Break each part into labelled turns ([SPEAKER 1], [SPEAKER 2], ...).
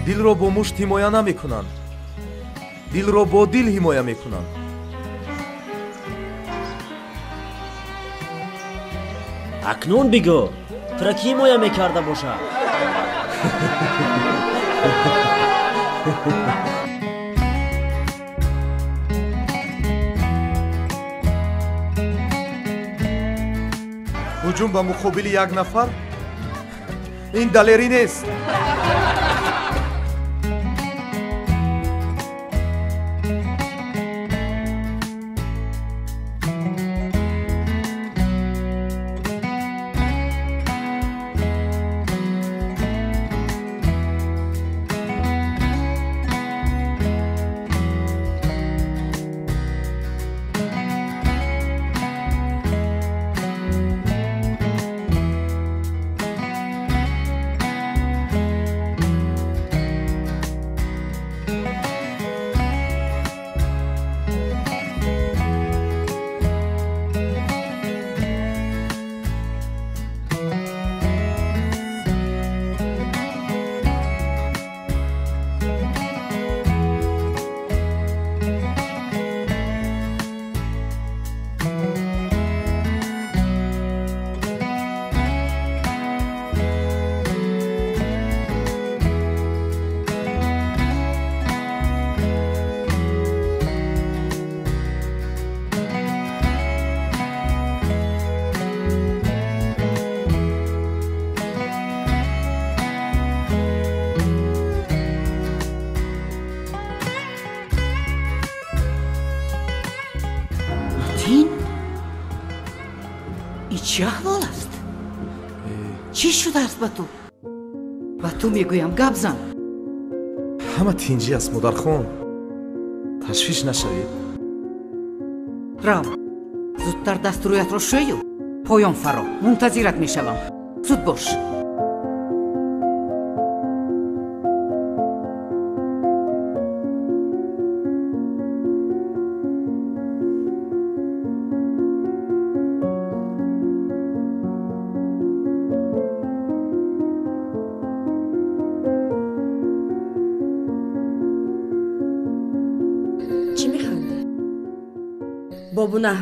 [SPEAKER 1] Дилро бо мушт ҳимоя намекунанд, дилро бо дил ҳимоя мекунанд.
[SPEAKER 2] Акнун бигӯ, тура кӣ ҳимоя мекарда бошад?
[SPEAKER 1] Ҳуҷум ба муқобили як нафар ин далерӣ нест.
[SPEAKER 3] Чӣ аҳвол аст? Чӣ шудааст ба ту? Ба ту мегӯям, гап зан.
[SPEAKER 1] Ҳама тинҷӣ аст, модархон. Ташвиш нашавед.
[SPEAKER 3] Рав, зудтар дасту рӯятро шӯю поён фаро. Мунтазират мешавам. Зуд бош.
[SPEAKER 4] Бобуна,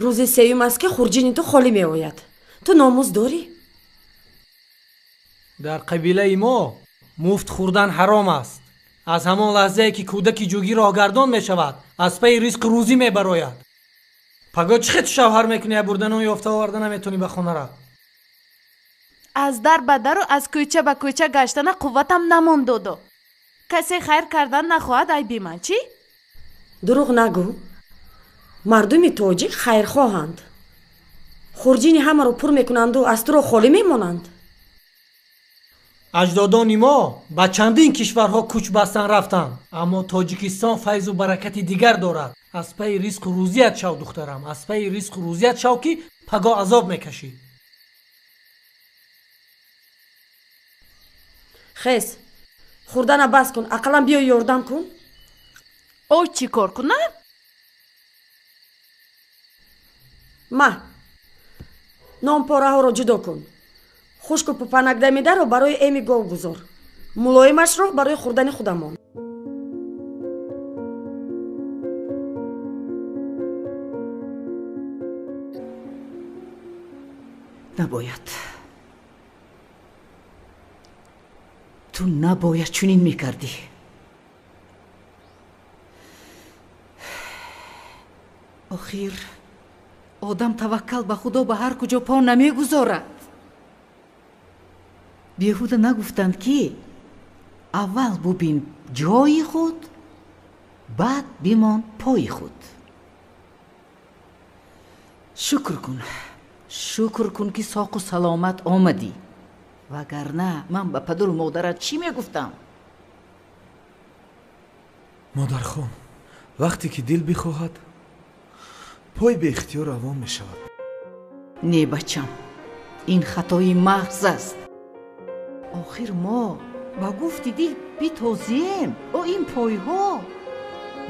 [SPEAKER 4] рӯзи сеюм аст, ки хурҷини ту холӣ меояд. Ту номус дорӣ?
[SPEAKER 5] Дар қабилаи мо муфт хӯрдан ҳаром аст. Аз ҳамон лаҳзае ки кӯдаки ҷугӣ роҳгардон мешавад, аз пайи ризқу рӯзӣ мебарояд. Паго чӣ хел ту шавҳар мекунӣ, бурдану ёфта оварда наметонӣ ба хонара?
[SPEAKER 6] Аз дар ба дару аз кӯча ба кӯча гаштана қувватам намонд, додо. Касе хайр кардан нахоҳад, айби ман чӣ?
[SPEAKER 4] Дурӯғ нагӯ. Мардуми тоҷик хайрхоҳанд. Хурҷини ҳамаро пур мекунанду аз туро холӣ мемонанд.
[SPEAKER 5] Аҷдодони мо ба чандин кишварҳо кӯч бастан рафтанд, аммо Тоҷикистон файзу баракати дигар дорад. Аз пайи ризқу рӯзият шав, духтарам, аз пайи ризқу рӯзият шав, ки паго азоб мекашӣ.
[SPEAKER 4] Хез, хӯрдана бас кун, ақаллан биё ёрдам кун.
[SPEAKER 6] О, чӣ кор кунам?
[SPEAKER 4] Ма, нонпораҳоро ҷудо кун. Хушку пупанакдамидаро барои эми гов гузор. Мулоимашро барои хӯрдани худамон.
[SPEAKER 3] Набояд. Ту набояд чунин мекардӣ. Охир одам таваккал ба Худо ба ҳар куҷо по намегузорад. Беҳуда нагуфтанд, ки аввал бубин ҷои худ, баъд бимон пои худ. Шукр кун, шукр кун, ки соқу саломат омадӣ. Вагарна ман ба падару модарат чӣ мегуфтам?
[SPEAKER 1] Модархон, вақте ки дил бихоҳад, пой беихтиёр равон мешавад.
[SPEAKER 3] Не, бачам, ин хатои маҳз аст. Охир мо ба гуфти дил битозием. О, ин пойҳо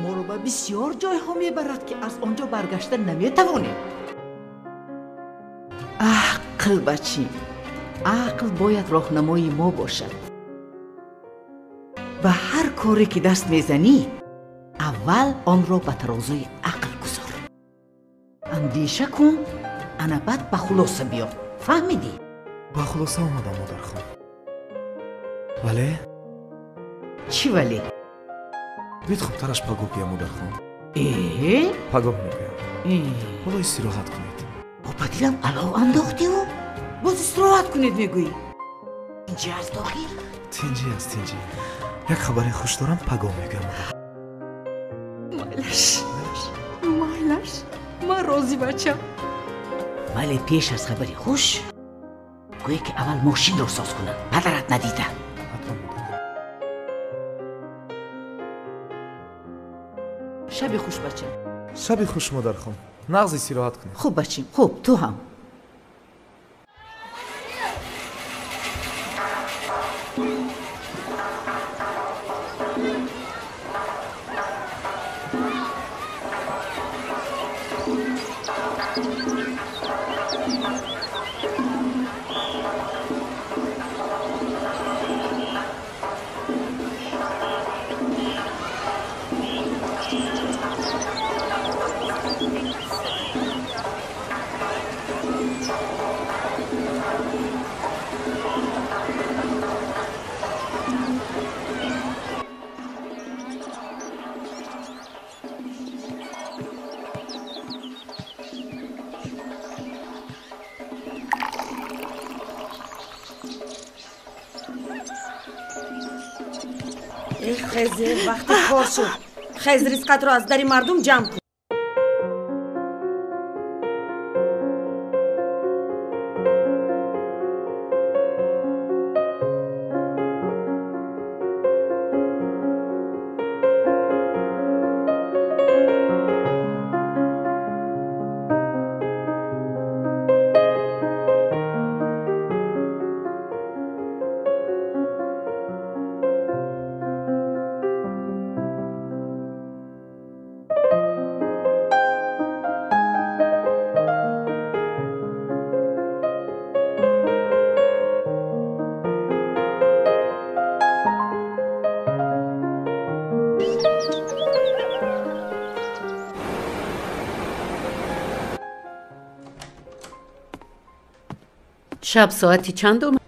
[SPEAKER 3] моро ба бисёр ҷойҳо мебарад, ки аз он ҷо баргашта наметавонем. Ақл, бачи, ақл бояд роҳнамои мо бошад. Ба ҳар коре ки даст мезанӣ, аввал онро ба тарозуи ақл гузор. Андеша кун, ана баъд ба хулоса биё. Фаҳмидӣ?
[SPEAKER 1] Ба хулоса омадам, модархон. Вале?
[SPEAKER 3] Чӣ вале?
[SPEAKER 1] Бид хубтараш пагоҳ гӯям, модархон.
[SPEAKER 3] Э?
[SPEAKER 1] Пагоҳ мегӯям. Ҳоло истироҳат кунед.
[SPEAKER 3] Ба дилам алов андохтиу? Боз истироҳат кунед мегӯӣ? Тинҷӣ аст охир?
[SPEAKER 1] Тинҷӣ аст, тинҷӣ. Як хабари хуш дорам, пагоҳ мегӯям.
[SPEAKER 3] Майлаш, майлаш, ман розӣ бачам. Вале пеш аз хабари хуш гӯе ки аввал мошинро соз кунам, падарат надида. Шаби хуш бачам.
[SPEAKER 1] Шаби хуш, модархон. Нағз истироҳат кунед.
[SPEAKER 3] Хуб бачим, хуб, ту ҳам.
[SPEAKER 4] Хез, вақти кор шуд. Хез, ризқатро аз дари мардум ҷамъ кун.
[SPEAKER 3] Шаб соати чанд омад?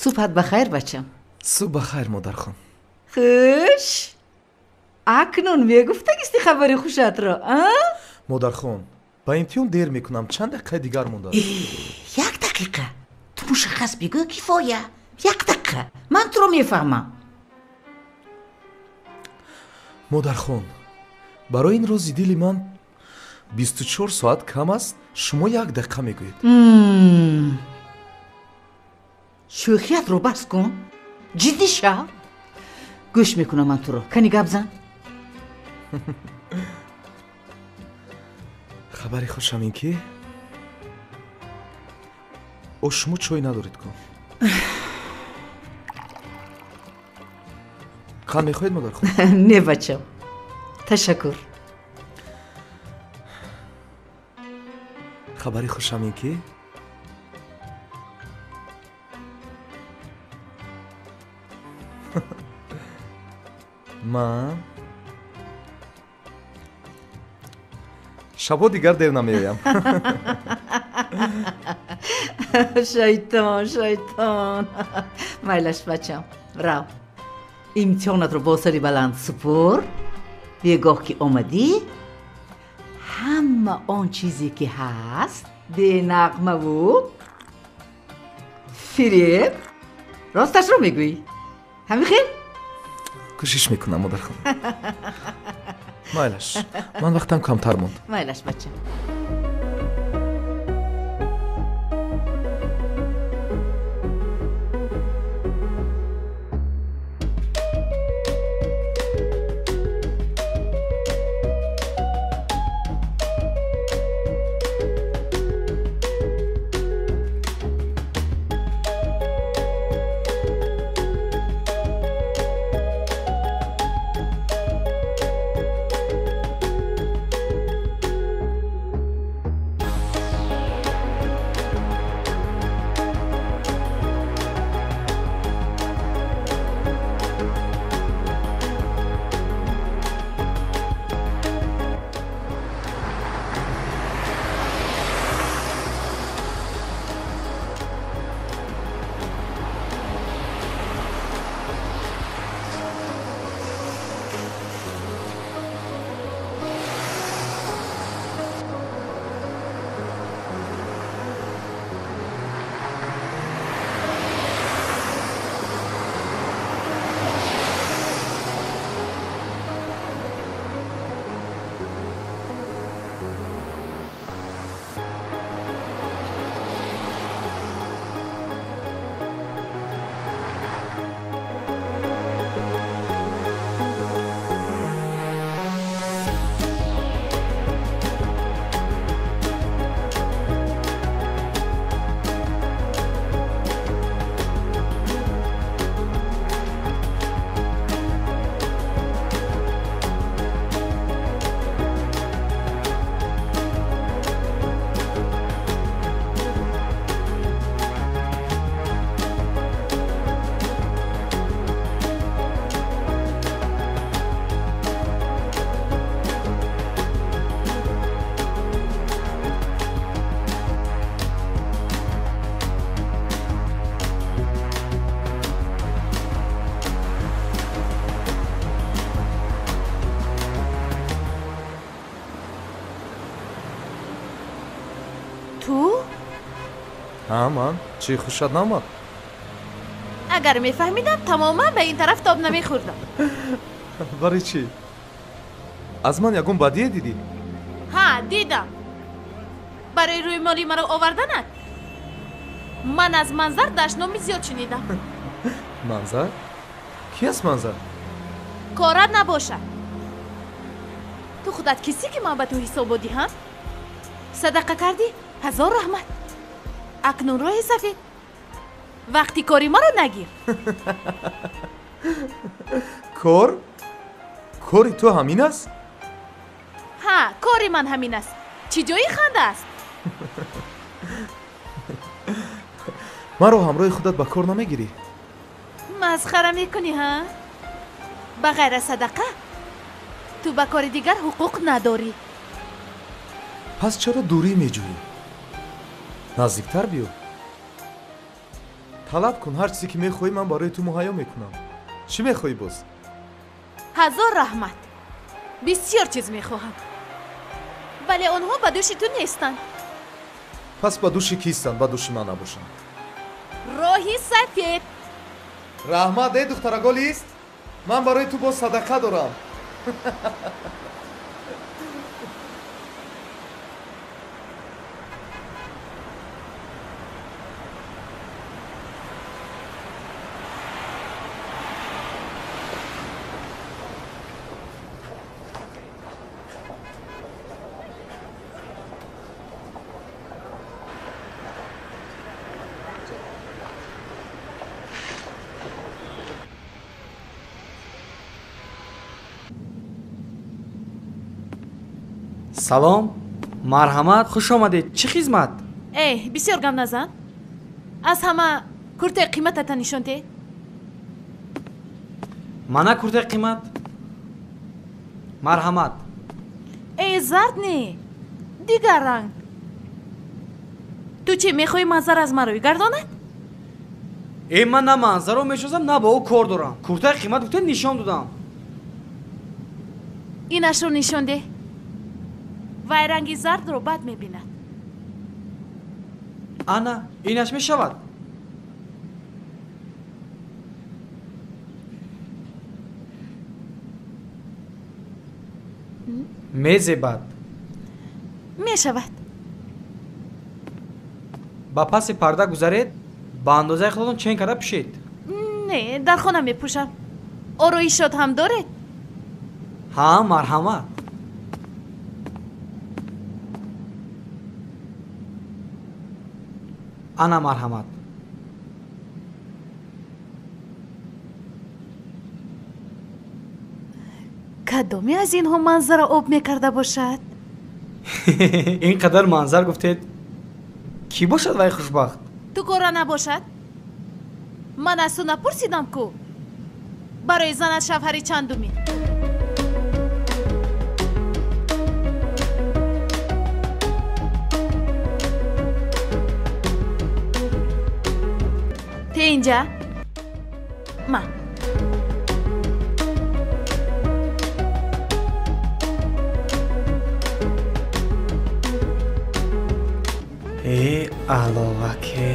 [SPEAKER 3] Субҳат ба хайр, бачам.
[SPEAKER 1] Субҳ ба хайр, модархон.
[SPEAKER 3] Хуш, акнун мегуфтагисти хабари хушатро, а?
[SPEAKER 1] Модархон, ба имтиҳон дер мекунам, чанд дақиқаи дигар мондааст?
[SPEAKER 3] Як дақиқа. Ту мушаххас бигӯ, кифоя. Як дақиқа. Ман туро мефаҳмам.
[SPEAKER 1] Модархон, барои ин рози дили ман 24 соат кам аст, шумо як дақиқа мегӯед.
[SPEAKER 3] Шӯхиятро бас кун, ҷиддӣ шав. Гӯш мекунам ман туро. Кани гап зан.
[SPEAKER 1] Хабари хушам ин ки о шумо чой надоред кун. Қанд мехоҳед, модархон?
[SPEAKER 3] Не, бачам, ташаккур.
[SPEAKER 1] Хабари хушам ин ки ман шабҳо дигар дер намеоям.
[SPEAKER 3] Шайтон, шайтон. Майлаш, бачам, рав. Имтиҳонатро бо сари баланд супур. Бегоҳ ки омадӣ, ҳама он чизе ки ҳаст Бенағмаву фиреб. Росташро мегӯӣ? Ҳамин хел?
[SPEAKER 1] Кӯшиш мекунам, модархон. Майлаш, ман вақтам камтар монд.
[SPEAKER 3] Майлаш, бачам.
[SPEAKER 1] Ҳа, ман. Чӣ, хушат наомад?
[SPEAKER 6] Агар мефаҳмидам, тамоман ба ин тараф тоб намехӯрдам.
[SPEAKER 1] Барои чӣ? Аз ман ягон бадие дидӣ?
[SPEAKER 6] Ҳа, дидам. Барои рӯймоли маро оварданат? Ман аз Манзар дашноми зиёд шунидам.
[SPEAKER 1] Манзар? Ки аст Манзар?
[SPEAKER 6] Корат набошад. Ту худат кисӣ, ки ман ба ту ҳисобот диҳам? Садақа кардӣ? Ҳазор раҳмат. Акнун роҳи сафед. Вақти кори маро нагир.
[SPEAKER 1] Кор? Кори ту ҳамин аст?
[SPEAKER 6] Ҳа, кори ман ҳамин аст. Чӣ ҷои ханда аст?
[SPEAKER 1] Маро ҳамроҳи худат ба кор намегирӣ?
[SPEAKER 6] Масхара мекунӣ, ҳа? Ба ғайр аз садақа ту ба кори дигар ҳуқуқ надорӣ.
[SPEAKER 1] Пас чаро дурӣ меҷӯӣ? Наздиктар биё. Талаб кун, ҳар чизе ки мехоҳӣ ман барои ту муҳайё мекунам. Чӣ мехоҳӣ боз?
[SPEAKER 6] Ҳазор раҳмат. Бисёр чиз мехоҳам, вале онҳо ба дӯши ту нестанд.
[SPEAKER 1] Пас ба дӯши кистанд? Ба дӯши ман набошанд.
[SPEAKER 6] Роҳи сафед.
[SPEAKER 1] Раҳмат, э духтараголист, ман барои ту боз садақа дорам.
[SPEAKER 7] Салом, марҳамат, хуш омадед. Чӣ хизмат?
[SPEAKER 6] Эй, бисёр гап назан. Аз ҳама куртаи қиматата нишон деҳ.
[SPEAKER 7] Мана куртаи қимат. Марҳамат.
[SPEAKER 6] Эй, зард не, дигар ранг. Ту чӣ мехоҳӣ Манзар аз ман рӯй гардонад?
[SPEAKER 7] Э, ман на Манзарро мешиносам, на бо ӯ кор дорам. Куртаи қимат гуфта нишон додам.
[SPEAKER 6] Инашро нишон деҳ. Вай ранги зардро бад мебинад.
[SPEAKER 7] Ана, инаш мешавад. Мезебад.
[SPEAKER 6] Мешавад.
[SPEAKER 7] Ба паси парда гузаред, ба андозаи худатон чен карда пӯшед.
[SPEAKER 6] Не, дар хона мепӯшам. Ороишот ҳам доред?
[SPEAKER 7] Ҳа, марҳамат. Ана, марҳамат.
[SPEAKER 6] Кадоме аз инҳо манзара об мекарда бошад?
[SPEAKER 7] Ин қадар манзар гуфтед, кӣ бошад вай хушбахт?
[SPEAKER 6] Ту кора набошад? Ман аз ту напурсидам ку барои занат шавҳари чандумӣ? Те инҷа? Ман.
[SPEAKER 7] Э, аловаке.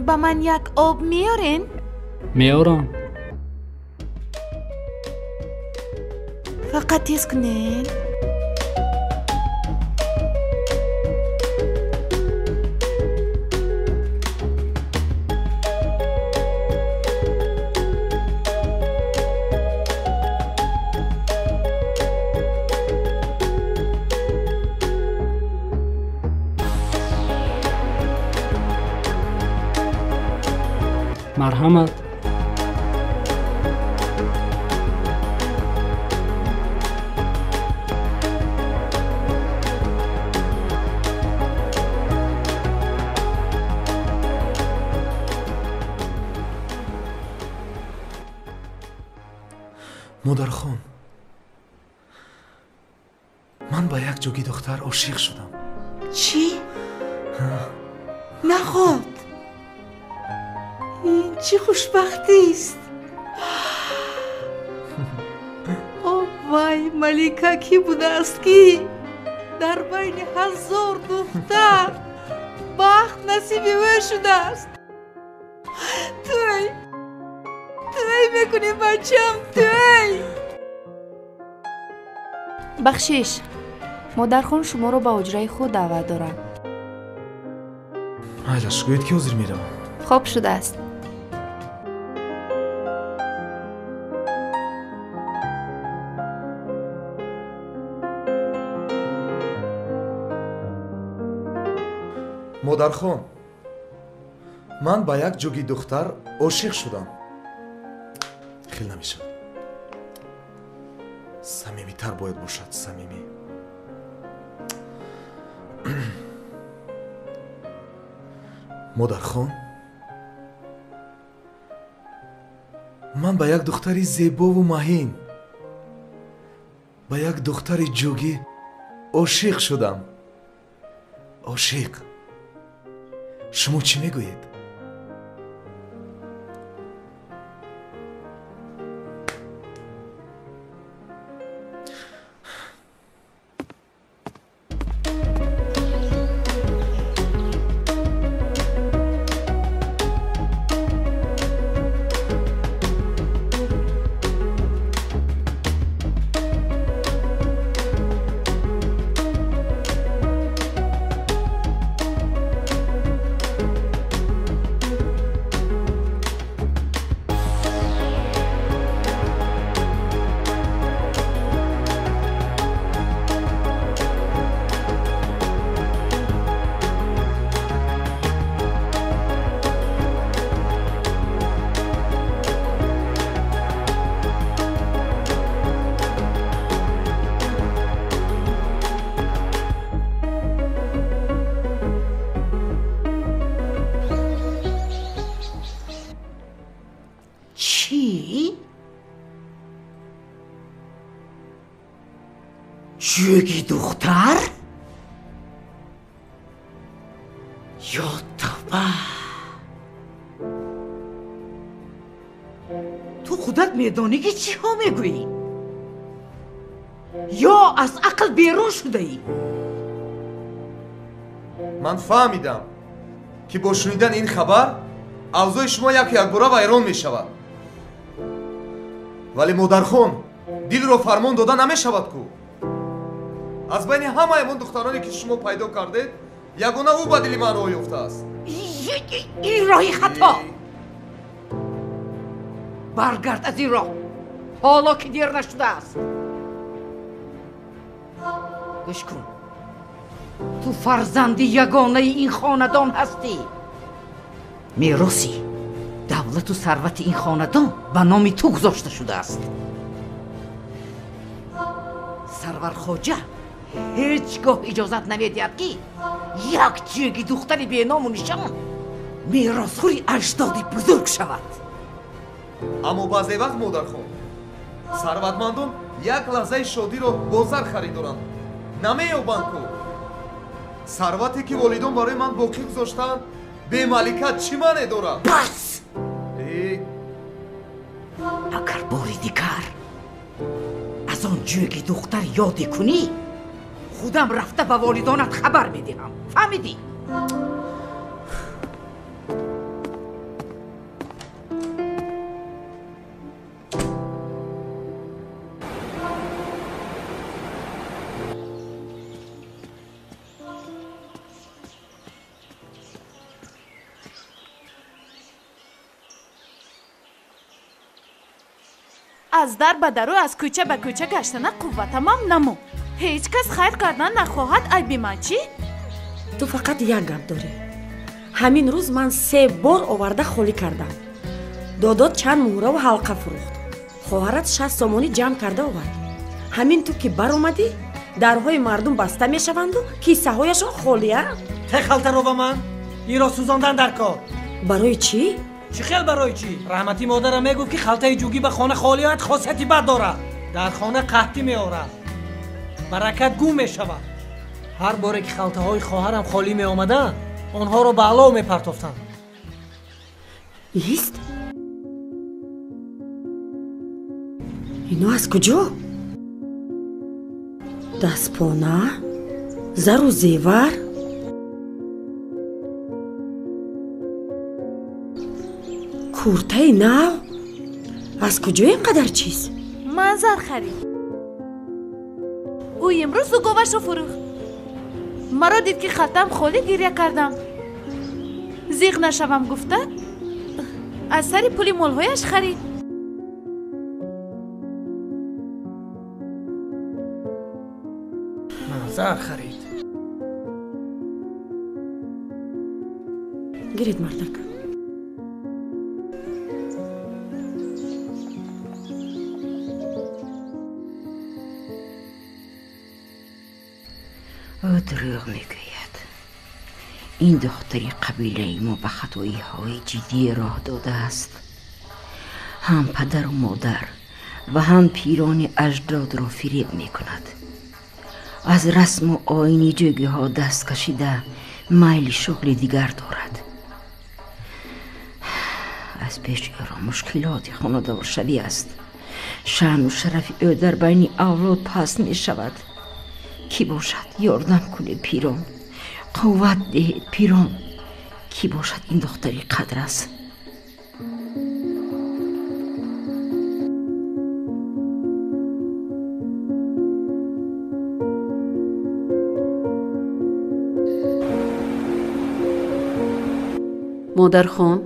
[SPEAKER 6] Ба ман як об меорен?
[SPEAKER 8] Меорам.
[SPEAKER 6] Фақат тез кунен.
[SPEAKER 8] Марҳамат.
[SPEAKER 1] Модархон, ман ба як ҷуги духтар ошиқ шудам.
[SPEAKER 3] Чӣ? Наход! Ин чӣ хушбахтист! О вай, малика кӣ будааст, ки дар байни 1000 духтар бахт насиби ӯ шудааст. Тӯй! Тӯй мекунӣ, бачам, тӯй!
[SPEAKER 9] Бахшиш, модархон шуморо ба ҳуҷраи худ даъват дорад.
[SPEAKER 1] Майлаш, гӯед ки ҳозир меравам.
[SPEAKER 9] Хоб шудааст.
[SPEAKER 1] Модархон, ман ба як ҷуги духтар ошиқ шудам. Хел намешавад. Самимитар бояд бошад, самимӣ. Модархон, ман ба як духтари зебову маҳин, ба як духтари ҷугӣ ошиқ шудам. Ошиқ. Шумо чӣ мегӯед?
[SPEAKER 3] Ҷӯги духтар? Ё тавба! Ту худат медонӣ ки чиҳо мегӯӣ? Ё аз ақл берун шудаӣ?
[SPEAKER 1] Ман фаҳмидам ки бо шунидани ин хабар авзои шумо яку якбора вайрон мешавад. Вале модархон, дилро фармон дода намешавад ку. Аз байни ҳамаи он духтароне ки шумо пайдо кардед, ягона ӯ ба дили ман роҳ ёфтааст.
[SPEAKER 3] Ин роҳи хато. Баргард аз ин роҳ, ҳоло ки дер нашудааст. Гӯш кун, ту фарзанди ягонаи ин хонадон ҳастӣ. Мероси давлату сарвати ин хонадон ба номи ту гузошта шудааст. Сарвархоҷа ҳеҷ гоҳ иҷозат намедиҳад ки як ҷӯги духтари беному нишон меросхӯри аҷдоди бузург шавад.
[SPEAKER 1] Аммо баъзе вақт, модархон, сарватмандон як лаҳзаи шодиро бо зар харидоранд, намеёбанд ку. Сарвате ки волидон барои ман боқӣ гузоштаанд, бемалика чӣ маъне дорад?
[SPEAKER 3] Бас! Агар бори дигар аз он ҷӯги духтар ёде кунӣ, худам рафта ба волидонат хабар медиҳам. Фаҳмидӣ?
[SPEAKER 6] Аз дар ба дару, аз кӯча ба кӯча гаштана қувватамам намо. Ҳеҷ кас хайр кардан нахоҳад, айби ман чӣ?
[SPEAKER 4] Ту фақат як гап дорӣ. Ҳамин рӯз ман 3 бор оварда холӣ кардам. Додот чанд муҳраву ҳалқа фурӯхт. Хоҳарат 60 сомонӣ ҷамъ карда овард. Ҳамин ту ки баромадӣ, дарҳои мардум баста мешаванду киссаҳояшон холия.
[SPEAKER 5] Те халтаро ба ман, инро сӯзондан дар кор.
[SPEAKER 4] Барои чӣ?
[SPEAKER 5] Чӣ хел барои чӣ? Раҳматӣ модарам мегуфт ки халтаи ҷугӣ ба хона холӣ ояд, хосияти бад дорад. Дар хона қаҳтӣ меорад, баракат гум мешавад. Ҳар боре ки халтаҳои хоҳарам холӣ меомаданд, онҳоро ба алов мепартофтанд.
[SPEAKER 4] Ист? Ино аз куҷо? Дастпона, зару зевар? Куртаи нав? Аз куҷо ин қадар чиз?
[SPEAKER 6] Ман зар харид. Ӯ имрӯз дуговашро фурӯхт. Маро дид ки халтам холӣ, гиря кардам. Зиғ нашавам гуфта, аз сари пули молҳояш харид.
[SPEAKER 5] Ман зар харид.
[SPEAKER 4] Гиред, мардак.
[SPEAKER 8] Ӯ дурӯғ мегӯяд. Ин духтари қабилаи мо ба хатоиҳои ҷиддӣ роҳ додааст. Ҳам падару модар ва ҳам пирони аҷдодро фиреб мекунад. Аз расму оини ҷӯгиҳо даст кашида майли шуғли дигар дорад. Аз пеши ӯро мушкилоти хонадоршавӣ аст. Шаъну шарафи ӯ дар байни авлод паст мешавад. Кӣ бошад ёрдам кунед пирон, қувват диҳед пирон. Кӣ бошад ин духтари қадр аст.
[SPEAKER 10] Модархон,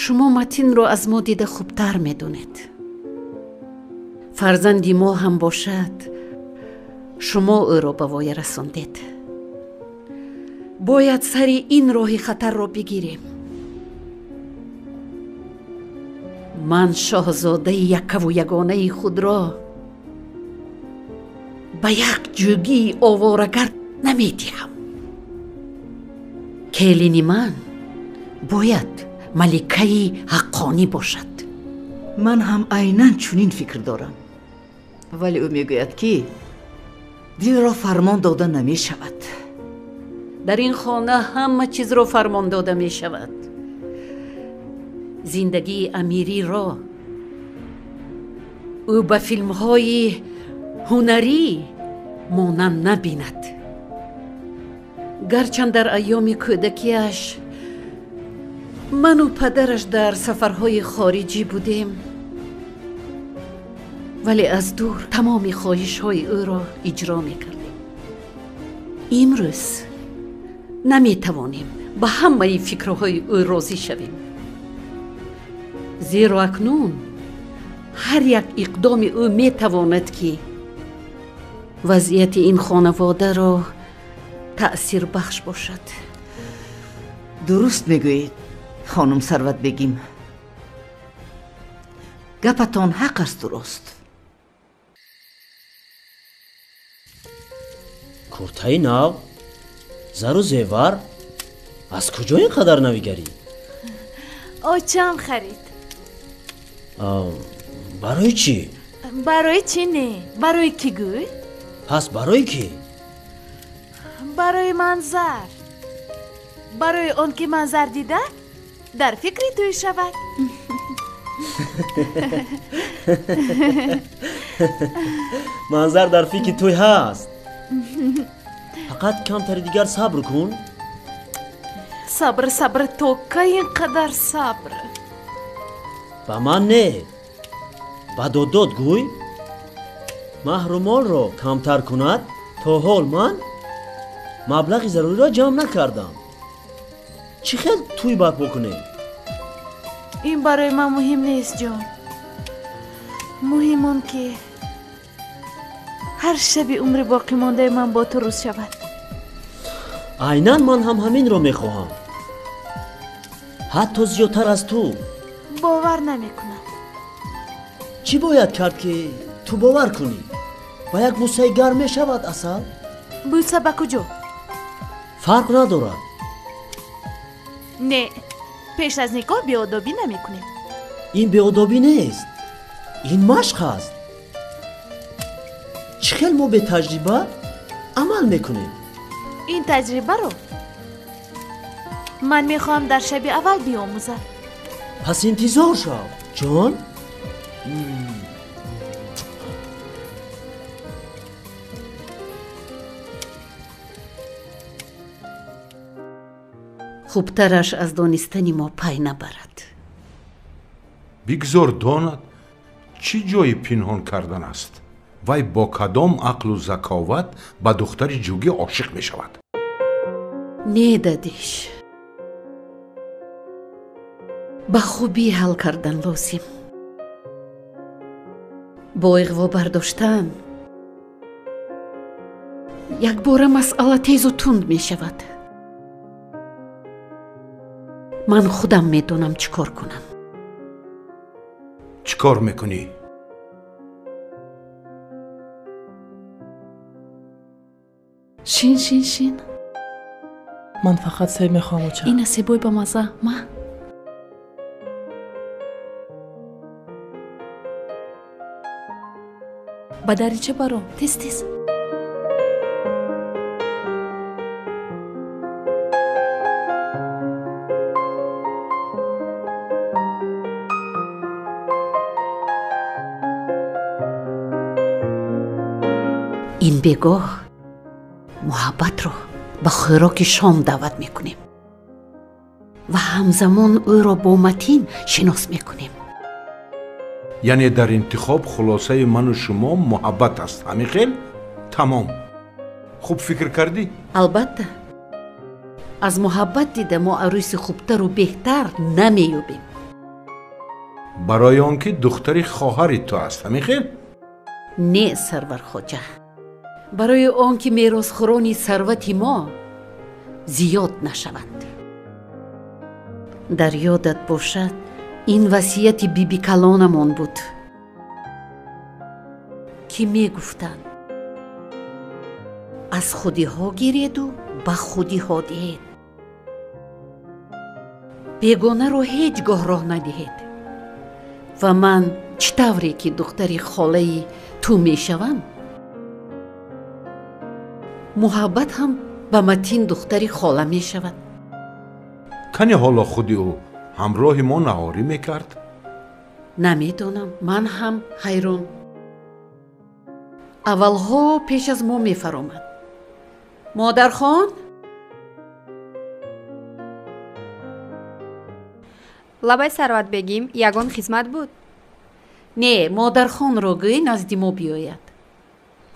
[SPEAKER 10] шумо Матинро аз мо дида хубтар медонед. Фарзанди мо ҳам бошад, шумо ӯро ба воя расондед. Бояд сари ин роҳи хатарро бигирем. Ман шоҳзодаи яккаву ягонаи худро ба як ҷӯгии оворагард намедиҳам. Келини ман бояд маликаи ҳаққонӣ бошад.
[SPEAKER 3] Ман ҳам айнан чунин фикр дорам. Вале ӯ мегӯяд, ки дилро фармон дода намешавад.
[SPEAKER 10] Дар ин хона ҳама чизро фармон дода мешавад. Зиндагии амириро ӯ ба филмҳои ҳунарӣ монанд набинад. Гарчанд дар айёми кӯдакиаш ману падараш дар сафарҳои хориҷӣ будем, вале аз дур тамоми хоҳишҳои ӯро иҷро мекардем. Имрӯз наметавонем ба ҳамаи фикрҳои ӯ розӣ шавем, зеро акнун ҳар як иқдоми ӯ метавонад, ки вазъияти ин хонаводаро таъсирбахш бошад.
[SPEAKER 3] Дуруст мегӯед, хонум Сарватбегим. Гапатон ҳақ аст, дуруст.
[SPEAKER 2] Куртаи нав, зару зевар, аз куҷо ин қадар навигарӣ?
[SPEAKER 6] Очам харид.
[SPEAKER 2] Барои чӣ?
[SPEAKER 6] Барои чӣ не? Барои кӣ гӯй?
[SPEAKER 2] Пас барои кӣ?
[SPEAKER 6] Барои манзар. Барои он ки манзар дида дар фикри тӯй шавад.
[SPEAKER 2] Манзар дар фикри тӯй ҳаст. Фақат камтари дигар сабр кун.
[SPEAKER 6] Сабр, сабр, то кай ин қадар сабр?
[SPEAKER 2] Ба ман не, ба додод гӯй. Маҳру молро камтар кунад. То ҳол ман маблағи заруриро ҷамъ накардам. Чӣ хел тӯй барпо кунем?
[SPEAKER 6] Ин барои ман муҳим нест, ҷон. Муҳим он ки ҳар шаби умри боқимондаи ман бо ту рӯз шавад.
[SPEAKER 2] Айнан ман ҳам ҳаминро мехоҳам, ҳатто зиёдтар аз ту.
[SPEAKER 6] Бовар намекунам.
[SPEAKER 2] Чӣ бояд кард, ки ту бовар кунӣ? Ба як бӯсаи гарм мешавад, асал?
[SPEAKER 6] Бӯса ба куҷо?
[SPEAKER 2] Фарқ надорад.
[SPEAKER 6] Не, пеш аз никоҳ беодобӣ намекунем.
[SPEAKER 2] Ин беодобӣ нест, ин машқ аст. Чӣ хел мо бетаҷриба амал мекунем?
[SPEAKER 6] Ин таҷрибаро ман мехоҳам дар шаби аввал биомӯзам.
[SPEAKER 2] Пас интизор шав, ҷон.
[SPEAKER 10] Хубтараш аз донистани мо пай набарад.
[SPEAKER 11] Бигзор донад, чӣ ҷои пинҳон кардан аст. Вай бо кадом ақлу заковат ба духтари ҷугӣ ошиқ мешавад?
[SPEAKER 10] Не, дадиш, ба хубӣ ҳал кардан лозим. Бо иғво бардоштан якбора масъала тезу тунд мешавад. Ман худам медонам чӣ кор кунам.
[SPEAKER 11] Чӣ кор мекунӣ?
[SPEAKER 6] Шин, шин, шин.
[SPEAKER 12] Ман фақат себ мехоҳам, оча.
[SPEAKER 6] Ина себои ба мазза, ма. Ба дарича баро, тез, тез.
[SPEAKER 10] Ин бегоҳ муҳаббатро ба хӯроки шом даъват мекунем ва ҳамзамон ӯро бо Матин шинос мекунем.
[SPEAKER 11] Яъне дар интихоб хулосаи ману шумо муҳаббат аст, ҳамин хел? Тамом. Хуб фикр кардӣ?
[SPEAKER 10] Албатта. Аз муҳаббат дида мо арӯси хубтару беҳтар намеёбем.
[SPEAKER 11] Барои он ки духтари хоҳари ту аст, ҳамин хел?
[SPEAKER 10] Не, Сарвархоҷа. Барои он ки меросхӯрони сарвати мо зиёд нашаванд. Дар ёдат бошад, ин васияти бибикалонамон буд, ки мегуфтанд: аз худиҳо гиреду ба худиҳо диҳед, бегонаро ҳеҷ гоҳ роҳ надиҳед, Ва ман чӣ тавре ки духтари холаи ту мешавам, муҳаббат ҳам ба Матин духтари хола мешавад.
[SPEAKER 11] Кане ҳоло худи ӯ ҳамроҳи мо наҳорӣ мекард?
[SPEAKER 10] Намедонам, ман ҳам ҳайрон. Аввалҳо пеш аз мо мефаромад. Модархон?
[SPEAKER 9] Лабай Сарватбегим, ягон хизмат буд?
[SPEAKER 10] Не, модархонро гӯй назди мо биёяд.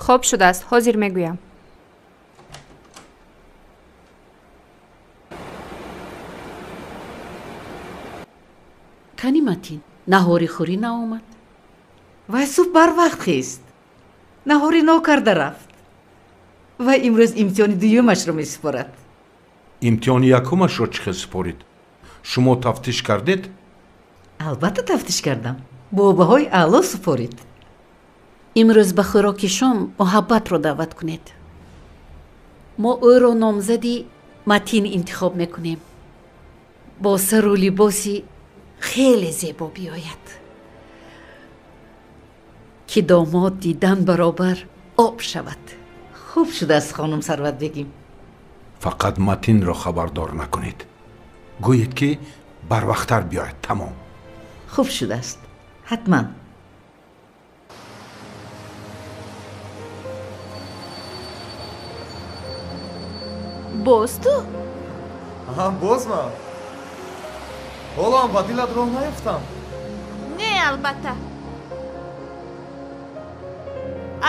[SPEAKER 9] Хоб шудааст, ҳозир мегӯям.
[SPEAKER 10] Кани Матин, наҳори хӯрӣ наомад?
[SPEAKER 3] Вай субҳ барвақт хест. Наҳорӣ нокарда рафт. Вай имрӯз имтиҳони дуюмашро месупорад.
[SPEAKER 11] Имтиҳони якумашро чӣ хел супорид? Шумо тафтиш кардед?
[SPEAKER 3] Албатта тафтиш кардам. Бо баҳои аъло супорид.
[SPEAKER 10] Имрӯз ба хӯроки шом Муҳаббатро даъват кунед. Мо ӯро номзади Матин интихоб мекунем. Бо сару либоси хеле зебо биёяд, ки домод дидан баробар об шавад.
[SPEAKER 3] Хуб шудааст, хонум Сарватбегим.
[SPEAKER 11] Фақат Матинро хабардор накунед. Гӯед ки барвақттар биёяд, тамом.
[SPEAKER 3] Хуб шудааст, ҳатман.
[SPEAKER 6] Боз ту?
[SPEAKER 1] Аҳа, боз ман. Ҳоло ҳам ба дилат роҳ наёфтам?
[SPEAKER 6] Не, албатта.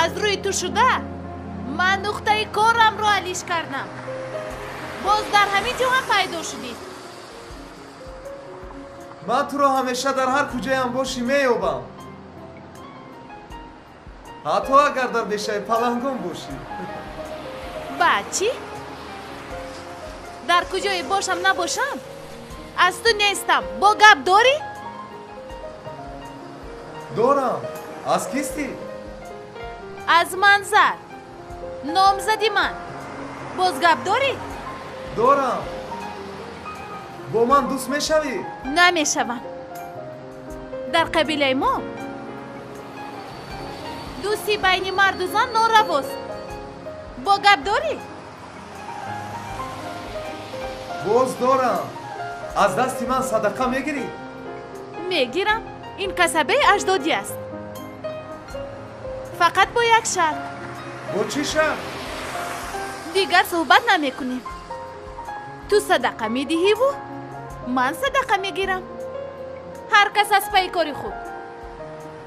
[SPEAKER 6] Аз рӯи ту шуда ман нуқтаи корамро алиш кардам. Боз дар ҳамин ҷо ҳам пайдо шудӣ.
[SPEAKER 1] Ман туро ҳамеша дар ҳар куҷоям бошӣ меёбам. Ҳатто агар дар бешаи палангон бошӣ.
[SPEAKER 6] Баъд чӣ? Дар куҷое бошам набошам, аз ту нестам. Бо гап дорӣ?
[SPEAKER 1] Дорам. Аз кистӣ?
[SPEAKER 6] Аз Манзар. Номзади ман. Боз гап дорӣ?
[SPEAKER 1] Дорам. Бо ман дӯст мешавӣ?
[SPEAKER 6] Намешавам. Дар қабилаи мо дӯстӣ байни марду зан норавост. Бо гап дорӣ?
[SPEAKER 1] Боз дорам. Аз дасти ман садақа мегирӣ?
[SPEAKER 6] Мегирам. Ин касабаи аҷдодӣ аст. Фақат бо як шарт.
[SPEAKER 1] Бо чӣ шарт?
[SPEAKER 6] Дигар суҳбат намекунем. Ту садақа медиҳиву ман садақа мегирам. Ҳар кас аз пайи кори худ.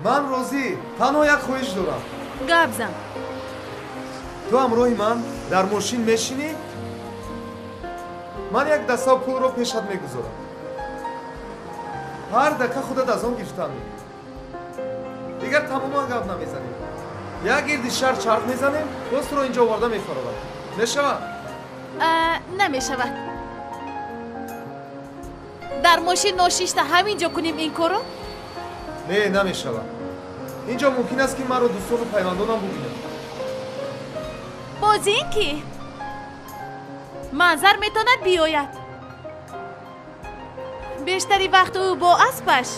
[SPEAKER 1] Ман розӣ. Танҳо як хоҳиш дорам.
[SPEAKER 6] Гап зан.
[SPEAKER 1] Ту ҳамроҳи ман дар мошин мешинӣ? Ман як даста пулро пешат мегузорам. Ҳар дақиқа худат аз он гирифта мекунӣ. Дигар тамоман гап намезанем. Як гирди шаҳр чарх мезанем, боз туро инҷо оварда мефарорам. Мешавад?
[SPEAKER 6] Намешавад. Дар мошин ношишта ҳамин ҷо кунем ин корро?
[SPEAKER 1] Не, намешавад. Инҷо мумкин аст ки маро дӯстону пайвандонам бубинанд.
[SPEAKER 6] Боз ин ки? Манзар метавонад биёяд. Бештари вақт ӯ бо аспаш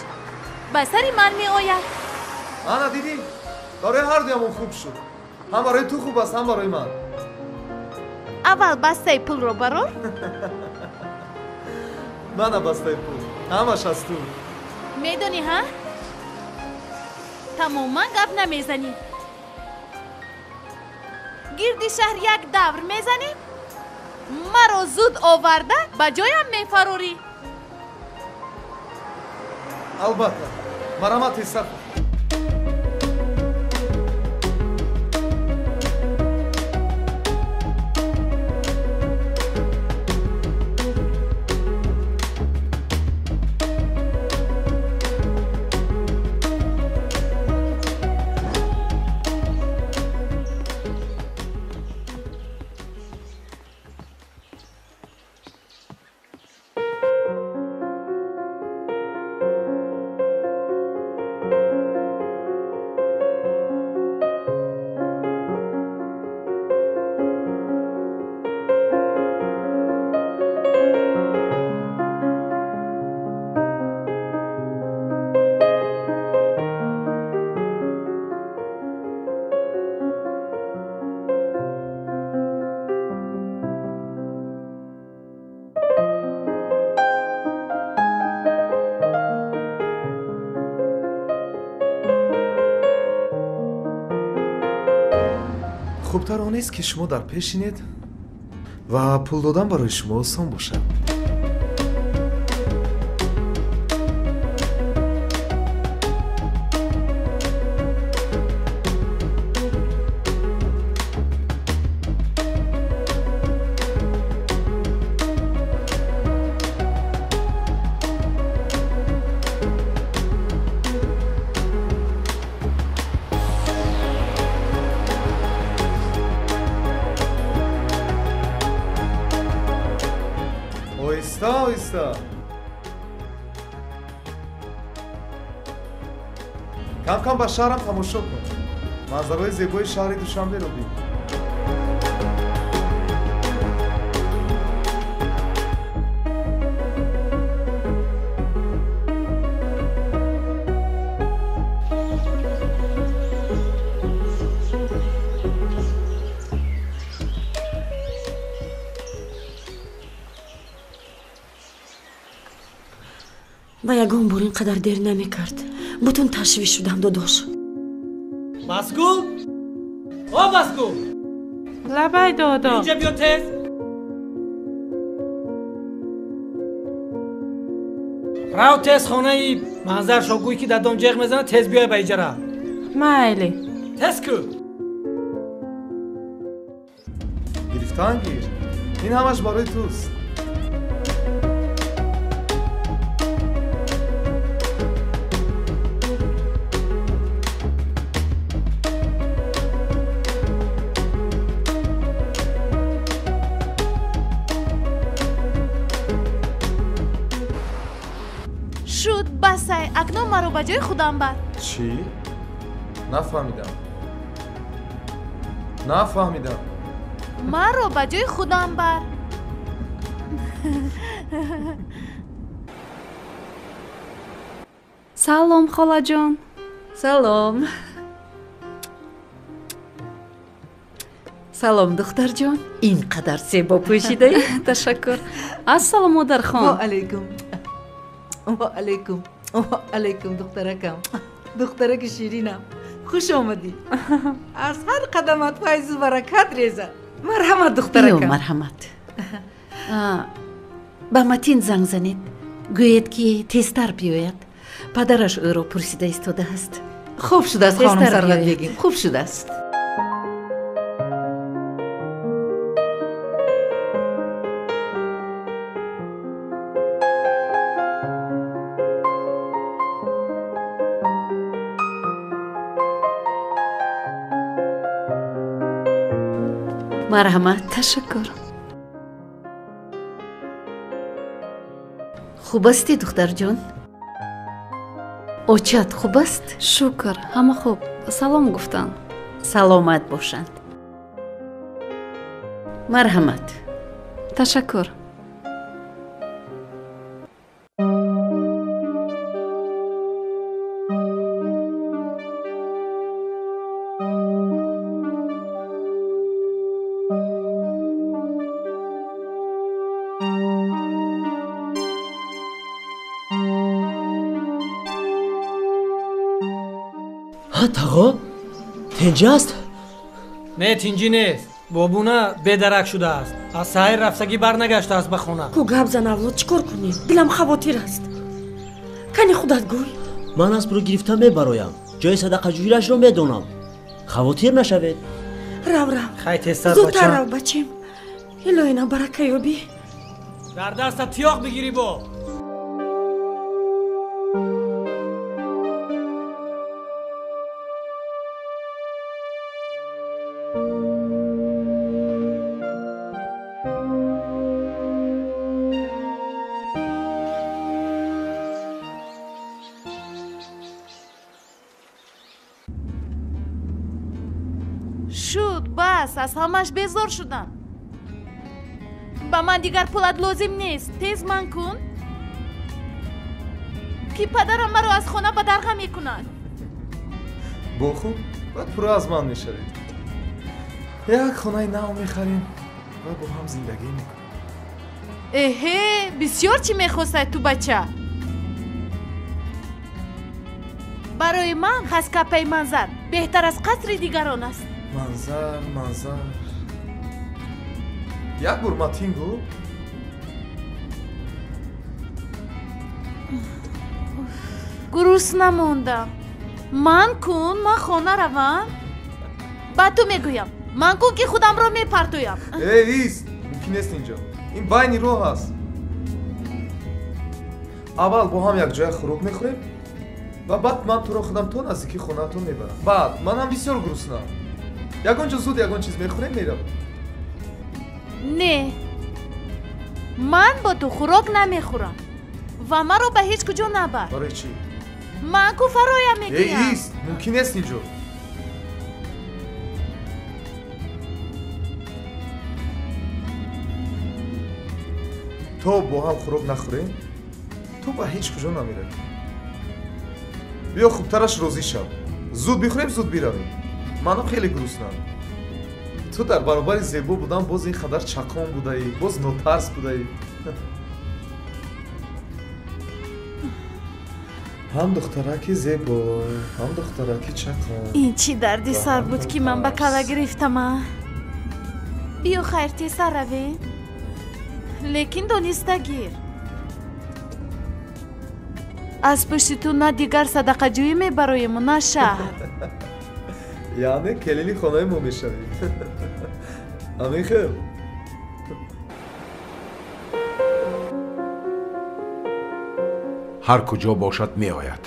[SPEAKER 6] ба сари ман меояд.
[SPEAKER 1] Ана дидӣ? Барои ҳар дуямон хуб шуд. Ҳам барои ту хуб аст, ҳам барои ман.
[SPEAKER 6] Аввал бастаи пулро барор.
[SPEAKER 1] Мана бастаи пул. Ҳамаш аз ту.
[SPEAKER 6] Медонӣ, ҳа? Тамоман гап намезанӣ. Гирди шаҳр як давр мезанем, маро зуд оварда ба ҷоям мефарорӣ.
[SPEAKER 1] Албатта, марҳамат тезтар кун. Хубтар он нест, ки шумо дар пеш шинед ва пул додан барои шумо осон бошад. Оҳиста, кам-кам ба шаҳрам тамошо кун. Манзараҳои зебои шаҳри Душанберо бин.
[SPEAKER 4] Ва ягон бор ин қадар дер намекард. Бутун ташвиш шудам, додош.
[SPEAKER 5] Баскул? О, Баскул!
[SPEAKER 13] Лабай, додо.
[SPEAKER 5] Инҷа биё тез. Рав тез хонаи манзар шогӯй, ки дадом ҷеғ мезанад, тез биёй ба иҷара.
[SPEAKER 13] Майли.
[SPEAKER 5] Тез кӯ.
[SPEAKER 1] Гирифтан гир. Ин ҳамаш барои туст.
[SPEAKER 6] Шуд, басай, акнун маро ба ҷои худам бар.
[SPEAKER 1] Чӣ? Нафаҳмидам. Нафаҳмидам.
[SPEAKER 6] Маро ба ҷои худам бар.
[SPEAKER 9] Салом, холаҷон.
[SPEAKER 10] Салом. Салом, духтарҷон. Ин қадар зебо пӯшидаӣ.
[SPEAKER 9] Ташаккур. Ассалом, модархон.
[SPEAKER 3] Ва алайкум. Ва алайкум. Ва алайкум, духтаракам. Духтараки ширинам. Хуш омадӣ. Аз ҳар қадамат файзу баракат резад. Марҳамат, духтаракам.
[SPEAKER 10] Биё, марҳамат. Ба Матин занг занед. Гӯед, ки тезтар биёяд. Падараш ӯро пурсида истодааст.
[SPEAKER 3] Хуб шудааст, хонум Сарватбегим. Хуб шудааст.
[SPEAKER 10] Марҳамат.
[SPEAKER 9] Ташаккур.
[SPEAKER 10] Хуб астӣ, духтарҷон? Очат хуб аст?
[SPEAKER 9] Шукр, ҳама хуб. Салом гуфтанд.
[SPEAKER 10] Саломат бошанд. Марҳамат.
[SPEAKER 9] Ташаккур.
[SPEAKER 2] Тағо, тинҷӣ аст?
[SPEAKER 5] Не, тинҷӣ нест. Бобуна бедарак шудааст. Аз саҳир рафтагӣ барнагаштааст ба хона.
[SPEAKER 4] Ку гап зан, авлод, чӣ кор кунем? Дилам хавотир аст. Кани худат гӯй.
[SPEAKER 2] Ман аспро гирифта мебароям. Ҷои садақаҷӯирашро медонам. Хавотир нашавед.
[SPEAKER 4] Рав, рав.
[SPEAKER 5] Хай, тезтар, бачам.
[SPEAKER 4] Зудтар рав, бачем. Илоҳина барака ёбӣ.
[SPEAKER 5] Дар даста тиёқ бигирӣ бо.
[SPEAKER 6] Шуд, бас, аз ҳамаш безор шудам. Ба ман дигар пулат лозим нест. Тез ман кун, ки падарам маро аз хона ба дарға мекунад.
[SPEAKER 1] Бо хуб, баъд пурра аз ман мешавед. Як хонаи нав мехарем ва бо ҳам зиндагӣ мекунем.
[SPEAKER 6] Эҳе, бисёр чӣ мехостад ту, бача. Барои ман хаскапаи манзар беҳтар аз қасри дигарон аст.
[SPEAKER 1] Манзар, манзар. Як бор Матин гӯ.
[SPEAKER 6] Гурусна мондам. Ман кун, ман хона равам. Ба ту мегӯям. Ман кун ки худамро мепартоям.
[SPEAKER 1] Эй, ист! Мумкин нест инҷо. Ин байни роҳ аст. Аввал бо ҳам якҷоя хӯрок мехӯрем ва баъд ман туро худам то наздикии хонаатон мебарам. Баъд манам бисёр гуруснам. Ягон ҷо зуд ягон чиз мехӯрем, меравам.
[SPEAKER 6] Не, ман бо ту хӯрок намехӯрам ва маро ба ҳеҷ куҷо набар.
[SPEAKER 1] Барои чӣ?
[SPEAKER 6] Ман ку фароям мегӯям.
[SPEAKER 1] Эй, ист! Мумкин нест инҷо. То бо ҳам хӯрок нахӯрем, ту ба ҳеҷ куҷо намеравӣ. Биё хубтараш розӣ шав. Зуд бихӯрем, зуд биравем. Манам хеле гуруснам. Ту дар баробари зебо будан боз ин қадар чақон будаӣ, боз нотарс будаӣ. Ҳам духтараки зебо, ҳам духтараки чақон.
[SPEAKER 6] Ин чӣ дарди сар буд, ки ман ба кала гирифтама? Биё хайр, тезтар равем. Лекин дониста гир. Аз пушти ту на дигар садақаҷӯӣ мебароему, на шаҳр.
[SPEAKER 1] Яъне келини хонаи мо мешавӣ. Ҳамин хел.
[SPEAKER 11] Ҳар куҷо бошад меояд.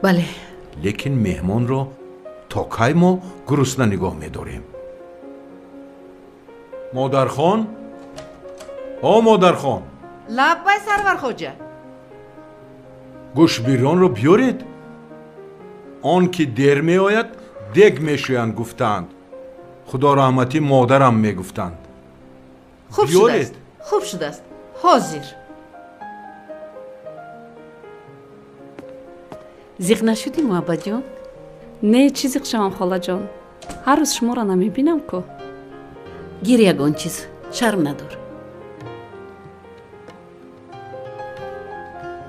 [SPEAKER 10] Бале.
[SPEAKER 11] Лекин меҳмонро то кай мо гурусна нигоҳ медорем? Модархон? О, модархон!
[SPEAKER 3] Лаббай, Сарвархоҷа.
[SPEAKER 11] Гӯшбирёнро биёред. Он ки дер меояд, дег мешӯянд гуфтаанд. Худо раҳматӣ модарам мегуфтанд.
[SPEAKER 3] Хуб шудааст, хуб шудааст. Ҳозир.
[SPEAKER 10] Зиқ нашудӣ, Муҳаббатҷон?
[SPEAKER 14] Не, чӣ зиқ шавам, холаҷон? Ҳар рӯз шуморо намебинам ку.
[SPEAKER 10] Гир ягон чиз, шарм надор.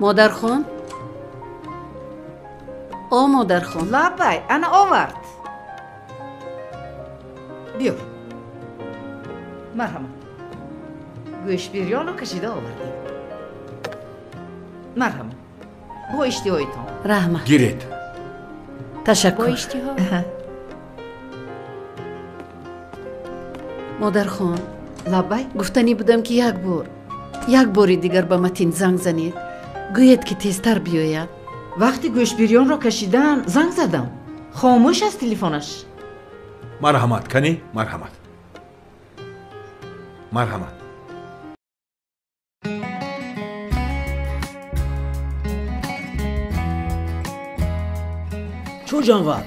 [SPEAKER 10] Модархон? О, модархон.
[SPEAKER 3] Лаббай, ана овард. Биёр. Марҳамат. Гӯшбирёнро кашида овардем. Марҳамат. Бо иштиҳоитон.
[SPEAKER 10] Раҳмат.
[SPEAKER 11] Гиред.
[SPEAKER 10] Ташаккур.
[SPEAKER 9] Бо иштиҳо.
[SPEAKER 10] Модархон.
[SPEAKER 3] Лаббай.
[SPEAKER 10] Гуфтанӣ будам, ки як бор, як бори дигар ба Матин занг занед. Гӯед, ки тезтар биёяд.
[SPEAKER 3] Вақти гӯшбирёнро кашидан занг задам. Хомӯш аст телефонаш.
[SPEAKER 11] Марҳамат, канӣ, марҳамат. Марҳамат.
[SPEAKER 2] Чу ҷанвар?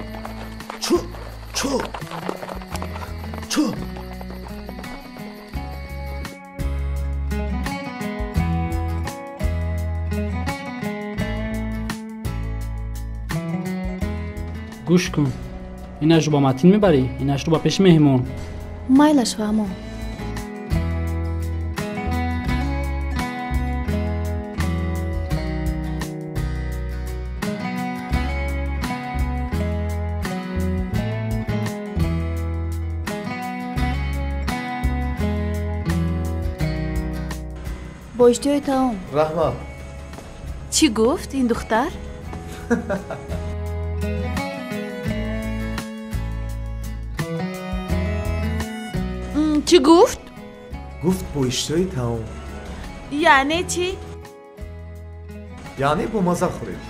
[SPEAKER 2] Чу, чу, чу.
[SPEAKER 12] Гӯш кун, инашро ба Матин мебарӣ, инашро ба пеши меҳмон.
[SPEAKER 9] Майлаш, фаҳмо. Бо иштиҳои таом.
[SPEAKER 1] Раҳмат.
[SPEAKER 6] Чӣ гуфт ин духтар? Чӣ гуфт?
[SPEAKER 1] Гуфт бо иштиҳои таом.
[SPEAKER 6] Яъне чӣ?
[SPEAKER 1] Яъне бо маза хӯред.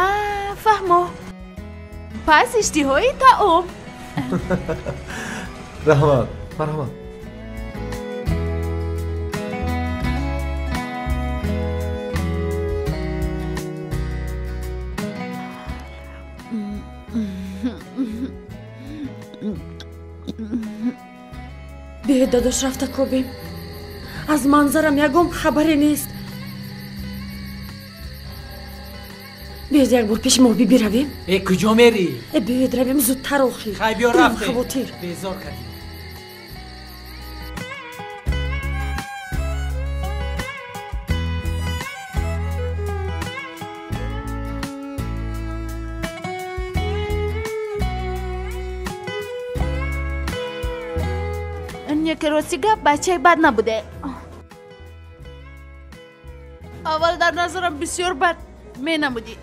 [SPEAKER 6] А, фаҳмо. Пас иштиҳои таом.
[SPEAKER 1] Раҳмат, марҳамат.
[SPEAKER 4] Биёед, додош, рафта кобем. Аз манзарам ягон хабаре нест. Биёед як бор пеши моҳбӣ биравем.
[SPEAKER 5] Э, куҷо мерӣ?
[SPEAKER 4] Э, биёед равем зудтар охир.
[SPEAKER 5] Хай, биё рафтем.
[SPEAKER 4] Хавотир.
[SPEAKER 5] Безор кардӣ.
[SPEAKER 6] Лекин рости гап, бачаи бад набуде. Аввал дар назарам бисёр бад менамудӣ.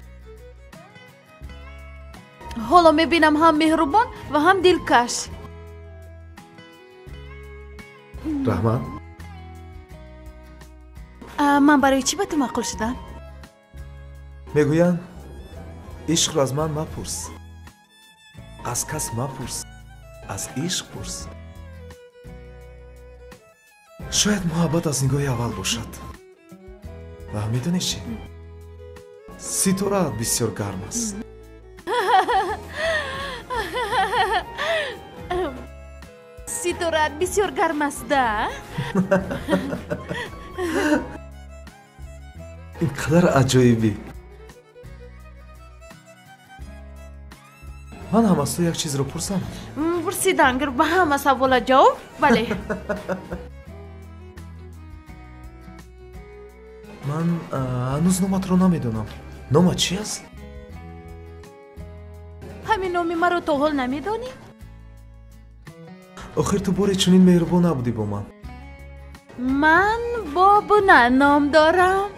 [SPEAKER 6] Ҳоло мебинам ҳам меҳрубон ва ҳам дилкаш.
[SPEAKER 1] Раҳмат.
[SPEAKER 6] Ман барои чӣ ба ту маъқул шудам?
[SPEAKER 1] Мегӯянд, ишқро аз ман мапурс, аз кас мапурс, аз ишқ пурс. Шояд муҳаббат аз нигоҳи аввал бошад. Ва медонӣ чӣ? Ситораат бисёр гарм аст.
[SPEAKER 6] Ситораат бисёр гарм аст, да?
[SPEAKER 1] Ин қадар аҷоибӣ. Ман ҳам аз ту як чизро пурсам?
[SPEAKER 6] Пурсидан гир, ба ҳама савола ҷавоб, бале.
[SPEAKER 1] Ман ҳанӯз номатро намедонам. Номат чи аст?
[SPEAKER 6] Ҳамин номи маро то ҳол намедонӣ?
[SPEAKER 1] Охир ту боре чунин меҳрубон набудӣ бо ман.
[SPEAKER 6] Ман Бобуна ном дорам.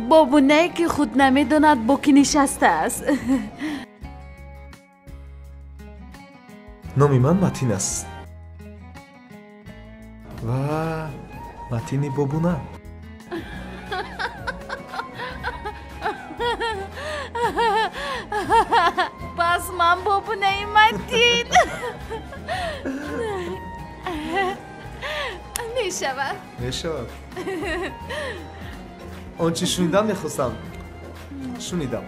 [SPEAKER 6] Бобунае ки худ намедонад бо кӣ нишастааст.
[SPEAKER 1] Номи ман Матин аст. Ва Матини Бобуна.
[SPEAKER 6] Пас ман Бобунаи Матин. Мешавад.
[SPEAKER 1] Мешавад. Он чӣ шунидан мехостам, шунидам.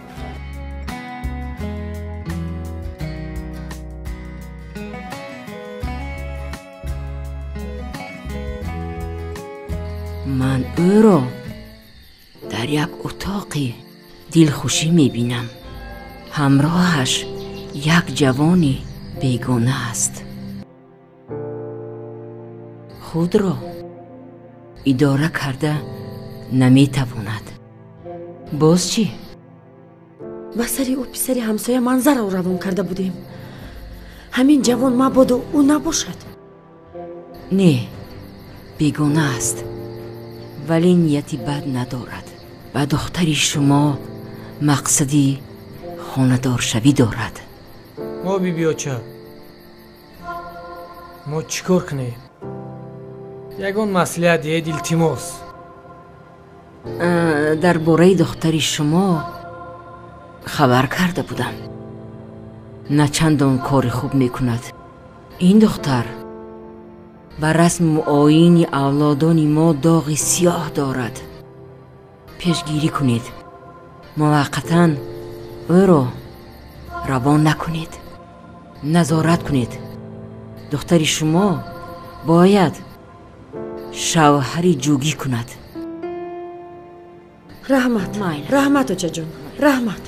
[SPEAKER 8] Ман ӯро дар як утоқи дилхушӣ мебинам. Ҳамроҳаш як ҷавони бегона аст. Худро идора карда наметавонад. Боз чӣ?
[SPEAKER 4] Ба сари ӯ писари ҳамсоя манзараро равон карда будем. Ҳамин ҷавон мабодо ӯ набошад.
[SPEAKER 8] Не, бегона аст, вале нияти бад надорад. Ба духтари шумо мақсади хонадоршавӣ дорад.
[SPEAKER 5] Мо бибиоча, мо чӣ кор кунем? Ягон маслиҳат диҳед, илтимос.
[SPEAKER 8] Дар бораи духтари шумо хабар карда будам. На чандон кори хуб мекунад. Ин духтар ба расму оини авлодони мо доғи сиёҳ дорад. Пешгирӣ кунед. Муваққатан ӯро равон накунед. Назорат кунед. Духтари шумо бояд шавҳари ҷугӣ кунад.
[SPEAKER 4] Раҳмат, раҳмат, очаҷон, раҳмат.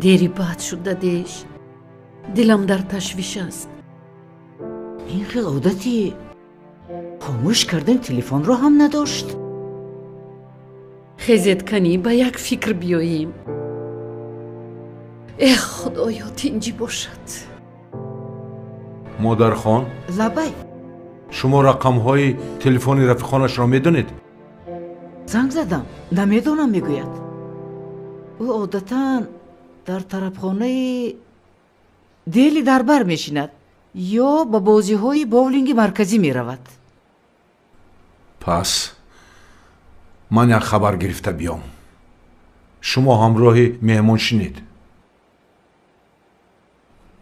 [SPEAKER 10] Дери бад шуд, дадеш. Дилам дар ташвиш аст.
[SPEAKER 3] Ин хел одати хомӯш кардани телефонро ҳам надошт.
[SPEAKER 10] Хезед канӣ, ба як фикр биёем. Эх, худоё, тинҷӣ бошад.
[SPEAKER 11] Модархон?
[SPEAKER 3] Лабай.
[SPEAKER 11] Шумо рақамҳои телефони рафиқонашро медонед?
[SPEAKER 3] Занг задам, намедонам, мегӯяд. Ӯ одатан дар тарабхонаи Дели дарбар мешинад ё ба бозиҳои боулинги марказӣ меравад.
[SPEAKER 11] Пас Ман як хабар гирифта биём. Шумо ҳамроҳи меҳмон шинед.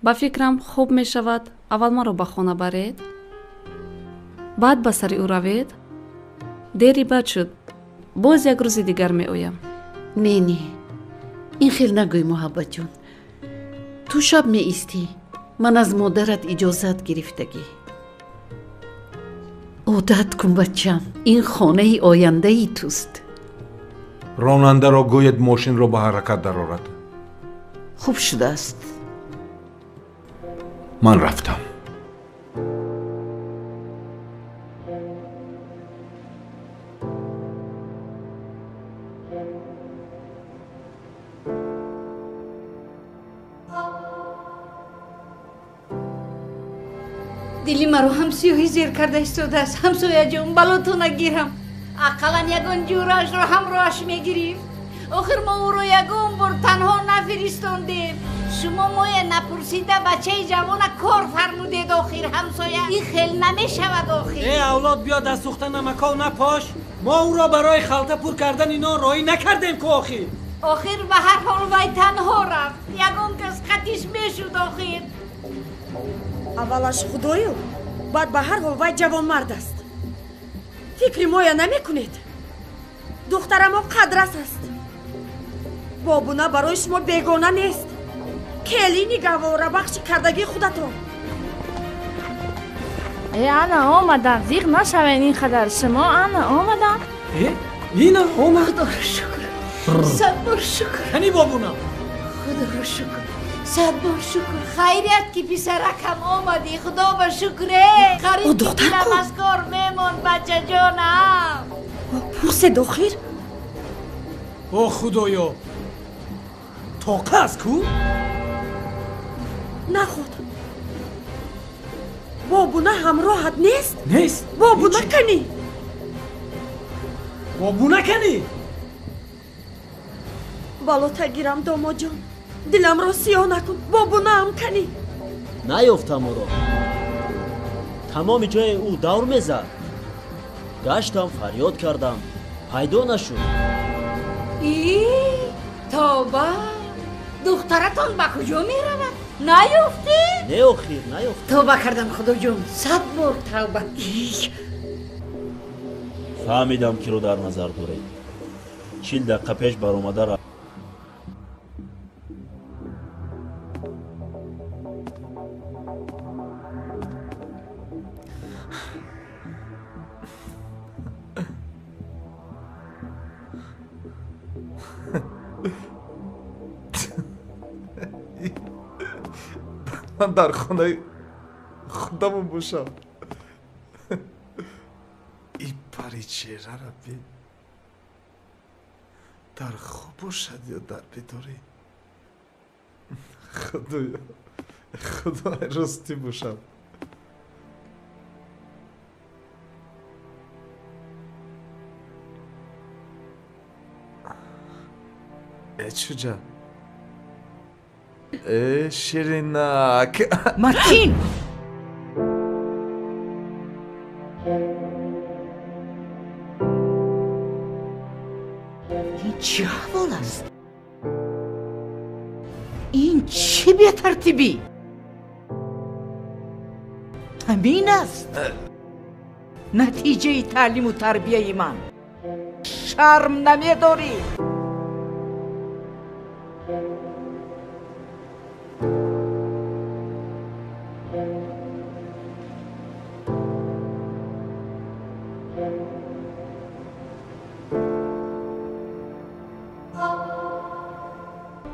[SPEAKER 14] Ба фикрам хуб мешавад аввал маро ба хона баред, баъд ба сари ӯ равед. Дери бад шуд, боз як рӯзи дигар меоям.
[SPEAKER 10] Не, не, ин хел нагӯй, Муҳаббатҷон. Ту шаб меистӣ, ман аз модарат иҷозат гирифтагӣ. Одат кун, бачам, ин хонаи ояндаи туст.
[SPEAKER 11] Ронандаро гӯед мошинро ба ҳаракат дарорад.
[SPEAKER 10] Хуб шудааст.
[SPEAKER 11] Ман рафтам.
[SPEAKER 15] Дили маро ҳам сиёҳӣ зер карда истодааст. Ҳамсояҷон, балотона гирам. Ақаллан ягон ҷӯраашро ҳамроҳаш мегирифт. Охир мо ӯро ягон бор танҳо нафиристондем. Шумо моя напурсида бачаи ҷавона кор фармудед. Охир ҳамсоя, ин хел намешавад охир.
[SPEAKER 5] Э авлод, биё дар сӯхта намаков напош. Мо ӯро барои халта пур кардани нон роҳӣ накардем ку охир.
[SPEAKER 15] Охир ба ҳар ҳол вай танҳо рафт. Ягон кас қатиш мешуд охир.
[SPEAKER 4] Аввалаш худою, баъд ба ҳар ҳол вай ҷавонмард аст. Фикри моя намекунед. Духтарамо қадрас аст. Бобуна барои шумо бегона нест. Келини гаҳворабахши кардагии худатон.
[SPEAKER 13] Э, ана омадам, зиқ нашавед ин қадар. Шумо ана омадам.
[SPEAKER 5] Э, ина омад.
[SPEAKER 15] Худоро шукр, сад бор шукр.
[SPEAKER 5] Кани бобуна?
[SPEAKER 15] Худоро шукр, сад бор шукр. Хайрият ки писаракам омадӣ, худо ба шукре. Қариб ки дилам аз кор мемонд, бачаҷонам.
[SPEAKER 4] Пурсед охир.
[SPEAKER 5] О худоё, тоқа аст ку?
[SPEAKER 4] Наход, бобуна ҳамроҳат нест?
[SPEAKER 5] Нест.
[SPEAKER 4] Бобуна кани?
[SPEAKER 5] Бобуна кани?
[SPEAKER 4] Балота гирам, домодҷон, диламро сиёҳ накун. Бобунаам кани?
[SPEAKER 2] Наёфтам ӯро. Тамоми ҷои ӯ давр мезад. Гаштам, фарёд кардам, пайдо нашуд.
[SPEAKER 15] И тавба, духтаратон ба куҷо меравад? Наёфтед?
[SPEAKER 2] Не охир, наёфтам.
[SPEAKER 15] Тавба кардам, худоҷон, сад бор тавба.
[SPEAKER 2] Фаҳмидам, киро дар назар доред. 40 дақиқа пеш баромада рафт.
[SPEAKER 1] Ман дар хонаи худамон бошам. И паричеҳрара бин. Дар хоб бошад ё дар бедорӣ? Худоё, худои ростӣ бошам. Э чуҷа? Э ширинак.
[SPEAKER 3] Матин! Ин чӣ аҳвол аст? Ин чӣ бетартибӣ? Ҳамин аст натиҷаи таълиму тарбияи ман. Шарм намедорӣ.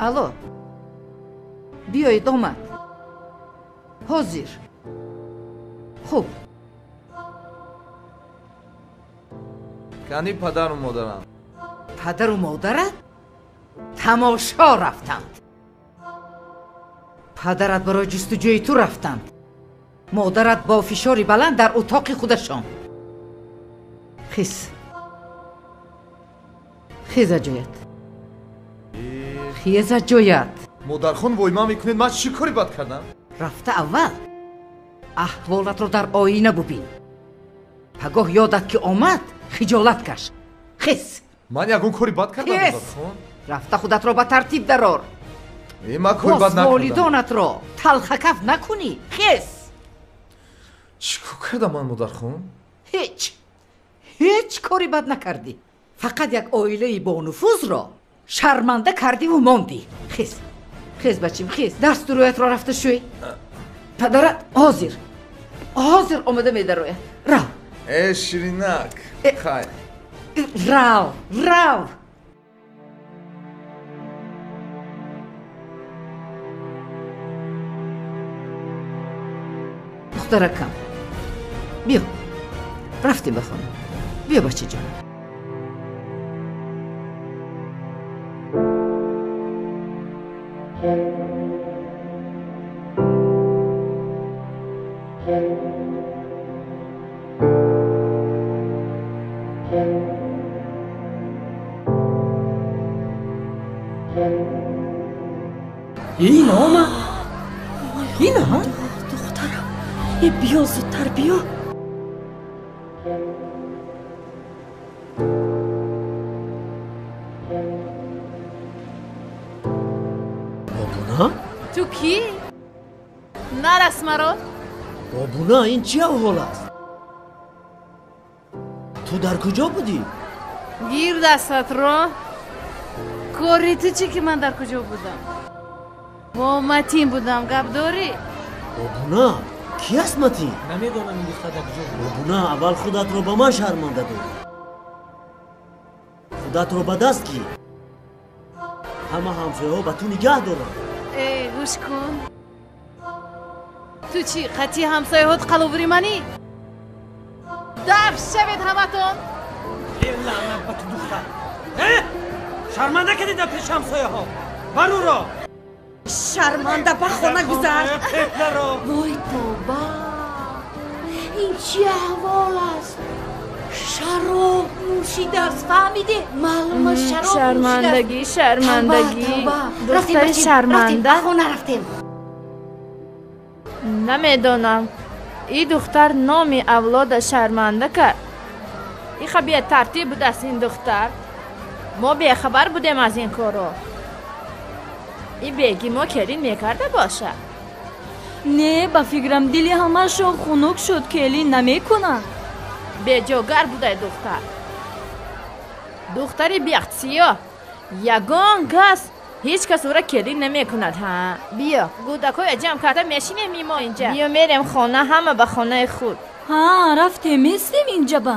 [SPEAKER 3] Алло, биёед, омад. Ҳозир. Хуб.
[SPEAKER 1] Кани падару модарам?
[SPEAKER 3] Падару модарат тамошо рафтанд. Падарат барои ҷустуҷӯи ту рафтанд. Модарат бо фишори баланд дар утоқи худашон. Хиз. Хиза ҷоят. Хеза ҷоят.
[SPEAKER 1] Модархон, войма мекунед, ман чӣ кори бад кардам?
[SPEAKER 3] Рафта аввал аҳволатро дар оина бубин. Пагоҳ ёдат ки омад, хиҷолат каш. Хез.
[SPEAKER 1] Ман ягон кори бад кардам, модархон?
[SPEAKER 3] Рафта худатро ба тартиб дарор.
[SPEAKER 1] Ман кори бад накардам.
[SPEAKER 3] Волидонатро талхакаф накунӣ. Хез.
[SPEAKER 1] Чӣ кор кардам ман, модархон?
[SPEAKER 3] Ҳеҷ. Ҳеҷ кори бад накардӣ. Фақат як оилаи бонуфузро шарманда кардиву мондӣ. Хез. Хез, бачим, хез. Дасту рӯятро рафта шӯй. Падарат ҳозир. Ҳозир омада медарояд. Рав.
[SPEAKER 1] Э, ширинак. Хай.
[SPEAKER 3] Рав, рав. Духтаракам, биё. Рафтем ба хона. Биё, бачаҷон.
[SPEAKER 5] Ин омад? Ина?
[SPEAKER 4] Духтарам, э, биё зудтар, биё.
[SPEAKER 2] Бобуна?
[SPEAKER 6] Ту кӣ? Нарас маро.
[SPEAKER 2] Бобуна, ин чӣ аҳвол аст? Ту дар куҷо будӣ?
[SPEAKER 6] Гир дастатро. Кори ту чӣ ки ман дар куҷо будам? Бо Матин будам, гап дорӣ?
[SPEAKER 2] Бобуна, кӣ аст Матин?
[SPEAKER 5] Намедонам ин духтар дар куҷо буд.
[SPEAKER 2] Бобуна, аввал худатро ба ман шарманда дорӣ. Худатро ба даст гир. Ҳама ҳамсояҳо ба ту нигаҳ доранд.
[SPEAKER 6] Э, гӯш кун. Ту чӣ, қатъи ҳамсояҳот қаловури манӣ? Даф шавед ҳаматон!
[SPEAKER 5] Э, лаънат ба ту, духтар! Э, шарманда кардӣ дар пеши ҳамсояҳо. Бар ӯро!
[SPEAKER 4] Шарманда ба хона гузашт. Вой, тоба! Ин чӣ аҳвол аст? Шароб нӯшидааст, фаҳмидӣ? Маълум аст, шароб нӯшидааст.
[SPEAKER 13] Шармандагӣ, шармандагӣ. Духтари шарманда.
[SPEAKER 4] Хона рафтем.
[SPEAKER 13] Намедонам. И духтар номи авлода шарманда кард. Иха бетартиб будааст ин духтар. Мо бехабар будем аз ин корро. И беги мо келин мекарда бошад.
[SPEAKER 16] Не, ба фикрам дили ҳамашон хунук шуд, келин намекунад.
[SPEAKER 13] Беҷогар будай духтар. Духтари бехтсиёҳ. Ягон кас ҳеҷ кас ӯра келин намекунад, ҳа. Биё, гӯдакҳоя ҷамъ карда мешинем мо инҷа. Биё мерем хона, ҳама ба хонаи худ.
[SPEAKER 16] Ҳа, рафтем, местем инҷа ба.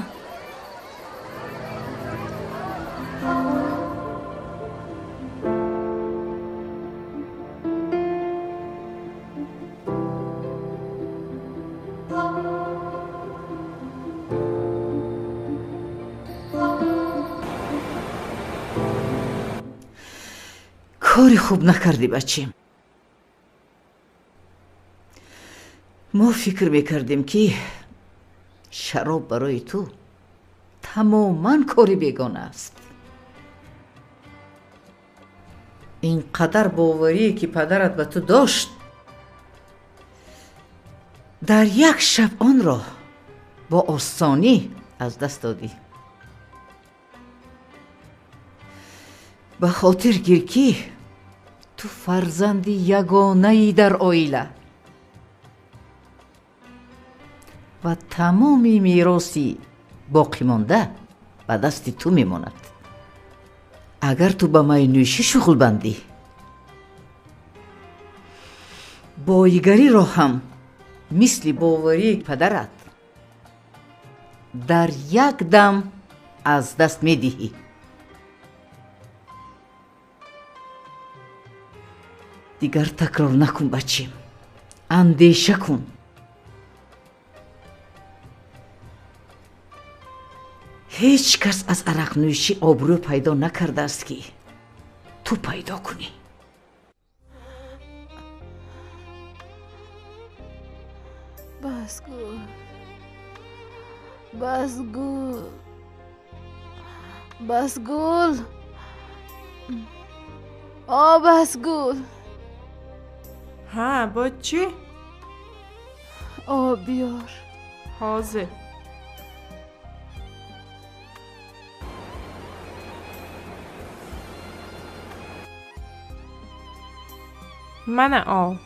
[SPEAKER 3] Кори хуб накардӣ, бачем. Мо фикр мекардем, ки шароб барои ту тамоман кори бегона аст. Ин қадар боварие ки падарат ба ту дошт, дар як шаб онро бо осонӣ аз даст додӣ. Ба хотир гир, ки ту фарзанди ягонаи дар оила ва тамоми мероси боқимонда ба дасти ту мемонад. Агар ту ба майнӯшӣ шуғл бандӣ, боигариро ҳам мисли боварии падарат дар як дам аз даст медиҳӣ. Дигар такрор накун, бачим. Андеша кун. Ҳеҷ кас аз арақнӯшӣ обрӯ пайдо накардааст, ки ту пайдо кунӣ.
[SPEAKER 6] Бас гул. Бас гул. Бас гул. О, бас гул.
[SPEAKER 17] Ҳа, бо чӣ?
[SPEAKER 6] Об биёр.
[SPEAKER 17] Ҳозир. Мана об.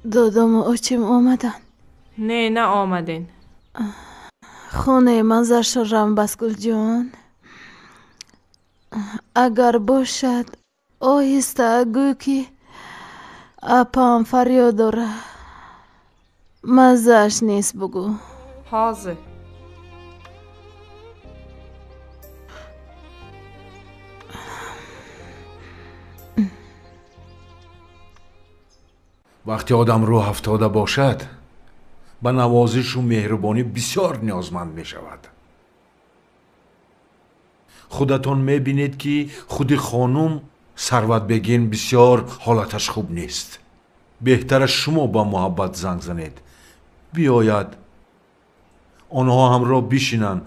[SPEAKER 14] Додому очим омаданд?
[SPEAKER 17] Не, наомаден.
[SPEAKER 14] Хонаи манзаршон рам Басгулҷон. Агар бошад, оҳиста гӯй, ки апам фарёд дора. Маззааш нест, бугӯ.
[SPEAKER 17] Ҳозир.
[SPEAKER 11] Вақте одам рӯҳ афтода бошад, ба навозишу меҳрубонӣ бисёр ниёзманд мешавад. Худатон мебинед, ки худи хонум Сарватбегин бисёр ҳолаташ хуб нест. Беҳтараш шумо ба Муҳаббат занг занед, биёяд, онҳо ҳамроҳ бишинанд,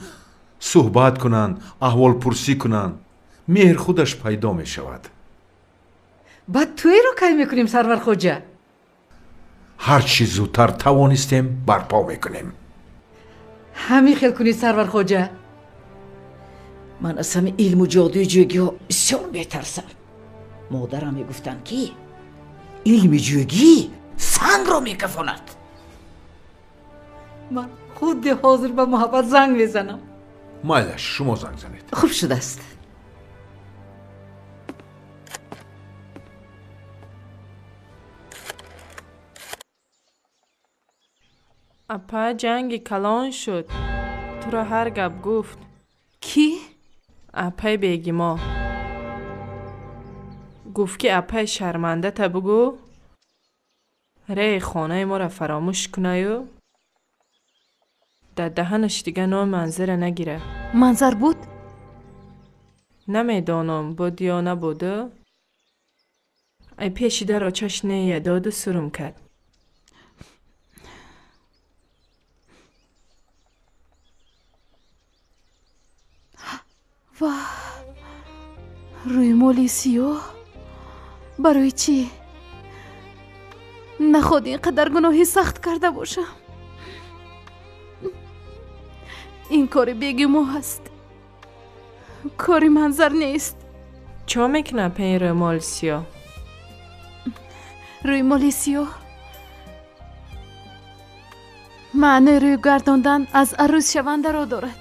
[SPEAKER 11] суҳбат кунанд, аҳволпурсӣ кунанд. Меҳр худаш пайдо мешавад.
[SPEAKER 3] Баъд тӯйро кай мекунем, Сарвархоҷа?
[SPEAKER 11] Ҳар чӣ зудтар тавонистем, барпо мекунем.
[SPEAKER 3] Ҳамин хел кунед, Сарвархоҷа.
[SPEAKER 8] Ман аз ҳамин илму ҷодуи ҷӯгиҳо бисёр метарсам. Модарам мегуфтанд, ки илми ҷӯгӣ сангро мекафонад.
[SPEAKER 3] Ман худи ҳозир ба Муҳаббат занг мезанам.
[SPEAKER 11] Майлаш, шумо занг занед.
[SPEAKER 3] Хуб шудааст.
[SPEAKER 17] Апа, ҷанги калон шуд. Туро ҳар гап гуфт.
[SPEAKER 14] Кӣ?
[SPEAKER 17] Апаи Бегимо. Гуфт, ки апаи шармандата бугӯ, реи хонаи моро фаромӯш кунаю дар даҳанаш дига номи Манзара нагира.
[SPEAKER 14] Манзар буд?
[SPEAKER 17] Намедонам, буд ё набуду. Ай пеши дар очаш нея доду сурум кард.
[SPEAKER 14] Ваҳ, рӯймоли сиёҳ? Барои чӣ? Наход ин қадар гуноҳи сахт карда бошам. Ин кори Бегимо аст, кори Манзар нест.
[SPEAKER 17] Чо мекунад пени рӯймоли сиёҳ?
[SPEAKER 14] Рӯймоли сиёҳ маънои рӯйгардондан аз арӯзшавандаро дорад.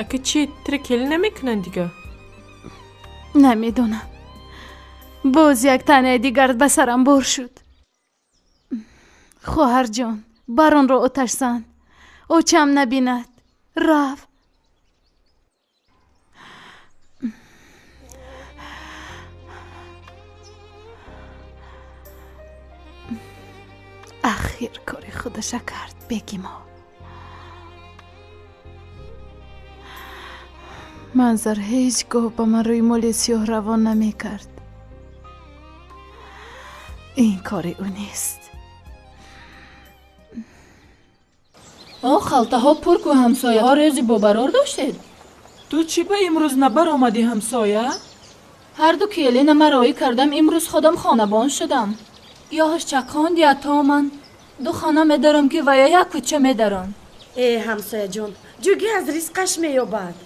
[SPEAKER 17] Ака, чӣ, тира келин намекунанд дига?
[SPEAKER 14] Намедонам. Боз як таънаи дигар ба сарам бор шуд. Хоҳарҷон, баронро оташ зан, очам набинад. Рав. Ахир кори худаша кард Бегимо. Манзар ҳеҷ гоҳ ба ман рӯймоли сиёҳ равон намекард. Ин кори ӯ нест.
[SPEAKER 16] О, халтаҳо пур ку, ҳамсояҳо, рӯзи бобарор доштед?
[SPEAKER 18] Ту чӣ ба имрӯз набаромадӣ, ҳамсоя?
[SPEAKER 16] Ҳарду келинама роӣ кардам, имрӯз худам хонабон шудам. Ёҳаш чақонд ято ман. Ду хона медарам, ки вая як кӯча медарам.
[SPEAKER 4] Э, ҳамсояҷон, ҷугӣ аз ризқаш меёбад.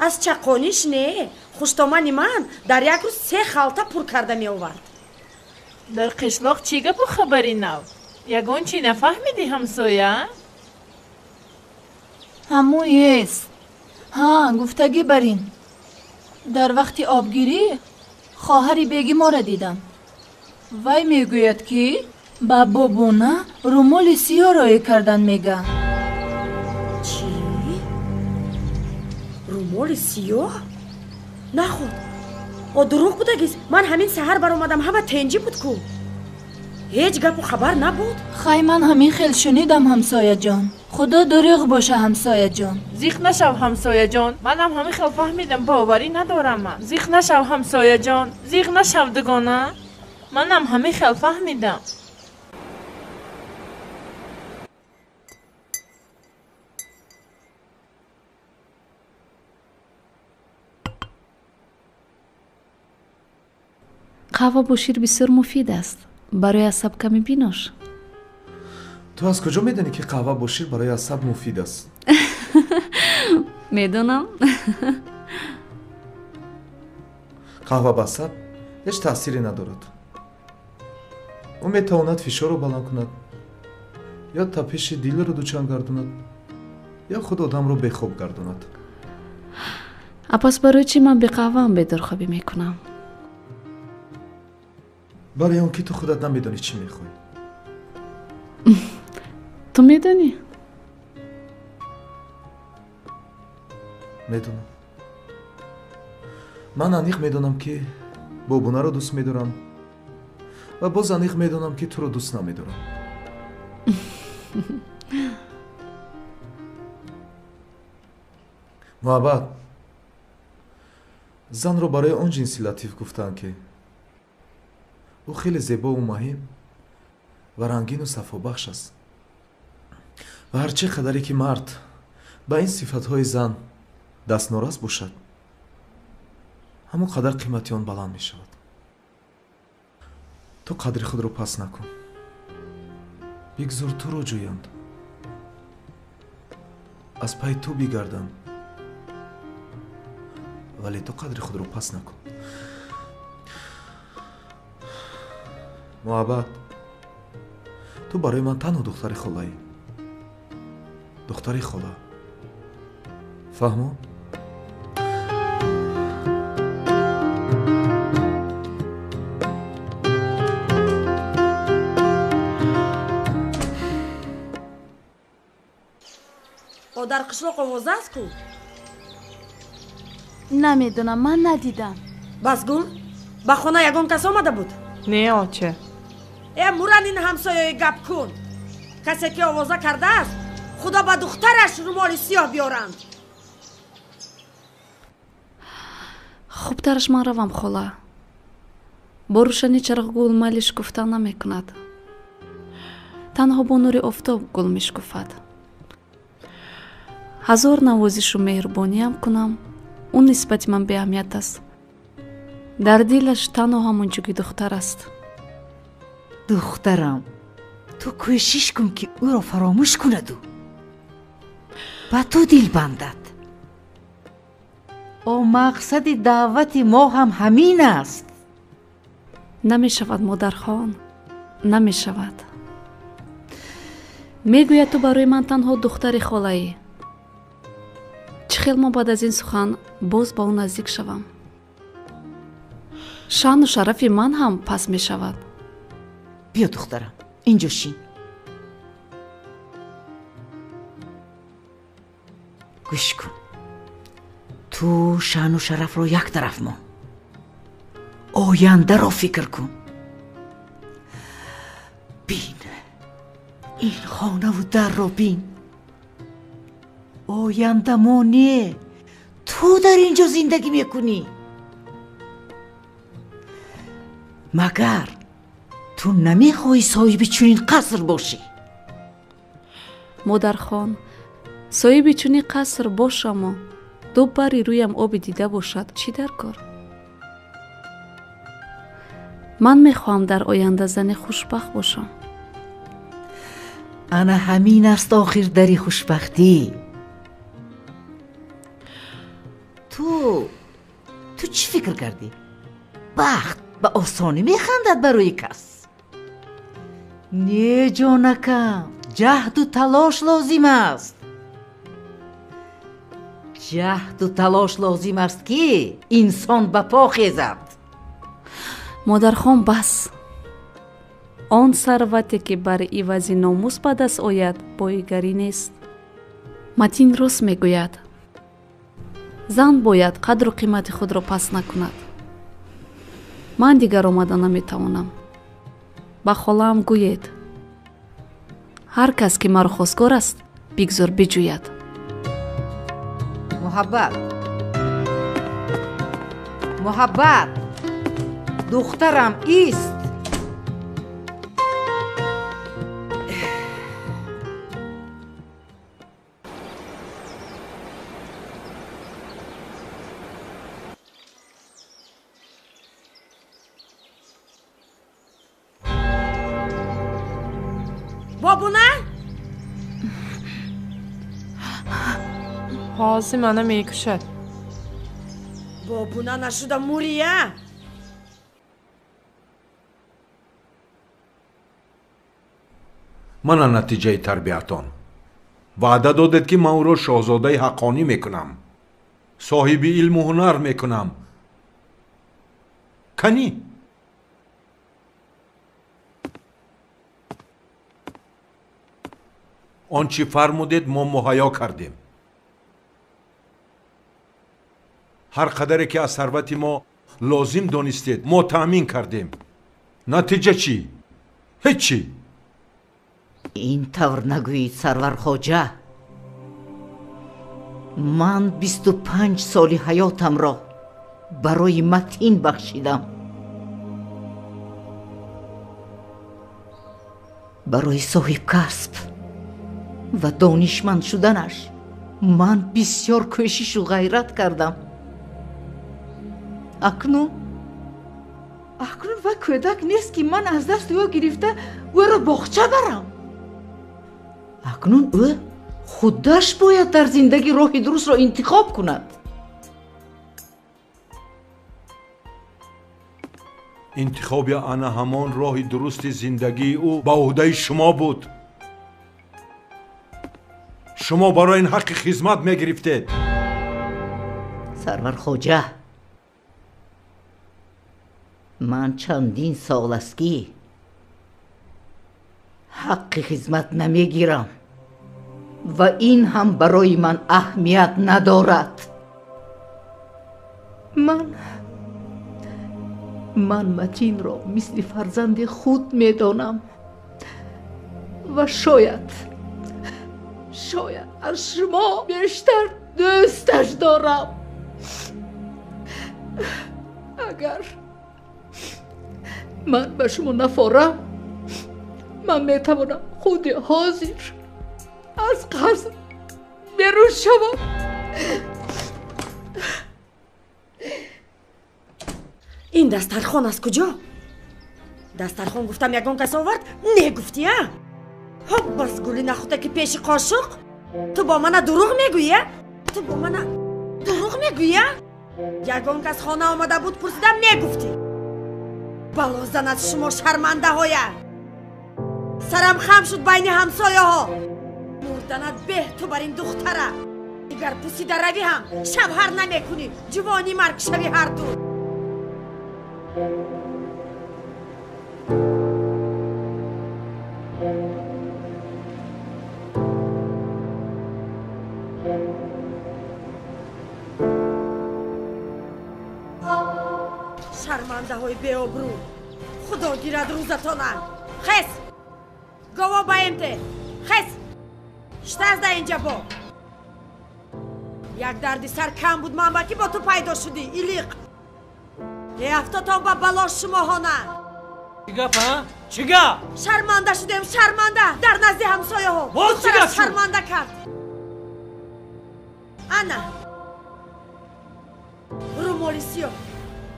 [SPEAKER 4] Аз чақониш не. Хуштомани ман дар як рӯз се халта пур карда меовард.
[SPEAKER 18] Дар қишлоқ чӣ гапу хабари нав? Ягон чӣ нафаҳмидӣ, ҳамсоя?
[SPEAKER 16] Ҳамӯест. Ҳа, гуфтагӣ бар ин. Дар вақти обгирӣ хоҳари Бегиморо дидам. Вай мегӯяд, ки ба бобона румоли сиёҳ роӣ кардан мега.
[SPEAKER 4] Чӣ? Румоли сиёҳ? Наход, о дурӯғ будагист. Ман ҳамин саҳар баромадам, ҳама тенҷӣ буд ку. Ҳеҷ гапу хабар набуд?
[SPEAKER 16] Хай, ман ҳамин хел шунидам, ҳамсояҷон. Худо дурӯғ боша, ҳамсояҷон.
[SPEAKER 18] Зиқ нашав, ҳамсояҷон, манам ҳамин хел фаҳмидам, боварӣ надорам ман. Зиқ нашав, ҳамсояҷон, зиқ нашав, дугона, манам ҳамин хел фаҳмидам.
[SPEAKER 14] Қаҳва бо шир бисёр муфид аст. Барои асаб каме бинош.
[SPEAKER 1] Ту аз куҷо медонӣ, ки қаҳва бо шир барои асаб муфид аст?
[SPEAKER 14] Медонам.
[SPEAKER 1] Қаҳва ба асаб ҳеҷ таъсире надорад. Ӯ метавонад фишорро баланд кунад, ё тапиши дилро дучанд гардонад, ё худ одамро бехоб гардонад.
[SPEAKER 14] Апас барои чӣ ман беқаҳваам бедорхобӣ мекунам?
[SPEAKER 1] Барои он ки ту худат намедонӣ чӣ мехоҳӣ.
[SPEAKER 14] Ту медонӣ?
[SPEAKER 1] Медонам. Ман аниқ медонам, ки бобунаро дӯст медорам ва боз аниқ медонам, ки туро дӯст намедорам. Муҳаббат, занро барои он ҷинси латиф гуфтаанд, ки ӯ хеле зебову маҳим ва рангину сафобахш аст. Ва ҳар чӣ қадаре ки мард ба ин сифатҳои зан дастнорас бошад, ҳамон қадар қимати он баланд мешавад. Ту қадри худро паст накун. Бигзор туро ҷӯянд, аз пайи ту бигарданд, вале ту қадри худро паст накун. Муҳаббат, ту барои ман танҳо духтари холаӣ. Духтари хола. Фаҳмо?
[SPEAKER 4] Дар қишлоқ овоза аст ку?
[SPEAKER 6] Намедонам, ман надидам.
[SPEAKER 4] Басгул, ба хона ягон кас омада буд?
[SPEAKER 17] Не, оче.
[SPEAKER 4] Э, муран ин ҳамсояи гап кун. Касе ки овоза кардааст, худо ба духтараш румоли сиёҳ биёранд.
[SPEAKER 14] Хубтараш ман равам, хола. Бо рӯшани чароғ гул майли шукуфтан намекунад. Танҳо бо нури офтоб гул мешукуфад. Ҳазор навозишу меҳрубониам кунам, ӯ нисбати ман беаҳамият аст. Дар дилаш танҳо ҳамон ҷуги духтар аст.
[SPEAKER 3] Духтарам, ту кӯшиш кун, ки ӯро фаромӯш кунаду ба ту дил бандад. О мақсади даъвати мо ҳам ҳамин аст.
[SPEAKER 14] Намешавад, модархон, намешавад. Мегӯяд, ту барои ман танҳо духтари холаӣ. Чӣ хел мо баъд аз ин сухан боз ба ӯ наздик шавам? Шаъну шарафи ман ҳам паст мешавад.
[SPEAKER 3] Биё, духтарам, инҷо шин. Гӯш кун, ту шаъну шарафро як тараф мон, ояндаро фикр кун. Бин, ин хонаву дарро бин. Оянда мо не, ту дар ин ҷо зиндагӣ мекунӣ. Магар ту намехоҳӣ соҳиби чунин қаср бошӣ?
[SPEAKER 14] Модархон, соҳиби чунин қаср бошаму ду бари рӯям оби дида бошад, чӣ дар кор? Ман мехоҳам дар оянда зани хушбахт бошам.
[SPEAKER 3] Ана ҳамин аст охир дари хушбахтӣ. Ту чӣ фикр кардӣ? Бахт ба осонӣ механдад барои кас. Не, ҷонакам, ҷаҳду талош лозим аст. Ҷаҳду талош лозим аст, ки инсон ба по хезад.
[SPEAKER 14] Модархон, бас. Он сарвате, ки бар ивази номус ба даст ояд, боигарӣ нест. Матин рост мегӯяд. Зан бояд қадру қимати худро паст накунад. Ман дигар омада наметавонам. Ба холаам гӯед, ҳар кас ки маро хостгор аст, бигзор биҷӯяд.
[SPEAKER 3] Муҳаббат, муҳаббат, духтарам, ист.
[SPEAKER 4] Бобуна?
[SPEAKER 17] Ҳозир мана мекушад.
[SPEAKER 4] Бобуна нашуда мурия.
[SPEAKER 11] Мана натиҷаи тарбиятон. Ваъда додед, ки ман ӯро шоҳзодаи ҳаққонӣ мекунам, соҳиби илму ҳунар мекунам. Канӣ? Он чӣ фармудед, мо муҳайё кардем. Ҳар қадаре ки аз сарвати мо лозим донистед, мо таъмин кардем. Натиҷа чӣ? Ҳеҷ чӣ.
[SPEAKER 3] Ин тавр нагӯед, Сарвархоҷа. Ман 25 соли ҳаётамро барои Матин бахшидам. Барои соҳибкасб ва донишманд шуданаш ман бисёр кӯшишу ғайрат кардам. Акнун ва кӯдак нест, ки ман аз дасти ӯ гирифта ӯро боғча барам. Акнун ӯ худаш бояд дар зиндагӣ роҳи дурустро интихоб кунад.
[SPEAKER 11] Интихоби ана ҳамон роҳи дурусти зиндагии ӯ ба ӯҳдаи шумо буд. Шумо барои ин ҳаққи хизмат мегирифтед.
[SPEAKER 3] Сарвархоҷа, ман чандин сол аст, ки ҳаққи хизмат намегирам ва ин ҳам барои ман аҳамият надорад. Ман Матинро мисли фарзанди худ медонам ва шояд аз шумо бештар дӯсташ дорам. Агар ман ба шумо нафорам, ман метавонам худи ҳозир аз қаср берун шавам.
[SPEAKER 4] Ин дастархон аз куҷо? Дастархон гуфтам, ягон кас овард? Не гуфтӣ, а? Ҳоп, бас гули нахӯта, ки пеши қошуқ? Ту бо мана дурӯғ мегӯӣ, а? Ту бо мана дурӯғ мегӯӣ, а? Ягон кас хона омада буд, пурсидам, не гуфтӣ. Бало занад шумо шармандаҳоя. Сарам хам шуд байни ҳамсояҳо. Мурданат беҳ ту бар ин духтара. Дигар пусида равӣ ҳам шавҳар намекунӣ, ҷувони марг шавӣ ҳарду. Шармандаҳои беобрӯ, худо гирад рӯзатона. Хес, гово ба эмте. Хес, штаз да инҷа бо. Як дарди сар кам буд ман ба ки бо ту пайдо шудӣ, илиқ. Афтотон ба бало шумоҳона.
[SPEAKER 5] Чӣ гап, а? Чӣ гап?
[SPEAKER 4] Шарманда шудем, шарманда дар назди ҳамсояҳо.
[SPEAKER 5] Боз чӣ гап шуд?
[SPEAKER 4] Шарманда кард. Ана румоли сиёҳ.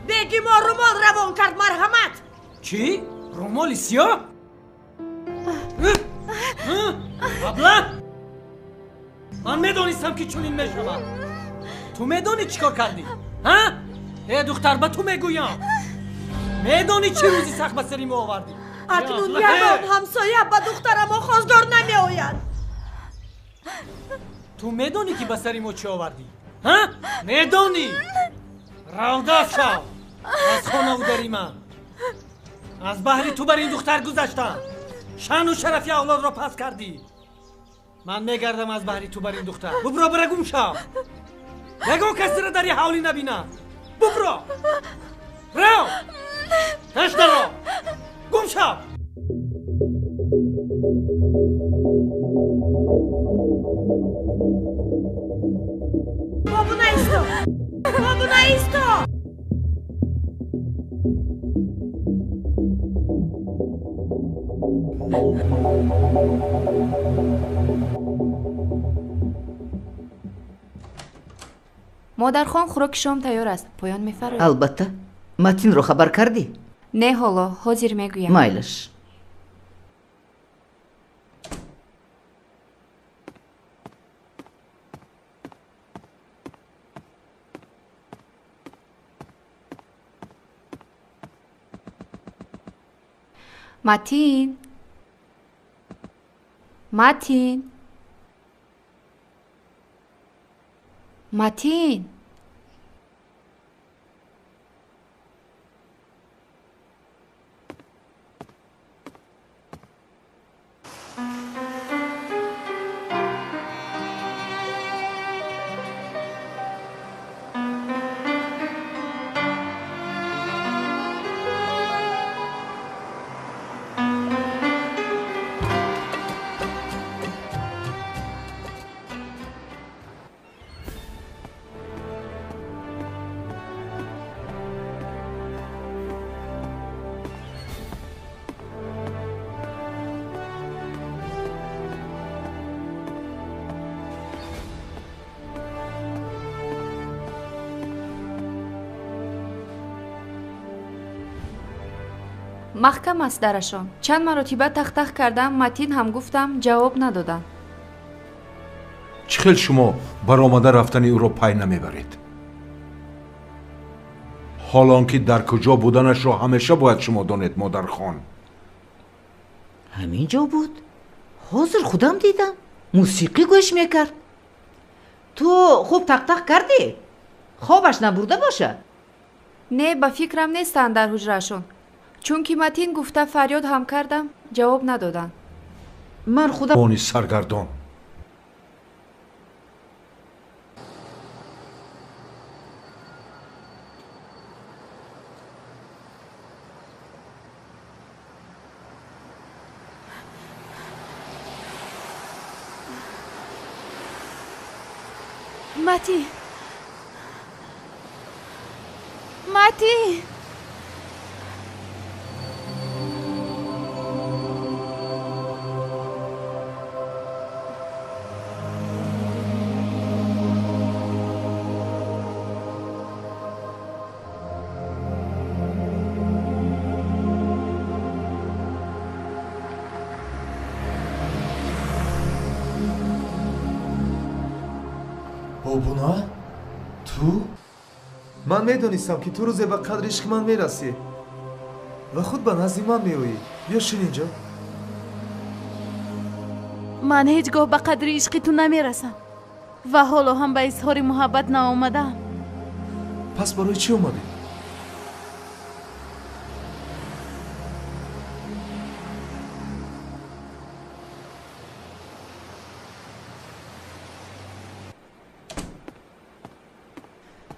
[SPEAKER 4] Беги мо румол равон кард, марҳамат.
[SPEAKER 5] Чӣ? Румоли сиёҳ? Абла? Ман медонистам, ки чунин мешавад. Ту медонӣ чӣ кор кардӣ? Ҳа? Э, духтар, ба ту мегӯям. Медонӣ чӣ рӯзи сахт ба сари мо овардӣ?
[SPEAKER 4] Акнун ягон ҳамсоя ба духтарамо хостгор намеояд.
[SPEAKER 5] Ту медонӣ, ки ба сари мо чӣ овардӣ? Ҳа? Медонӣ? Равда шав аз хонаву дари ман. Аз баҳри ту бар ин духтар гузаштам. Шаъну шарафи авлодро пас кардӣ. Ман мегардам аз баҳри ту бар ин духтар. Бубро, бара гум шав. Ягон касеро дар ин ҳавлӣ набинам. Бубро, рав, ташдаро гум шав.
[SPEAKER 4] Бобуна исто, бобуна исто.
[SPEAKER 9] Модархон, хӯроки шом тайёр аст, поён мефароед.
[SPEAKER 3] Албатта. Матинро хабар кардӣ?
[SPEAKER 9] Не, ҳоло, ҳозир мегӯям.
[SPEAKER 3] Майлаш.
[SPEAKER 9] Матин, Матин, Матин. Маҳкам аст дарашон. Чанд маротиба тахтах кардам, Матин ҳам гуфтам, ҷавоб надоданд.
[SPEAKER 11] Чӣ хел шумо баромада рафтани ӯро пай намебаред? Ҳолон ки дар куҷо буданашро ҳамеша бояд шумо донед, модархон.
[SPEAKER 3] Ҳамин ҷо буд. Ҳозир худам дидам. Мусиқӣ гӯш мекард. Ту хуб тақтақ кардӣ? Хобаш набурда бошад?
[SPEAKER 9] Не, ба фикрам нестанд дар ҳуҷрашон. Чунки Матин гуфта фарёд ҳам кардам, ҷавоб надоданд.
[SPEAKER 3] Ман худам
[SPEAKER 11] бони саргардон.
[SPEAKER 6] Матин, Матин.
[SPEAKER 1] Бобуна? Ту? Ман медонистам, ки ту рӯзе ба қадри ишқи ман мерасӣ ва худ ба назди ман меоӣ. Биё шин инҷо.
[SPEAKER 6] Ман ҳеҷ гоҳ ба қадри ишқи ту намерасам ва ҳоло ҳам ба изҳори муҳаббат наомадаам.
[SPEAKER 1] Пас барои чӣ омадӣ?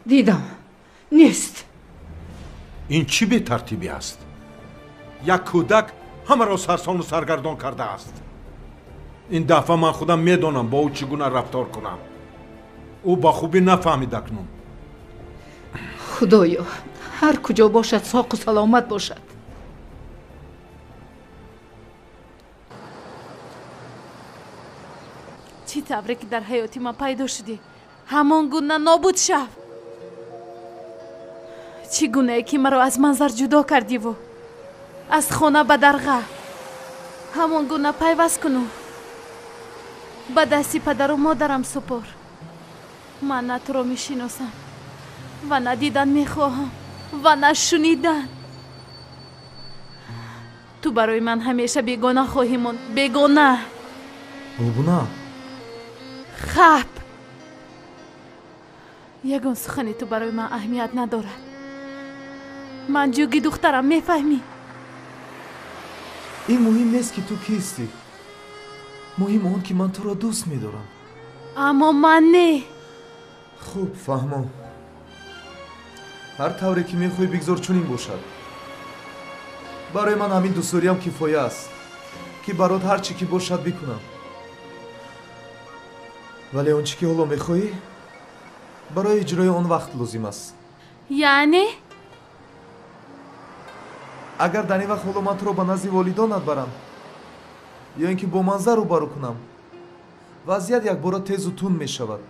[SPEAKER 3] Дидам, нест.
[SPEAKER 11] Ин чӣ бетартибӣ аст? Як кӯдак ҳамаро сарсону саргардон кардааст. Ин дафъа ман худам медонам бо ӯ чӣ гуна рафтор кунам. Ӯ ба хубӣ нафаҳмид акнун.
[SPEAKER 3] Худоё, ҳар куҷо бошад соқу саломат бошад.
[SPEAKER 6] Чӣ тавре ки дар ҳаёти ман пайдо шудӣ, ҳамон гуна нобуд шав. Чӣ гунае ки маро аз манзар ҷудо кардиву аз хона ба дарға, ҳамон гуна пайваст куну ба дасти падару модарам супор. Ман на туро мешиносам ва на дидан мехоҳам ва на шунидан. Ту барои ман ҳамеша бегона хоҳӣ монд, бегона.
[SPEAKER 1] Бобуна.
[SPEAKER 6] Хаб, ягон сухани ту барои ман аҳамият надорад. Ман ҷуги духтарам, мефаҳмӣ?
[SPEAKER 1] Ин муҳим нест, ки ту кистӣ. Муҳим он, ки ман туро дӯст медорам.
[SPEAKER 6] Аммо ман не.
[SPEAKER 1] Хуб, фаҳмо. Ҳар тавре ки мехоҳӣ бигзор чунин бошад. Барои ман ҳамин дӯстдориям кифоя аст, ки барот ҳар чӣ ки бошад бикунам. Вале он чӣ ки ҳоло мехоҳӣ, барои иҷрои он вақт лозим аст.
[SPEAKER 6] Яъне?
[SPEAKER 1] Агар дар ин вақт ҳоло ман туро ба назди волидонат барам ё ин ки бо манзар рӯбарӯ кунам, вазъият якбора тезу тунд мешавад.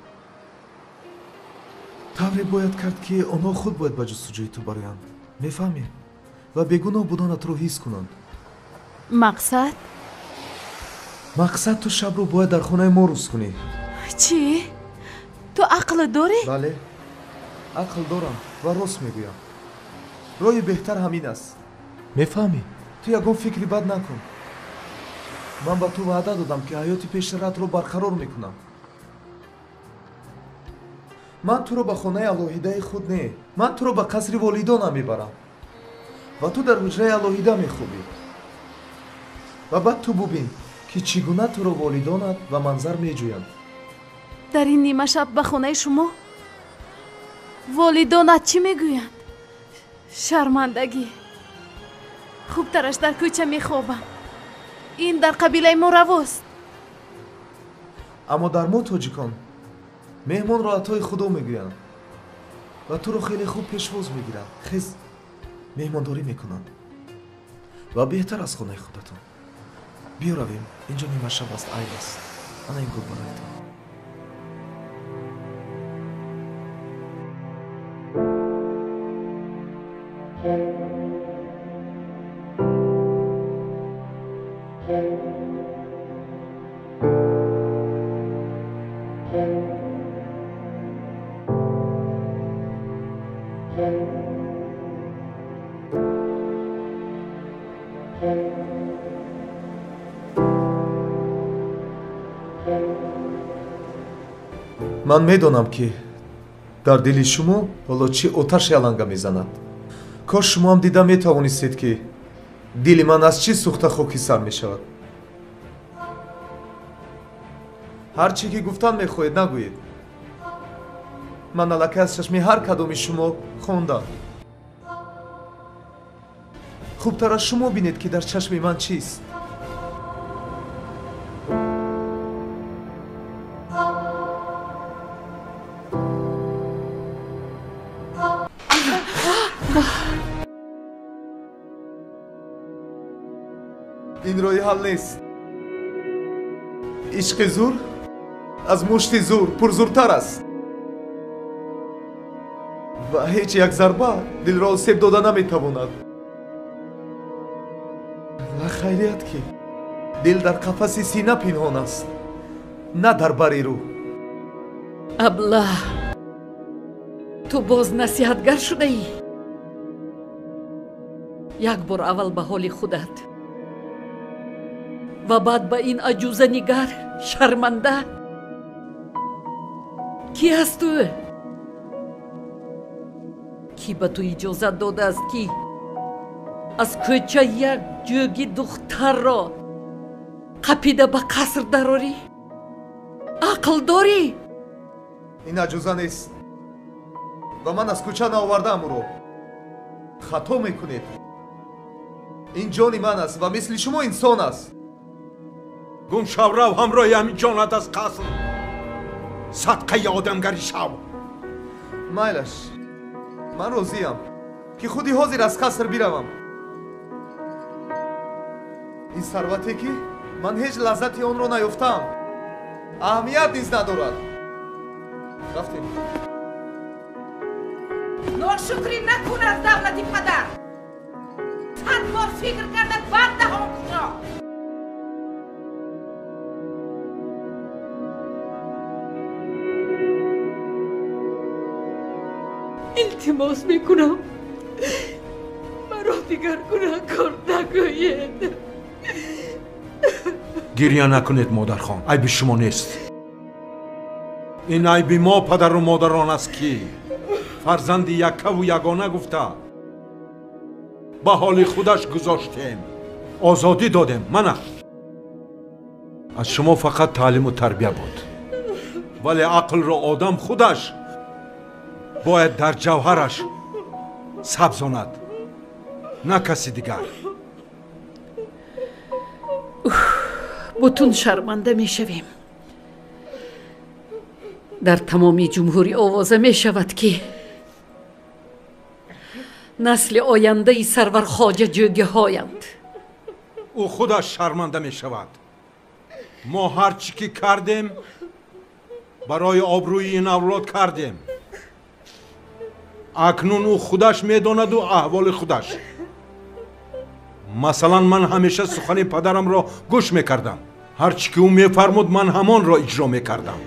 [SPEAKER 1] Тавре бояд кард, ки онҳо худ бояд ба ҷустуҷӯи ту бароянд, мефаҳмӣ? Ва бегуноҳ буданатро ҳис кунанд.
[SPEAKER 6] Мақсад?
[SPEAKER 1] Мақсад, ту шабро бояд дар хонаи мо рӯз кунӣ.
[SPEAKER 6] Чӣ? Ту ақл дорӣ?
[SPEAKER 1] Бале, ақл дорам ва рост мегӯям. Роҳи беҳтар ҳамин аст. Мефаҳмӣ? Ту ягон фикри бад накун. Ман ба ту ваъда додам, ки ҳаёти пештаратро барқарор мекунам. Ман туро ба хонаи алоҳидаи худ не, ман туро ба қасри волидонам мебарам ва ту дар ҳуҷраи алоҳида мехобӣ. Ва баъд ту бубин, ки чӣ гуна туро волидонат ва Манзар меҷӯянд.
[SPEAKER 6] Дар ин нимашаб ба хонаи шумо волидонат чӣ мегӯянд? Шармандагӣ. Хубтараш дар кӯча мехобам. Ин дар қабилаи мо равост.
[SPEAKER 1] Аммо дар мо тоҷикон меҳмонро атои худо мегӯянд ва туро хеле хуб пешвоз мегиранд, хез меҳмондорӣ мекунанд ва беҳтар аз хонаи худатон. Биё равем, инҷо нимашаб аст, айб аст. Ана ин гул бароятон. Ман медонам, ки дар дили шумо ҳоло чӣ оташ яланга мезанад. Кош шумо ҳам дида метавонистед, ки дили ман аз чӣ сӯхта хокисар мешавад. Ҳар чӣ ки гуфтан мехоҳед, нагӯед. Ман аллакай аз чашми ҳар кадоми шумо хондам. Хубтар аз шумо бинед, ки дар чашми ман чист. Ин роҳи ҳал нест. Ишқи зур аз мушти зур пурзуртар аст ва ҳеҷ як зарба дилро осеб дода наметавонад. Ва хайрият, ки дил дар қафаси сина пинҳон аст, на дар бари рӯ.
[SPEAKER 10] Аблаҳ, ту боз насиҳатгар шудаӣ? Як бор аввал ба ҳоли худат ва баъд ба ин аҷуза нигар, шарманда. Кӣ ҳаст ту? Кӣ ба ту иҷозат додааст, ки аз кӯча як ҷӯги духтарро қапида ба қаср дарорӣ? Ақл дорӣ?
[SPEAKER 1] Ин аҷуза нест ва ман аз кӯча наовардаам ӯро. Хато мекунед. Ин ҷони ман аст ва мисли шумо инсон аст.
[SPEAKER 11] Гум шав, рав ҳамроҳи ҳамин ҷонат аз қаср. Садқаи одамгарӣ шав.
[SPEAKER 1] Майлаш, ман розиям, ки худи ҳозир аз қаср биравам. Ин сарвате, ки ман ҳеҷ лаззати онро наёфтаам, аҳамият низ надорад. Рафтем.
[SPEAKER 15] Ношукрӣ накун аз давлати падар. 100 бор фикр карда баъд даҳон кушо.
[SPEAKER 10] Илтимос мекунам, маро дигар гунаҳкор нагӯед.
[SPEAKER 11] Гирья накунед, модархон, айби шумо нест. Ин айби мо падару модарон аст, ки фарзанди яккаву ягона гуфта ба ҳоли худаш гузоштем, озодӣ додем. Мана аз шумо фақат таълиму тарбия буд, вале ақлро одам худаш бояд дар ҷавҳараш сабзонад, на каси дигар.
[SPEAKER 10] Бутун шарманда мешавем. Дар тамоми ҷумҳурӣ овоза мешавад, ки насли ояндаи Сарвар Хоҷа ҷӯгиҳоянд.
[SPEAKER 11] Ӯ худаш шарманда мешавад. Мо ҳар чӣ ки кардем, барои обрӯи ин авлод кардем. Акнун ӯ худаш медонаду аҳволи худаш. Масалан, ман ҳамеша сухани падарамро гӯш мекардам. Ҳар чӣ ки ӯ мефармуд, ман ҳамонро иҷро мекардам.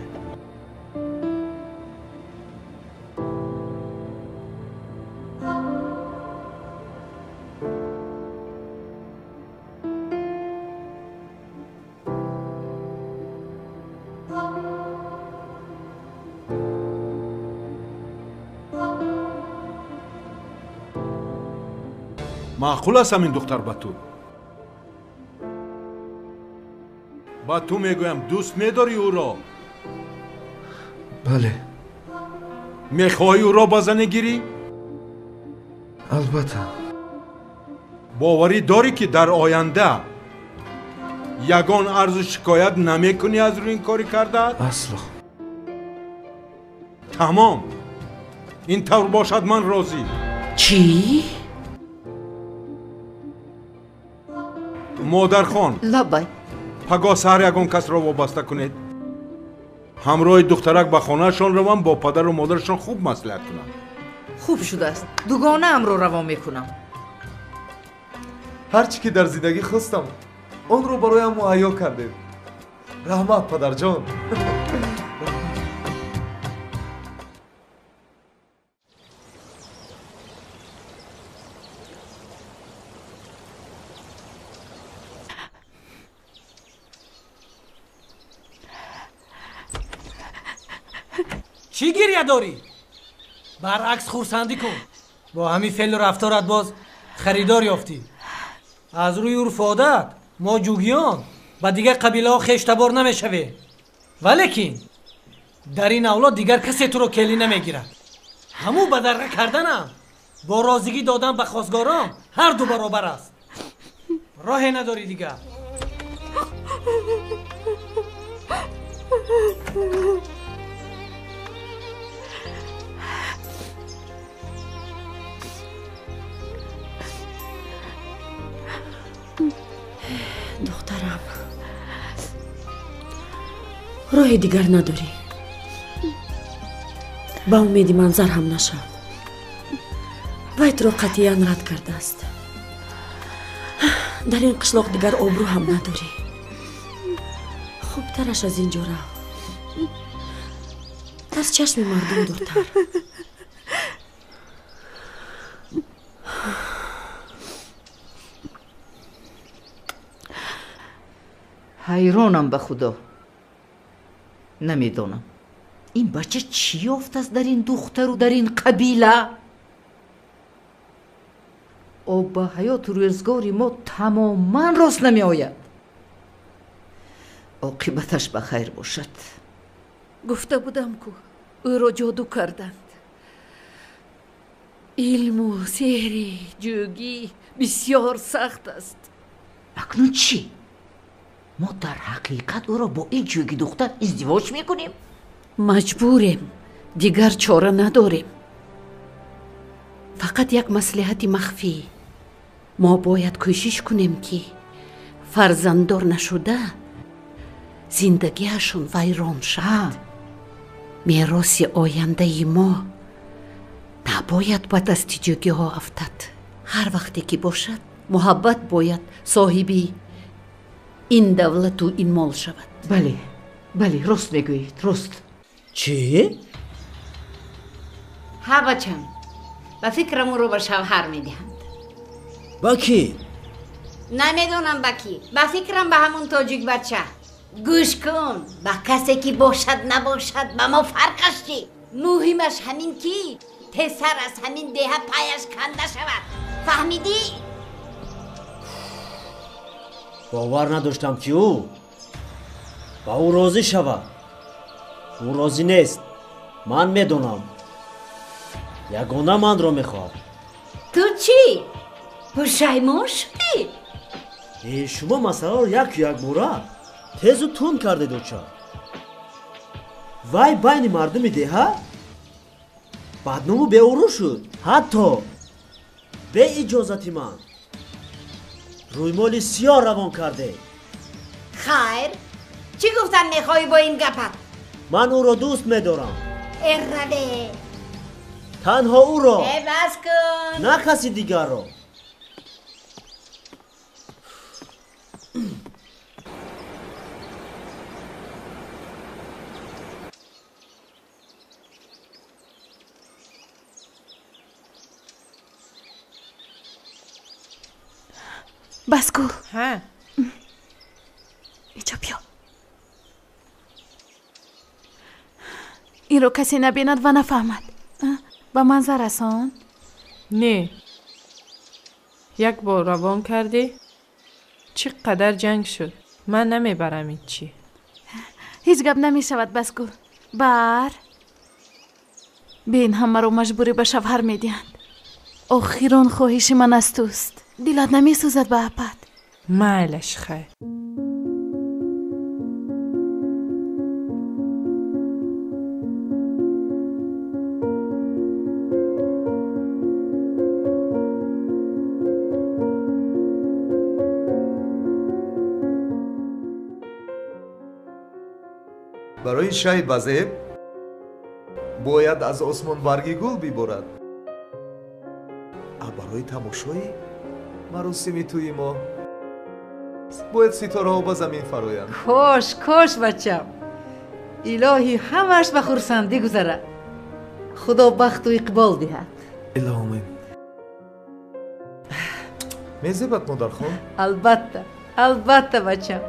[SPEAKER 11] Маъқул аст ҳамин духтар ба ту? Ба ту мегӯям, дӯст медорӣ ӯро?
[SPEAKER 1] Бале.
[SPEAKER 11] Мехоҳӣ ӯро ба занӣ гирӣ?
[SPEAKER 1] Албатта.
[SPEAKER 11] Боварӣ дорӣ, ки дар оянда ягон арзу шикоят намекунӣ аз рӯи ин кори кардаат?
[SPEAKER 1] Асло.
[SPEAKER 11] Тамом. Ин тавр бошад, ман розӣ.
[SPEAKER 10] Чӣ?
[SPEAKER 11] Модархон.
[SPEAKER 3] Лабай.
[SPEAKER 11] Пагоҳ саҳар ягон касро вобаста кунед. Ҳамроҳи духтарак ба хонаашон равам, бо падару модарашон хуб маслиҳат кунам.
[SPEAKER 3] Хуб шудааст. Дугонаамро равон мекунам.
[SPEAKER 1] Ҳар чӣ ки дар зиндагӣ хостам, онро бароям муҳайё кардед. Раҳмат, падарҷон.
[SPEAKER 5] Чӣ гиря дорӣ? Баръакс хурсандӣ кун. Бо ҳамин феълу рафторат боз харидор ёфтӣ. Аз рӯи урфу одат мо ҷугиён ба дигар қабилаҳо хештабор намешавем, валекин дар ин авлод дигар касе туро келӣ намегирад. Ҳамун бадарға карданам бо розигӣ додан ба хосгорон ҳар ду баробар аст. Роҳе надорӣ дигар.
[SPEAKER 4] Духтарам, роҳи дигар надорӣ. Ба умеди манзар ҳам нашав. Вай туро қатъиян рад кардааст. Дар ин қишлоқ дигар обрӯ ҳам надорӣ. Хубтараш аз ин ҷо рав. Аз чашми мардум дуртар.
[SPEAKER 3] Ҳайронам ба худо. Намедонам ин бача чӣ ёфтааст дар ин духтару дар ин қабила. Об ба ҳаёту рӯзгори мо тамоман рост намеояд. Оқибаташ ба хайр бошад.
[SPEAKER 10] Гуфта будам, ку ӯро ҷоду карданд. Илму сеҳри ҷӯгӣ бисёр сахт аст.
[SPEAKER 3] Акнун чӣ? Мо дар ҳақиқат ӯро бо ин ҷӯги духтар издивоҷ мекунем?
[SPEAKER 10] Маҷбурем, дигар чора надорем. Фақат як маслиҳати махфӣ. Мо бояд кӯшиш кунем, ки фарзанддор нашуда зиндагиашон вайрон шавад. Мероси ояндаи мо набояд ба дасти ҷӯгиҳо афтад. Ҳар вақте ки бошад, муҳаббат бояд соҳиби ин давлату ин мол шавад.
[SPEAKER 3] Бале, бале, рост мегӯед, рост.
[SPEAKER 2] Чӣ?
[SPEAKER 15] Ҳа, бачам, ба фикрам ӯро ба шавҳар медиҳанд.
[SPEAKER 2] Ба кӣ?
[SPEAKER 15] Намедонам ба кӣ. Ба фикрам ба ҳамун тоҷик бача. Гӯш кун, ба касе ки бошад набошад ба мо фарқаш чӣ? Муҳимаш ҳамин ки тезтар аз ҳамин деҳа паяш канда шавад. Фаҳмидӣ?
[SPEAKER 2] Бовар надоштам, ки ӯ ба ӯ розӣ шавад. Ӯ розӣ нест, ман медонам. Ягона манро мехоҳад.
[SPEAKER 15] Ту чӣ? Пушаймон шудӣ?
[SPEAKER 2] Э, шумо масъаларо яку якбора тезу тунд кардед, оча. Вай байни мардуми деҳа бадному беурӯ шуд. Ҳатто бе иҷозати ман рӯймоли сиёҳ равон карде.
[SPEAKER 15] Хайр, чӣ гуфтан мехоҳӣ бо ин гапат?
[SPEAKER 2] Ман ӯро дӯст медорам.
[SPEAKER 15] Эраве.
[SPEAKER 2] Танҳо ӯро.
[SPEAKER 15] Э, бас кун.
[SPEAKER 2] На каси дигарро.
[SPEAKER 6] Басгул.
[SPEAKER 17] Ҳа.
[SPEAKER 6] Инҷо биё. Инро касе набинад ва нафаҳмад. Ба манзар расон?
[SPEAKER 17] Не. Як бор равон кардӣ, чӣ қадар ҷанг шуд. Ман намебарам ҳеччи.
[SPEAKER 6] Ҳеҷ гап намешавад, Басгул. Бар. Бин, ҳамаро маҷбурӣ ба шавҳар медиҳанд. Охирон хоҳиши ман аз туст. Дилат намесӯзад ба апат?
[SPEAKER 17] Майлаш, хайр.
[SPEAKER 1] Барои шай базеб бояд аз осмон барги гул биборад. А барои тамошои маросими тӯи мо бояд ситораҳо ба замин фароянд.
[SPEAKER 3] Кош, кош, бачам. Илоҳӣ ҳамаш ба хурсандӣ гузарад. Худо бахту иқбол диҳад.
[SPEAKER 1] Илоҳумин. Мезебад, модархон?
[SPEAKER 3] Албатта, албатта, бачам.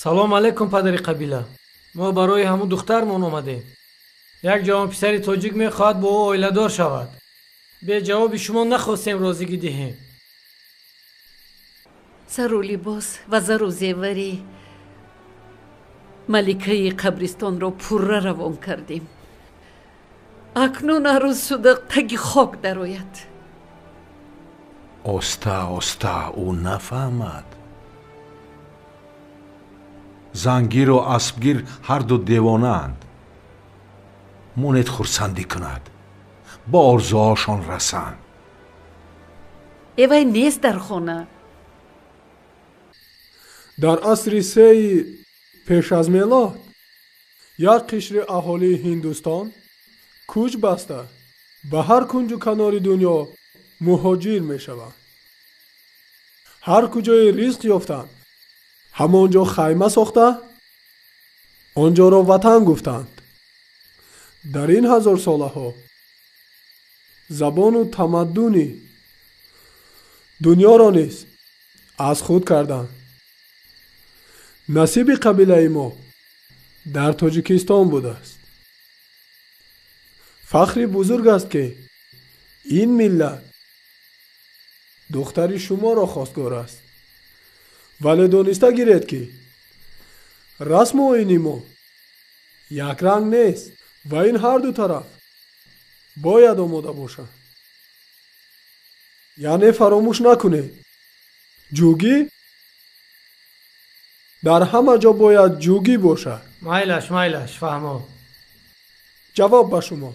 [SPEAKER 5] Салом алейкум, падари қабила. Мо барои ҳамун духтармон омадем. Як ҷавон писари тоҷик мехоҳад бо ӯ оиладор шавад. Бе ҷавоби шумо нахостем розигӣ диҳем.
[SPEAKER 10] Сару либос ва зару зевари маликаи қабристонро пурра равон кардем. Акнун арӯз шуда таги хок дарояд.
[SPEAKER 11] Оста оста ӯ нафаҳмад. Зангиру аспгир ҳарду девонаанд. Монед хурсандӣ кунад, ба орзуҳошон расанд.
[SPEAKER 10] Эвай нест дар хона.
[SPEAKER 19] Дар асри сеи пеш аз мелод як қишри аҳолии Ҳиндустон кӯч баста ба ҳар кунҷу канори дунё муҳоҷир мешаванд. Ҳар куҷое ризқ ёфтанд, ҳамон ҷо хайма сохта, он ҷоро ватан гуфтанд. Дар ин ҳазорсолаҳо забону тамаддуни дунёро низ аз худ карданд. Насиби қабилаи мо дар Тоҷикистон будааст. Фахри бузург аст, ки ин миллат духтари шуморо хостгор аст. Вале дониста гиред, ки расму оини мо якранг нест ва ин ҳарду тараф бояд омода бошанд. Яъне фаромӯш накунед, ҷугӣ дар ҳама ҷо бояд ҷугӣ бошад.
[SPEAKER 5] Майлаш, майлаш, фаҳмо.
[SPEAKER 19] Ҷавоб ба шумо.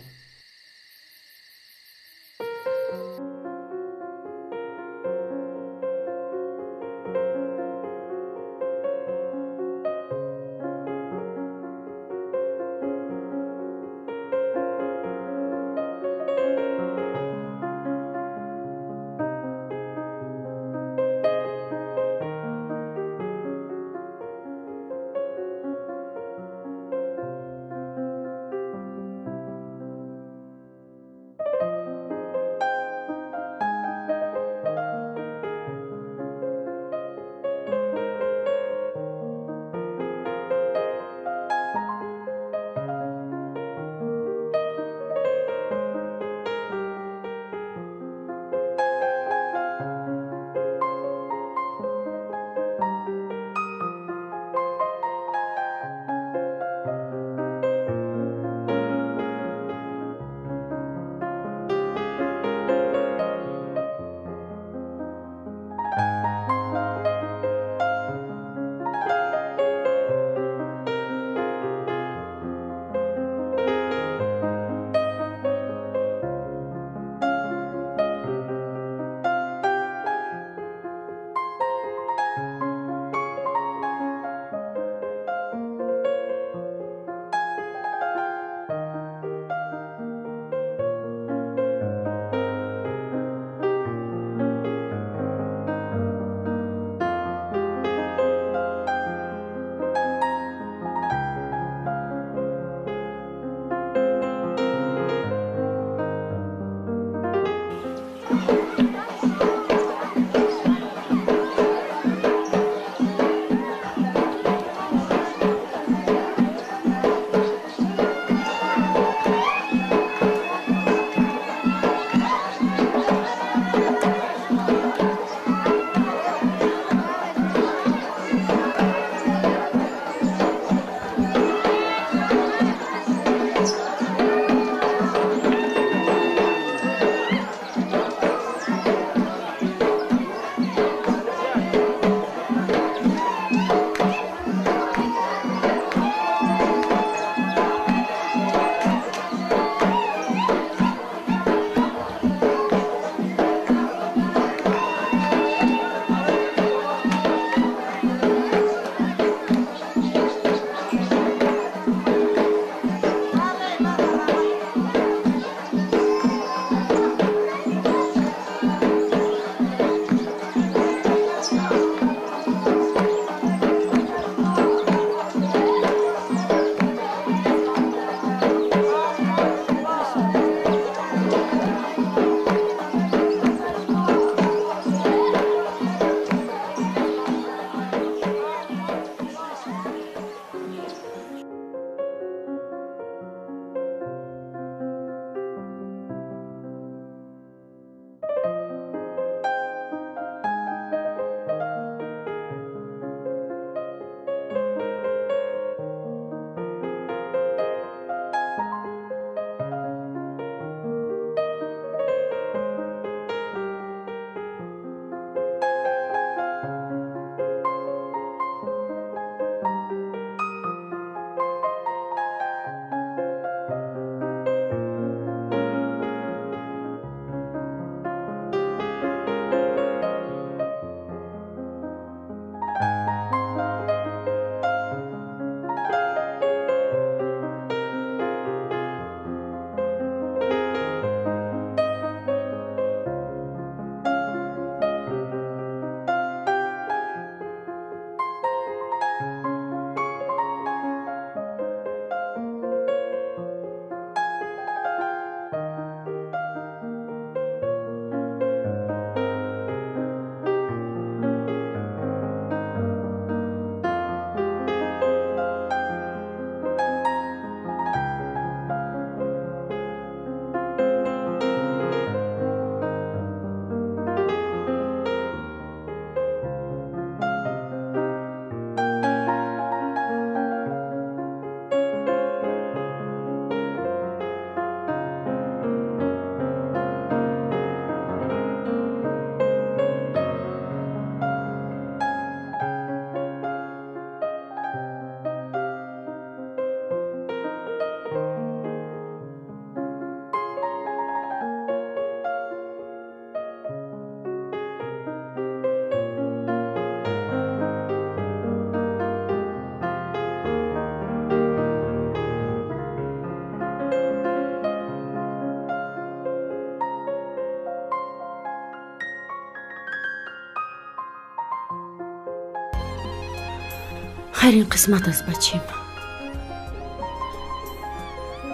[SPEAKER 4] Хайр, ин қисмат аст, бачим.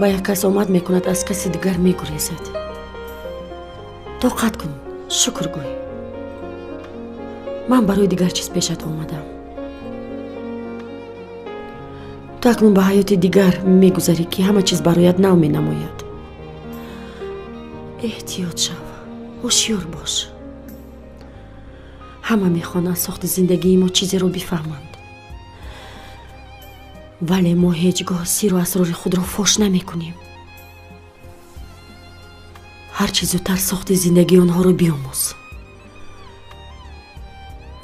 [SPEAKER 4] Ба як кас омад мекунад, аз каси дигар мегурезад. Тоқат кун, шукр гӯй. Ман барои дигар чиз пешат омадам. Ту акнун ба ҳаёти дигар мегузарӣ, ки ҳама чиз бароят нав менамояд. Эҳтиёт шав, ҳушёр бош. Ҳама мехоҳанд аз сохти зиндагии мо чизеро бифаҳманд, вале мо ҳеҷ гоҳ сиру асрори худро фош намекунем. Ҳарчи зудтар сохти зиндагии онҳоро биомӯз,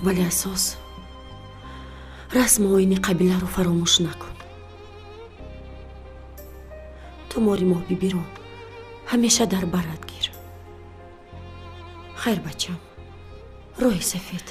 [SPEAKER 4] вале асос расму оини қабиларо фаромӯш накун. Ту мори Моҳбибиро ҳамеша дар барат гир. Хайр, бачам, роҳи сафед.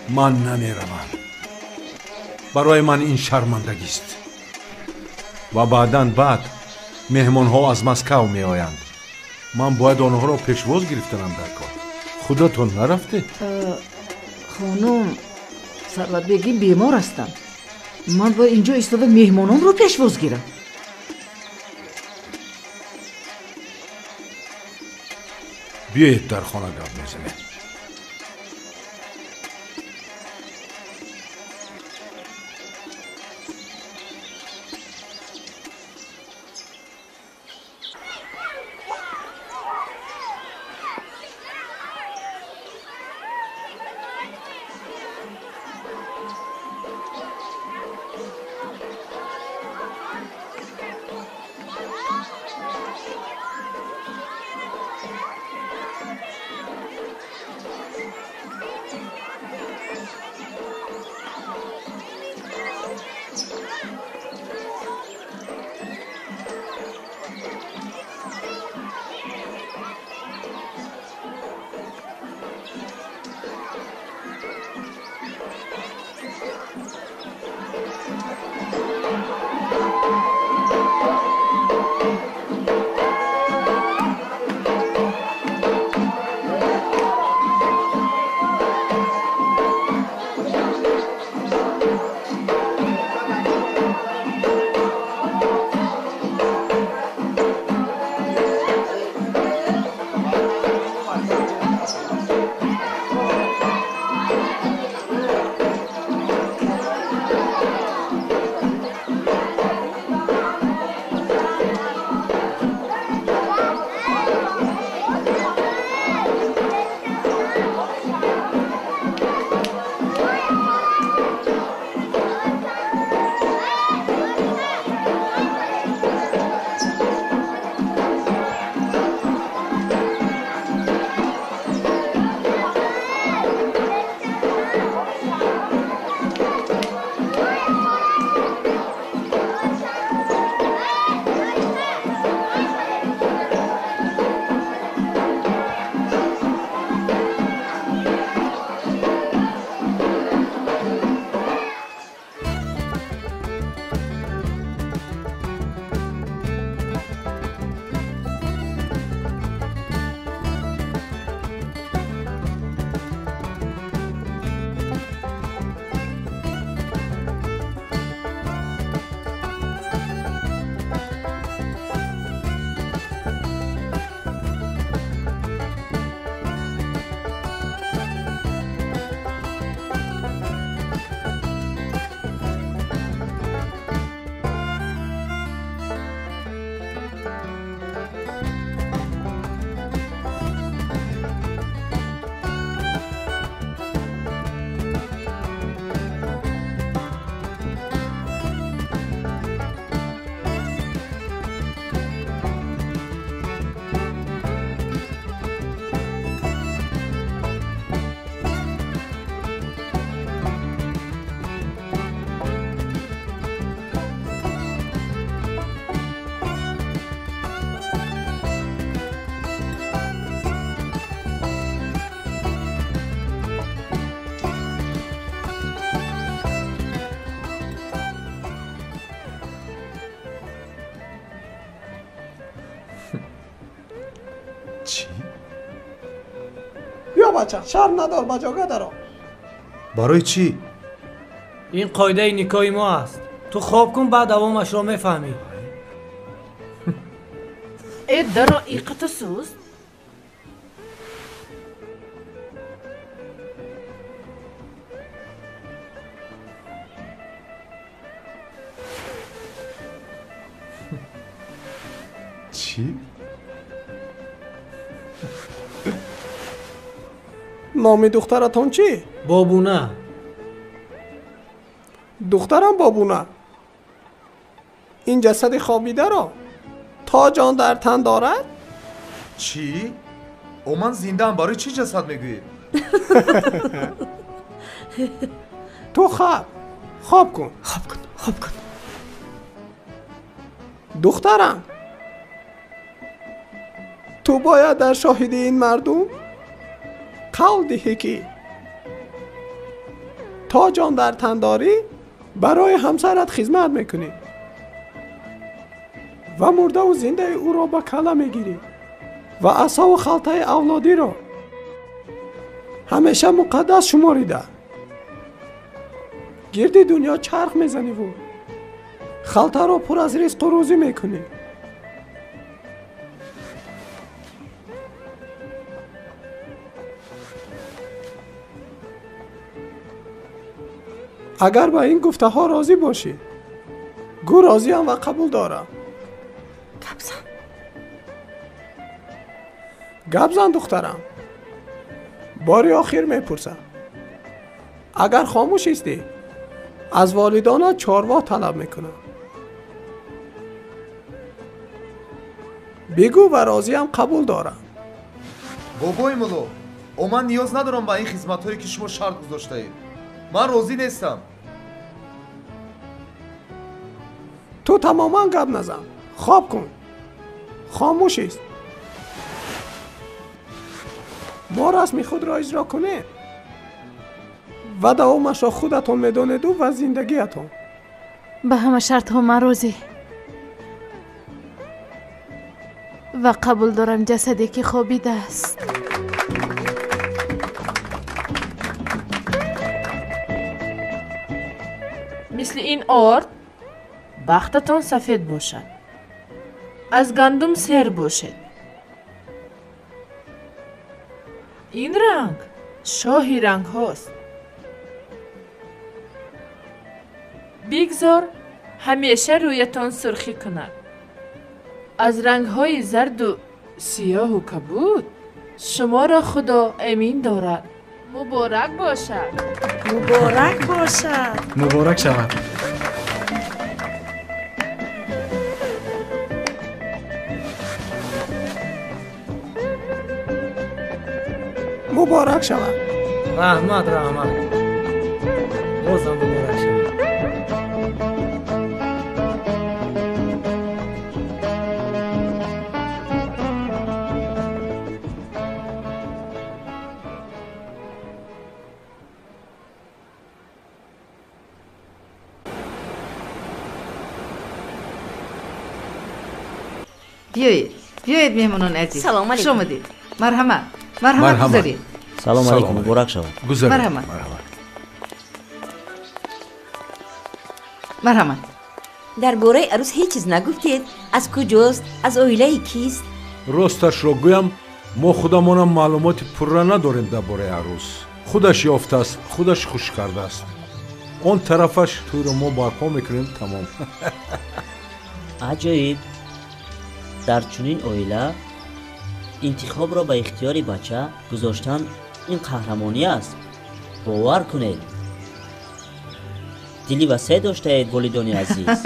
[SPEAKER 11] Ман намеравам. Барои ман ин шармандагист. Ва баъдан баъд меҳмонҳо аз Москав меоянд. Ман бояд онҳоро пешвоз гирифтанам дар кор. Худатон нарафтед?
[SPEAKER 3] Хонум, Сарватбегим бемор ҳастанд. Ман бояд инҷо истода меҳмононро пешвоз гирам.
[SPEAKER 11] Биёед дар хона гап мезанем.
[SPEAKER 19] бача, шарм надор, ба ҷога даро.
[SPEAKER 1] Барои чӣ?
[SPEAKER 5] Ин қоидаи никоҳи мо аст. Ту хоб кун, баъд давомашро мефаҳмӣ.
[SPEAKER 18] Э, даро, иқата суст.
[SPEAKER 1] Чӣ?
[SPEAKER 19] Номи духтаратон чӣ?
[SPEAKER 5] Бобуна.
[SPEAKER 19] Духтарам Бобуна, ин ҷасади хобидаро то ҷон дар тан дорад?
[SPEAKER 1] Чӣ? О, ман зиндаам, барои чӣ ҷасад мегӯед?
[SPEAKER 19] Ту хоб, хоб кун.
[SPEAKER 4] Хоб кун, хоб кун.
[SPEAKER 19] Духтарам, ту бояд дар шоҳиди ин мардум қавл диҳӣ, ки то ҷон дар тан дорӣ барои ҳамсарат хизмат мекунӣ ва мурдаву зиндаи ӯро ба калла мегирӣ ва асову халтаи авлодиро ҳамеша муқаддас шуморида гирди дунё чарх мезаниву халтаро пур аз ризқу рӯзӣ мекунӣ. Агар ба ин гуфтаҳо розӣ бошӣ, гӯ розиам ва қабул дорам.
[SPEAKER 4] Гап зан.
[SPEAKER 19] Гап зан, духтарам. Бори охир мепурсам. Агар хомӯш истӣ, аз волидонат чорво талаб мекунам. Бигӯ ва розиам, қабул дорам.
[SPEAKER 1] Бобои мулло, о, ман ниёз надорам ба ин хизматҳое, ки шумо шарт гузоштаед. Ман розӣ нестам.
[SPEAKER 19] Ту тамоман гап назан, хоб кун, хомӯш ист. Мо расми худро иҷро кунем ва давомашро худатон медонеду ва зиндагиятон.
[SPEAKER 6] Ба ҳама шартҳо ман розӣ ва қабул дорам ҷасаде, ки хобидааст.
[SPEAKER 18] Мисли ин орд бахтатон сафед бошад, аз гандум сер бошед. Ин ранг шоҳи рангҳост. Бигзор ҳамеша рӯятон сурхӣ кунад. Аз рангҳои зарду сиёҳу кабуд шуморо Худо эмин дорад. Муборак бошад.
[SPEAKER 4] Муборак бошад.
[SPEAKER 20] Муборак шавад.
[SPEAKER 19] Муборак шавад.
[SPEAKER 5] Раҳмат, раҳмат. Бозам муборак шавад.
[SPEAKER 3] Биёед, биёед, меҳмонони азиз.
[SPEAKER 8] Салом алейкум.
[SPEAKER 3] Хуш омадед. Марҳамат, марҳамат, гузаред.
[SPEAKER 2] Салом алейкум, муборак шавад.
[SPEAKER 11] Гузаред.
[SPEAKER 3] Марҳамат, марҳамат.
[SPEAKER 8] Дар бораи арӯс ҳеҷ чиз нагуфтед. Аз куҷост? Аз оилаи кист?
[SPEAKER 11] Росташро гӯям, мо худамонам маълумоти пурра надорем дар бораи арӯс. Худаш ёфтааст, худаш хуш кардааст. Он тарафаш тӯйро мо барпо мекунем, тамом.
[SPEAKER 2] Аҷоиб. Дар чунин оила интихобро ба ихтиёри бача гузоштан ин қаҳрамонӣ аст. Бовар кунед, дили васеъ доштаед, волидони азиз.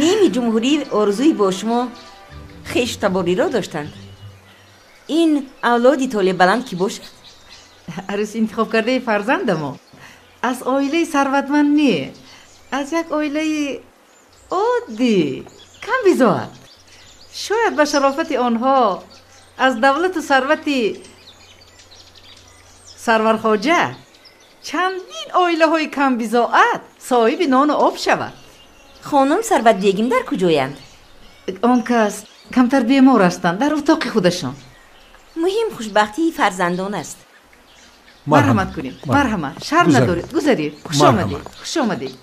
[SPEAKER 8] Ними ҷумҳурӣ орзуи бо шумо хештабориро доштанд. Ин авлоди толебаланд кӣ бошад?
[SPEAKER 3] Арӯс интихобкардаи фарзандамо аз оилаи сарватманд не, аз як оилаи оддӣ, камбизоат. Шояд ба шарофати онҳо аз давлату сарвати Сарвархоҷа чандин оилаҳои камбизоат соҳиби нону об шавад.
[SPEAKER 8] Хонум Сарватбегим дар куҷоянд?
[SPEAKER 3] Он кас камтар бемор ҳастанд, дар утоқи худашон.
[SPEAKER 20] Муҳим хушбахтии фарзандон аст.
[SPEAKER 3] Марҳамат кунед, марҳамат, шарм надоред, гузаред. Хуш омадед, хуш омадед.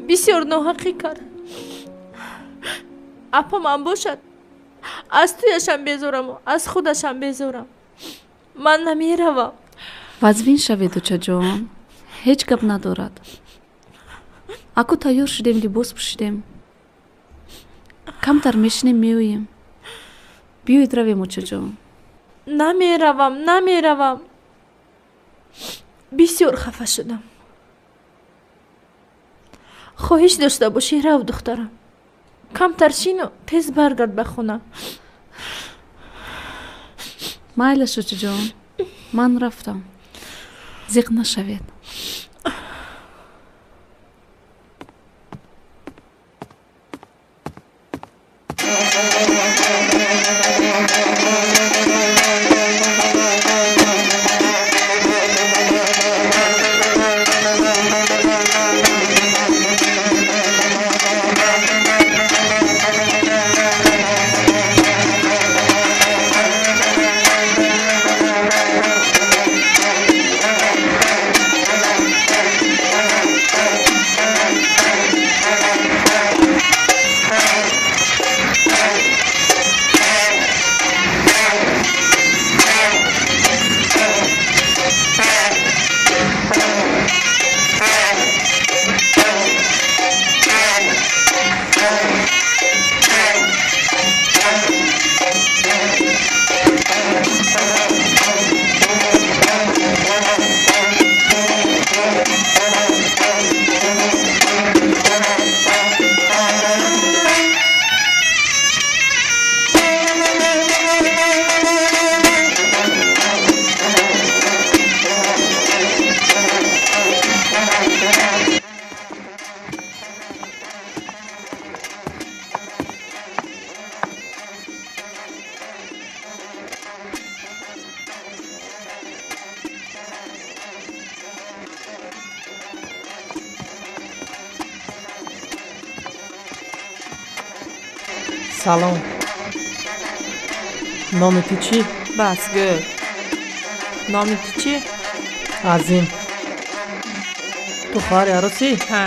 [SPEAKER 18] Бисёр ноҳақӣ кард. Апамам бошад, аз туяшам безораму аз худашам безорам. Ман намеравам.
[SPEAKER 14] Вазвин шавед, очаҷон, ҳеҷ гап надорад. Аку тайёр шудем, либос пӯшидем. Камтар мешинем, меоем. Биёед равем, очаҷон.
[SPEAKER 18] Намеравам, намеравам. Бисёр хафа шудам. Хоҳиш дошта бошӣ, рав, духтарам. Камтар шину тез баргард ба хона.
[SPEAKER 14] Майлаш, очаҷон, ман рафтам. Зиқ нашавед.
[SPEAKER 12] Салом. Номи ту чӣ?
[SPEAKER 17] Бас гӯ. Номи ту чӣ?
[SPEAKER 12] Азим. Ту хоҳари арӯсӣ?
[SPEAKER 17] Ҳа.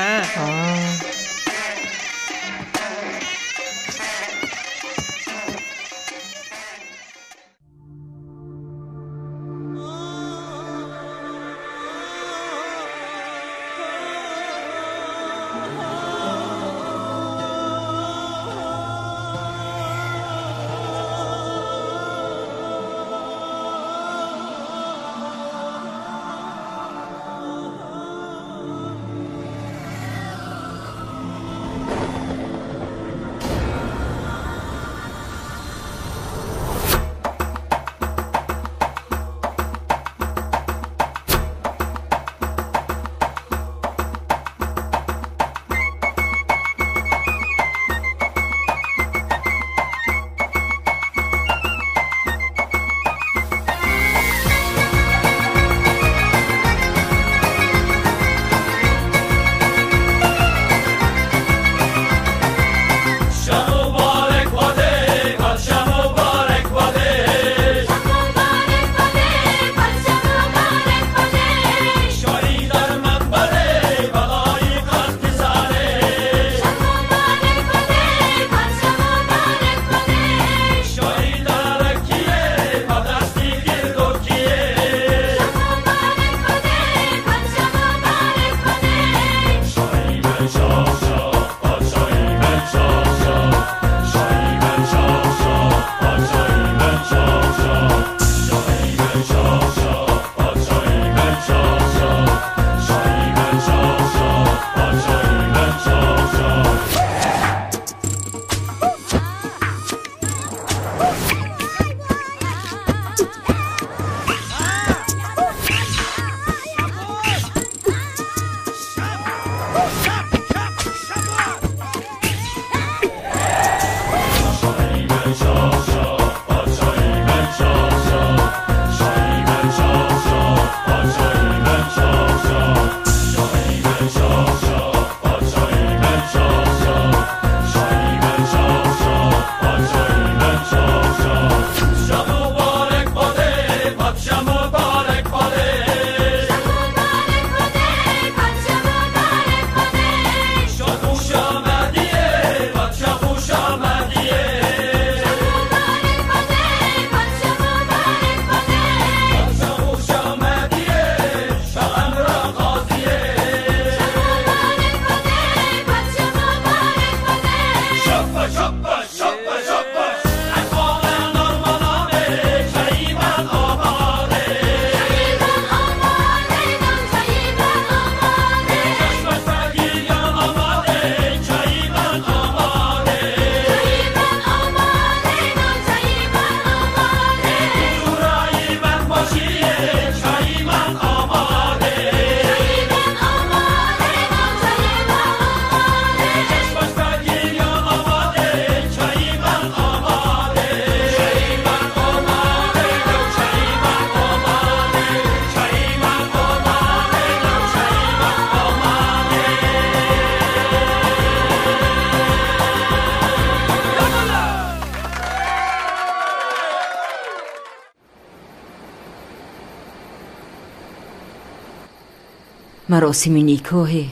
[SPEAKER 8] Маросими никоҳе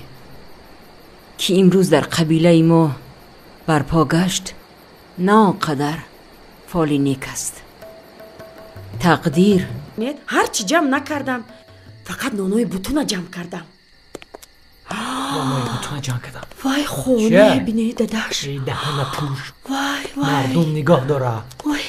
[SPEAKER 8] ки имрӯз дар қабилаи мо барпо гашт, на он қадар фоли нек аст. Тақдир
[SPEAKER 4] ҳарчи ҷамъ накардам, фақат нонои бутуна ҷамъ кардам.
[SPEAKER 5] Нонои бутуна ҷамъ кардам.
[SPEAKER 4] Вай, хона бинед, дадаш.
[SPEAKER 5] Даҳана пӯш.
[SPEAKER 4] Вай, вай,
[SPEAKER 5] мардум нигоҳ дора.
[SPEAKER 4] Вай.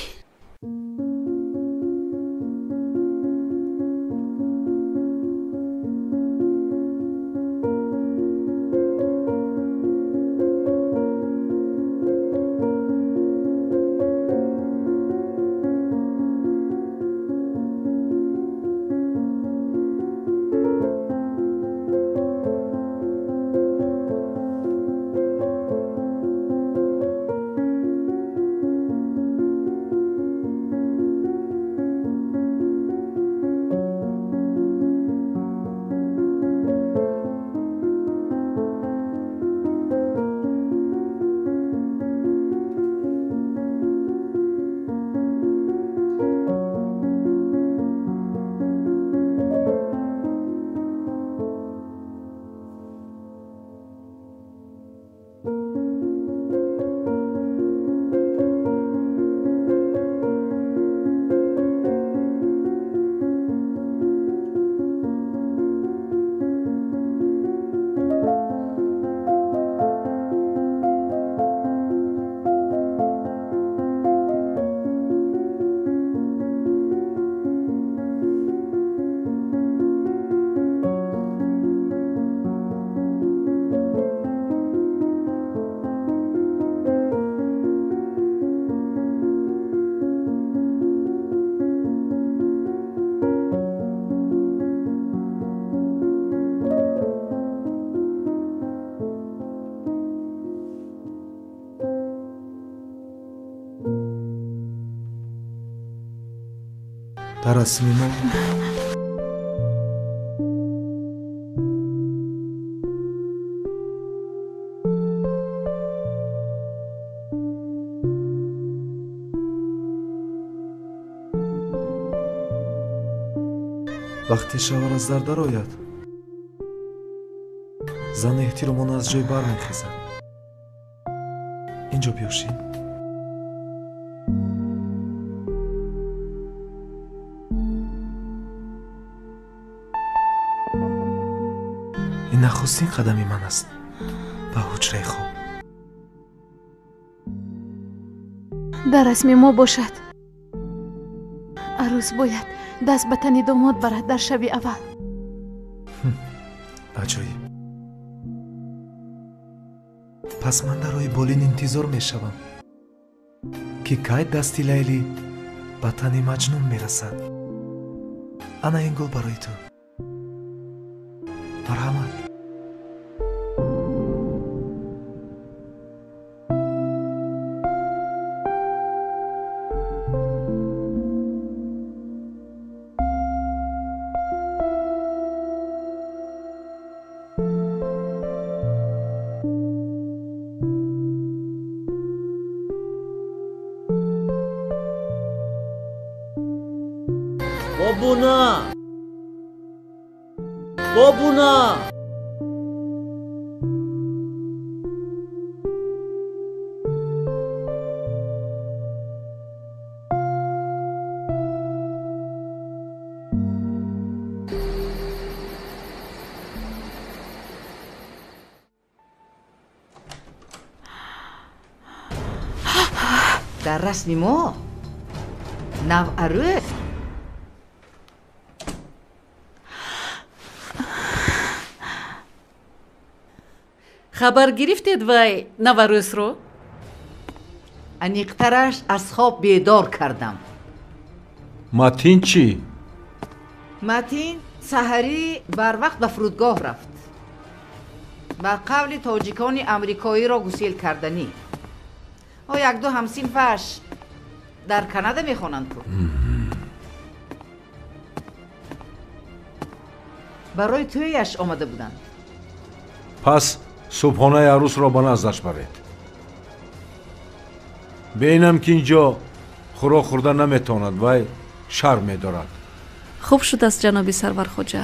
[SPEAKER 1] Дар расми мо вақте шавҳар аз дар дарояд, зан эҳтиромона аз ҷой бармехезад. Инҷо биёшин. Ин нахустин қадами ман аст ба ҳуҷраи хоб.
[SPEAKER 6] Дар расми мо бошад, арӯс бояд даст ба тани домод барад дар шаби аввал.
[SPEAKER 1] Аҷоиб. Пас ман дар рӯи болин интизор мешавам, ки кай дасти Лайлӣ ба тани Маҷнун мерасад. Ана ин гул барои ту. Марҳамат.
[SPEAKER 2] Бобуна! Бобуна!
[SPEAKER 3] Дар расми мо наварӯс
[SPEAKER 10] Хабар гирифтед вай наварӯсро?
[SPEAKER 3] Аниқтараш аз хоб бедор кардам.
[SPEAKER 11] Матин чӣ?
[SPEAKER 3] Матин саҳарӣ барвақт ба фурудгоҳ рафт. Ба қавли тоҷикони амрикоиро гусел карданӣ. О якду ҳамсинфаш дар Канада мехонанд ку. Барои тӯяш омада буданд.
[SPEAKER 11] Пас субҳонаи арӯсро ба наздаш баред. Бинам ки инҷо хӯрок хӯрда наметавонад, вай шарм медорад.
[SPEAKER 14] Хуб шудааст, ҷаноби Сарвархоҷа.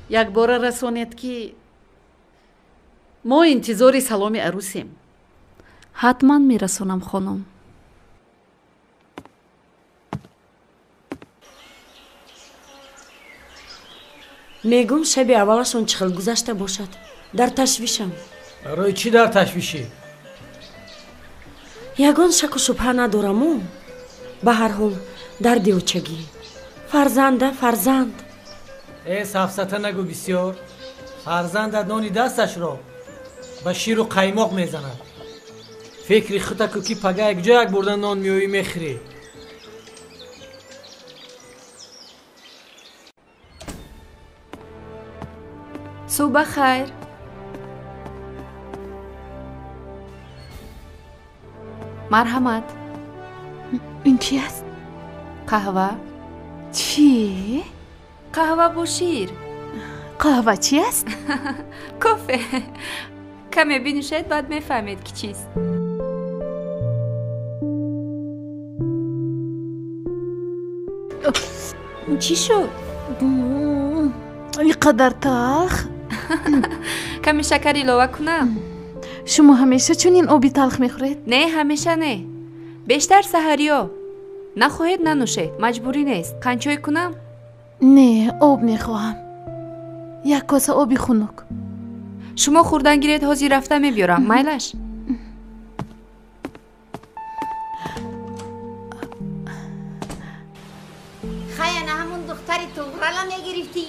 [SPEAKER 10] Якбора расонед, ки мо интизори саломи арӯсем.
[SPEAKER 14] Ҳатман мерасонам, хонум.
[SPEAKER 4] Мегум, шаби аввалашон чӣ хел гузашта бошад? Дар ташвишам.
[SPEAKER 5] Барои чӣ дар ташвишӣ?
[SPEAKER 4] Ягон шаку шубҳа надораму, ба ҳар ҳол дарди очагӣ. Фарзанда, фарзанд.
[SPEAKER 5] Э, сафсата нагӯ бисёр. Фарзандат нони дасташро ба ширу қаймоқ мезанад. Фикри хута ку, ки пага якҷо як бурда нон меоӣ, мехӯрӣ.
[SPEAKER 9] Субҳ ба хайр. Марҳамат.
[SPEAKER 6] Ин чи аст?
[SPEAKER 9] Қаҳва.
[SPEAKER 6] Чӣ?
[SPEAKER 9] Қаҳва бо шир.
[SPEAKER 6] Қаҳва чи аст?
[SPEAKER 9] Кофе. Каме бинӯшед, баъд мефаҳмед, ки чист. Чӣ шуд?
[SPEAKER 6] Ин қадар талх.
[SPEAKER 9] Каме шакар илова кунам?
[SPEAKER 6] Шумо ҳамеша чунин оби талх мехӯред?
[SPEAKER 9] Не, ҳамеша не, бештар саҳариё. Нахоҳед, нанӯшед, маҷбурӣ нест. Қандчой кунам?
[SPEAKER 6] Не, об мехоҳам, як коса оби хунук.
[SPEAKER 9] Шумо хӯрдан гиред, ҳозир рафта мебиёрам, майлаш?
[SPEAKER 15] Хаяна, ҳамун духтари туғрала мегирифтӣ,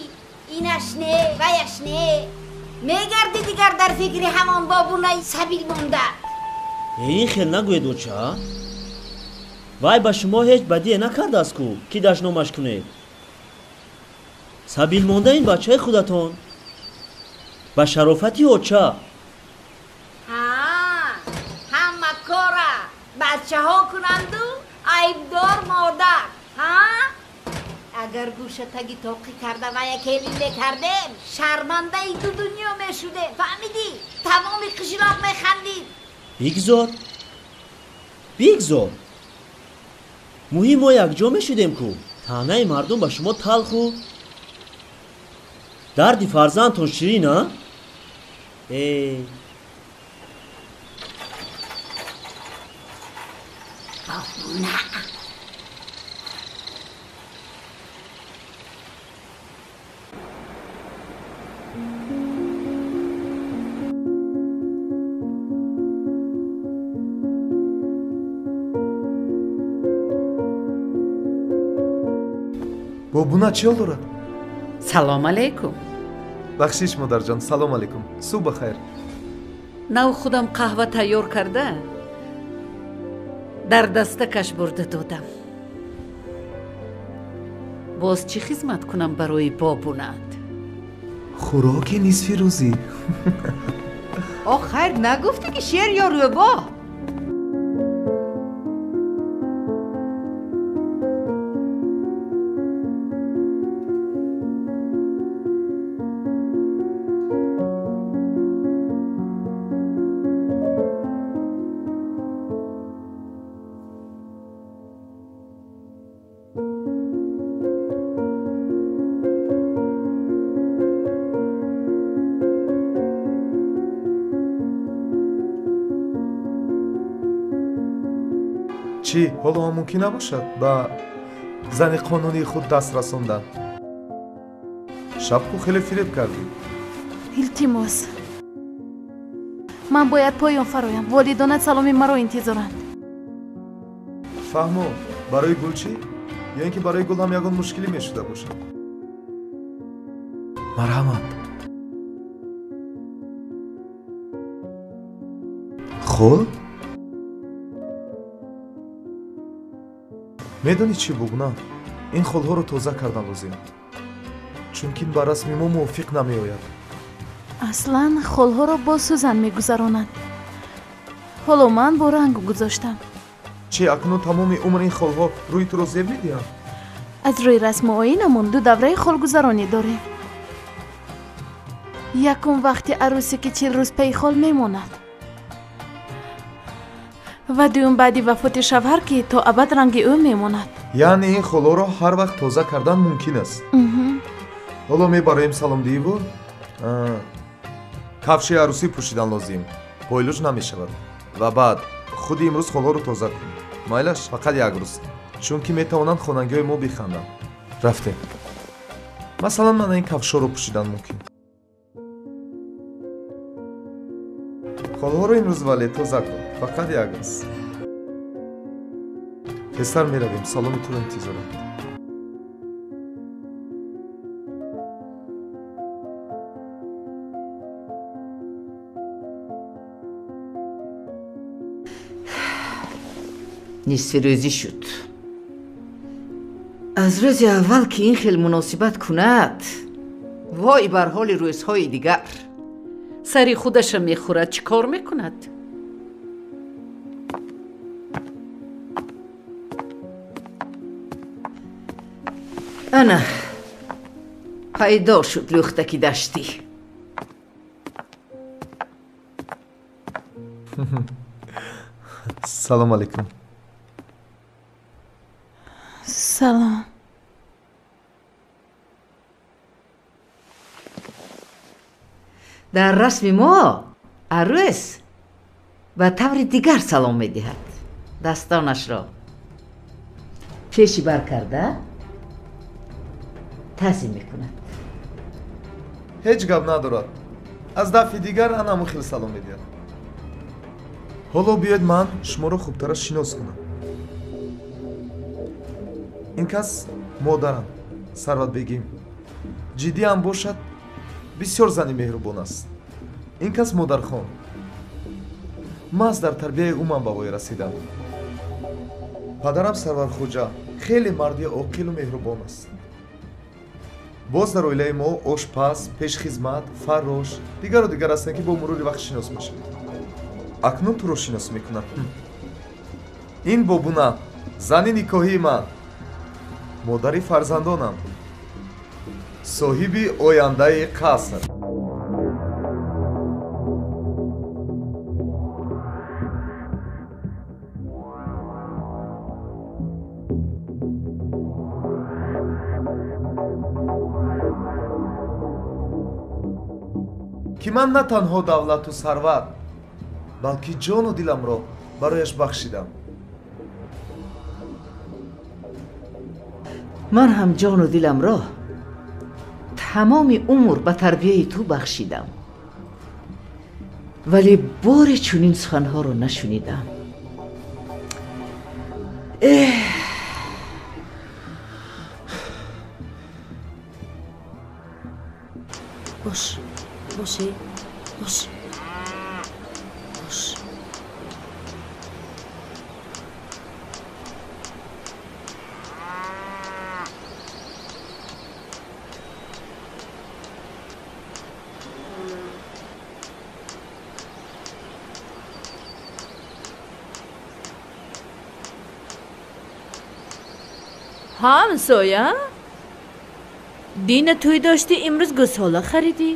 [SPEAKER 15] инаш не, ваяш не. Мегарди дигар дар фикри ҳамон бобунаи сабил монда.
[SPEAKER 2] Ин хел нагӯед, оча. Вай ба шумо ҳеҷ бадие накардааст ку, ки дашномаш кунед. Сабил монда ин бачаи худатон. Ба шарофати оча.
[SPEAKER 15] Ҳа, ҳама кора бачаҳо кунанду айбдор модар. Ҳа, агар гӯша таги тоқӣ карда ва якелин мекардем, шармандаи ду дунё мешудем, фаҳмидӣ? Тамоми қишлоқ механдид.
[SPEAKER 2] Бигзор, бигзор. Муҳим, мо якҷо мешудем ку. Таънаи мардум ба шумо талху дарди фарзандтон ширин, а? Э.
[SPEAKER 15] Бобуна.
[SPEAKER 1] Бобуна чӣ ҳол дорад?
[SPEAKER 10] Салом алейкум.
[SPEAKER 1] Бахшиш, модарҷон, салом алейкум, субҳ ба хайр.
[SPEAKER 10] Нав худам қаҳва тайёр карда, дар дастакаш бурда додам. Боз чӣ хизмат кунам барои бобунаат?
[SPEAKER 1] Хӯроки нисфи рӯзӣ.
[SPEAKER 3] О, хайр, нагуфтӣ, ки шер ё рӯбоҳ?
[SPEAKER 1] Чӣ, ҳоло ҳам мумкин набошад ба зани қонунии худ даст расондан? Шаб ку хеле фиреб кардӣ.
[SPEAKER 6] Илтимос, ман бояд поён фароям, волидонат саломи маро интизоранд.
[SPEAKER 1] Фаҳмо, барои гул чӣ? Ё ин ки барои гул ҳам ягон мушкилӣ мешуда бошад? Марҳамат. Хол? Медонӣ чӣ, Бугна? Ин холҳоро тоза кардан лозим, чунки ин ба расми мо мувофиқ намеояд.
[SPEAKER 6] Аслан холҳоро бо сӯзан мегузаронанд, ҳоло ман бо ранг гузоштам.
[SPEAKER 1] Чӣ, акнун тамоми умр ин холҳо рӯи туро зеб медиҳанд?
[SPEAKER 6] Аз рӯи расму оинамон ду давраи холгузаронӣ дорем. Якум вақти арӯсе, ки 40 рӯз пайи хол мемонад, ва дуюм баъди вафоти шавҳар, ки то абад ранги ӯ мемонад.
[SPEAKER 1] Яъне ин холҳоро ҳар вақт тоза кардан мумкин аст? Ҳоло мебароем саломдиҳиву кафши арӯсӣ пӯшидан лозим. Пойлуҷ намешавад. Ва баъд худи имрӯз холҳоро тоза кун. Майлаш, фақат як рӯз, чунки метавонанд хонангиҳои мо биханданд. Рафтем. Масалан, мана ин кафшҳоро пӯшидан мумкин. Холҳоро имрӯз вале тоза кун, фақат як рӯз. Тезтар меравем, саломи туро интизорам.
[SPEAKER 3] Нисфирӯзӣ шуд. Аз рӯзи аввал ки ин хел муносибат кунад, вой бар ҳоли рӯзҳои дигар.
[SPEAKER 10] Сари худаша мехӯрад, чӣ кор мекунад?
[SPEAKER 3] Ана пайдо шуд лӯхтаки даштӣ.
[SPEAKER 1] Салом алейкум.
[SPEAKER 16] Салом.
[SPEAKER 3] Дар расми мо арӯс ба таври дигар салом медиҳад. Дастонашро пеши бар карда таъзим мекунад.
[SPEAKER 1] Ҳеҷ гап надорад. Аз дафъи дигар анаму хел салом медиҳад. Ҳоло биёед ман шуморо хубтара шинос кунам. Ин кас модарам, Сарватбегим. Ҷиддиам бошад, бисёр зани меҳрубон аст. Ин кас модархон. Маҳз дар тарбияи ӯ ман ба воя расидам. Падарам Сарвархоҷа хеле марди оқилу меҳрубон аст. Боз дар оилаи мо ошпаз, пешхизмат, фаррош, дигару дигар ҳастанд, ки бо мурури вақт шинос мешавед. Акнун туро шинос мекунам. Ин бобуна, зани никоҳии ман, модари фарзандонам, соҳиби ояндаи қаср. Ки ман на танҳо давлату сарват, балки ҷону диламро барояш бахшидам.
[SPEAKER 3] Ман ҳам ҷону диламро тамоми умр ба тарбияи ту бахшидам, вале боре чунин суханҳоро нашунидам. Эҳ,
[SPEAKER 4] бош, боши, бош, бош.
[SPEAKER 13] Ҳамсоя, дина тӯй доштӣ, имрӯз гӯсола харидӣ.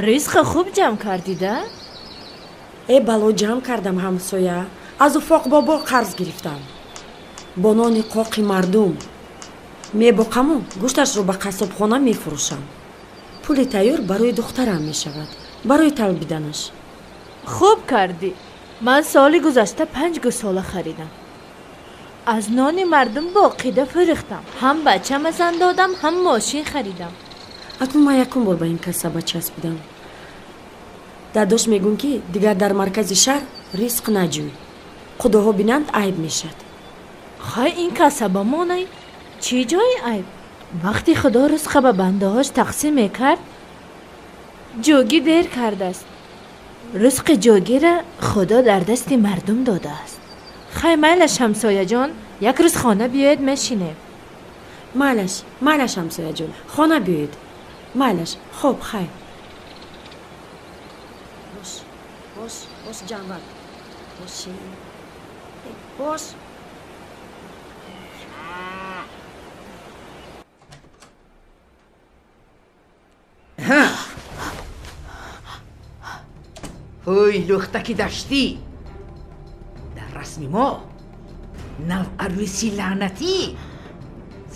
[SPEAKER 13] Ризқа хуб ҷамъ кардида?
[SPEAKER 4] Э, бало ҷамъ кардам, ҳамсоя. Аз уфоқ бобо қарз гирифтам. Бо нони қоқи мардум мебоқаму гӯшташро ба қассобхона мефурӯшам. Пули тайёр барои духтарам мешавад, барои талбиданаш.
[SPEAKER 13] Хуб кардӣ. Ман соли гузашта 5 гӯсола харидам. Аз нони мардум боқида фурӯхтам. Ҳам бачама зан додам, ҳам мошин харидам.
[SPEAKER 4] Акнун ман якум бор ба ин касаба часпидам. Дадош мегӯн, ки дигар дар маркази шаҳр ризқ наҷӯй. Худоҳо бинанд, айб мешад.
[SPEAKER 13] Хай, ин касаба монай. Чӣ ҷои айб? Вақти худо ризқа ба бандаҳош тақсим мекард, ҷӯгӣ дер кардааст. Ризқи ҷӯгира худо дар дасти мардум додааст. Хай, майлаш, ҳамсояҷон, як рӯз хона биёед, мешинем.
[SPEAKER 4] Майлаш, майлаш, ҳамсояҷон, хона биёед. Майлаш, хоб, хайр. Бош, бош, бош, ҷанвар. Боши. Бош.
[SPEAKER 3] Ҳуй, лӯхтаки даштӣ, дар расми мо наварӯси лаънатӣ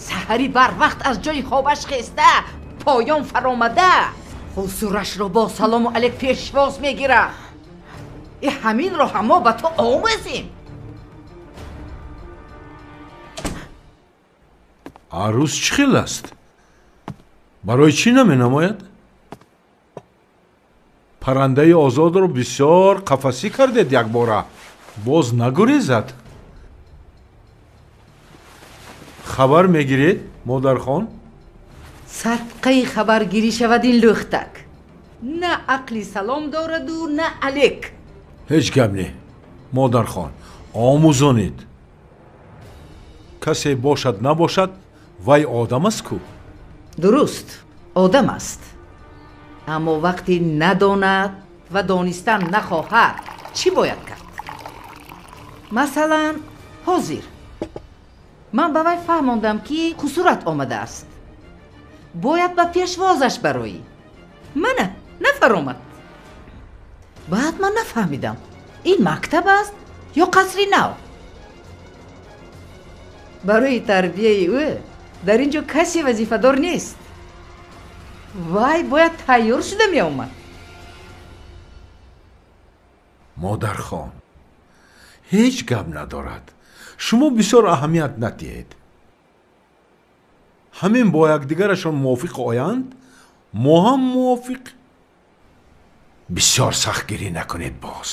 [SPEAKER 3] саҳари барвақт аз ҷои хобаш хеста поён фаромада хусурашро бо салому алек пешвоз мегирад. И ҳаминро ҳамо ба ту омӯзем.
[SPEAKER 11] Арӯс чӣ хел аст? Барои чӣ наменамояд? Паррандаи озодро бисёр қафасӣ кардед якбора. Боз нагурезад. Хабар мегиред, модархон?
[SPEAKER 3] Садқаи хабаргирӣ шавад ин лӯхтак. На ақли салом дораду, на алек.
[SPEAKER 11] Ҳеҷ гап не, модархон, омӯзонед. Касе бошад набошад, вай одам аст ку?
[SPEAKER 3] Дуруст, одам аст. Аммо вақте надонад ва донистан нахоҳад, чӣ бояд кард? Масалан, ҳозир ман ба вай фаҳмондам, ки хусурат омадааст. Бояд ба пешвозаш бароӣ. Мана, нафаромад. Баъд ман нафаҳмидам, ин мактаб аст ё қасри нав. Барои тарбияи ӯ дар ин ҷо касе вазифадор нест. Вай бояд тайёр шуда меомад.
[SPEAKER 11] Модархон, ҳеҷ гап надорад. Шумо бисёр аҳамият надиҳед. Ҳамин бо якдигарашон мувофиқ оянд, мо ҳам мувофиқ. Бисёр сахтгирӣ накунед боз.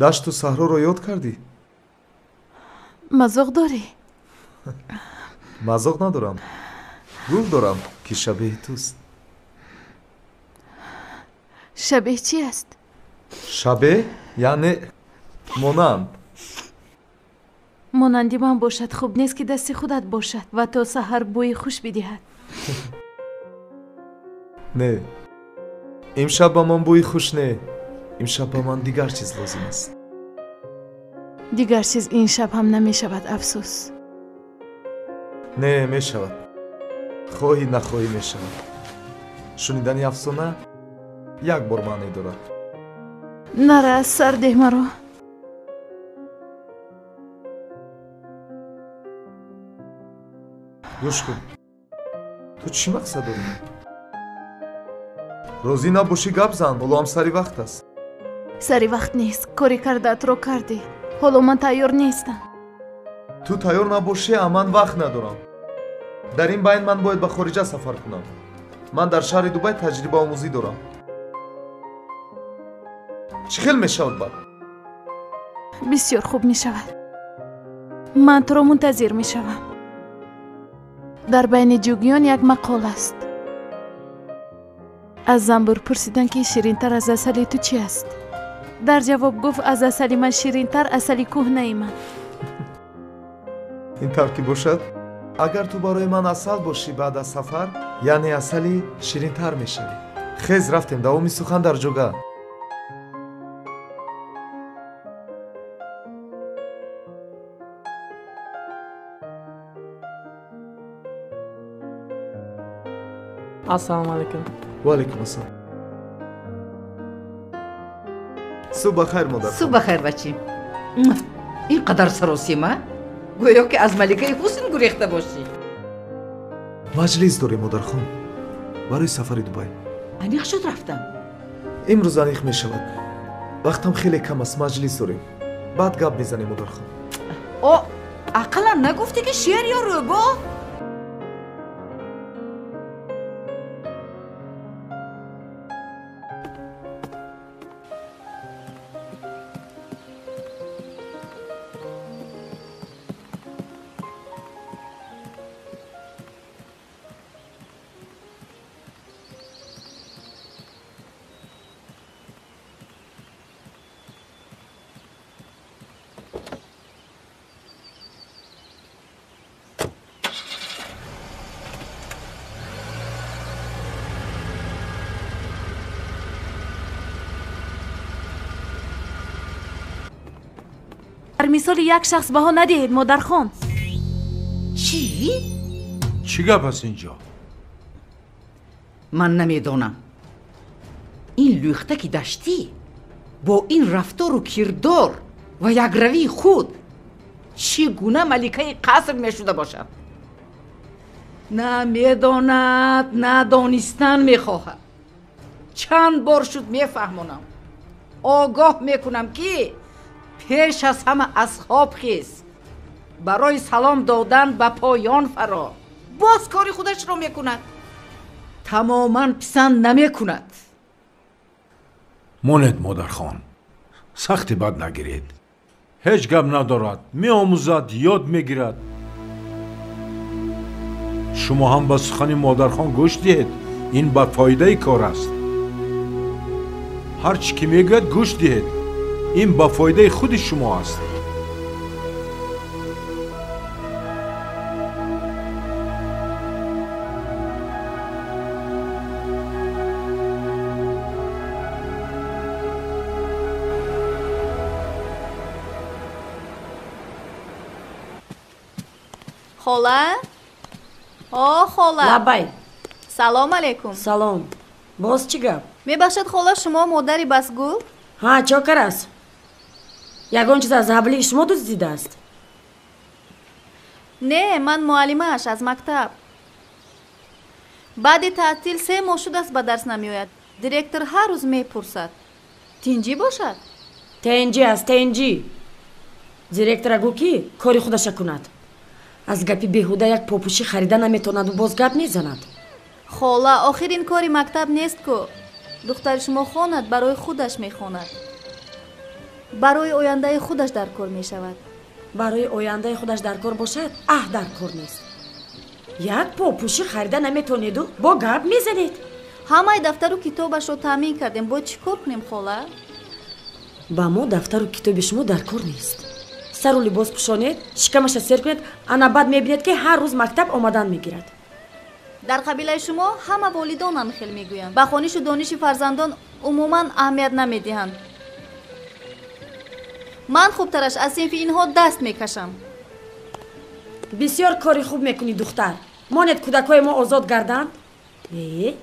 [SPEAKER 1] Дашту саҳроро ёд кардӣ?
[SPEAKER 6] Мазоқ дорӣ?
[SPEAKER 1] Мазоқ надорам. Гул дорам, ки шабеҳи туст.
[SPEAKER 6] Шабеҳ чи аст?
[SPEAKER 1] Шабеҳ яъне монанд.
[SPEAKER 6] Монанди ман бошад хуб нест, ки дасти худат бошад ва то саҳар бӯи хуш бидиҳад.
[SPEAKER 1] Не, имшаб ба ман бӯи хуш не. Имшаб ба ман дигар чиз лозим аст.
[SPEAKER 6] Дигар чиз ин шаб ҳам намешавад, афсӯс.
[SPEAKER 1] Не, мешавад. Хоҳӣ нахоҳӣ мешавад. Шунидани афсона як бор маъне дорад.
[SPEAKER 6] Нара, аз сар деҳ маро.
[SPEAKER 1] Гӯш кун, ту чӣ мақсад дорӣ? Розӣ набошӣ, гап зан, ҳоло ҳам сари вақт аст.
[SPEAKER 6] Сари вақт нест, кори кардаатро кардӣ. Ҳоло ман тайёр нестам.
[SPEAKER 1] Ту тайёр набошӣ, а ман вақт надорам. Дар ин байн ман бояд ба хориҷа сафар кунам. Ман дар шаҳри Дубай таҷрибаомӯзӣ дорам. Чӣ хел мешавад баъд?
[SPEAKER 6] Бисёр хуб мешавад. Ман туро мунтазир мешавам. Дар байни ҷугиён як мақол аст. Аз занбур пурсиданд, ки ширинтар аз асали ту чи аст? Дар ҷавоб гуфт аз асали ман ширинтар асали кӯҳнаи ман.
[SPEAKER 1] Ин тавр ки бошад, агар ту барои ман асал бошӣ баъд аз сафар, яъне асали ширинтар мешавӣ. Хез, рафтем, давоми сухан дар ҷога.
[SPEAKER 12] Ассалому алайкум.
[SPEAKER 1] Ва алайкум ассалом. Субҳ бахайр, модар.
[SPEAKER 3] Субҳ бахайр, бачи. Ин қадар саросима? Гӯё ки аз маликаи ҳусн гурехта бошӣ.
[SPEAKER 1] Маҷлис дорем, модархон, барои сафари Дубай.
[SPEAKER 3] Аниқ шуд рафтам?
[SPEAKER 1] Имрӯз аниқ мешавад. Вақтам хеле кам аст, маҷлис дорем. Баъд гап мезанем, модархон.
[SPEAKER 3] О, ақаллан нагуфтӣ ки шер ё рӯбоҳ?
[SPEAKER 6] Дар мисоли як шахс баҳо надиҳед, модархон.
[SPEAKER 3] Чӣ?
[SPEAKER 11] Чӣ гап аст инҷо?
[SPEAKER 3] Ман намедонам. Ин лӯхтаки даштӣ бо ин рафтору кирдор ва якравии худ чӣ гуна маликаи қаср мешуда бошад? На медонад, на донистан мехоҳад. Чанд бор шуд мефаҳмонам, огоҳ мекунам ки пеш аз ҳама аз хоб хез, барои салом додан ба поён фаро. Боз кори худашро мекунад, тамоман писанд намекунад.
[SPEAKER 11] Монед, модархон, сахти бад нагиред. Ҳеҷ гап надорад, меомӯзад, ёд мегирад. Шумо ҳам ба сухани модархон гӯш диҳед, ин ба фоидаи кор аст. Ҳар чӣ ки мегӯяд гӯш диҳед, ин ба фоидаи худи шумо аст.
[SPEAKER 9] Хола? О, хола.
[SPEAKER 4] Лабай.
[SPEAKER 9] Салом алейкум.
[SPEAKER 4] Салом. Боз чӣ гап?
[SPEAKER 9] Мебахшад, хола, шумо модари Басгул?
[SPEAKER 4] Ҳа, чокар аст. Ягон чиз аз ҳавлии шумо дуздидааст?
[SPEAKER 9] Не, ман муаллимааш аз мактаб. Баъди таътил 3 моҳ шудааст ба дарс намеояд. Директор ҳар рӯз мепурсад. Тинҷӣ бошад?
[SPEAKER 4] Тинҷӣ аст, тинҷӣ. Директора гӯ ки кори худаша кунад. Аз гапи беҳуда як попӯшӣ харида наметавонаду боз гап мезанад.
[SPEAKER 9] Хола, охир ин кори мактаб нест ку. Духтари шумо хонад, барои худаш мехонад. Барои ояндаи худаш дар кор мешавад.
[SPEAKER 4] Барои ояндаи худаш дар кор бошад, аҳ дар кор нест. Як попӯшӣ харида наметавонеду бо гап мезанед.
[SPEAKER 9] Ҳамаи дафтару китобашро таъмин кардем. Бояд чӣ кор кунем, хола?
[SPEAKER 4] Ба мо дафтару китоби шумо дар кор нест. Сару либос пӯшонед, шикамаша сер кунед, ана баъд мебинед ки ҳар рӯз мактаб омадан мегирад.
[SPEAKER 9] Дар қабилаи шумо ҳама волидон ҳам хел мегӯянд. Ба хонишу дониши фарзандон умуман аҳамият намедиҳанд. Ман хубтараш аз синфи инҳо даст мекашам.
[SPEAKER 4] Бисёр кори хуб мекунӣ, духтар. Монед кӯдакҳои мо озод гарданд? Э?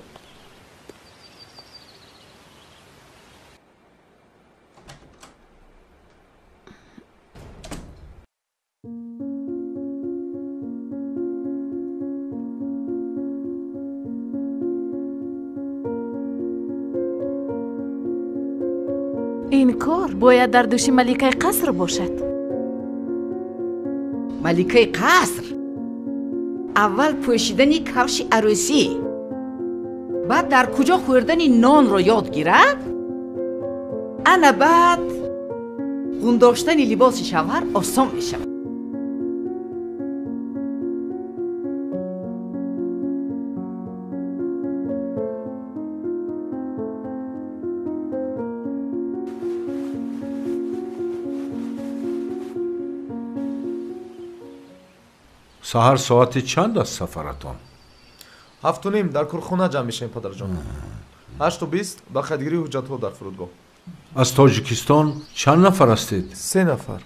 [SPEAKER 6] Ин кор бояд дар дӯши маликаи қаср бошад.
[SPEAKER 3] Маликаи қаср аввал пӯшидани кавши арӯсӣ, баъд дар куҷо хӯрдани нонро ёд гирад, ана баъд ғундоштани либоси шавҳар осон мешавад.
[SPEAKER 11] Саҳар соати чанд аст сафаратон?
[SPEAKER 1] 7:30 дар корхона ҷамъ мешавем, падарҷон. 8:20 ба қайдгирии ҳуҷҷатҳо дар фурудгоҳ.
[SPEAKER 11] Аз Тоҷикистон чанд нафар ҳастед?
[SPEAKER 1] 3 нафар.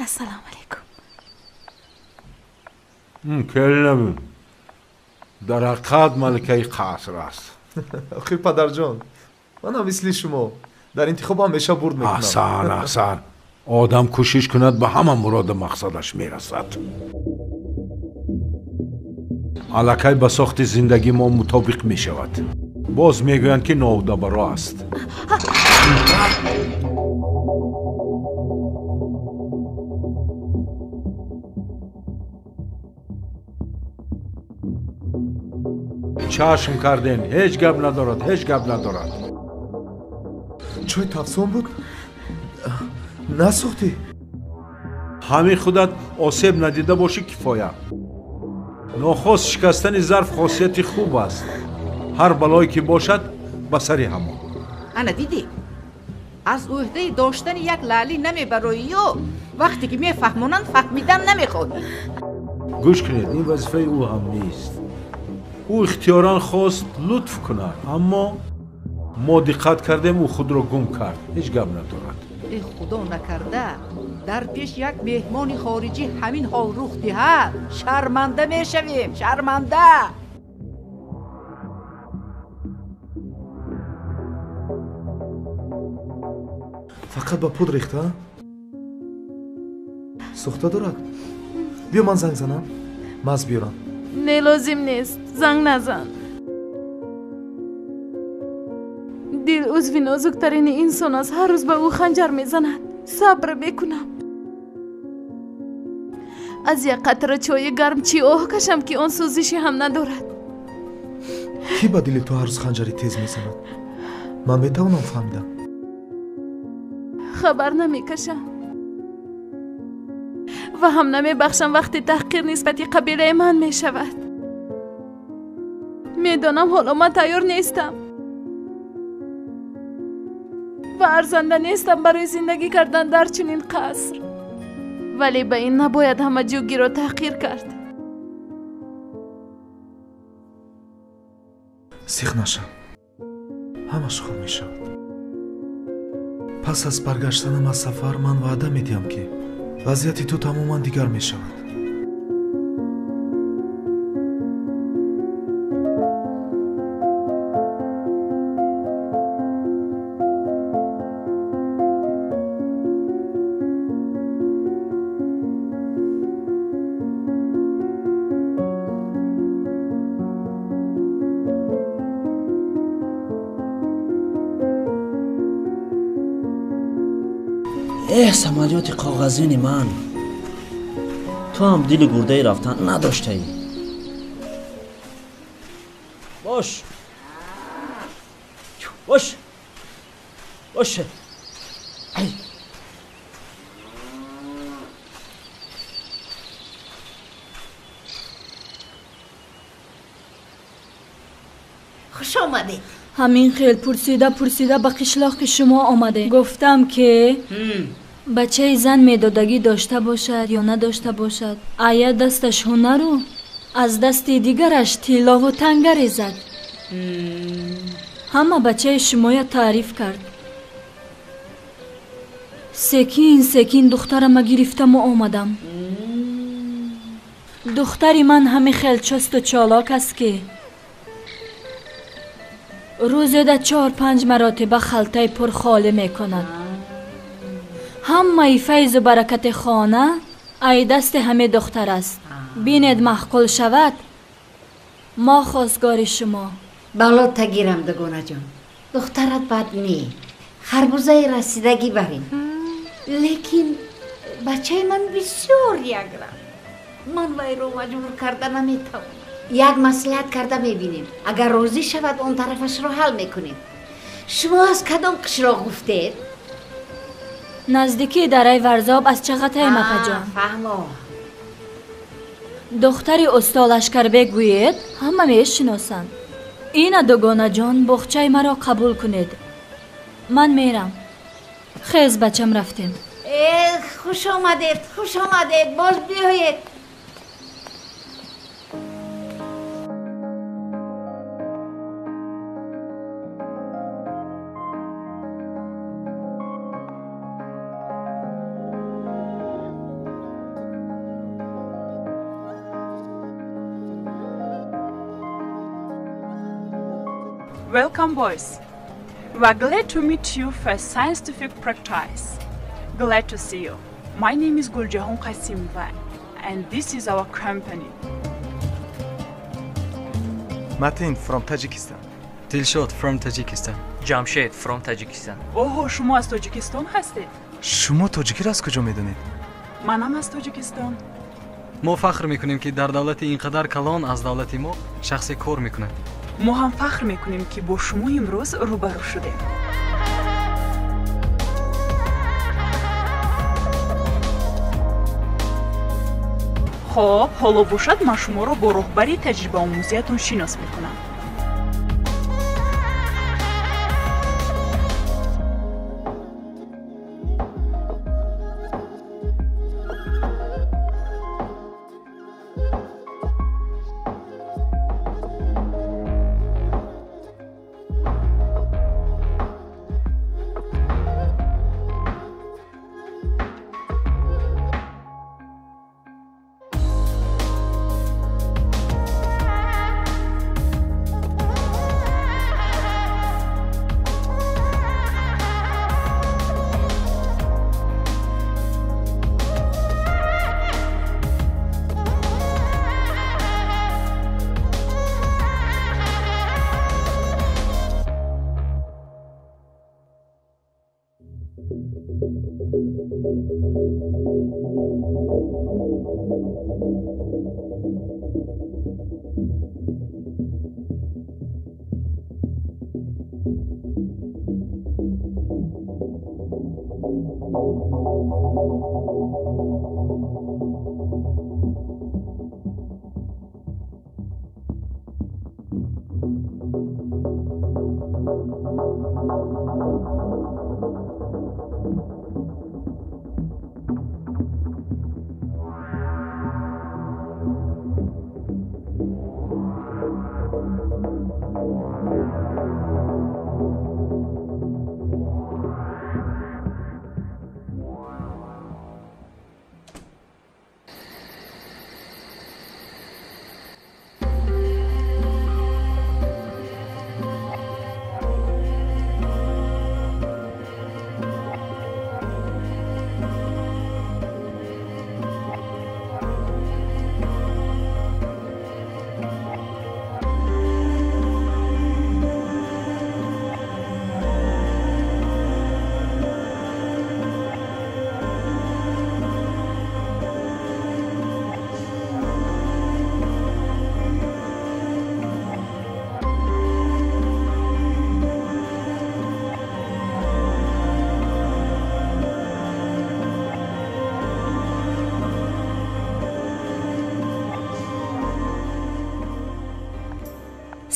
[SPEAKER 6] Ассалому алайкум.
[SPEAKER 11] Келинам, дар ҳақиқат маликаи қаср аст.
[SPEAKER 1] Охир падарҷон, манам мисли шумо дар интихоб ҳамеша бурд мекунам.
[SPEAKER 11] Аҳсан, аҳсан. Одам кӯшиш кунад, ба ҳама муроду мақсадаш мерасад. Аллакай ба сохти зиндагӣ мо мутобиқ мешавад. Боз мегӯянд, ки ноҳудабаро аст. Чашм кардем, ҳеҷ гап надорад, ҳеҷ гап надорад.
[SPEAKER 1] Чой тафсон буд? Насӯхтӣ?
[SPEAKER 11] Ҳамин худат осеб надида бошӣ кифоя. Нохост шикастани зарф хосияти хуб аст. Ҳар балое ки бошад, ба сари ҳамон.
[SPEAKER 3] Ана дидӣ, аз ӯҳдаи доштани як лаълӣ намебароӣ ё вақте ки мефаҳмонанд, фаҳмидан намехоҳӣ.
[SPEAKER 11] Гӯш кунед, ин вазифаи ӯ ҳам нест. Ӯ ихтиёран хост лутф кунад, аммо мо диққат кардем, ӯ худро гум кард. Ҳеҷ гап надорад.
[SPEAKER 3] Э худо накарда, дар пеш як меҳмони хориҷӣ ҳамин ҳол рух диҳад, шарманда мешавем, шарманда.
[SPEAKER 1] Фақат ба пуд рехта? Сӯхта дорад? Биё ман занг занам, маз биёрам.
[SPEAKER 18] Не, лозим нест, занг назан. Дил узви нозуктарини инсон аст, ҳар рӯз ба ӯ ханҷар мезанад. Сабр мекунам. Аз як қатра чойи гарм чӣ оҳ кашам, ки он сӯзише ҳам надорад.
[SPEAKER 1] Кӣ ба дили ту ҳар рӯз ханҷари тез мезанад? Ман метавонам фаҳмидам.
[SPEAKER 18] Хабар намекашам ва ҳам намебахшам вақте таҳқир нисбати қабилаи ман мешавад. Медонам ҳоло ман тайёр нестам ва арзанда нестам барои зиндагӣ кардан дар чунин қаср, вале ба ин набояд ҳама ҷугиро таҳқир кард.
[SPEAKER 1] Сиқ нашав, ҳамаш хуб мешавад. Пас аз баргаштанам аз сафар ман ваъда медиҳам, ки вазъияти ту тамоман дигар мешавад.
[SPEAKER 2] Эҳ, самолёти коғазини ман, ту ҳам дили гурдаи рафтан надоштаӣ. Бош, бош, бош. Ай,
[SPEAKER 15] Хуш омадед.
[SPEAKER 16] Ҳамин хел пурсида пурсида ба қишлоқи шумо омадем. Гуфтам, ки бачаи зан медодагӣ дошта бошад ё надошта бошад, ая дасташ ҳунару аз дасти дигараш тиллову танга резад. Ҳама бачаи шумоя таъриф кард. Секин секин духтарама гирифтаму омадам. Духтари ман ҳами хел чусту чолок аст, ки рӯзе да 4-5 маротиба халтаи пур холӣ мекунад. Ҳамаи файзу баракати хона ай дасти ҳаме духтар аст. Бинед, маъқул шавад, мо хостгори шумо.
[SPEAKER 15] Бало тагирам, дугонаҷон. Духтарат бад не, харбузаи расидагӣ барин. Лекин бачаи ман бисёр якрам. Ман вайро маҷбур карда наметавонам. Як маслиҳат карда мебинем. Агар розӣ шавад, он тарафашро ҳал мекунем. Шумо аз кадом қишлоқ гуфтед?
[SPEAKER 16] Наздикии дараи Варзоб, аз Чағатай, мапаҷон.
[SPEAKER 15] Фаҳмо.
[SPEAKER 16] Духтари усто Лашкарбек гӯед, ҳама мешиносанд. Ина дугонаҷон, боғчаи маро қабул кунед. Ман мерам. Хез, бачам, рафтем.
[SPEAKER 15] Хуш омадед, хуш омадед, боз биёед.
[SPEAKER 18] Welcome, boys. We are glad to meet you for scientific practice. Glad to see you. My name is Guljahon Qasimova, and this is our company.
[SPEAKER 21] Matin from Tajikistan.
[SPEAKER 22] Dilshod from Tajikistan.
[SPEAKER 23] Jamshed from Tajikistan.
[SPEAKER 18] Оҳо, шумо аз Тоҷикистон ҳастед?
[SPEAKER 21] Шумо тоҷикиро аз куҷо медонед?
[SPEAKER 18] Манам аз Тоҷикистон.
[SPEAKER 22] Мо фахр мекунем, ки дар давлати ин қадар калон аз давлати мо шахсе кор мекунад.
[SPEAKER 18] Мо ҳам фахр мекунем, ки бо шумо имрӯз рӯбарӯ шудем. Хоб, ҳоло бошад ман шуморо бо роҳбари таҷрибаомӯзиятон шинос мекунам.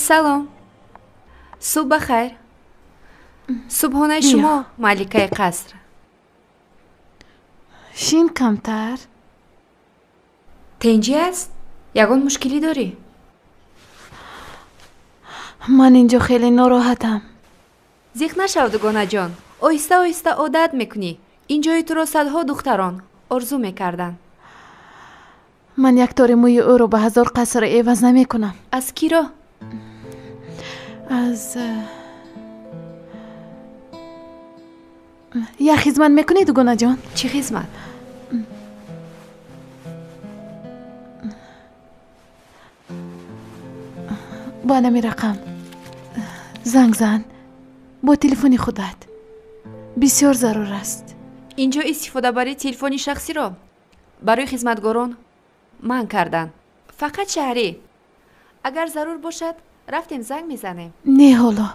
[SPEAKER 24] Салом, субҳ ба хайр. Субҳонаи шумо, маликаи қаср.
[SPEAKER 6] Шин камтар.
[SPEAKER 24] Тенҷӣ аст? Ягон мушкилӣ дорӣ?
[SPEAKER 6] Ман инҷо хеле нороҳатам.
[SPEAKER 24] Зиқ нашав, дугонаҷон. Оҳиста оҳиста одат мекунӣ. Ин ҷои туро садҳо духтарон орзу мекарданд.
[SPEAKER 6] Ман як тори мӯи ӯро ба 1000 қаср эваз намекунам.
[SPEAKER 24] Аз киро?
[SPEAKER 6] Аз як хизмат мекунӣ, дугонаҷон?
[SPEAKER 24] Чӣ хизмат?
[SPEAKER 6] Бо анами рақам занг зан, бо телефони худат. Бисёр зарур аст.
[SPEAKER 24] Инҷо истифодабарии телефони шахсиро барои хизматгорон манъ карданд. Фақат шаҳрӣ. Агар зарур бошад, рафтем занг мезанем.
[SPEAKER 6] Не, ҳоло.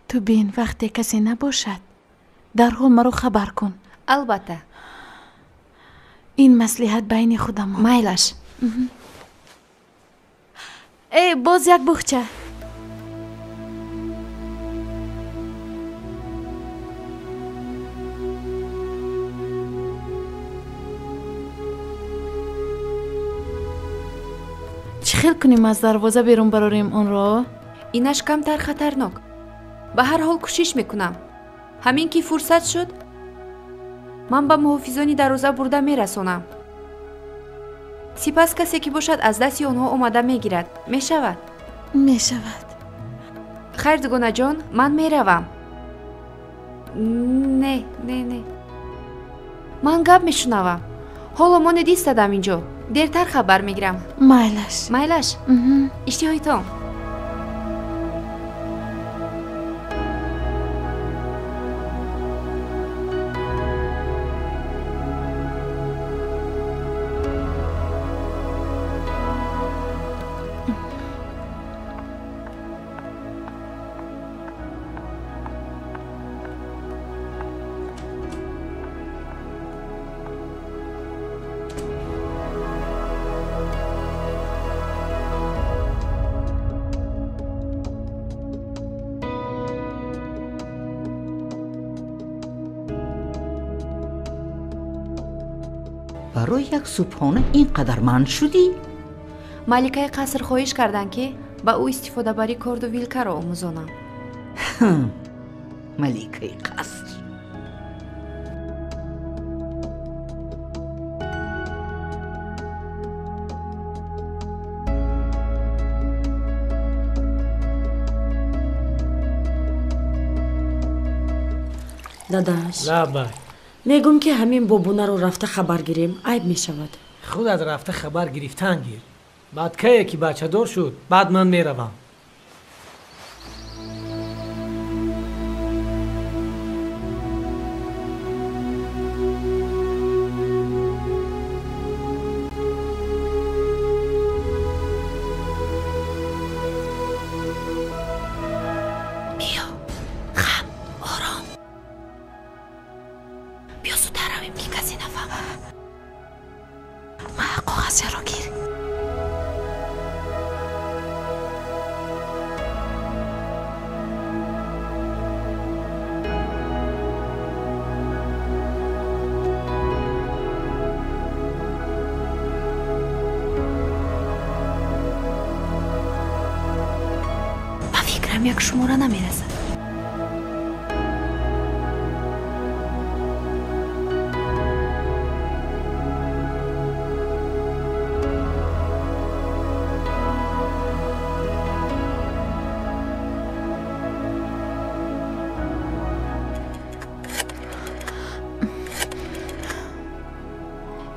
[SPEAKER 6] Ту бин, вақте касе набошад, дарҳол маро хабар кун.
[SPEAKER 24] Албатта.
[SPEAKER 6] Ин маслиҳат байни худамон.
[SPEAKER 24] Майлаш.
[SPEAKER 6] Э, боз як буғча. Чӣ хел кунем аз дарвоза берун барорем онро?
[SPEAKER 24] Инаш камтар хатарнок. Ба ҳар ҳол кӯшиш мекунам. Ҳамин ки фурсат шуд, ман ба муҳофизони дарвоза бурда мерасонам. Сипас касе ки бошад аз дасти онҳо омада мегирад. Мешавад?
[SPEAKER 6] Мешавад.
[SPEAKER 24] Хайр, дугонаҷон, ман меравам. Не, не, не. Ман гап мешунавам. Ҳоло монед истадам инҷо. Дертар хабар мегирам.
[SPEAKER 6] Майлаш.
[SPEAKER 24] Майлаш? Иштиҳоитон.
[SPEAKER 3] Барои як субҳона ин қадар манъ шудӣ?
[SPEAKER 24] Маликаи қаср хоҳиш карданд, ки ба ӯ истифодабарии корду вилкаро омӯзонам.
[SPEAKER 3] Маликаи қаср.
[SPEAKER 4] Дадаш.
[SPEAKER 5] Лабай.
[SPEAKER 4] Мегӯм, ки ҳамин бобунаро рафта хабар гирем, айб мешавад.
[SPEAKER 5] Худат рафта хабар гирифтан гир. Баъд кае ки бачадор шуд, баъд ман меравам.
[SPEAKER 24] Як шумора намерасад.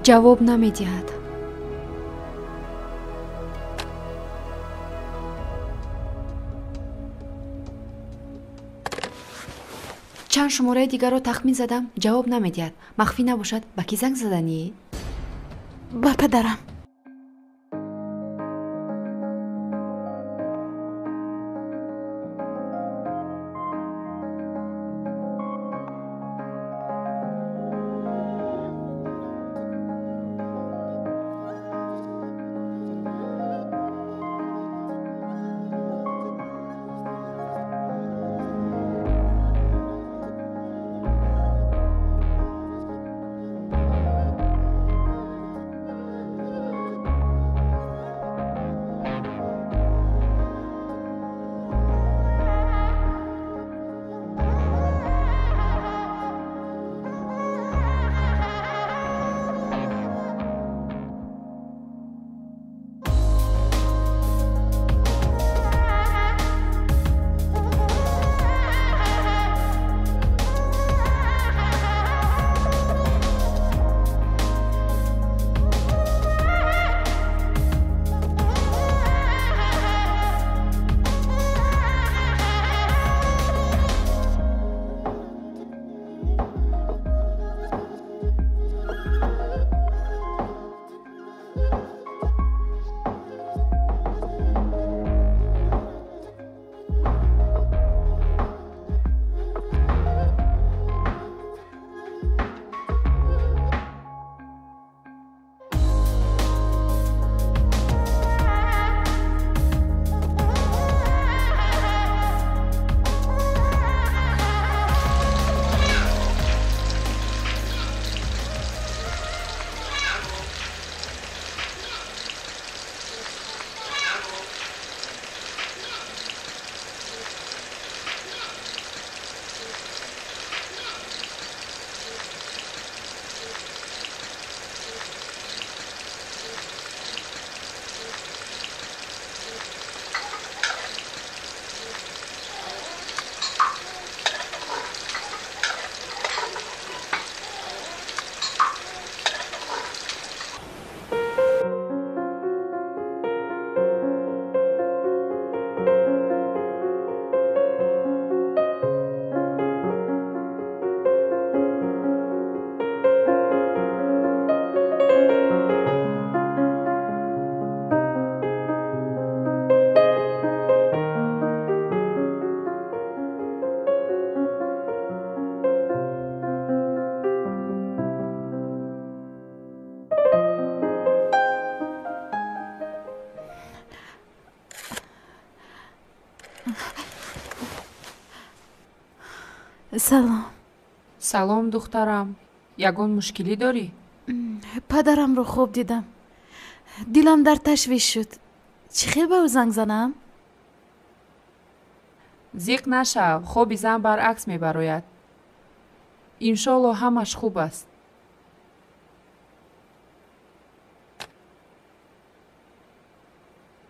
[SPEAKER 24] Ҷавоб намедиҳад. Чанд шумораи дигарро тахмин задам, ҷавоб намедиҳад. Махфӣ набошад, ба кӣ занг заданӣ?
[SPEAKER 6] Ба падарам. Салом.
[SPEAKER 7] Салом, духтарам. Ягон мушкилӣ дорӣ?
[SPEAKER 6] Падарамро хоб дидам. Дилам дар ташвиш шуд. Чӣ хел ба ӯ занг занам?
[SPEAKER 7] Зиқ нашав, хоби зан баръакс мебарояд. Иншолло ҳамаш хуб аст.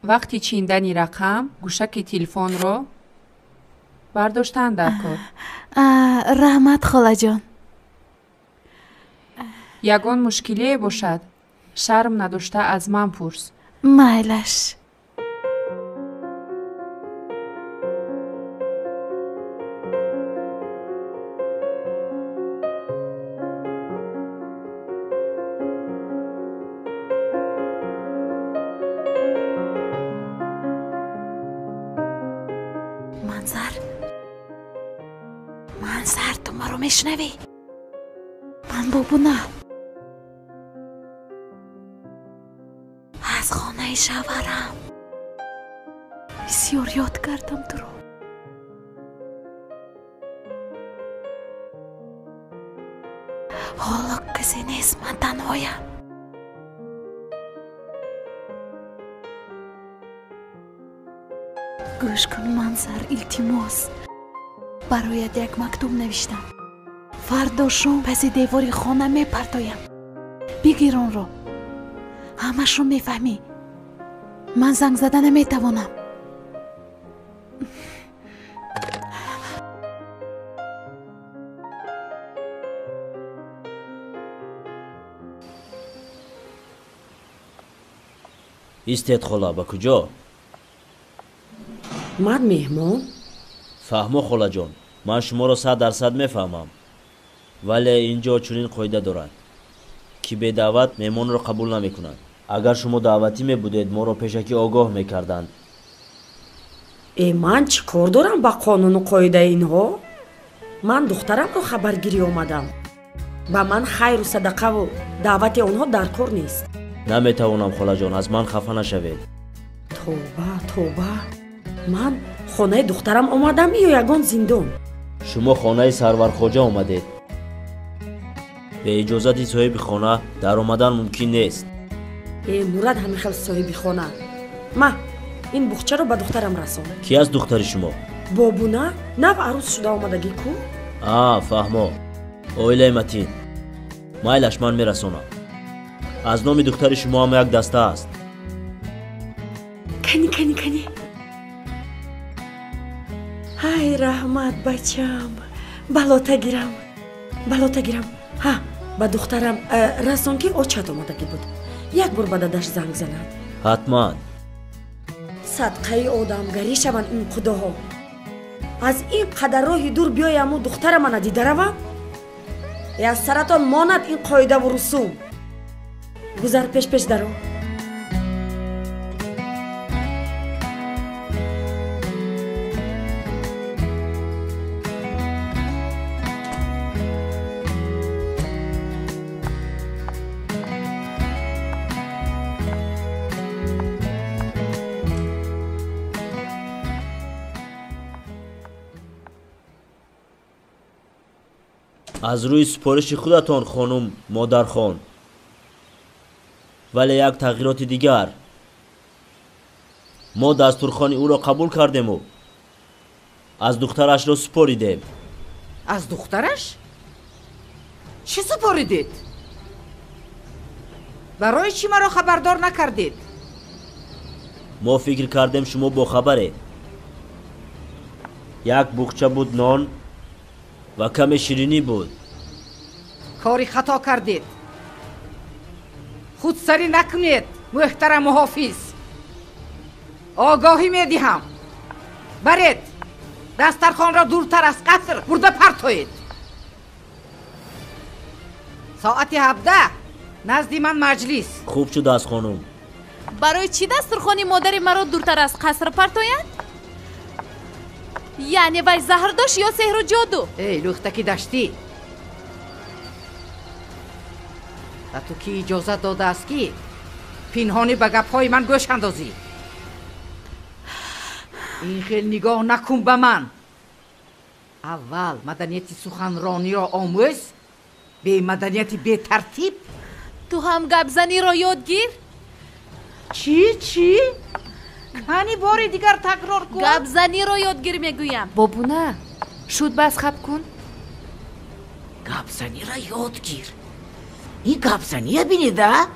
[SPEAKER 7] Вақти чиндани рақам гӯшаки телефонро бардоштан дар кор.
[SPEAKER 6] Раҳмат, холаҷон.
[SPEAKER 7] Ягон мушкилие бошад, шарм надошта аз ман пурс.
[SPEAKER 6] Майлаш. Манзар, Манзар, ту маро мешунавӣ? Ман Бобуна. Аз хонаи шавҳарам. Бисёр ёд кардам туро. Ҳоло касе нест, ман танҳоям. Гӯш кун, Манзар, илтимос. Бароят як мактуб навиштам. Фардо шом паси девори хона мепартоям. Бигир онро. Ҳамашро мефаҳмӣ. Ман занг зада наметавонам.
[SPEAKER 2] Истед, хола, ба куҷо?
[SPEAKER 4] Ман меҳмон?
[SPEAKER 2] Фаҳмо, холаҷон, ман шуморо 100% мефаҳмам. Вале ин ҷо чунин қоида дорад, ки бедаъват меҳмонро қабул намекунад. Агар шумо даъватӣ мебудед, моро пешакӣ огоҳ мекарданд.
[SPEAKER 4] Э, ман чӣ кор дорам ба қонуну қоидаи инҳо? Ман духтарамро хабаргирӣ омадам. Ба ман хайру садақаву даъвати онҳо дар кор нест.
[SPEAKER 2] Наметавонам, холаҷон, аз ман хафа нашавед.
[SPEAKER 4] Тоба, тоба. Ман хонаи духтарам омадам ё ягон зиндон?
[SPEAKER 2] Шумо хонаи Сарвархоҷа омадед. Бе иҷозати соҳиби хона дар омадан мумкин нест.
[SPEAKER 4] Э, Мурад ҳамин хел соҳиби хона. Ма, ин буғчаро ба духтарам расон.
[SPEAKER 2] Ки аст духтари шумо?
[SPEAKER 4] Бобуна, нав арӯс шуда омадагӣ ку?
[SPEAKER 2] А, фаҳмо. Оилаи Матин. Майлаш, ман мерасонам. Аз номи духтари шумо ҳам як даста аст.
[SPEAKER 4] Кани, кани, кани. Ай, раҳмат, бачам. Балота гирам. Балота гирам. Ҳа, ба духтарам расон, ки очат омадагӣ буд. Як бор ба дадаш занг занад.
[SPEAKER 2] Ҳатман.
[SPEAKER 4] Садқаи одамгарӣ шаванд ин худоҳо. Аз ин қадар роҳи дур биёяму духтарамана дида равам? Э, аз саратон монад ин қоидаву русум. Гузар, пеш пеш даро.
[SPEAKER 2] Аз рӯи супориши худатон, хонум модархон. Вале як тағйироти дигар. Мо дастурхони ӯро қабул кардему аз духтарашро супоридем.
[SPEAKER 3] Аз духтараш? Чӣ супоридед? Барои чӣ маро хабардор накардед?
[SPEAKER 2] Мо фикр кардем, шумо бохабаред. Як буғча буд нон ва каме ширинӣ буд.
[SPEAKER 3] Кори хато кардед. Худсарӣ накунед, муҳтарам муҳофиз. Огоҳӣ медиҳам. Баред, дастархонро дуртар аз қаср бурда партоед. Соати 17 назди ман маҷлис.
[SPEAKER 2] Хуб шудааст, хонум.
[SPEAKER 6] Барои чӣ дастурхони модари маро дуртар аз қаср партоянд? Яъне вай заҳр дошт ё сеҳру ҷоду?
[SPEAKER 3] Эй, лӯхтаки даштӣ! Ба ту кӣ иҷозат додааст, ки пинҳонӣ ба гапҳои ман гӯш андозӣ? Ин хел нигоҳ накун ба ман. Аввал маданияти суханрониро омӯз, бемаданияти бетартиб.
[SPEAKER 6] Ту ҳам гапзаниро ёд гир.
[SPEAKER 3] Чӣ, чӣ? Кани бори дигар такрор кун.
[SPEAKER 6] Гапзаниро ёд гир мегӯям.
[SPEAKER 24] Бобуна, шуд бас, хаб кун.
[SPEAKER 3] Гапзаниро ёд гир. Ин гапзания бинеда?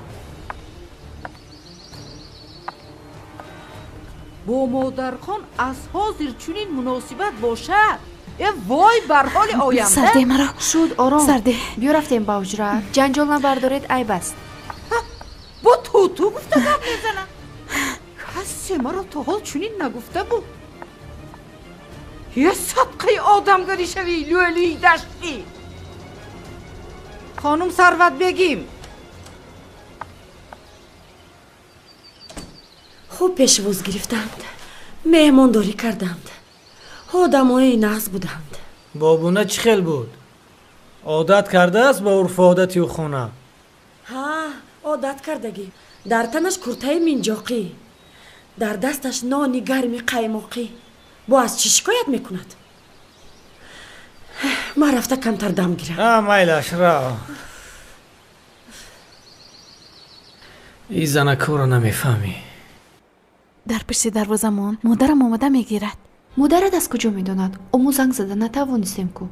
[SPEAKER 3] Бо модархон аз ҳозир чунин муносибат бошад, э вой бар ҳоли оянда.
[SPEAKER 24] Сарде маро. Шуд, ором. Сарде. Биё рафтем ба ҳуҷра. Ҷанҷол набардоред, айб аст.
[SPEAKER 3] Бо туту гуфта гап мезанам. Касе маро то ҳол чунин нагуфта буд. Е садқаи одамгарӣ шавӣ, лӯлии даштӣ. Хонум Сарватбегим.
[SPEAKER 4] Хуб пешвоз гирифтанд, меҳмондорӣ карданд, одамои нағз буданд.
[SPEAKER 5] Бобуна чӣ хел буд? Одат кардааст ба урфу одати ӯ хона?
[SPEAKER 4] Ҳа, одат кардагӣ. Дар танаш куртаи минҷоқӣ, дар дасташ нони гарми қаймоқӣ. Бо аз чӣ шикоят мекунад? Ман рафта камтар дам гирам.
[SPEAKER 5] Майлаш, рав. Ин занакоро намефаҳмӣ.
[SPEAKER 6] Дар пишти дарвозамон модарам омада мегирад.
[SPEAKER 24] Модарат аз куҷо медонад? Мо занг зада натавонистем ку.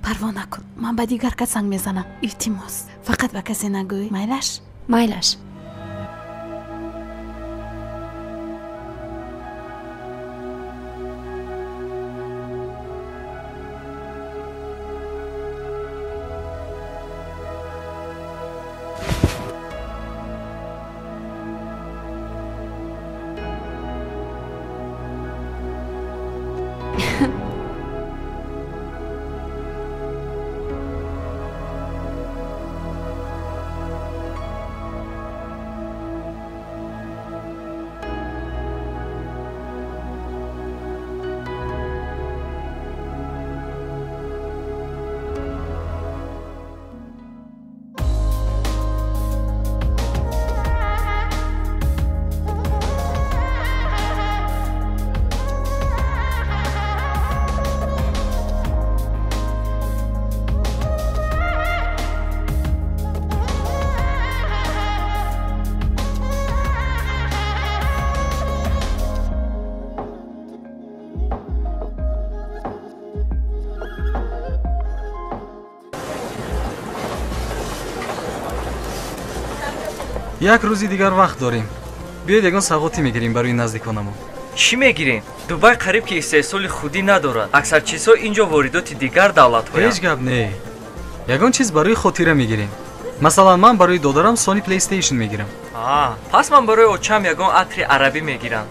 [SPEAKER 6] Парво накун, ман ба дигар кас занг мезанам. Илтимос, фақат ба касе нагӯй. Майлаш?
[SPEAKER 24] Майлаш.
[SPEAKER 22] Як рӯзи дигар вақт дорем. Биёед ягон савғотӣ мегирем барои наздиконамон.
[SPEAKER 23] Чӣ мегирем? Дубай қариб ки истеҳсоли худӣ надорад. Аксар чизҳо инҷо воридоти дигар давлатҳоянд.
[SPEAKER 22] Ҳеҷ гап не. Ягон чиз барои хотира мегирем. Масалан, ман барои додарам Sony PlayStation мегирам.
[SPEAKER 23] Пас ман барои очам ягон атри арабӣ мегирам.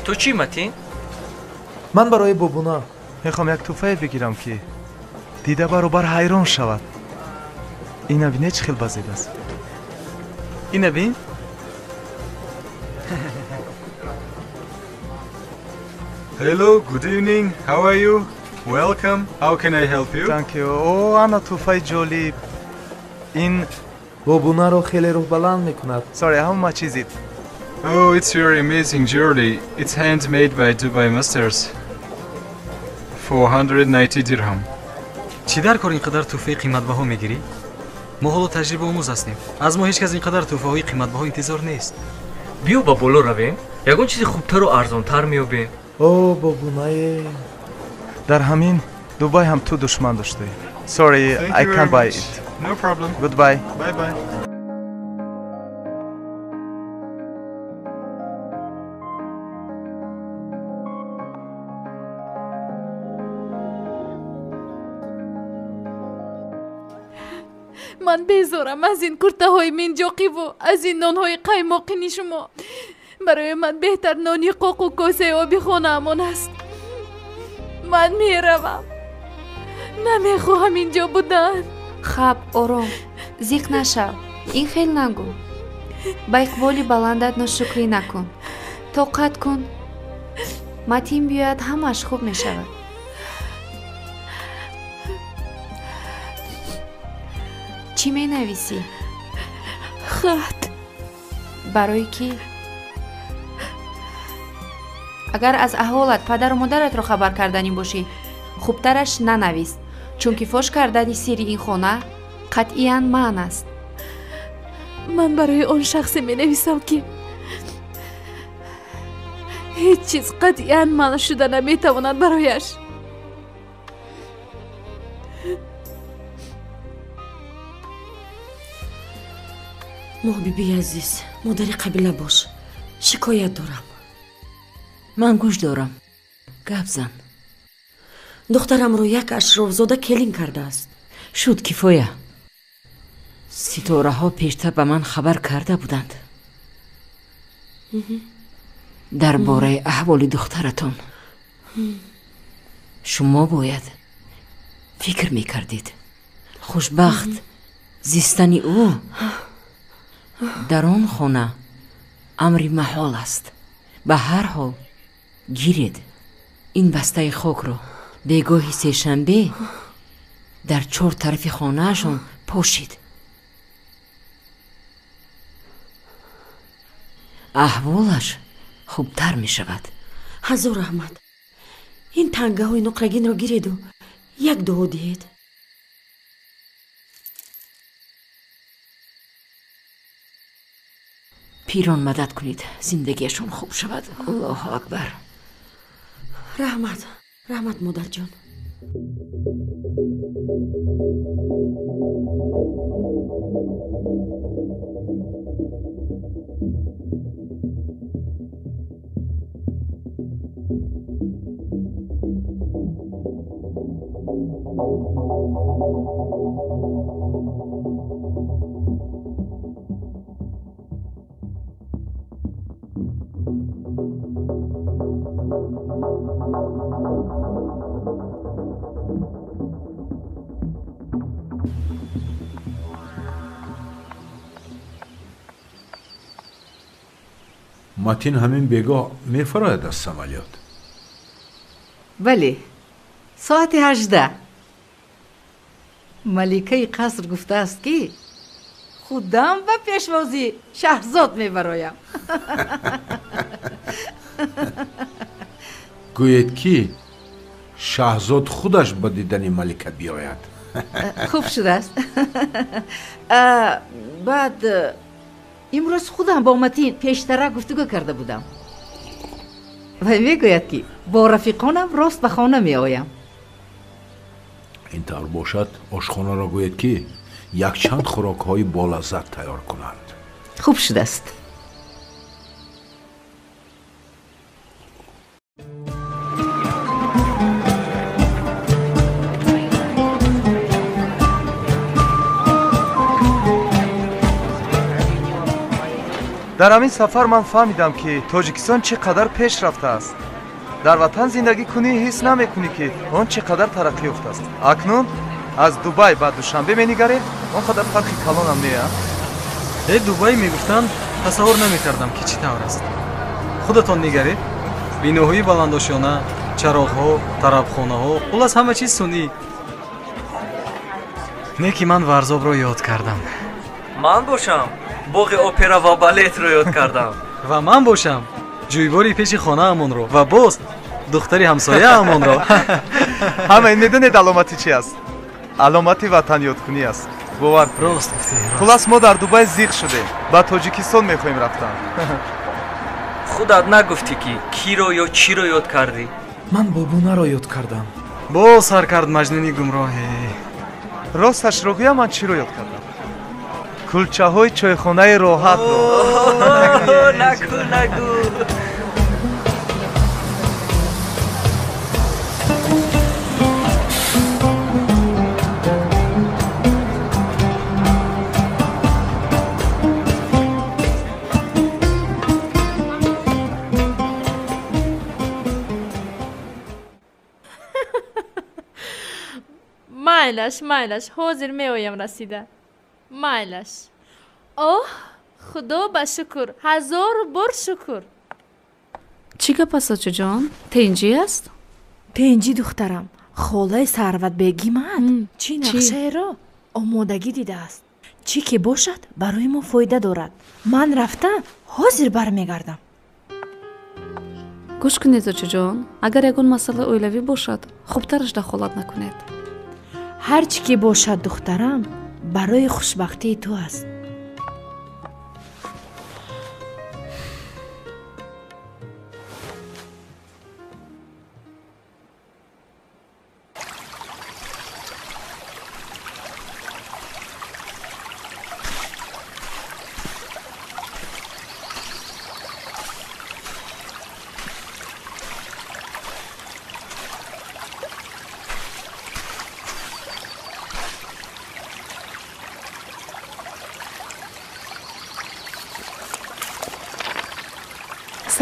[SPEAKER 23] Ту чӣ, Матин?
[SPEAKER 1] Ман барои бобуна
[SPEAKER 21] мехоҳам як тӯҳфае бигирам, ки дида баробар ҳайрон шавад. Ина бине чӣ хел базеб аст.
[SPEAKER 22] Ина бин.
[SPEAKER 8] Hello, good evening. How are you? Welcome. How can I help you?
[SPEAKER 21] Thank you. О, ана тӯҳфаи ҷолиб. Ин
[SPEAKER 1] бобунаро хеле рӯҳбаланд мекунад.
[SPEAKER 21] Sorry, how much is it?
[SPEAKER 8] Oh, it's very amazing jewelry. It's handmade by Dubai masters. 490 dirham.
[SPEAKER 22] Чӣ дар кор ин қадар тӯҳфаи қиматбаҳо мегирӣ? Мо ҳоло таҷрибаомӯз ҳастем. Аз мо ҳеҷ кас ин қадар тӯҳфаҳои қиматбаҳо интизор нест.
[SPEAKER 23] Биё ба боло равем, ягон чизи хубтару арзонтар меёбем.
[SPEAKER 1] О, бобунае.
[SPEAKER 21] Дар ҳамин Дубай ҳам ту душман доштаӣ. Sorry, I can't buy it.
[SPEAKER 8] No problem.
[SPEAKER 21] Goodbye.
[SPEAKER 8] Bye bye.
[SPEAKER 6] Ман безорам аз ин куртаҳои минҷоқиву аз ин нонҳои қаймоқини шумо. Барои ман беҳтар нони қоқу косаи оби хонаамон аст. Ман меравам. Намехоҳам инҷо будан.
[SPEAKER 24] Хаб, ором, зиқ нашав, ин хел нагӯ. Ба иқболи баландат ношукрӣ накун. Тоқат кун. Матин биёяд, ҳамааш хуб мешавад. Чӣ менависӣ?
[SPEAKER 6] Хат.
[SPEAKER 24] Барои кӣ? Агар аз аҳволат падару модаратро хабар карданӣ бошӣ, хубтараш нанавис, чунки фош кардани сирри ин хона қатъиян манъ аст.
[SPEAKER 6] Ман барои он шахсе менависам, ки ҳеҷ чиз қатъиян манъ шуда наметавонад барояш.
[SPEAKER 4] Моҳбибии азиз, модари қабила бош, шикоят дорам.
[SPEAKER 10] Ман гӯш дорам, гап зан.
[SPEAKER 4] Духтарамро як ашрофзода келин кардааст.
[SPEAKER 10] Шуд, кифоя. Ситораҳо пештар ба ман хабар карда буданд дар бораи аҳволи духтаратон. Шумо бояд фикр мекардед. Хушбахт зистани ӯ дар он хона амри маҳол аст. Ба ҳар ҳол гиред ин бастаи хокро, бегоҳи сешанбе дар чор тарафи хонаашон пошид. Аҳволаш хубтар мешавад.
[SPEAKER 4] Ҳазор раҳмат. Ин тангаҳои нуқрагинро гиреду як дуо диҳед.
[SPEAKER 10] Пирон мадад кунед, зиндагиашон хуб шавад. Аллоҳу акбар.
[SPEAKER 4] Раҳмат, раҳмат, модарҷон.
[SPEAKER 11] Матин ҳамин бегоҳ мефарояд аз самолёт?
[SPEAKER 3] Бале, соати 18. Маликаи қаср гуфтааст, ки худам ба пешвозӣ шаҳзод мебароям.
[SPEAKER 11] Гӯед, ки шаҳзод худаш ба дидани малика биёяд.
[SPEAKER 3] Хуб шудааст. Баъд имрӯз худам бо Матин пештара гуфтугӯ карда будам ва мегӯяд, ки бо рафиқонам рост ба хона меоям.
[SPEAKER 11] Ин тавр бошад, ошхонаро гӯед, ки якчанд хӯрокҳои болаззат тайёр кунанд.
[SPEAKER 3] Хуб шудааст.
[SPEAKER 21] Дар ҳамин сафар ман фаҳмидам, ки Тоҷикистон чӣ қадар пеш рафтааст. Дар ватан зиндагӣ кунӣ, ҳис намекунӣ, ки он чӣ қадар тараққӣ ёфтааст. Акнун аз Дубай ба Душанбе менигарем, он қадар фарқи калонам не.
[SPEAKER 22] Э, Дубай мегуфтанд, тасаввур намекардам, ки чӣ тавр аст. Худатон нигаред, биноҳои баландошёна, чароғҳо, тарабхонаҳо, хуллас ҳама чиз сунъӣ. Не ки ман Варзобро ёд кардам.
[SPEAKER 23] Ман бошам боғи опера ва балетро ёд кардам.
[SPEAKER 22] Ва ман бошам ҷӯйбори пеши хонаамонро ва боз духтари ҳамсояамонро.
[SPEAKER 21] Ҳама ин медонед аломати чи аст? Аломати ватанёдкунӣ аст. Бовар кунед.
[SPEAKER 22] Рост гуфтӣ.
[SPEAKER 21] Хуллас, мо дар Дубай зиқ шудем, ба Тоҷикистон мехоҳем рафтан.
[SPEAKER 23] Худат нагуфтӣ, ки киро ё чиро ёд кардӣ?
[SPEAKER 21] Ман бобунаро ёд кардам.
[SPEAKER 22] Боз сар кард маҷнуни гумроҳе.
[SPEAKER 21] Росташро гӯям, ман чиро ёд кардам? Кулчаҳои чойхонаи роҳатро.
[SPEAKER 23] Нагӯ, нагӯ.
[SPEAKER 13] Майлаш, майлаш, ҳозир меоям расида. Майлаш. Оҳ, худо ба шукр, ҳазору бор шукр.
[SPEAKER 6] Чӣ гап аст, очаҷон? Тинҷӣ аст?
[SPEAKER 13] Тинҷӣ, духтарам. Холаи Сарватбегимад чӣ нақшаеро омодагӣ дидааст. Чӣ ки бошад, барои мо фоида дорад. Ман рафта ҳозир бармегардам.
[SPEAKER 14] Гӯш кунед, очаҷон, агар ягон масъалаи оилавӣ бошад, хубтараш дахолат накунед.
[SPEAKER 13] Ҳар чӣ ки бошад, духтарам, барои хушбахтии ту аст.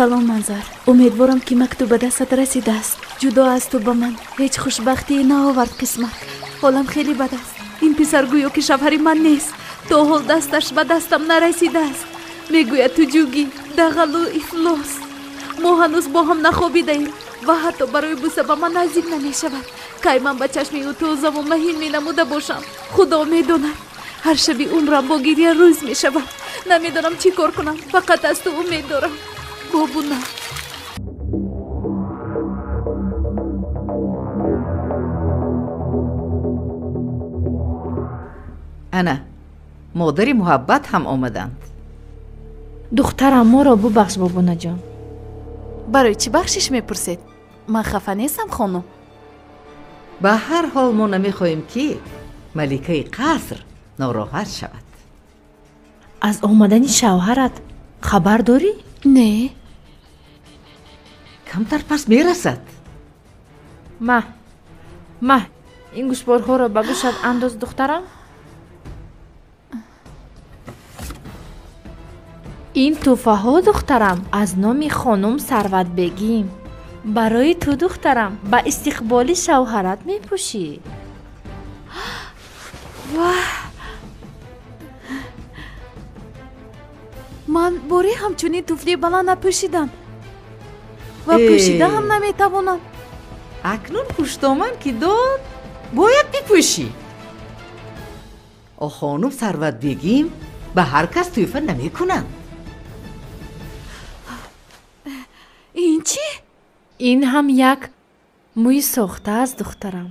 [SPEAKER 6] Салом, Манзар. Умедворам, ки мактуб ба дастат расидааст. Ҷудо аз ту ба ман ҳеҷ хушбахтие наовард қисмат. Ҳолам хеле бад аст. Ин писар гӯё ки шавҳари ман нест. То ҳол дасташ ба дастам нарасидааст. Мегӯяд ту ҷугӣ, дағалу ифлос. Мо ҳанӯз бо ҳам нахобидаем ва ҳатто барои буса ба ман наздик намешавад. Кай ман ба чашми ӯ тозаву маҳин менамуда бошам, Худо медонад. Ҳар шаби умрам бо гиря рӯз мешавад. Намедонам чӣ кор кунам, фақат аз ту умед дорам. Бобуна.
[SPEAKER 3] Ана, модари муҳаббат ҳам омаданд.
[SPEAKER 13] Духтарам, моро бубахш, бобунаҷон.
[SPEAKER 6] Барои чӣ бахшиш мепурсед? Ман хафа нестам, хонум.
[SPEAKER 3] Ба ҳар ҳол мо намехоҳем, ки маликаи қаср нороҳат шавад.
[SPEAKER 13] Аз омадани шавҳарат хабар дорӣ?
[SPEAKER 6] Не.
[SPEAKER 3] Камтар пас мерасад.
[SPEAKER 13] Ма, ма, ин гӯшворҳоро ба гӯшат андоз, духтарам. Ин тӯҳфаҳо, духтарам, аз номи хонум Сарватбегим. Барои ту, духтарам, ба истиқболи шавҳарат мепӯшӣ.
[SPEAKER 6] Ваҳ! Ман боре ҳамчунин туфлии баланд напӯшидам ва пӯшида ҳам наметавонам.
[SPEAKER 3] Акнун хуштоман ки дод, бояд бипӯшӣ. Хонум Сарватбегим ба ҳар кас тӯҳфа намекунанд.
[SPEAKER 6] Ин чӣ?
[SPEAKER 13] Ин ҳам як мӯи сохта аст, духтарам.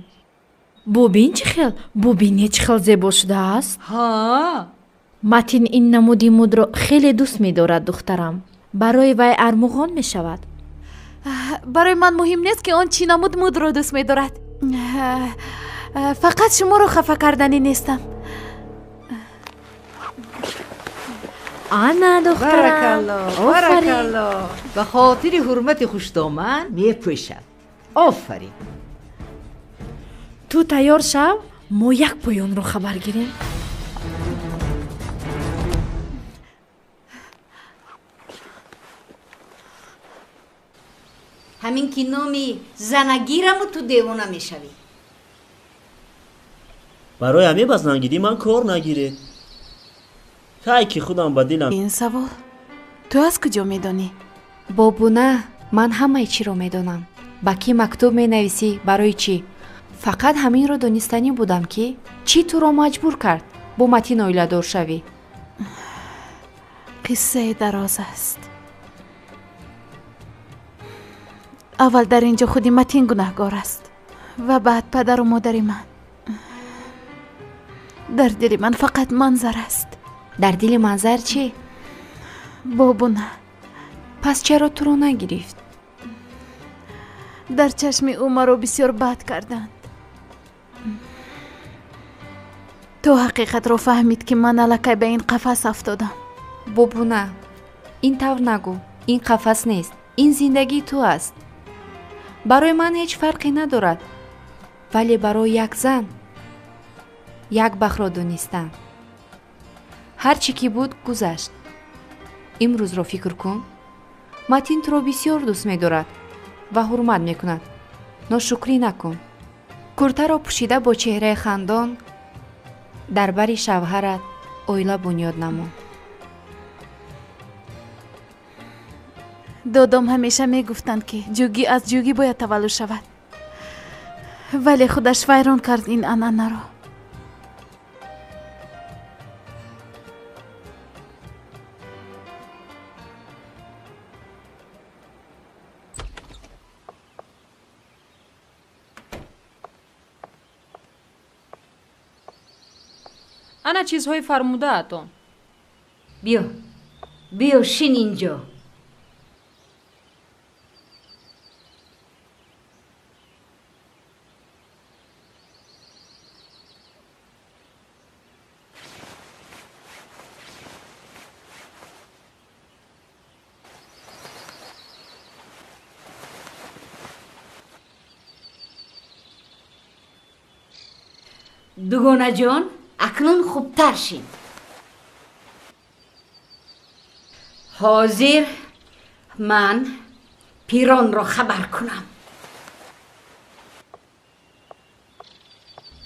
[SPEAKER 13] Бубин чӣ хел, бубине чӣ хел зебо шудааст.
[SPEAKER 3] Ҳа.
[SPEAKER 13] Матин ин намуди мудро хеле дӯст медорад, духтарам. Барои вай армуғон мешавад.
[SPEAKER 6] Барои ман муҳим нест, ки он чӣ намуд мудро дӯст медорад. Фақат шуморо хафа карданӣ нестам.
[SPEAKER 13] Ана, духтарам,
[SPEAKER 3] баракалло. Ба хотири ҳурмати хуштоман мепӯшад. Офарин.
[SPEAKER 13] Ту тайёр шав, мо як поёнро хабар гирем.
[SPEAKER 15] Ҳамин ки номи занагираму ту девона мешавӣ.
[SPEAKER 2] Барои ҳамин ба зангирӣ ман кор нагиред. Кай ки худам ба дилам.
[SPEAKER 6] Ин савол ту аз куҷо медонӣ?
[SPEAKER 24] Бобуна, ман ҳамаи чиро медонам. Ба кӣ мактуб менависӣ, барои чӣ? Фақат ҳаминро донистанӣ будам, ки чӣ туро маҷбур кард бо Матин оиладор шавӣ.
[SPEAKER 6] Қиссаи дароз аст. Аввал дар ин ҷо худи Матин гунаҳгор аст ва баъд падару модари ман. Дар дили ман фақат Манзар аст.
[SPEAKER 24] Дар дили Манзар чӣ?
[SPEAKER 6] Бобуна.
[SPEAKER 24] Пас чаро туро нагирифт?
[SPEAKER 6] Дар чашми ӯ маро бисёр бад карданд. То ҳақиқатро фаҳмид, ки ман аллакай ба ин қафас афтодам.
[SPEAKER 24] Бобуна, ин тавр нагӯ. Ин қафас нест, ин зиндагии ту аст. Барои ман ҳеҷ фарқе надорад, вале барои як зан як бахтро донистан. Ҳар чӣ ки буд, гузашт. Имрӯзро фикр кун. Матин туро бисёр дӯст медорад ва ҳурмат мекунад. Ношукрӣ накун. Куртаро пӯшида бо чеҳраи хандон дар бари шавҳарат оила бунёд намо.
[SPEAKER 6] Додом ҳамеша мегуфтанд, ки ҷугӣ аз ҷугӣ бояд таваллуд шавад, вале худаш вайрон кард ин анъанаро.
[SPEAKER 12] Ана чизҳои фармудаатон.
[SPEAKER 15] Биё, биё, шин инҷо. Дугонаҷон, акнун хубтар шин. Ҳозир ман пиронро хабар кунам.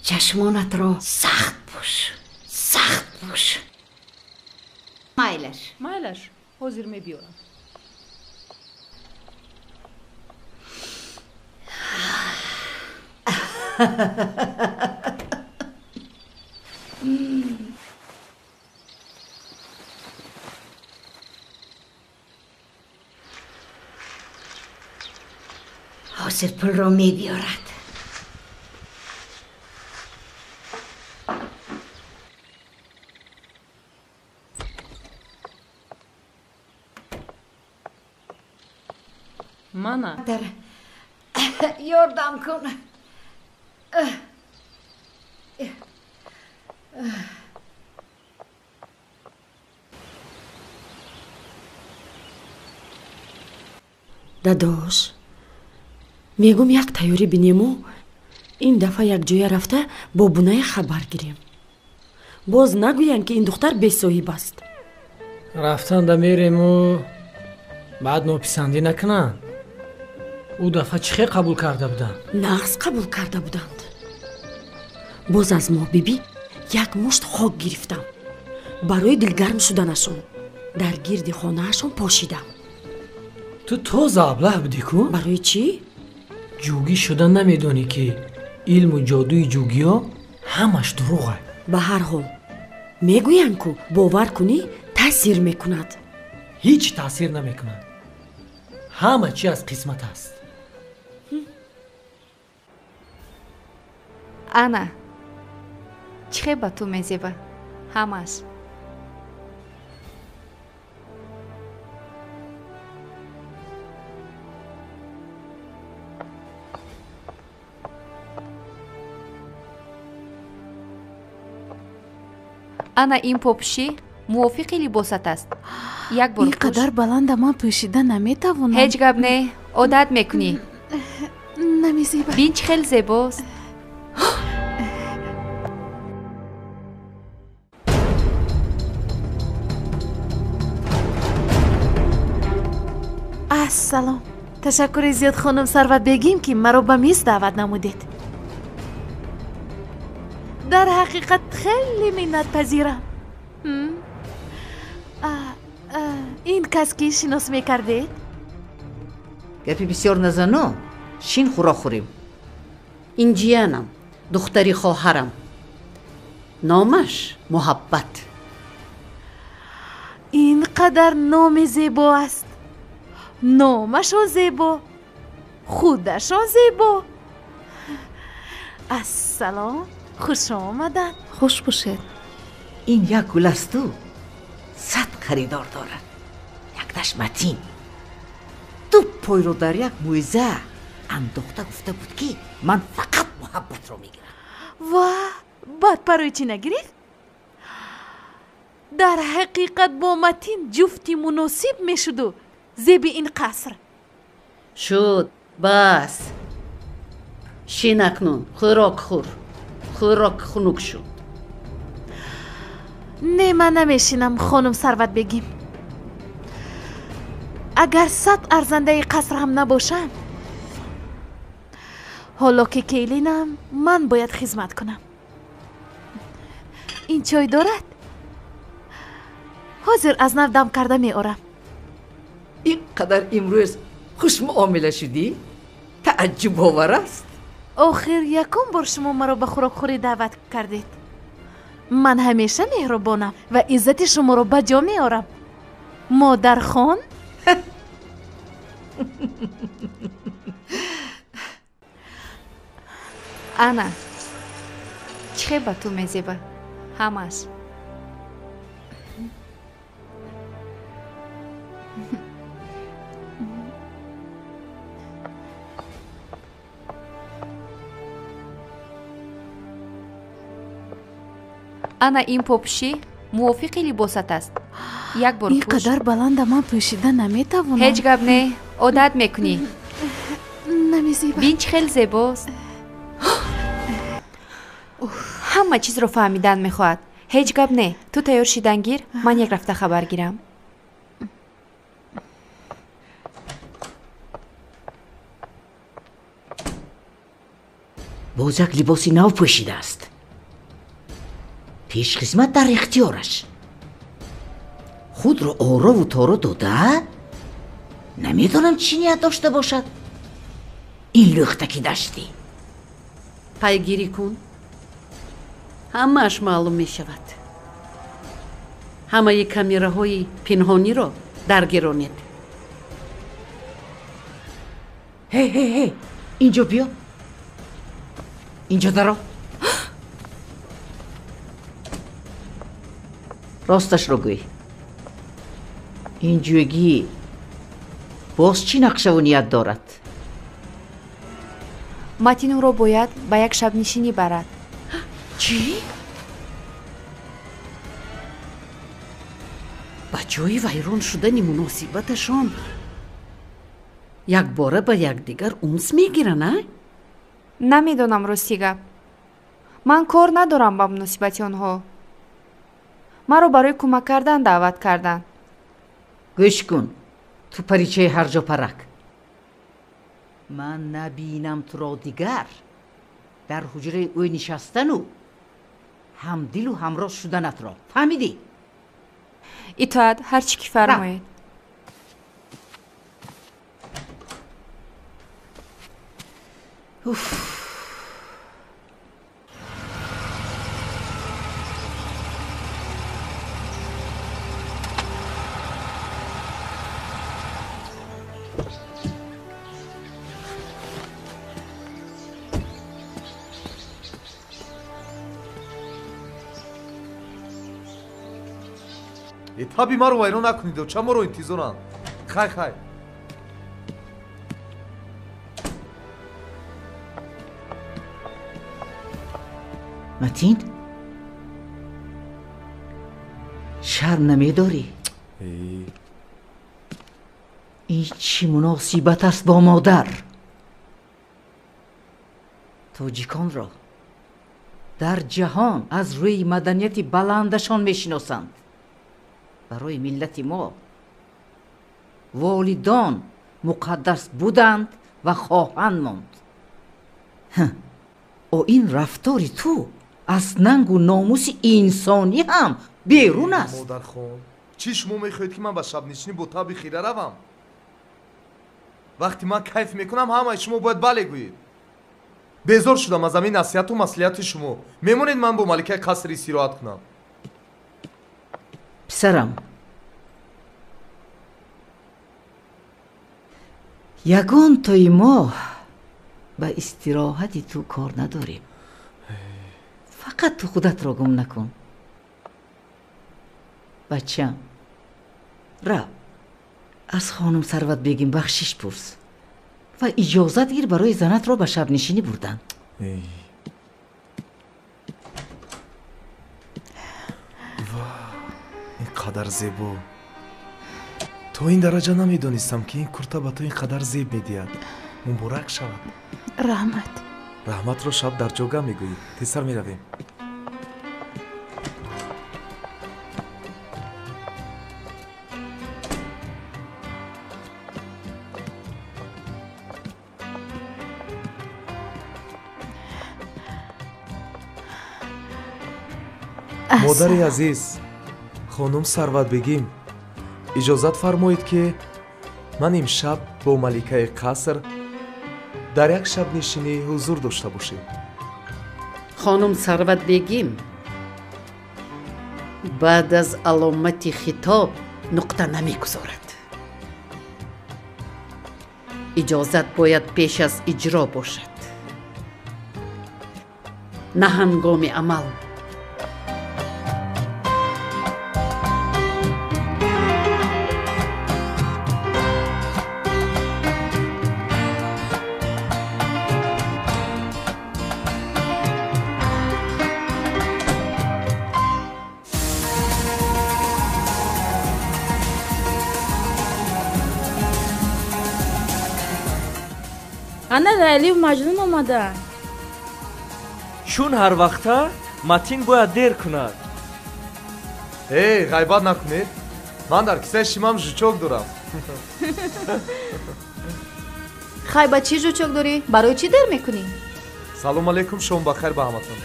[SPEAKER 15] Чашмонатро сахт пӯш, сахт пӯш. Майлаш.
[SPEAKER 12] Майлаш, ҳозир мебиёрам.
[SPEAKER 15] Ҳозир пулро мебиёрад.
[SPEAKER 12] Мана.
[SPEAKER 15] Ёрдам кун.
[SPEAKER 4] Дадош, мегум як тайёрӣ бинему ин дафъа якҷоя рафта бо буная хабар гирем. Боз нагӯянд, ки ин духтар бесоҳиб аст.
[SPEAKER 5] Рафтанда мерему, баъд нописандӣ накунанд. Ӯ дафъа чӣ хел қабул карда буданд?
[SPEAKER 4] Нағз қабул карда буданд. Боз аз Моҳбибӣ як мушт хок гирифтам. Барои дилгарм шуданашон дар гирди хонаашон пошидам.
[SPEAKER 5] Ту тоза аблаҳ будӣ ку?
[SPEAKER 4] Барои чӣ?
[SPEAKER 5] Ҷугӣ шуда намедонӣ, ки илму ҷодуи ҷугиё ҳамаш дурӯғ.
[SPEAKER 4] Ба ҳар ҳол мегӯянд, ку бовар кунӣ таъсир мекунад.
[SPEAKER 5] Ҳеҷ таъсир намекунад. Ҳама чи аз қисмат аст.
[SPEAKER 24] Ана, чӣ хел ба ту мезеба ҳамаш. Ана ин попӯшӣ мувофиқи либосат аст. Як бор
[SPEAKER 6] Ин қадар баланда ман пӯшида наметавонам.
[SPEAKER 24] Ҳеҷ гап не, одат мекунӣ.
[SPEAKER 6] Намезеба.
[SPEAKER 24] Бин, чӣ хел зебост.
[SPEAKER 6] Ассалом. Ташаккури зиёд, хонум Сарватбегим, ки маро ба миз даъват намудед. Дар ҳақиқат хеле миннатпазирам. Ин кас ки шинос мекардед?
[SPEAKER 3] Гапи бисёр назану, шин хӯрок хӯрем. Ин ҷиянам, духтари хоҳарам. Номаш Муҳаббат.
[SPEAKER 6] Ин қадар номи зебо аст. Номашон зебо, худашон зебо. Ассалом, хуш омаданд.
[SPEAKER 14] Хуш бошед.
[SPEAKER 3] Ин як гул асту 100 харидор дорад. Якташ Матин. Ду пойро дар як мӯйза андохта гуфта буд, ки ман фақат Муҳаббатро мегирам.
[SPEAKER 6] Ва баъд барои чӣ нагирифт? Дар ҳақиқат бо Матин ҷуфти муносиб мешуду зеби ин қаср.
[SPEAKER 10] Шуд, бас. Шин акнун, хӯрок хӯр. Хӯрок хунук шуд.
[SPEAKER 6] Не, ман намешинам, хонум Сарватбегим. Агар 100 арзандаи қаср ҳам набошам, ҳоло ки келинам, ман бояд хизмат кунам. Ин чой дорад? Ҳозир аз нав дам карда меорам.
[SPEAKER 3] Ин қадар имрӯз хушмуомила шудӣ? Тааҷҷубовар аст.
[SPEAKER 6] Охир якум бор шумо маро ба хӯрокхӯрӣ даъват кардед. Ман ҳамеша меҳрубонам ва иззати шуморо ба ҷо меорам. Модархон?
[SPEAKER 24] Ана, чӣ хел ба ту мезеба Ҳамаш. Ана ин попӯшӣ мувофиқи либосат аст. Як бор
[SPEAKER 6] Ин қадар баланда ман пӯшида наметавонам.
[SPEAKER 24] Ҳеҷ гап не, одат мекунӣ.
[SPEAKER 6] Намезебад.
[SPEAKER 24] Бин, чӣ хел зебост. Ҳама чизро фаҳмидан мехоҳад. Ҳеҷ гап не, ту тайёр шидан гир, ман як рафта хабар гирам.
[SPEAKER 9] Боз як либоси нав пӯшидааст. Пешхизмат дар ихтиёраш. Худро орову торо дода, намедонам чӣ ният дошта бошад. Ин лӯхтаки даштӣ.
[SPEAKER 10] Пайгирӣ кун. Ҳамааш маълум мешавад. Ҳамаи камераҳои пинҳониро даргиронед.
[SPEAKER 9] Ҳе, ҳе, ҳе, инҷо биё. Инҷо даро. Росташро гӯй. Ин ҷӯгӣ боз чӣ нақшаву ният дорад?
[SPEAKER 24] Матин ӯро бояд ба як шабнишинӣ барад.
[SPEAKER 10] Чӣ? Ба ҷои вайрон шудани муносибаташон якбора ба якдигар унс мегиранд, а?
[SPEAKER 24] Намедонам, рости гап. Ман кор надорам ба муносибати онҳо. Маро барои кӯмак кардан даъват карданд.
[SPEAKER 9] Гӯш кун, ту паричаи ҳарҷо парак. Ман набинам туро дигар дар ҳуҷраи ӯ нишастану ҳамдилу ҳамроз шуданатро. Фаҳмидӣ?
[SPEAKER 24] Итоат, ҳар чӣ ки фармоед.
[SPEAKER 9] Уф.
[SPEAKER 1] Таби маро вайрон накунед, ча моро интизоранд. Хай, хай.
[SPEAKER 9] Матин, шарм намедорӣ? Ин чӣ муносибат аст бо модар? Тоҷиконро дар ҷаҳон аз рӯи маданияти баландашон мешиносанд. Барои миллати мо волидон муқаддас буданд ва хоҳанд монд. О, ин рафтори ту аз нангу номуси инсонӣ ҳам берун аст.
[SPEAKER 1] Модархон, чӣ шумо мехоҳед, ки ман ба шабнишинӣ бо таби хира равам? Вақте ман кайф мекунам, ҳамаи шумо бояд бале гӯед. Безор шудам аз ҳамин насиҳату маслиҳати шумо. Мемонед ман бо маликаи қаср истироҳат кунам.
[SPEAKER 9] Писарам, ягон тои мо ба истироҳати ту кор надорем. Фақат ту худатро гум накун. Бачам, рав, аз хонум Сарватбегим бахшиш пурс ва иҷозат гир барои занатро ба шабнишинӣ бурдан.
[SPEAKER 1] Ин қадар зебо. То ин дараҷа намедонистам, ки ин курта ба ту ин қадар зеб медиҳад. Муборак шавад.
[SPEAKER 6] Раҳмат.
[SPEAKER 1] Раҳматро шаб дар ҷога мегӯӣ. Тезтар меравем. Модари азиз, хонум Сарватбегим, иҷозат фармоед, ки ман имшаб бо маликаи қаср дар як шабнишинӣ ҳузур дошта бошем.
[SPEAKER 10] Хонум Сарватбегим, баъд аз аломати хитоб нуқта намегузорад. Иҷозат бояд пеш аз иҷро бошад, на ҳангоми амал.
[SPEAKER 13] Ана Лайлию Маҷнун омадаанд.
[SPEAKER 23] Чун ҳар вақта Матин бояд дер кунад.
[SPEAKER 1] Эй, ғайбат накунед. Ман дар кисаи шимам жучок дорам.
[SPEAKER 16] Хай, ба чӣ жучок дорӣ? Барои чӣ дер мекунӣ?
[SPEAKER 1] Салом алейкум, шом бахайр ба ҳаматон.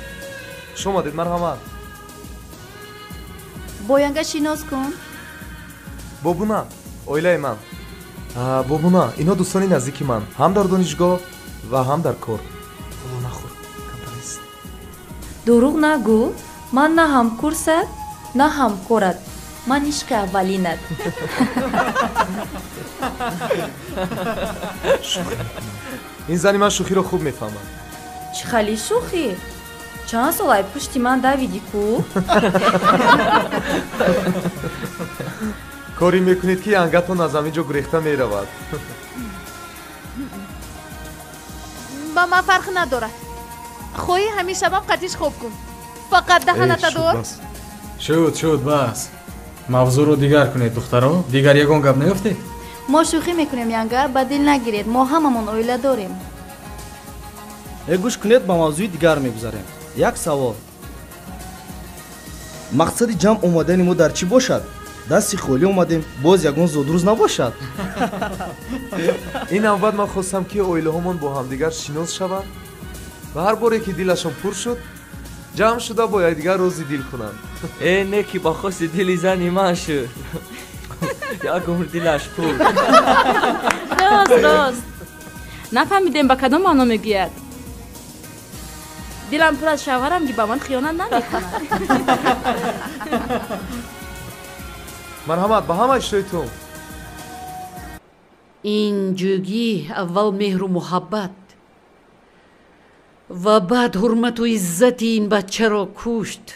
[SPEAKER 1] Хуш омадед, марҳамат.
[SPEAKER 16] Бо янга шинос кун.
[SPEAKER 1] Бобуна, оилаи ман. Бобуна, инҳо дӯстони наздики ман, ҳам дар донишгоҳ ва ҳам дар кор. Ҳоло нахӯр, камтарист.
[SPEAKER 17] Дурӯғ нагӯ, ман на ҳамкурсат, на ҳамкорат. Ман ишқи аввалинат.
[SPEAKER 1] Ин зани ман шӯхиро хуб мефаҳмад.
[SPEAKER 17] Чӣ хали шӯхӣ? Чанд сол ай пушти ман давидӣ ку?
[SPEAKER 1] Корӣ мекунед, ки янгатон аз ҳамин ҷо гурехта меравад.
[SPEAKER 6] Ба ман фарқ надорад. Хоҳӣ ҳамин шабам қатиш хоб кун. Фақат даҳаната дор.
[SPEAKER 22] Шуд, шуд, бас. Мавзӯъро дигар кунед, духтаро. Дигар ягон гап наёфтед?
[SPEAKER 16] Мо шӯхӣ мекунем, янга, ба дил нагиред. Мо ҳамамон оила дорем.
[SPEAKER 19] Э, гӯш кунед, ба мавзӯи дигар мегузарем. Як савол. Мақсади ҷамъ омадани мо дар чӣ бошад? Дасти холӣ омадем, боз ягон зодрӯз набошад.
[SPEAKER 1] Ин навбат ман хостам, ки оилаҳомон бо ҳамдигар шинос шаванд ва ҳар боре ки дилашон пур шуд, ҷамъ шуда бо якдигар рози дил кунанд.
[SPEAKER 23] Э, не ки ба хости дили зани ман шуд. Як умр дилаш пур.
[SPEAKER 14] Рост, рост. Нафаҳмидем, ба кадом маъно мегӯяд. Дилам пур аз шавҳарам, ки ба ман хиёнат намекунад.
[SPEAKER 1] Марҳамат, ба ҳама иштиҳоитон.
[SPEAKER 10] Ин ҷӯгӣ аввал меҳру муҳаббат ва баъд ҳурмату иззати ин бачаро кушт.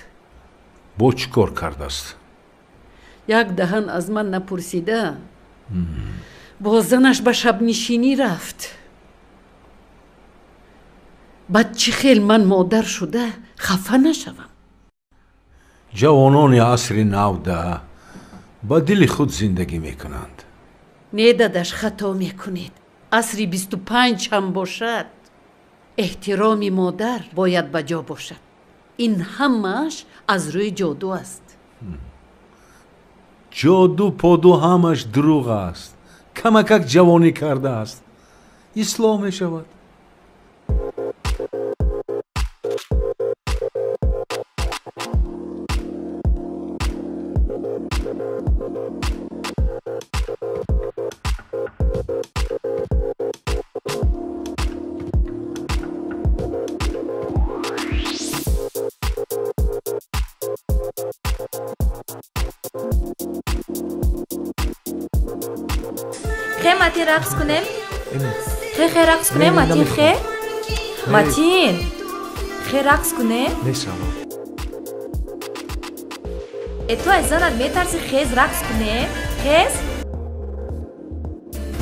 [SPEAKER 11] Бо чӣ кор кардааст?
[SPEAKER 10] Як даҳан аз ман напурсида бо занаш ба шабнишинӣ рафт. Баъд чӣ хел ман модар шуда хафа нашавам?
[SPEAKER 11] Ҷавонони асри навда ба дили худ зиндагӣ мекунанд.
[SPEAKER 10] Не, дадаш, хато мекунед. Асри 25 ҳам бошад, эҳтироми модар бояд ба ҷо бошад. Ин ҳамааш аз рӯи ҷоду аст.
[SPEAKER 11] Ҷоду поду ҳамаш дурӯғ аст. Камакак ҷавонӣ кардааст, ислоҳ мешавад.
[SPEAKER 17] Хе, Матин, рақс кунем? Хе, хе, рақс кунем, Матин, хе? Матин, хе, рақс кунем?
[SPEAKER 1] Мешавам.
[SPEAKER 17] Э, ту аз занат метарси, хез рақс кунем? Хез?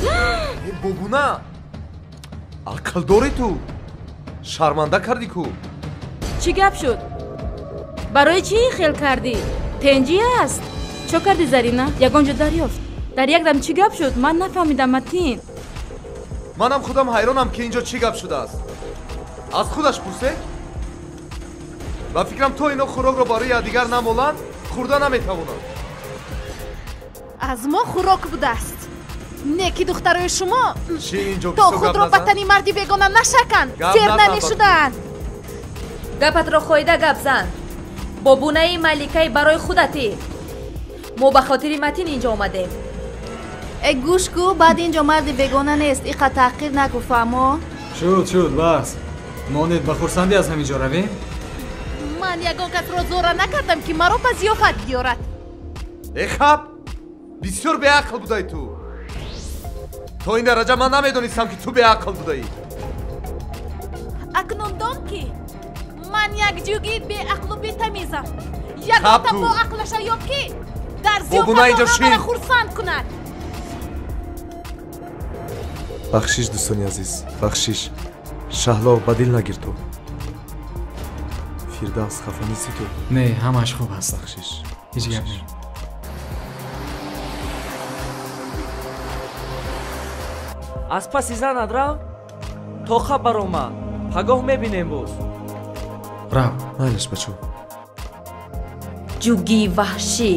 [SPEAKER 1] Э, бобуна, ақл дорӣ ту? Шарманда кардӣ ку.
[SPEAKER 14] Чӣ гап шуд? Барои чӣ ин хел кардӣ? Тенҷӣ аст? Чо кардӣ, Зарина? Ягон ҷо дарёфт? Дар як дам чӣ гап шуд? Ман нафаҳмидам, Матин.
[SPEAKER 1] Манам худам ҳайронам, ки ин ҷо чӣ гап шудааст. Аз худаш пурсед. Ба фикрам, то ино хӯрокро барои якдигар намоланд, хӯрда наметавонанд.
[SPEAKER 6] Аз мо хӯрок будааст. Не ки духтарои шумо
[SPEAKER 1] Чӣ инҷо
[SPEAKER 6] то
[SPEAKER 1] бисёр гап
[SPEAKER 6] худро ба
[SPEAKER 1] назан?
[SPEAKER 6] тани марди бегона нашаканд,
[SPEAKER 1] Гап
[SPEAKER 6] сер
[SPEAKER 1] назан ба
[SPEAKER 6] намешуданд.
[SPEAKER 17] Гапатро хоида гап зан. Бобунаи маликаи барои худатӣ. Мо ба хотири Матин инҷо омадем.
[SPEAKER 16] Э, гӯш ку, баъд инҷо марди бегона нест, иқа таҳқир наку, фаҳмо?
[SPEAKER 22] Шуд, шуд, бас. Монед, ба хурсандӣ аз ҳамин ҷо равем.
[SPEAKER 6] Ман ягон касро зора накардам, ки маро ба зиёфат биёрад.
[SPEAKER 1] Э, хаб, бисёр беақл будаи ту. То ин дараҷа ман намедонистам, ки ту беақл будаӣ.
[SPEAKER 6] Акнун дон, ки ман як ҷуги беақлу бетамизам. Ягонта
[SPEAKER 1] ту.
[SPEAKER 6] бо ақлаша ёб, ки дар
[SPEAKER 1] Бобуна,
[SPEAKER 6] зиёфат
[SPEAKER 1] инҷо
[SPEAKER 6] ҳамаро
[SPEAKER 1] шин.
[SPEAKER 6] хурсанд кунад.
[SPEAKER 1] Бахшиш, дӯстони азиз, бахшиш. Шаҳло, ба дил нагир ту. Фирдавс, хафа нестӣ ту?
[SPEAKER 22] Не, ҳамааш хуб аст.
[SPEAKER 1] Бахшиш.
[SPEAKER 22] Ҳеҷ гап не.
[SPEAKER 23] Аз паси занат рав. Тоқа баромад. Пагоҳ мебинем боз.
[SPEAKER 1] Рав, майлаш бачо.
[SPEAKER 4] Ҷугии ваҳшӣ.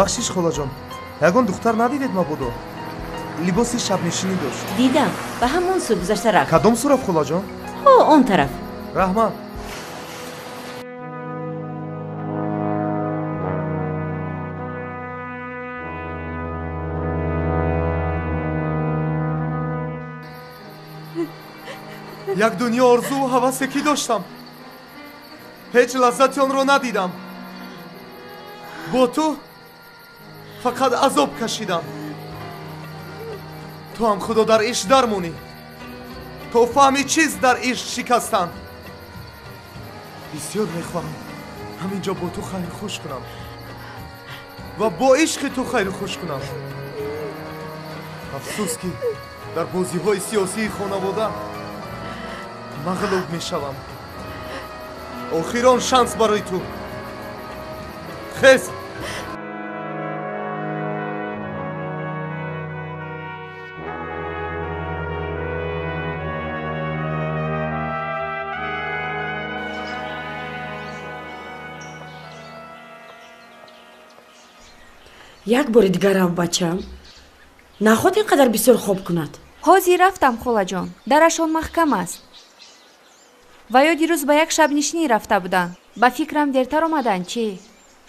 [SPEAKER 1] Бахшиш холаҷон, ягон духтар надидед мабодо? Либоси шабнишинӣ дошт.
[SPEAKER 9] Дидам, ба ҳамон сӯ гузашта рафт.
[SPEAKER 1] Кадом сӯ рафт холаҷон?
[SPEAKER 9] Ҳо, он тараф.
[SPEAKER 1] Раҳмат. Як дунё орзуву ҳавасе ки доштам, ҳеҷ лаззати онро надидам. Бо ту фақат азоб кашидам. Ту ҳам худо дар ишқ дармонӣ, то фаҳми чиз дар ишқ шикастан. Бисёр мехоҳам ҳамин ҷо бо ту хайру хуш кунам ва бо ишқи ту хайру хуш кунам. Афсӯс ки дар бозиҳои сиёсии хонавода мағлуб мешавам. Охирон шанс барои ту. Хез!
[SPEAKER 4] Як бори дигар рав, бачам. Наход ин қадар бисёр хоб кунад.
[SPEAKER 24] Ҳозир рафтам, холаҷон. Дарашон маҳкам аст. Ва ё дирӯз ба як шабнишинӣ рафта буданд. Ба фикрам дертар омаданд, чӣ?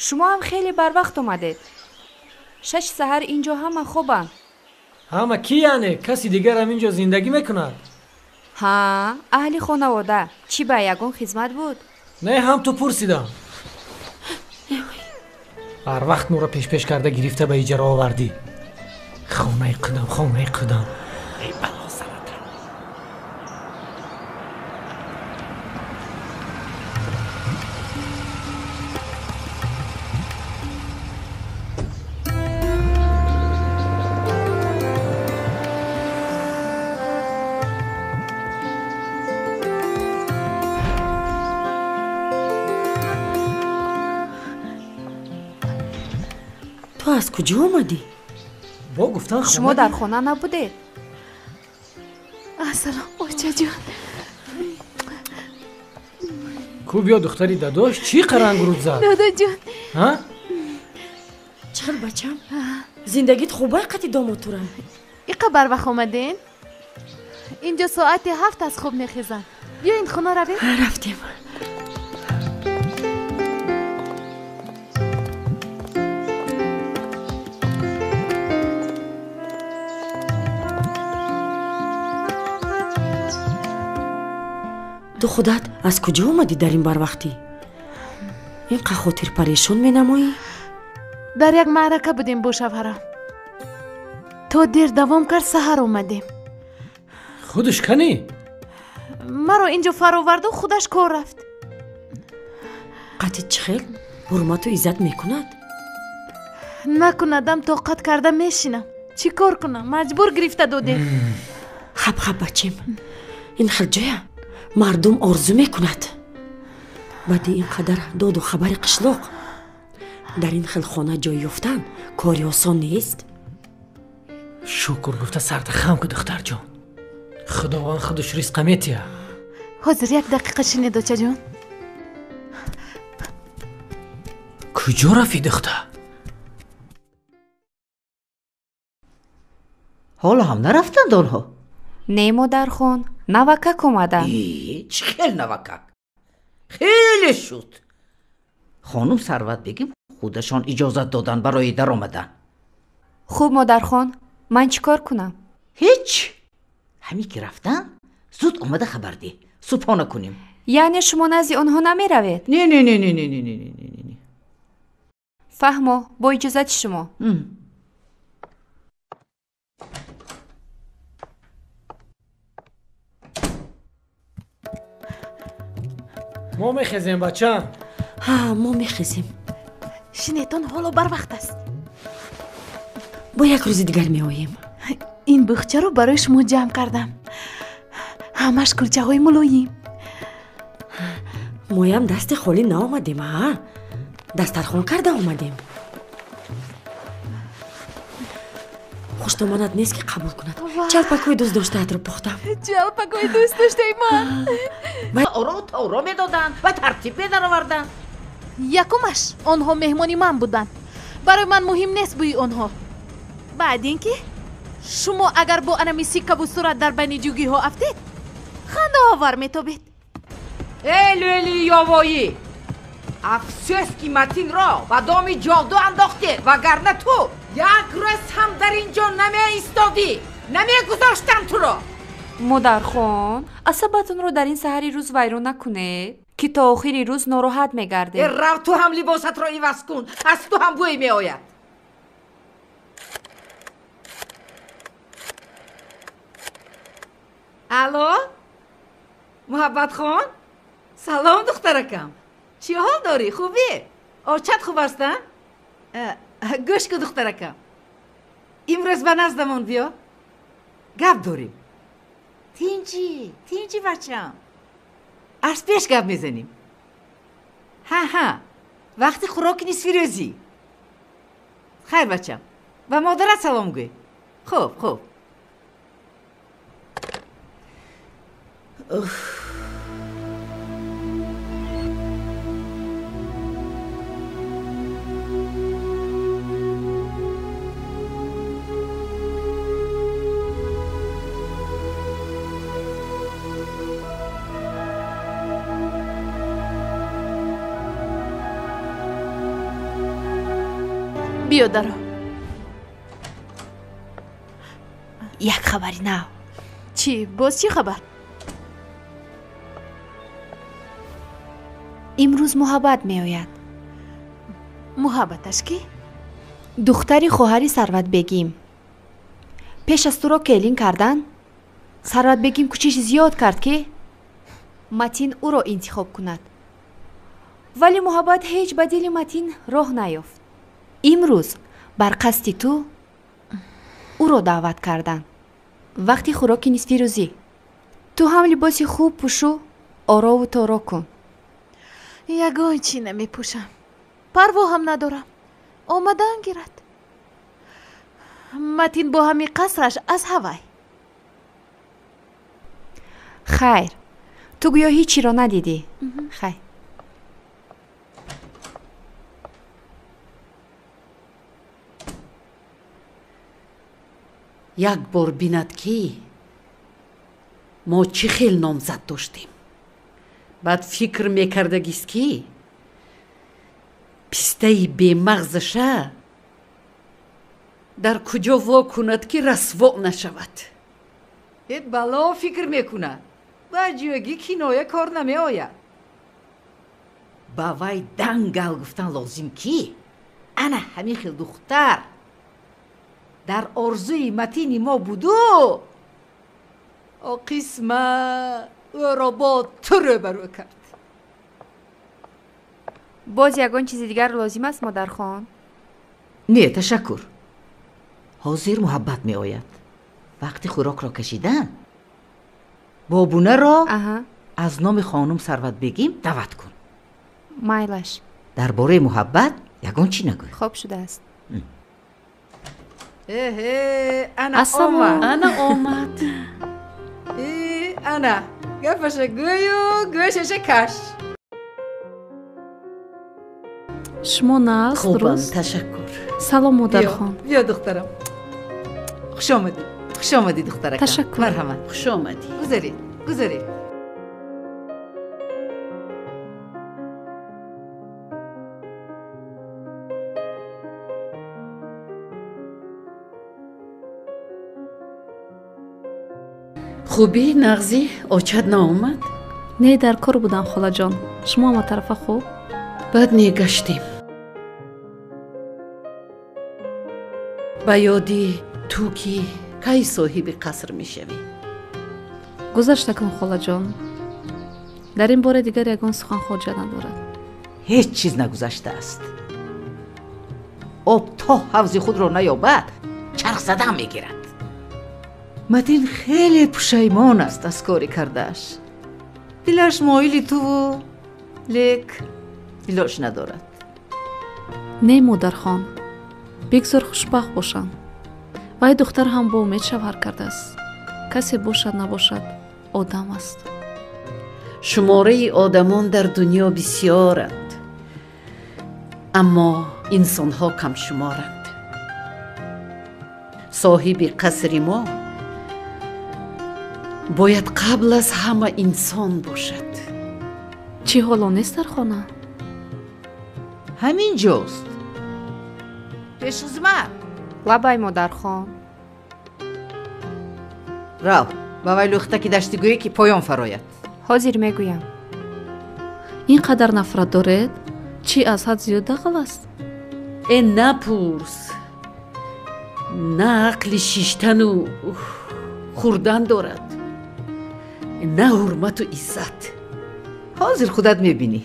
[SPEAKER 24] Шумо ҳам хеле барвақт омадед. 6 саҳар инҷо ҳама хобанд.
[SPEAKER 5] Ҳама ки яъне? Каси дигарам инҷо зиндагӣ мекунад?
[SPEAKER 24] Ҳа, аҳли хонавода. Чӣ ба ягон хизмат буд?
[SPEAKER 5] Не, ҳам ту пурсидам. Барвақт моро пешпеш карда гирифта ба иҷара овардӣ. Хонаи қудам, хонаи қудам. Эй бало сарата.
[SPEAKER 4] Ту аз куҷо омадӣ?
[SPEAKER 5] Бо гуфтан
[SPEAKER 24] шумо дар хона набудед?
[SPEAKER 6] Ассалом, очаҷон.
[SPEAKER 5] Ку биё духтари дадош, чӣ қарангруд зад?
[SPEAKER 6] Додаҷон.
[SPEAKER 5] Ҳа?
[SPEAKER 4] Чӣ хел бачам? Зиндагит хубай қати домотура?
[SPEAKER 6] Иқа барвақт омадем? Инҷо соати 7 аз хоб мехезам. Биёин хона равем?
[SPEAKER 4] Рафтем. Ту худат аз куҷо омадӣ дар ин барвақтӣ? Ин қа хотирпарешон менамоӣ?
[SPEAKER 6] Дар як маърака будем бо шавҳарам. То дер давом кард, саҳар омадем.
[SPEAKER 5] Худаш канӣ?
[SPEAKER 6] Маро инҷо фароварду худаш кор рафт.
[SPEAKER 4] Қати чӣ хел ҳурмату иззат мекунад?
[SPEAKER 6] Накунадам, тоқат карда мешинам. Чӣ кор кунам? Маҷбур гирифта додем.
[SPEAKER 4] Хаб хаб бачем, ин хел ҷоя мардум орзу мекунад. Баъди ин қадар доду хабари қишлоқ дар ин хел хона ҷой ёфтан кори осон нест.
[SPEAKER 5] Шукр гуфта сарта хам ку, духтарҷон. Худованд худаш ризқа метиҳад.
[SPEAKER 6] Ҳозир як дақиқа шинед, очаҷон.
[SPEAKER 5] Куҷо рафтӣ, духтар?
[SPEAKER 9] Ҳоло ҳам нарафтанд онҳо?
[SPEAKER 24] Не, модархон, навакак омаданд.
[SPEAKER 9] Чӣ хел навакак? Хеле шуд. Хонум Сарватбегим худашон иҷозат доданд барои даромадан.
[SPEAKER 24] Хуб, модархон, ман чӣ кор кунам?
[SPEAKER 9] Ҳеҷ. Ҳамин ки рафтанд, зуд омада хабар деҳ. Субҳона кунем.
[SPEAKER 24] Яъне шумо назди онҳо намеравед?
[SPEAKER 9] Не, не, не, не, не, не, не, не, не.
[SPEAKER 24] Фаҳмо, бо иҷозати шумо.
[SPEAKER 5] Мо мехезем, бача.
[SPEAKER 4] Ҳа, мо мехезем.
[SPEAKER 6] Шинетон, ҳоло барвақт аст.
[SPEAKER 4] Бо як рӯзи дигар меоем.
[SPEAKER 6] Ин бухчаро барои шумо ҷамъ кардам. Ҳамаш кулчаҳои мулоим.
[SPEAKER 4] Моям дасти холӣ наомадем, а? Дастархон карда омадем. Хуштомонат нест, ки қабул кунад. Чалпакҳои дӯст доштаатро пухтам.
[SPEAKER 6] Чалпакҳои дӯст доштаи ман.
[SPEAKER 9] Оро торо медоданд ва тартиб медароварданд.
[SPEAKER 6] Якумаш, онҳо меҳмони ман буданд. Барои ман муҳим нест бӯи онҳо. Баъд ин ки шумо агар бо анами сиккабу сурат дар байни ҷугиҳо афтед, хандаовар метобед.
[SPEAKER 9] Эй, лӯли ёвоӣ, афсӯс, ки Матинро ба доми ҷоду андохтед, вагарна ту як рӯз ҳам дар ин ҷо намеистодӣ, намегузоштам туро.
[SPEAKER 24] Модархон, асабатонро дар ин саҳари рӯз вайрон накунед, ки то охири рӯз нороҳат мегардед.
[SPEAKER 9] Э, рав, ту ҳам либосатро иваз кун, аз ту ҳам бӯй меояд. Алло, Муҳаббатхон, салом, духтаракам. Чӣ ҳол дорӣ, хубӣ? Очат хуб аст, а? Гӯш ку, духтаракам, имрӯз ба наздамон биё, гап дорем. Тинҷӣ, тинҷӣ, бачам, аз пеш гап мезанем. Ҳа, ҳа, вақти хӯроки нисфирӯзӣ. Хайр, бачам, ба модарат салом гӯй. Хуб, хуб.
[SPEAKER 6] Биё, даро.
[SPEAKER 24] Як хабари нав.
[SPEAKER 6] Чӣ? Боз чӣ хабар?
[SPEAKER 24] Имрӯз Муҳаббат меояд.
[SPEAKER 6] Муҳаббаташ кӣ?
[SPEAKER 24] Духтари хоҳари Сарватбегим. Пеш аз туро келин кардан, Сарватбегим кӯчиши зиёд кард, ки Матин ӯро интихоб кунад, вале Муҳаббат ҳеҷ ба дили Матин роҳ наёфт. Имрӯз бар қасди ту ӯро даъват карданд. Вақти хӯроки нисфирӯзӣ. Ту ҳам либоси хуб пӯшу, орову торо кун.
[SPEAKER 6] Ягон чӣ намепӯшам, парво ҳам надорам. Омадан гирад. Матин бо ҳамин қасраш аз ҳавай.
[SPEAKER 24] Хайр, ту гӯё ҳеҷ чиро надидӣ. Хайр.
[SPEAKER 10] Як бор бинад, ки мо чӣ хел номзад доштем, баъд фикр мекардагист, ки пистаи бемағзаша дар куҷо во кунад, ки расво нашавад.
[SPEAKER 9] Э, бало фикр мекунад, ба ҷӯгӣ киноя кор намеояд. Ба вай дангал гуфтан лозим, ки ана ҳамин хел духтар дар орзуи Матини мо буду, о қисмат ӯро бо ту рӯбарӯ кард.
[SPEAKER 24] Боз ягон чизи дигар лозим аст, модархон?
[SPEAKER 9] Не, ташаккур. Ҳозир Муҳаббат меояд. Вақти хӯрокро кашидан, бобунаро аз номи хонум Сарватбегим даъват кун.
[SPEAKER 24] Майлаш.
[SPEAKER 9] Дар бораи Муҳаббат ягон чӣ нагӯй.
[SPEAKER 24] Хоб шудааст.
[SPEAKER 9] Эҳе, ана омад.
[SPEAKER 10] Ана омад.
[SPEAKER 9] Ана гапаша гӯю, гӯшаша каш.
[SPEAKER 14] Шумо нағз?
[SPEAKER 10] Хубам, ташаккур.
[SPEAKER 14] Салом, модархон.
[SPEAKER 9] Биё, духтарам, хуш омадӣ. Хуш омадӣ, духтаракам.
[SPEAKER 14] Ташаккур.
[SPEAKER 9] Марҳамат.
[SPEAKER 10] Хуш омадӣ.
[SPEAKER 9] Гузаред, гузаред.
[SPEAKER 10] Хубӣ, нағзӣ? Очат наомад?
[SPEAKER 14] Не, дар кор будам, холаҷон. Шумо ҳама тарафа хуб?
[SPEAKER 10] Баъд мегаштем. Ба ёди ту, ки кай соҳиби қаср мешавӣ.
[SPEAKER 14] Гузашта кун, холаҷон.
[SPEAKER 7] Дар ин бора дигар ягон сухан хоҷа надорад.
[SPEAKER 9] Ҳеҷ чиз нагузаштааст. Об то ҳавзи худро наёбад, чарх зада мегирад. Матин хеле пушаймон аст аз кори кардааш. Дилаш моили туву, лек илоҷ надорад.
[SPEAKER 7] Не, модархон, бигзор хушбахт бошанд. Вай духтар ҳам бо умед шавҳар кардааст. Касе бошад набошад, одам аст.
[SPEAKER 10] Шумораи одамон дар дунё бисёранд, аммо инсонҳо камшуморанд. Соҳиби қасри мо бояд қабл аз ҳама инсон бошад.
[SPEAKER 7] Чӣ ҳоло нест дар хона?
[SPEAKER 9] Ҳамин ҷост. Пешхизмат.
[SPEAKER 24] Лабай, модархон.
[SPEAKER 9] Рав, ба вай лӯхтаки даштигӯе ки поён фарояд.
[SPEAKER 24] Ҳозир мегӯям.
[SPEAKER 7] Ин қадар нафрат доред? Чӣ аз ҳад зиёд дағал аст?
[SPEAKER 10] Э, напурс. На ақли шиштану хӯрдан дорад, на ҳурмату иззат.
[SPEAKER 9] Ҳозир худат мебинӣ.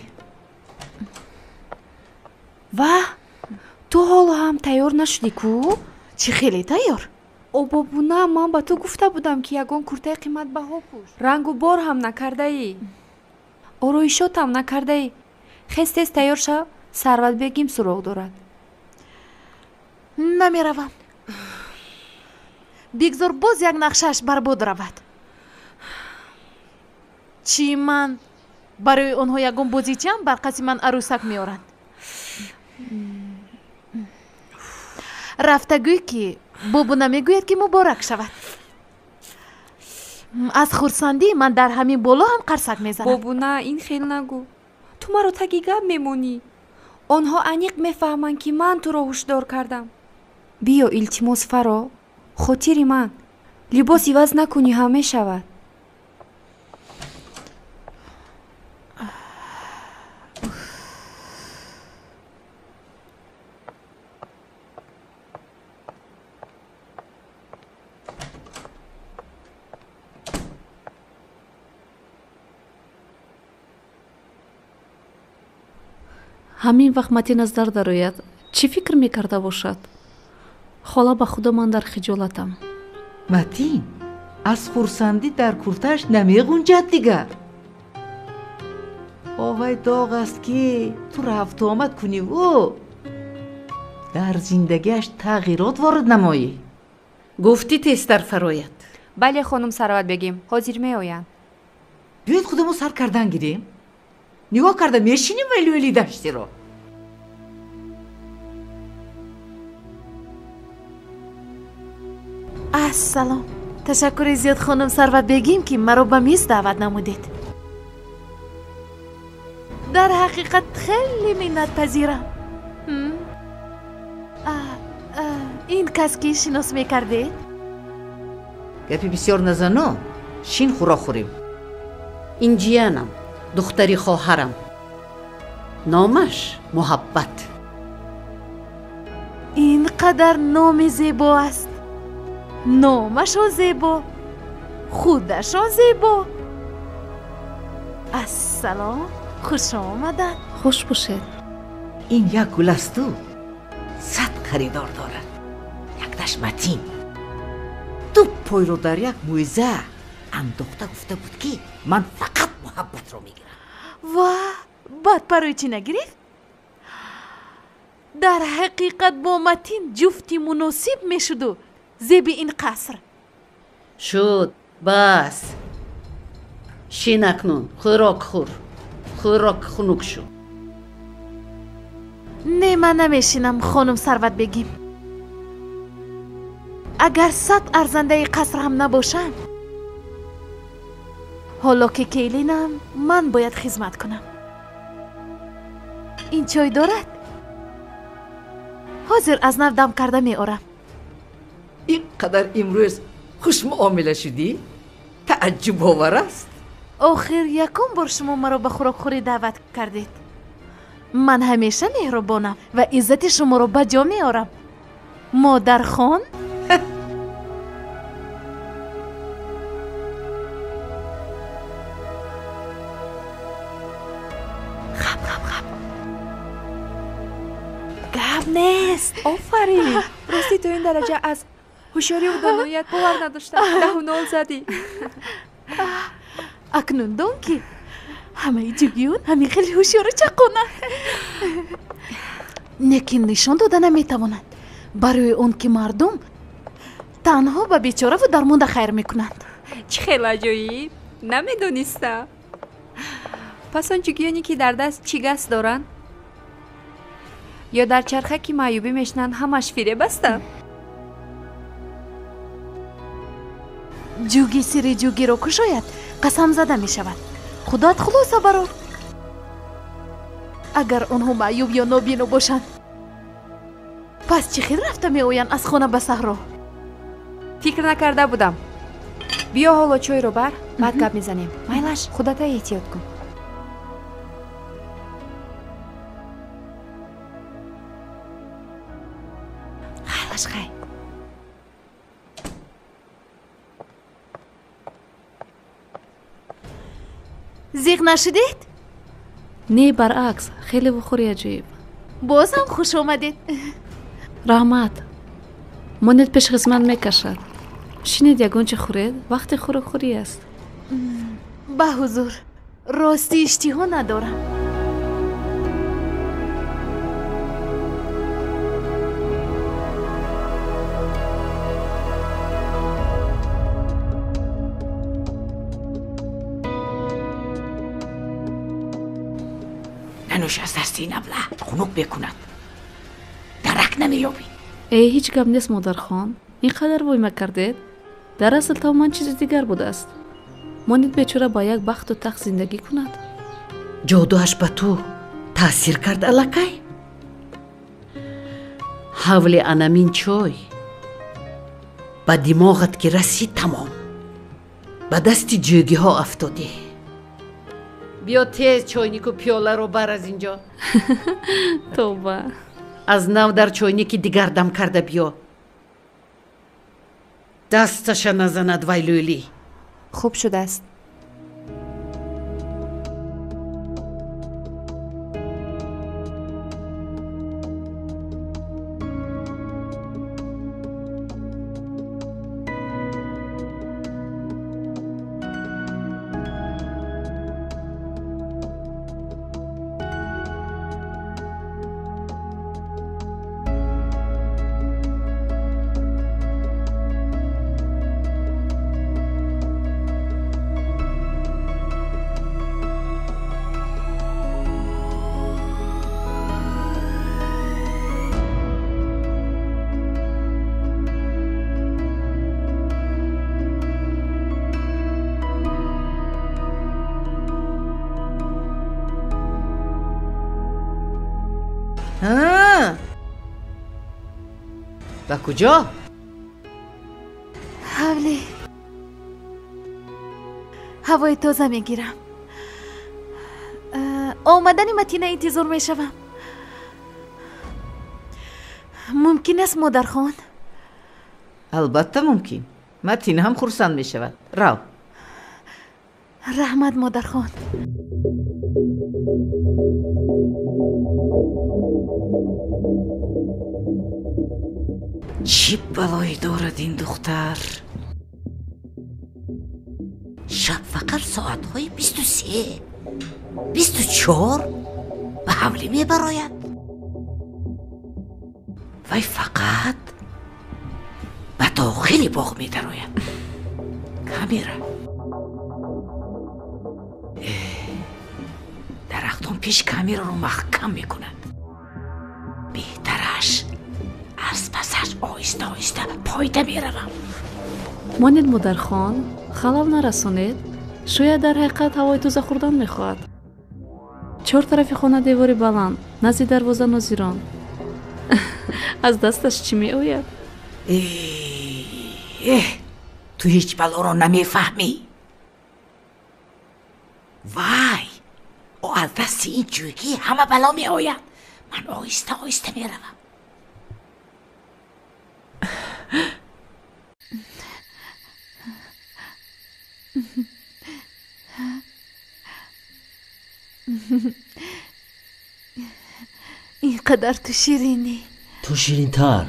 [SPEAKER 24] Ваҳ, ту ҳоло ҳам тайёр нашудӣ ку?
[SPEAKER 6] Чӣ хеле тайёр?
[SPEAKER 24] Обобуна, ман ба ту гуфта будам, ки ягон куртаи қиматбаҳо пӯш. Рангу бор ҳам накардаӣ, ороишотам накардаӣ. Хез, тез тайёр шав, Сарватбегим суроғ дорад.
[SPEAKER 6] Намеравам. Бигзор боз як нақшааш барбод равад. Чӣ ман барои онҳо ягон бозичаам бар қасди ман арӯсак меоранд? Рафта гӯй, ки бобуна мегӯяд, ки муборак шавад. Аз хурсандӣ ман дар ҳамин боло ҳам қарсак мезанам.
[SPEAKER 24] Бобуна, ин хел нагӯ. Ту маро таги гап мемонӣ. Онҳо аниқ мефаҳманд, ки ман туро ҳушдор кардам. Биё, илтимос, фаро, хотири ман. Либос иваз накунӣ ҳам мешавад.
[SPEAKER 7] Ҳамин вақт Матин аз дар дарояд, чӣ фикр мекарда бошад? Хола, ба худо, ман дар хиҷолатам.
[SPEAKER 9] Матин аз хурсандӣ дар куртааш намеғунҷад дигар. Овай доғ аст, ки ту рафтуомад куниву дар зиндагиаш тағйирот ворид намоӣ.
[SPEAKER 10] Гуфтӣ тезтар фарояд.
[SPEAKER 24] Бале, хонум Сарватбегим, ҳозир меоянд.
[SPEAKER 9] Биёед худамо сар кардан гирем. Нигоҳ карда мешинем вай лӯли даштиро.
[SPEAKER 6] Ассалом. Ташаккури зиёд, хонум Сарватбегим, ки маро ба миз даъват намудед. Дар ҳақиқат хеле миннатпазирам. Ин кас ки шинос мекардед?
[SPEAKER 9] Гапи бисёр назану, шин хӯрок хӯрем.
[SPEAKER 10] Ин ҷиянам, духтари хоҳарам. Номаш Муҳаббат.
[SPEAKER 6] Ин қадар номи зебо аст. Номашон зебо, худашон зебо. Ассалом, хуш омаданд.
[SPEAKER 7] Хуш бошед.
[SPEAKER 9] Ин як гул асту 100 харидор дорад. Якташ Матин. Ду пойро дар як мӯйза андохта гуфта буд, ки ман фақат муҳаббатро мегирам.
[SPEAKER 6] Ва баъд барои чӣ нагирифт? Дар ҳақиқат бо Матин ҷуфти муносиб мешуду зеби ин қаср.
[SPEAKER 10] Шуд, бас. Шин акнун, хӯрок хӯр. Хӯрок хунук шуд.
[SPEAKER 6] Не, ман намешинам, хонум Сарватбегим. Агар 100 арзандаи қаср ҳам набошам, ҳоло ки келинам, ман бояд хизмат кунам. Ин чой дорад? Ҳозир аз нав дам карда меорам.
[SPEAKER 9] Ин қадар имрӯз хушмуомила шудӣ? Тааҷҷубовар аст.
[SPEAKER 6] Охир якум бор шумо маро ба хӯрокхӯрӣ даъват кардед. Ман ҳамеша меҳрубонам ва иззати шуморо ба ҷо меорам. Модархон?
[SPEAKER 17] Гап нест, офарин. Ростӣ то ин дараҷа аз ҳушёриву доноият бовар надоштам. 10-0 задӣ.
[SPEAKER 6] Акнун дон ки ҳамаи ҷугиён ҳамин хеле ҳушёру чаққонанд, лекин нишон дода наметавонанд, барои он ки мардум танҳо ба бечораву дармонда хайр мекунанд.
[SPEAKER 17] Чӣ хел аҷоиб, намедонистам. Пас он ҷугиёне ки дар даст чӣ гас доранд ё дар чархаки маъюбӣ мешинанд, ҳамаш фиреб ҳастанд?
[SPEAKER 6] Ҷуги сири ҷугиро кушояд, қасам зада мешавад. Худоат хулоса барор. Агар онҳо маъюб ё нобино бошанд, пас чӣ хел рафта меоянд аз хона ба саҳро?
[SPEAKER 17] Фикр накарда будам. Биё ҳоло чойро бар, баъд гап мезанем. Майлаш, худата эҳтиёт кун. Хайлаш, хай.
[SPEAKER 6] Зиқ нашудед?
[SPEAKER 7] Не, баръакс, хеле вухӯри аҷоиб.
[SPEAKER 6] Бозам хуш омадед.
[SPEAKER 7] Раҳмат. Монед, пешхизмат мекашад. Шинед, ягон чи хӯред, вақти хӯрокхӯрӣ аст.
[SPEAKER 6] Ба ҳузур, рости иштиҳо надорам.
[SPEAKER 15] Нанӯш, аз дасти ин абла хунук мекунад, дарак намеёбӣ.
[SPEAKER 7] Э, ҳеҷ гап нест, модархон, ин қадар вой макардед. Дар асл тамоман чизи дигар будааст. Монед бечора ба як бахту тахт зиндагӣ кунад.
[SPEAKER 10] Ҷодуаш ба ту таъсир кард аллакай? Ҳавли анамин чой ба димоғат ки расид, тамом, ба дасти ҷӯгиҳо афтодӣ. Биё, тез чойнику пиёларо бар аз ин ҷо.
[SPEAKER 7] Тоба.
[SPEAKER 10] Аз нав дар чойники дигар дам карда биё. Дасташа назанад вай лӯлӣ.
[SPEAKER 24] Хуб шудааст.
[SPEAKER 10] Ба куҷо?
[SPEAKER 6] Ҳавлӣ, ҳавои тоза мегирам. Омадани Матина интизор мешавам. Мумкин аст, модархон?
[SPEAKER 9] Албатта мумкин. Матина ҳам хурсанд мешавад. Рав.
[SPEAKER 6] Раҳмат, модархон.
[SPEAKER 15] Чӣ балое дорад ин духтар? Шаб фақат соатҳои 23, 24 ба ҳавлӣ мебарояд. Вай фақат ба дохили боғ медарояд. Камера дарахтон пеш камераро маҳкам мекунад. Беҳтараш аз пасаш оҳиста оҳиста пойда меравам.
[SPEAKER 7] Монед, модархон, халал нарасонед. Шояд дар ҳақиқат ҳавои тоза хӯрдан мехоҳад. Чор тарафи хона девори баланд, назди дарвоза нозирон. Аз дасташ чӣ меояд?
[SPEAKER 15] Эҳ, ту ҳеҷ балоро намефаҳмӣ. Вай, о, аз дасти ин ҷӯгӣ ҳама бало меояд. Ман оҳиста оҳиста меравам.
[SPEAKER 6] Ин қадар ту ширинӣ.
[SPEAKER 2] Ту ширинтар.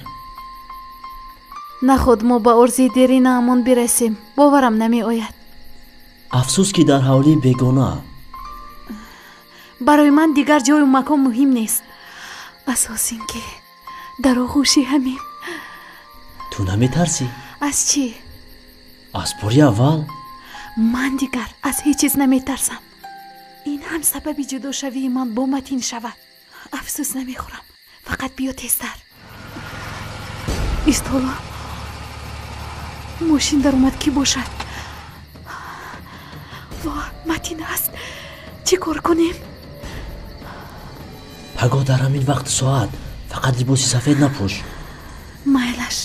[SPEAKER 6] Наход мо ба орзуи деринаамон бирасем, боварам намеояд.
[SPEAKER 2] Афсӯс, ки дар ҳавлии бегона.
[SPEAKER 6] Барои ман дигар ҷою макон муҳим нест. Асос ин ки дар оғӯши ҳамем.
[SPEAKER 2] Ту наметарсӣ?
[SPEAKER 6] Аз чӣ?
[SPEAKER 2] Аз бори аввал?
[SPEAKER 6] Ман дигар аз ҳеҷ чиз наметарсам. Ин ҳам сабаби ҷудошавии ман бо Матин шавад. Афсӯс намехӯрам. Фақат биё тезтар. Истола. Мошин даромад, кӣ бошад? Во, Матин аст. Чӣ кор кунем?
[SPEAKER 2] Пагоҳ дар ҳамин вақту соат фақат либоси сафед напӯш.
[SPEAKER 6] Майлаш.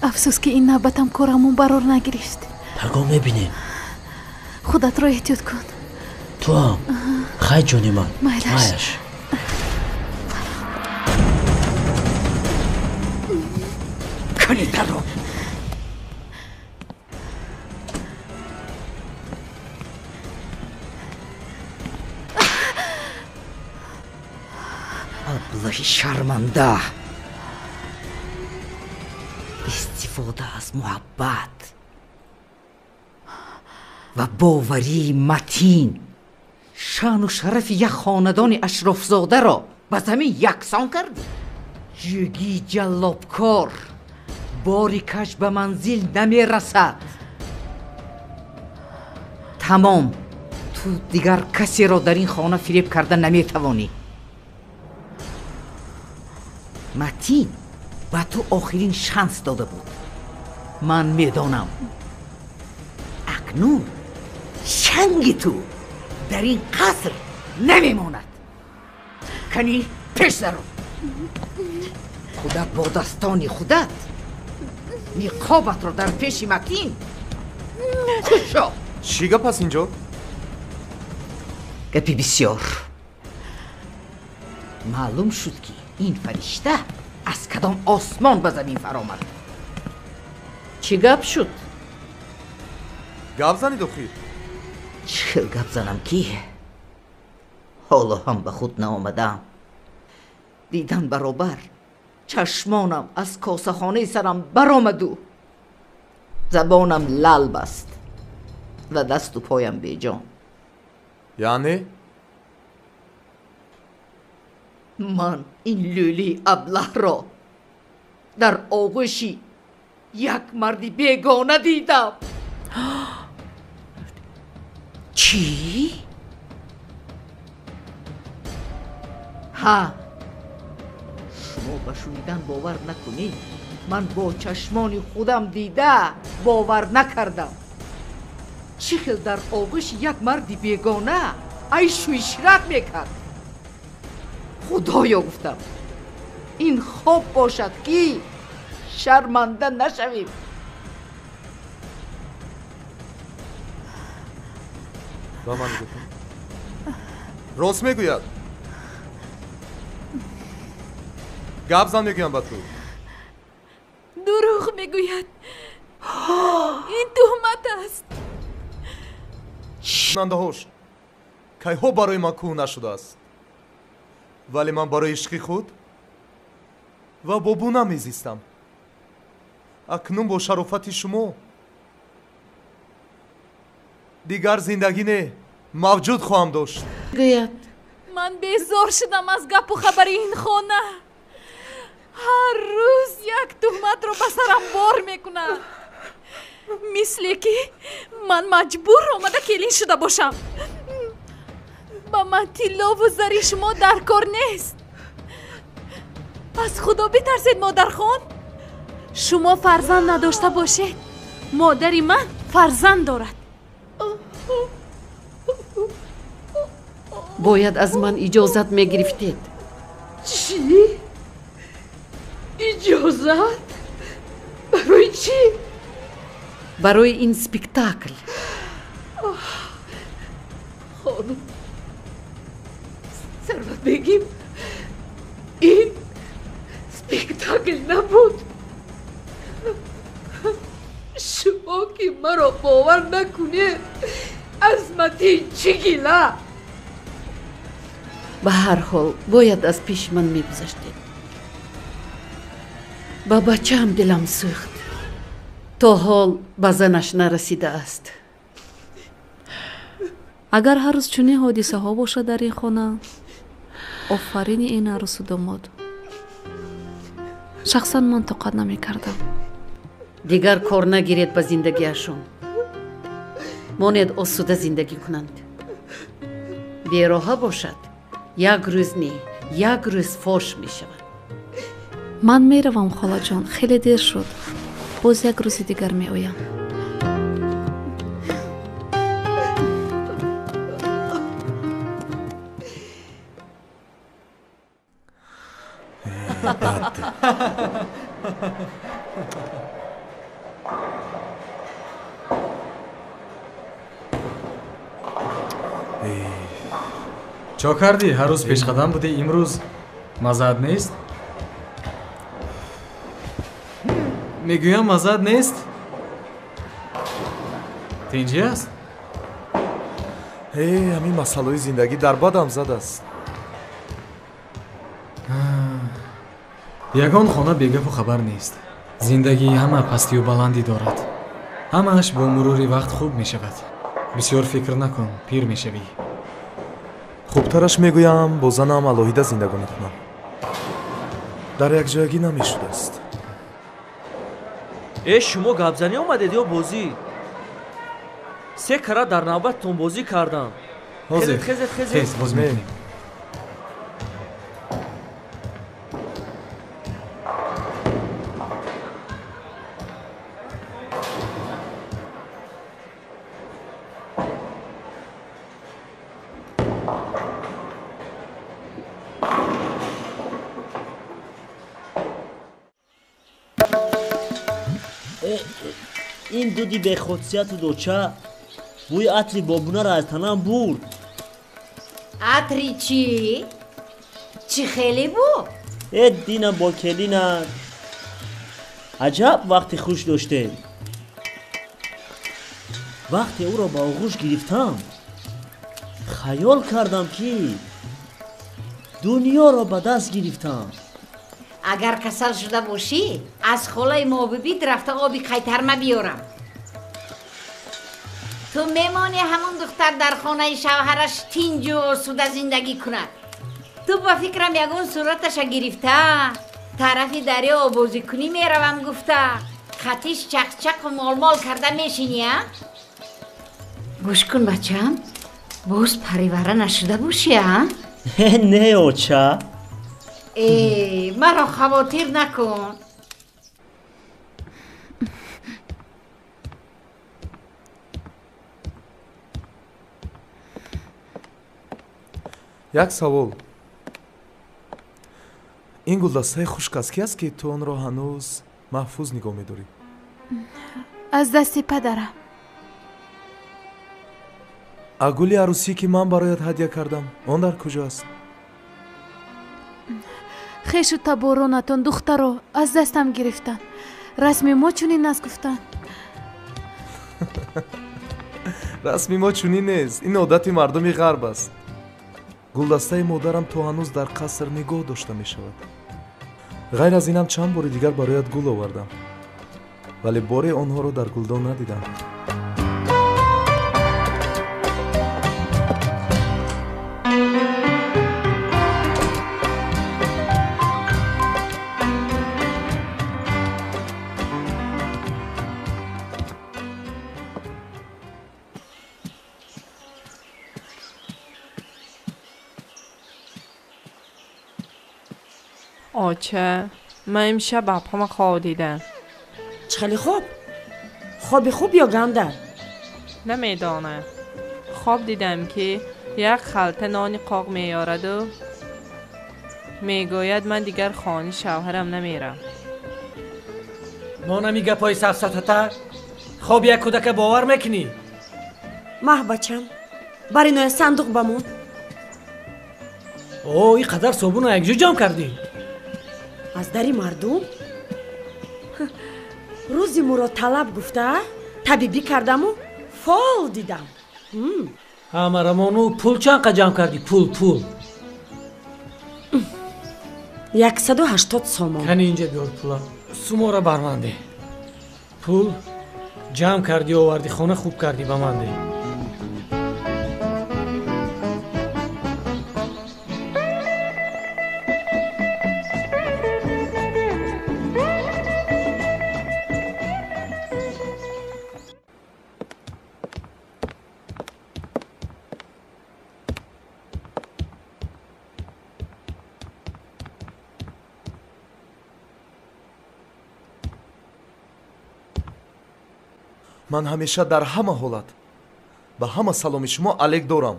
[SPEAKER 6] Афсӯс, ки ин навбатам корамон барор нагирифт.
[SPEAKER 2] Пагоҳ мебинем.
[SPEAKER 6] Худатро эҳтиёт кун.
[SPEAKER 2] Ту ҳам. Хай, ҷони ман.
[SPEAKER 6] Майлаш.
[SPEAKER 3] Кани дарро. Аблаҳи шарманда. Истифода аз муҳаббат ва боварии Матин шаъну шарафи як хонадони ашрофзодаро ба замин яксон кардӣ. Ҷӯгии ҷаллобкор бори каш ба манзил намерасад. Тамом, ту дигар касеро дар ин хона фиреб карда наметавонӣ. Матин ба ту охирин шанс дода буд. Ман медонам. Акнун шанги ту дар ин қаср намемонад. Кани пеш даро. Худат бо дастони худат ниқобатро дар пеши Матин кушо.
[SPEAKER 1] Чӣ гап аст инҷо?
[SPEAKER 3] Гапи бисёр. Маълум шуд, ки ин фаришта аз кадом осмон ба замин фаромад.
[SPEAKER 10] Чӣ гап шуд?
[SPEAKER 1] Гап занед охир.
[SPEAKER 3] Чӣ хел гап занам, ки ҳоло ҳам ба худ наомадам. Дидан баробар чашмонам аз косахонаи сарам баромаду забонам лал баст ва дасту поям беҷон.
[SPEAKER 1] Яъне?
[SPEAKER 3] Ман ин лӯлии аблаҳро дар оғӯши як марди бегона дидам. Чӣ? Ҳа, шумо ба шунидан бовар накунед. Ман бо чашмони худам дида бовар накардам. Чӣ хел дар оғӯши як марди бегона айшу ишрат мекард. Худоё, гуфтам, ин хоб бошад, ки шарманда нашавем.
[SPEAKER 1] Ба ман нигоҳ кун. Рост мегӯяд. Гап зан мегӯям ба ту.
[SPEAKER 6] Дурӯғ мегӯяд. Ин туҳмат аст.
[SPEAKER 1] Шунандаҳош, кайҳо барои ман кӯҳ нашудааст, вале ман барои ишқи худ ва бобу намезистам. Акнун бо шарофати шумо дигар зиндагӣ не, мавҷуд хоҳам дошт.
[SPEAKER 10] Гӯяд.
[SPEAKER 6] Ман безор шудам аз гапу хабари ин хона. Ҳар рӯз як туҳматро ба сарам бор мекунад. Мисле ки ман маҷбур омада келин шуда бошам. Ба ман тиллову зари шумо дар кор нест. Аз Худо битарсед, модархон. Шумо фарзанд надошта бошед, модари ман фарзанд дорад.
[SPEAKER 10] Бояд аз ман иҷозат мегирифтед.
[SPEAKER 3] Чӣ? Иҷозат? Барои чӣ?
[SPEAKER 10] Барои ин спектакл.
[SPEAKER 3] Хонум Сарватбегим, ин спектакл набуд. Шумо ки маро бовар накунед, аз Матин чӣ гила?
[SPEAKER 10] Ба ҳар ҳол бояд аз пеши ман мегузаштед. Ба бачаам дилам сӯхт. То ҳол ба занаш нарасидааст.
[SPEAKER 7] Агар ҳар рӯз чунин ҳодисаҳо бошад дар ин хона, офарини ин арӯсу домод. Шахсан ман тоқат намекардам.
[SPEAKER 10] Дигар кор нагиред ба зиндагиашон. Монед осуда зиндагӣ кунанд. Бероҳа бошад, як рӯз не, як рӯз фош мешавад.
[SPEAKER 7] Ман меравам, холаҷон, хеле дер шуд. Боз як рӯзи дигар меоям.
[SPEAKER 22] Чо кардӣ? Ҳар рӯз пешқадам будӣ, имрӯз мазаат нест? Мегӯям мазаат нест? Тинҷӣ аст?
[SPEAKER 1] Ҳамин масъалаҳои зиндагӣ дар бадам задааст.
[SPEAKER 22] Ягон хона бегапу хабар нест. Зиндагӣ ҳама пастию баландӣ дорад. Ҳамааш бо мурури вақт хуб мешавад. Бисёр фикр накун, пир мешавӣ.
[SPEAKER 1] Хубтараш мегӯям, бо занам алоҳида зиндагонӣ кунам. Дар якҷоягӣ намешудааст.
[SPEAKER 23] Э, шумо гапзанӣ омадед ё бозӣ? Се кара дар навбаттон бозӣ кардам.
[SPEAKER 22] Ҳозир.
[SPEAKER 23] Хезед, хезед.
[SPEAKER 22] Тез боз мекунем.
[SPEAKER 2] Ин дуди бехосияту доча бӯи атри бобунаро аз танам бурд.
[SPEAKER 15] Атри чӣ? Чӣ хеле буд?
[SPEAKER 2] Э, динам бо келина. Аҷаб вақти хуш доштем. Вақте ӯро ба оғӯш гирифтам, хаёл кардам, ки дунёро ба даст гирифтам.
[SPEAKER 15] Агар касал шуда бошӣ, аз холаи мобибит рафта оби қайтарма биёрам. Ту мемонӣ ҳамон духтар дар хонаи шавҳараш тинҷу осуда зиндагӣ кунад. Ту ба фикрам ягон сураташа гирифта, тарафи дарё обозикунӣ меравам гуфта, хатиш чақчақу молмол карда мешинӣ, а? Гӯш кун, бачаам, боз паривара нашуда бошӣ, а?
[SPEAKER 2] Не, оча.
[SPEAKER 15] Э, маро хавотир накун.
[SPEAKER 1] Як савол. Ин гулдастаи хушк аз ки аст, ки ту онро ҳанӯз маҳфуз нигоҳ медорӣ?
[SPEAKER 6] Аз дасти падарам.
[SPEAKER 1] А гули арӯсӣ, ки ман бароят ҳадя кардам, он дар куҷо аст?
[SPEAKER 6] Хешу таборонатон духтаро аз дастам гирифтанд. Расми мо чунин аст, гуфтанд.
[SPEAKER 1] Расми мо чунин нест. Ин одати мардуми ғарб аст. Гулдастаи модарам то ҳанӯз дар қаср нигоҳ дошта мешавад. Ғайр аз инам чанд бори дигар бароят гул овардам, вале боре онҳоро дар гулдон надидам.
[SPEAKER 8] Оча, ман имшаб абҳама хоб дидам.
[SPEAKER 4] Чӣ хеле хоб? Хоби хуб ё ганда?
[SPEAKER 8] Намедонам. Хоб дидам, ки як халта нони қоқ меёраду мегӯяд, ман дигар хони шавҳарам намерам.
[SPEAKER 5] Монами гапҳои сафсатата, хоби як кӯдака бовар мекунӣ?
[SPEAKER 4] Маҳ, бачам, бар иноя сандуқ бамон.
[SPEAKER 5] О, ин қадар собуна якҷо ҷамъ кардӣ?
[SPEAKER 4] Аз дари мардум? Рӯзи муродталаб гуфта, табибӣ кардаму фол дидам.
[SPEAKER 5] Ҳамарамону пул чанд қа ҷамъ кардӣ? Пул, пул.
[SPEAKER 4] 180 сомон.
[SPEAKER 5] Кани инҷа биёр пула. Сумора бар ман деҳ. Пул ҷамъ кардӣ, овардӣ хона, хуб кардӣ, ба ман деҳ.
[SPEAKER 1] Ман ҳамеша дар ҳама ҳолат ба ҳама саломи шумо алек дорам.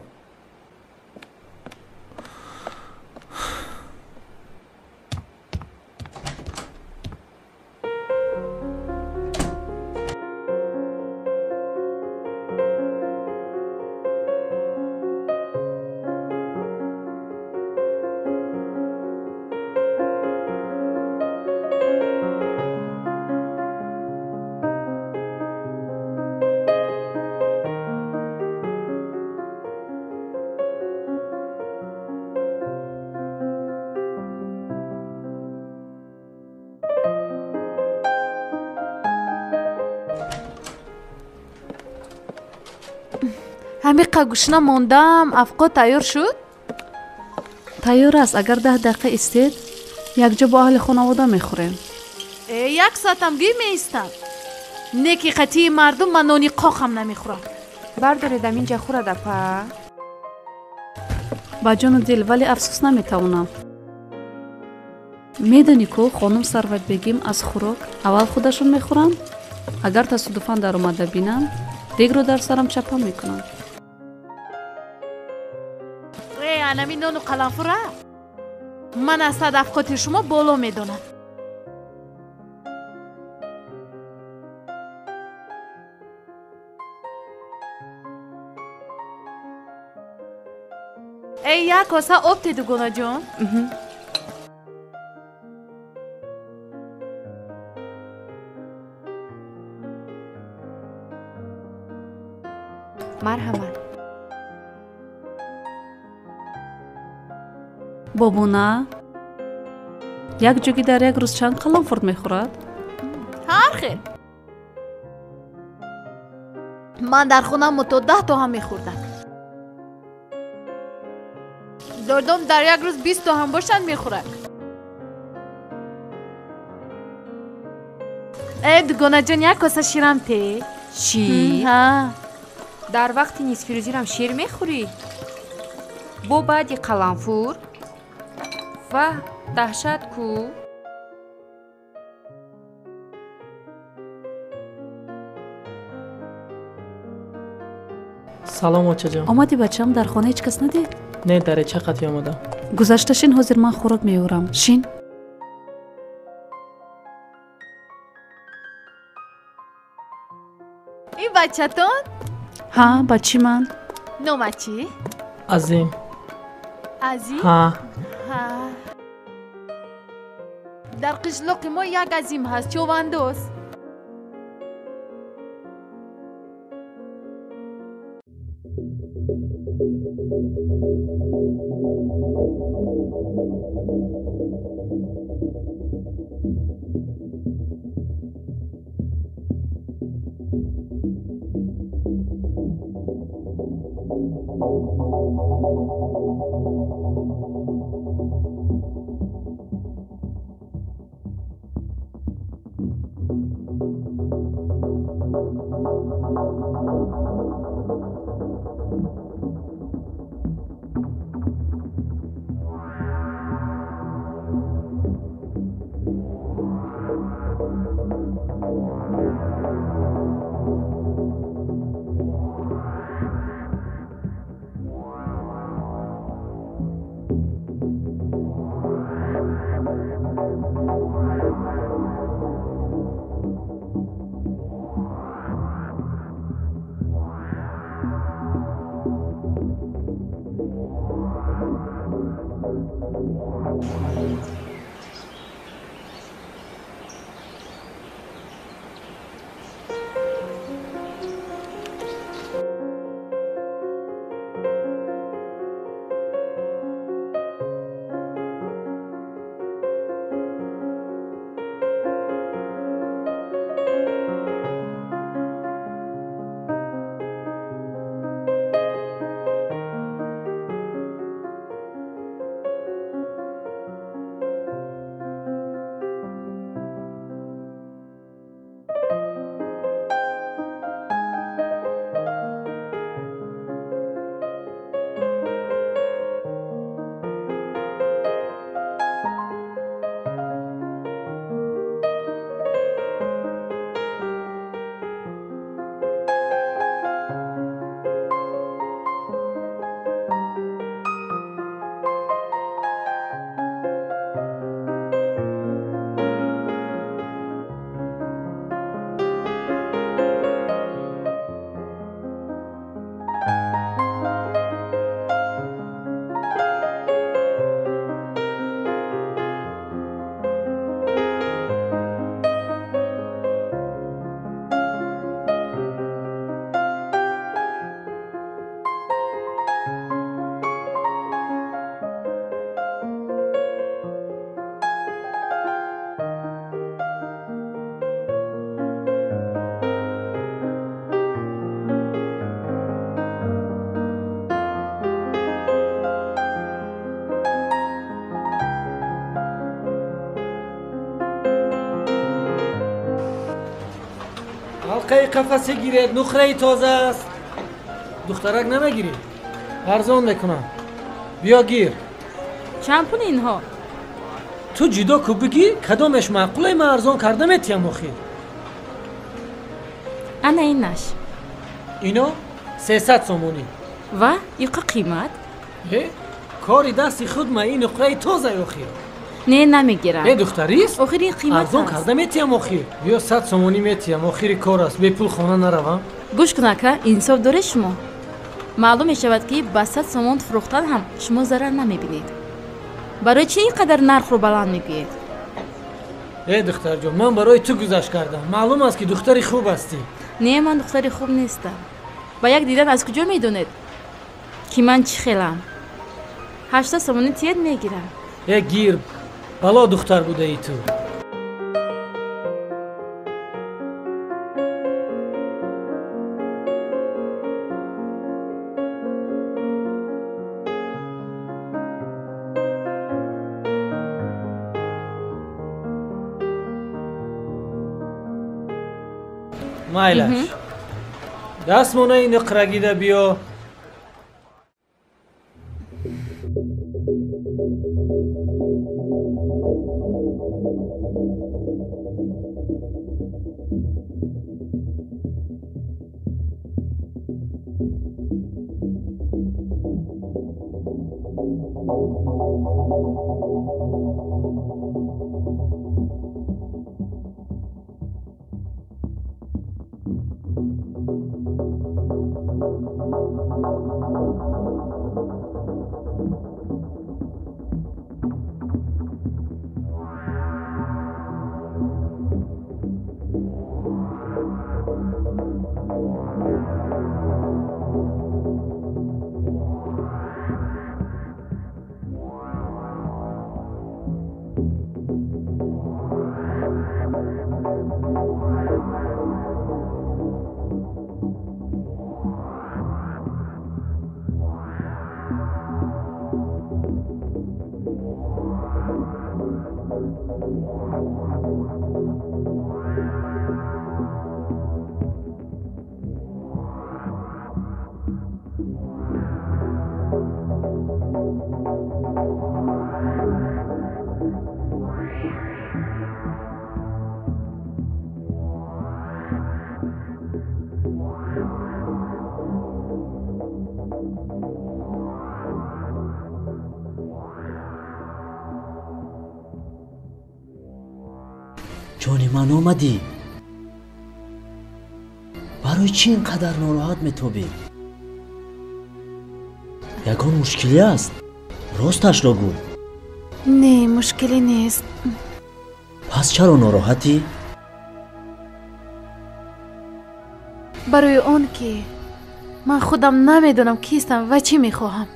[SPEAKER 6] Ҳамиқа гушна мондам, афқо тайёр шуд?
[SPEAKER 7] Тайёр аст. Агар 10 дақиқа истед, якҷо бо аҳли хонавода мехӯрем.
[SPEAKER 6] Э, як соатам гӯй меистам. Не ки қатъии мардум ман нони қоқам намехӯрам.
[SPEAKER 17] Бардоред, аминҷа хӯрад, апа.
[SPEAKER 7] Ба ҷону дил, вале афсӯс наметавонам. Медонӣ ку, хонум Сарватбегим аз хӯрок аввал худашон мехӯранд, агар тасодуфан даромада бинам, дегро дар сарам чапа мекунанд.
[SPEAKER 6] Э, анами нону қаламфура ман аз сад афқоти шумо боло медонам. Э, як коса об те, дугонаҷон.
[SPEAKER 17] Марҳамат.
[SPEAKER 7] Бобуна, як ҷугӣ дар як рӯз чанд қаламфурд мехӯрад?
[SPEAKER 6] Ҳар хел. Ман дар хонаам то 10 то ҳам мехӯрдам. Додом дар як рӯз 20 то ҳам бошанд мехӯрад. Э, дугонаҷон, як коса ширам те.
[SPEAKER 17] Шир?
[SPEAKER 6] Ҳа.
[SPEAKER 17] Дар вақти нисфирӯзирам шир мехӯрӣ? Бо баъди қаламфур? Ваҳ, даҳшат ку!
[SPEAKER 8] Салом, очаҷон.
[SPEAKER 7] Омадӣ, бачам? Дар хона ҳеҷ кас надид?
[SPEAKER 8] Не, дареча қатъӣ омадам.
[SPEAKER 7] Гузашта шин, ҳозир ман хӯрок меорам. Шин.
[SPEAKER 6] Ин бачатон?
[SPEAKER 7] Ҳа, бачи ман.
[SPEAKER 6] Номат чӣ?
[SPEAKER 8] Азим.
[SPEAKER 6] Азим?
[SPEAKER 8] Ҳа.
[SPEAKER 6] Ҳа. Дар қишлоқи мо як Азим ҳаст, човандоз.
[SPEAKER 5] Ҳалқаи қафасе гиред, нуқраи тоза аст. Духтарак намегирӣ? Арзон мекунам. Биё гир.
[SPEAKER 14] Чанд пул инҳо?
[SPEAKER 5] Ту ҷудо ку бигӣ, кадомеш маъқуле, ман арзон карда метиҳам охир.
[SPEAKER 14] Ана инаш.
[SPEAKER 5] Ино 300 сомонӣ.
[SPEAKER 14] Ва иқа қимат?
[SPEAKER 5] Э, кори дасти худ ма, ин нуқраи тоза охир.
[SPEAKER 14] Не, намегирам.
[SPEAKER 5] Э, духтарист?
[SPEAKER 14] Охир ин қимат
[SPEAKER 5] арзон карда метиҳам охир. Биё 100 сомонӣ метиҳам, охири кор аст, бепул хона наравам.
[SPEAKER 14] Гӯш кун ака, инсоф доред шумо? Маълум мешавад ки ба 100 сомон фурӯхтан ҳам шумо зарар намебинед. Барои чӣ ин қадар нархро баланд мегӯед?
[SPEAKER 5] Э, духтарҷон, ман барои ту гузашт кардам. Маълум аст ки духтари хуб ҳастӣ.
[SPEAKER 14] Не, ман духтари хуб нестам. Ба як дидан аз куҷо медонед ки ман чӣ хелам? 800 сомонӣ тиед мегирам.
[SPEAKER 5] Э, гир, бало духтар будаи ту. Майлаш. Дастмонаи нуқрагида биё.
[SPEAKER 2] Ҷони ман омадӣ. Барои чӣ ин қадар нороҳат метобӣ? Ягон мушкилӣ аст? Росташро гӯ.
[SPEAKER 6] Не, мушкилӣ нест.
[SPEAKER 2] Пас чаро нороҳатӣ?
[SPEAKER 6] Барои он ки ман худам намедонам кистам ва чӣ мехоҳам.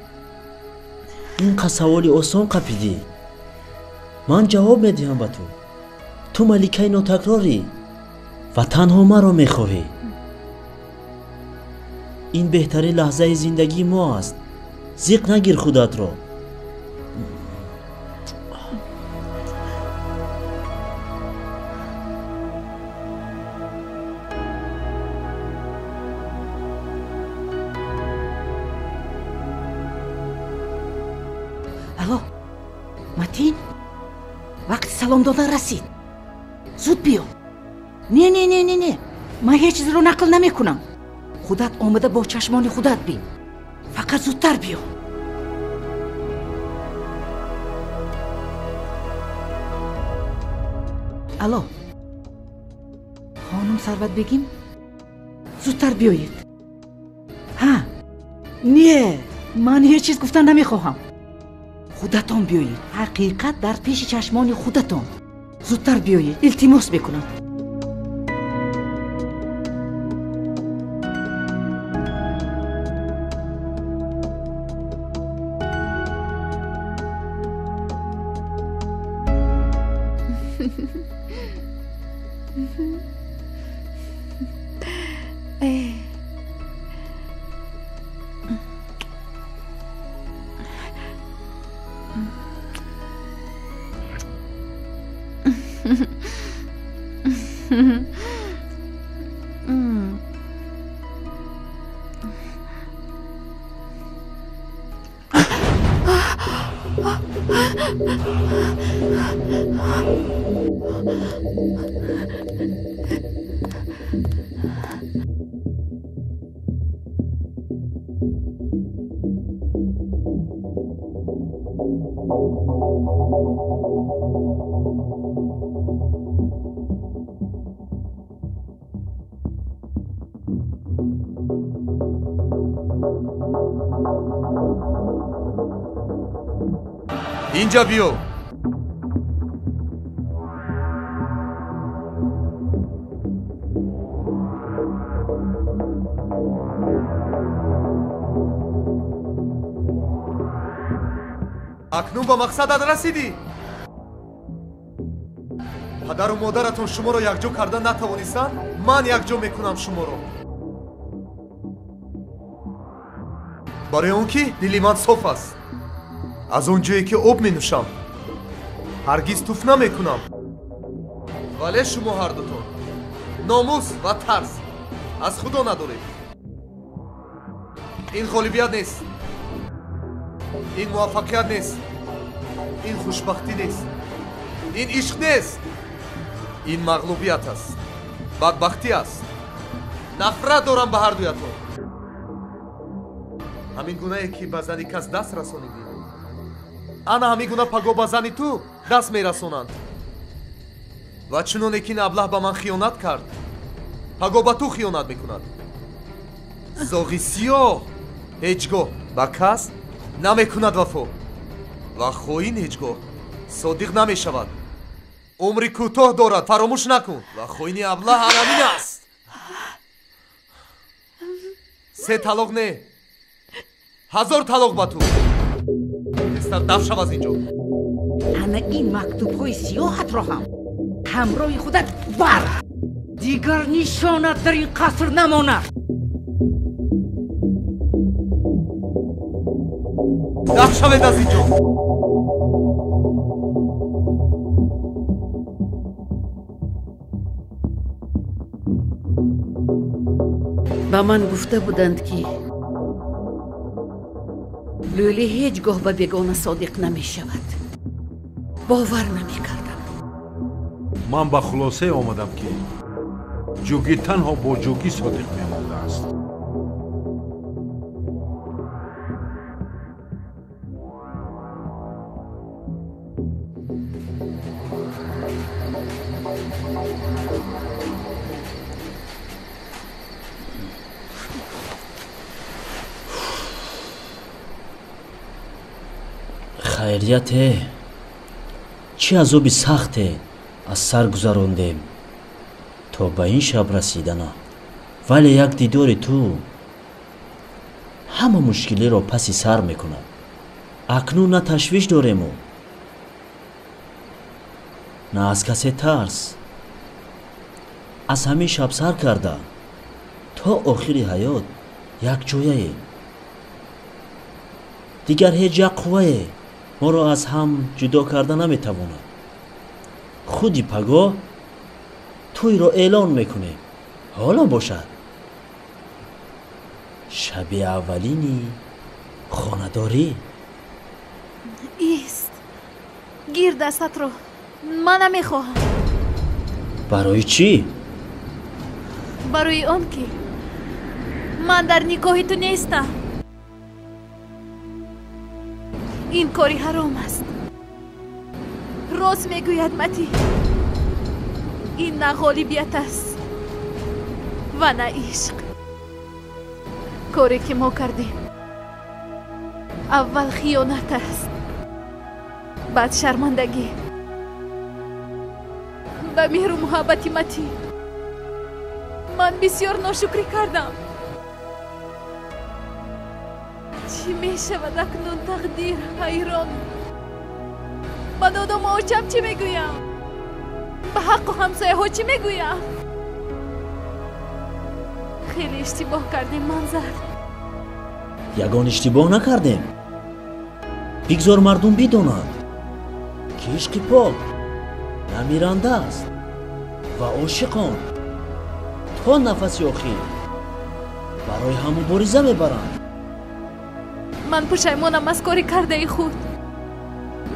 [SPEAKER 2] Ин қа саволи осон қапидӣ. Ман ҷавоб медиҳам ба ту. Ту маликаи нотакрорӣ ва танҳо маро мехоҳӣ. Ин беҳтарин лаҳзаи зиндагии мо аст. Зиқ нагир худатро.
[SPEAKER 9] Алло, Матин, вақти салом додан расид. Зуд биё. Не, не, не, не, не, ман ҳеҷ чизро нақл намекунам. Худат омада бо чашмони худат бин. Фақат зудтар биё. Алло, хонум Сарватбегим, зудтар биёед. Ҳа, не, ман ҳеҷ чиз гуфтан намехоҳам. Худатон биёед. Ҳақиқат дар пеши чашмони худатон. Зудтар биёед, илтимос мекунам.
[SPEAKER 1] Инҷа биё. Акнун ба мақсадат расидӣ. Падару модаратон шуморо якҷо карда натавонистанд, ман якҷо мекунам шуморо. Барои он ки дили ман соф аст. Аз он ҷое ки об менӯшам, ҳаргиз туф намекунам. Вале шумо ҳардутон номус ва тарс аз Худо надоред. Ин ғолибият нест, ин муваффақият нест, ин хушбахтӣ нест, ин ишқ нест, ин мағлубият аст, бадбахтӣ аст. Нафрат дорам ба ҳардуятон. Ҳамин гунае ки ба зани кас даст расонидӣ, ана ҳамин гуна пагоҳ ба зани ту даст мерасонанд. Ва чуноне ки ин аблаҳ ба ман хиёнат кард, пагоҳ ба ту хиёнат мекунад. Зоғи сиёҳ ҳеҷ гоҳ ба кас намекунад вафо ва хоин ҳеҷ гоҳ содиқ намешавад. Умри кӯтоҳ дорад, фаромӯш накун. Ва хоини аблаҳ ҳамин аст. 3 талоқ не, 1000 талоқ ба ту. Тезтар даф шав аз инҷо.
[SPEAKER 9] Ана ин мактубҳои сиёҳатро ҳам ҳамроҳи худат бар. Дигар нишонат дар ин қаср намонад.
[SPEAKER 1] Даф шавед аз инҷо.
[SPEAKER 10] Ба ман гуфта буданд, ки лӯлӣ ҳеҷ гоҳ ба бегона содиқ намешавад. Бовар намекардам.
[SPEAKER 11] Ман ба хулосае омадам, ки ҷугӣ танҳо бо ҷугӣ содиқ мемондааст.
[SPEAKER 2] Хайрияте, чӣ азоби сахте аз сар гузарондем то ба ин шаб расидана. Вале як дидори ту ҳама мушкилиро паси сар мекунад. Акнун на ташвиш дорему, на аз касе тарс. Аз ҳамин шаб сар карда то охири ҳаёт якҷояем. Дигар ҳеҷ як қуввае моро аз ҳам ҷудо карда наметавонад. Худи пагоҳ тӯйро эълон мекунем. Ҳоло бошад шаби аввалини хонадорӣ.
[SPEAKER 6] Ист, гир дастатро, ман намехоҳам.
[SPEAKER 2] Барои чӣ?
[SPEAKER 6] Барои он ки ман дар никоҳи ту нестам. Ин кори ҳаром аст. Рост мегӯяд Матӣ. Ин на ғолибият аст ва на ишқ. Коре ки мо кардем аввал хиёнат аст, баъд шармандагӣ. Ба меҳру муҳаббати Матӣ ман бисёр ношукрӣ кардам. Чӣ мешавад акнун тақдир? Ҳайрон. Ба додому очам чӣ мегӯям? Ба ҳаққу ҳамсояҳо чӣ мегӯям? Хеле иштибоҳ кардем, Манзар.
[SPEAKER 2] Ягон иштибоҳ накардем. Бигзор мардум бидонанд, ки ишқи пок намиранда аст ва ошиқон то нафаси охир барои ҳам мубориза мебаранд.
[SPEAKER 6] Ман пушаймонам аз кори кардаи худ.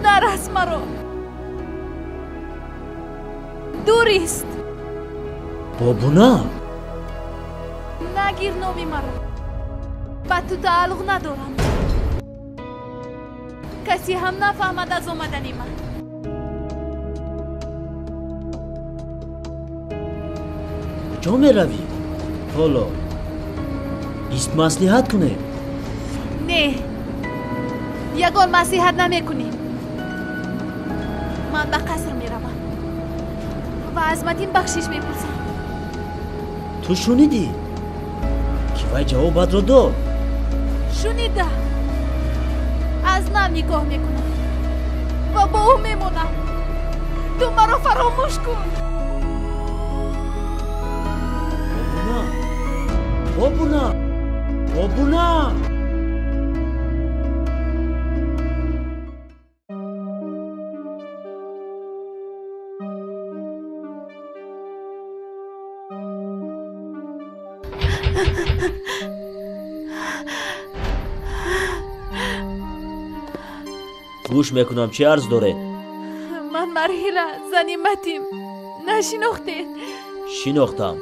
[SPEAKER 6] Нарас маро. Дурист.
[SPEAKER 2] Бобуна.
[SPEAKER 6] Нагир номи маро. Ба ту тааллуқ надорам. Касе ҳам нафаҳмад аз омадани ман.
[SPEAKER 2] Куҷо меравӣ? Ҳоло ист маслиҳат кунем.
[SPEAKER 6] Не, ягон маслиҳат намекунем. Ман ба қаср меравам ва аз Матин бахшиш мепурсам.
[SPEAKER 2] Ту шунидӣ, ки вай ҷавобатро дод?
[SPEAKER 6] Шунида. Аз нав нигоҳ мекунам ва бо ӯ мемонам. Ту маро фаромӯш кун.
[SPEAKER 2] Бобуна, бобуна, бобуна. Гӯш мекунам, чӣ арз доред?
[SPEAKER 6] Ман Марҳила, зани Матим. Нашинохтед?
[SPEAKER 2] Шинохтам,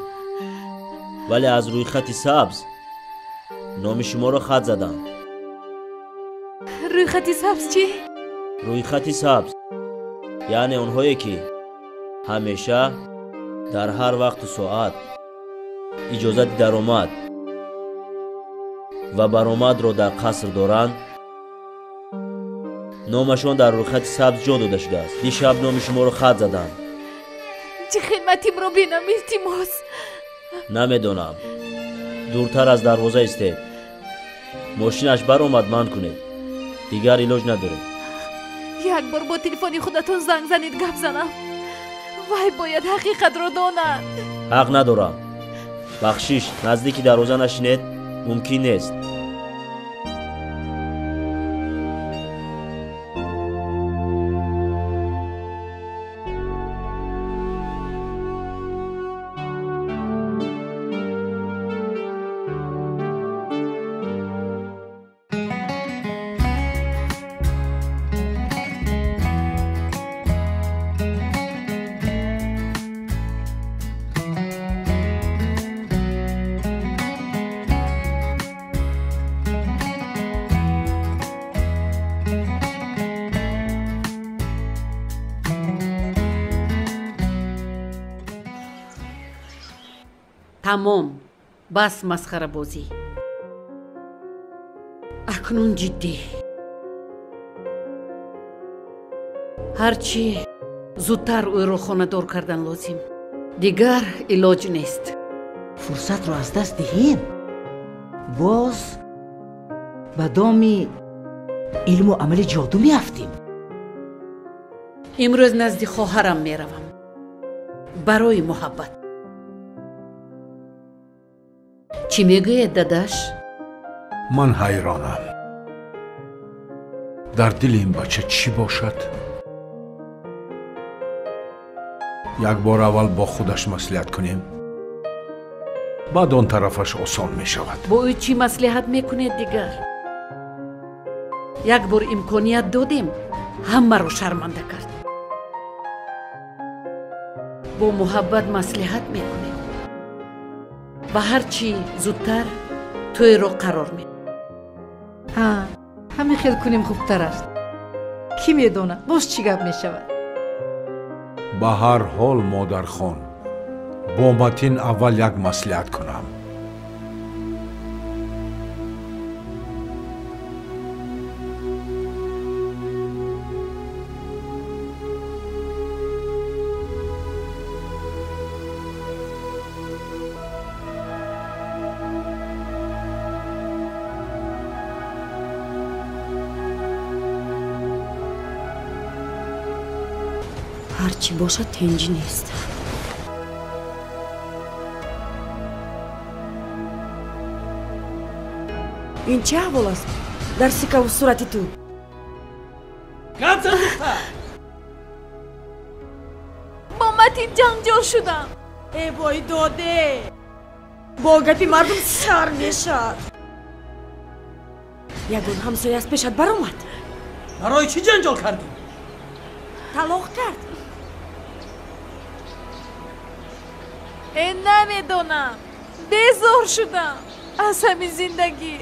[SPEAKER 2] вале аз рӯйхати сабз номи шуморо хат задам.
[SPEAKER 6] Рӯйхати сабз чӣ?
[SPEAKER 2] Рӯйхати сабз яъне онҳое ки ҳамеша дар ҳар вақту соат иҷозати даромад ва баромадро дар қаср доранд, номашон дар рӯйхати сабз ҷо дода шудааст. Дишаб номи шуморо хат заданд.
[SPEAKER 6] Чӣ хел Матимро бинам, илтимос?
[SPEAKER 2] Намедонам. Дуртар аз дарвоза истед. Мошинаш баромад, ман кунед. Дигар илоҷ надоред.
[SPEAKER 6] Як бор бо телефони худатон занг занед, гап занам. Вай бояд ҳақиқатро донад.
[SPEAKER 2] Ҳақ надорам. Бахшиш, наздики дарвоза нашинед, мумкин нест.
[SPEAKER 10] Тамом, бас масхарабозӣ. Акнун ҷиддӣ. Ҳарчи зудтар ӯро хонадор кардан лозим. Дигар илоҷ нест.
[SPEAKER 9] Фурсатро аз даст диҳем, боз ба доми илму амали ҷоду меафтем.
[SPEAKER 10] Имрӯз назди хоҳарам меравам барои муҳаббат. Чӣ мегӯяд дадаш?
[SPEAKER 11] Ман ҳайронам. Дар дили ин бача чӣ бошад? Як бор аввал бо худаш маслиҳат кунем, баъд он тарафаш осон мешавад.
[SPEAKER 10] Бо ӯ чӣ маслиҳат мекунед дигар? Як бор имконият додем, ҳамаро шарманда кард. Бо муҳаббат маслиҳат мекунем ва ҳарчи зудтар тӯйро қарор медиҳем.
[SPEAKER 9] Ҳа, ҳамин хел кунем хубтар аст. Кӣ медонад боз чӣ гап мешавад?
[SPEAKER 11] Ба ҳар ҳол, модархон, бо Матин аввал як маслиҳат кунам.
[SPEAKER 4] Ҳарчи бошад тенҷӣ нест. Ин чӣ аҳвол аст дар сикаву сурати ту?
[SPEAKER 5] Гап зан, духтар!
[SPEAKER 6] Бо Матин ҷанҷол шудам.
[SPEAKER 4] Э вой доде! Бо гапи мардум сар мешавад. Ягон ҳамсоя аз пешат баромад.
[SPEAKER 5] Барои чӣ ҷанҷол кардӣ?
[SPEAKER 4] Талоқ кард?
[SPEAKER 6] Э, намедонам. Безор шудам аз ҳамин зиндагӣ.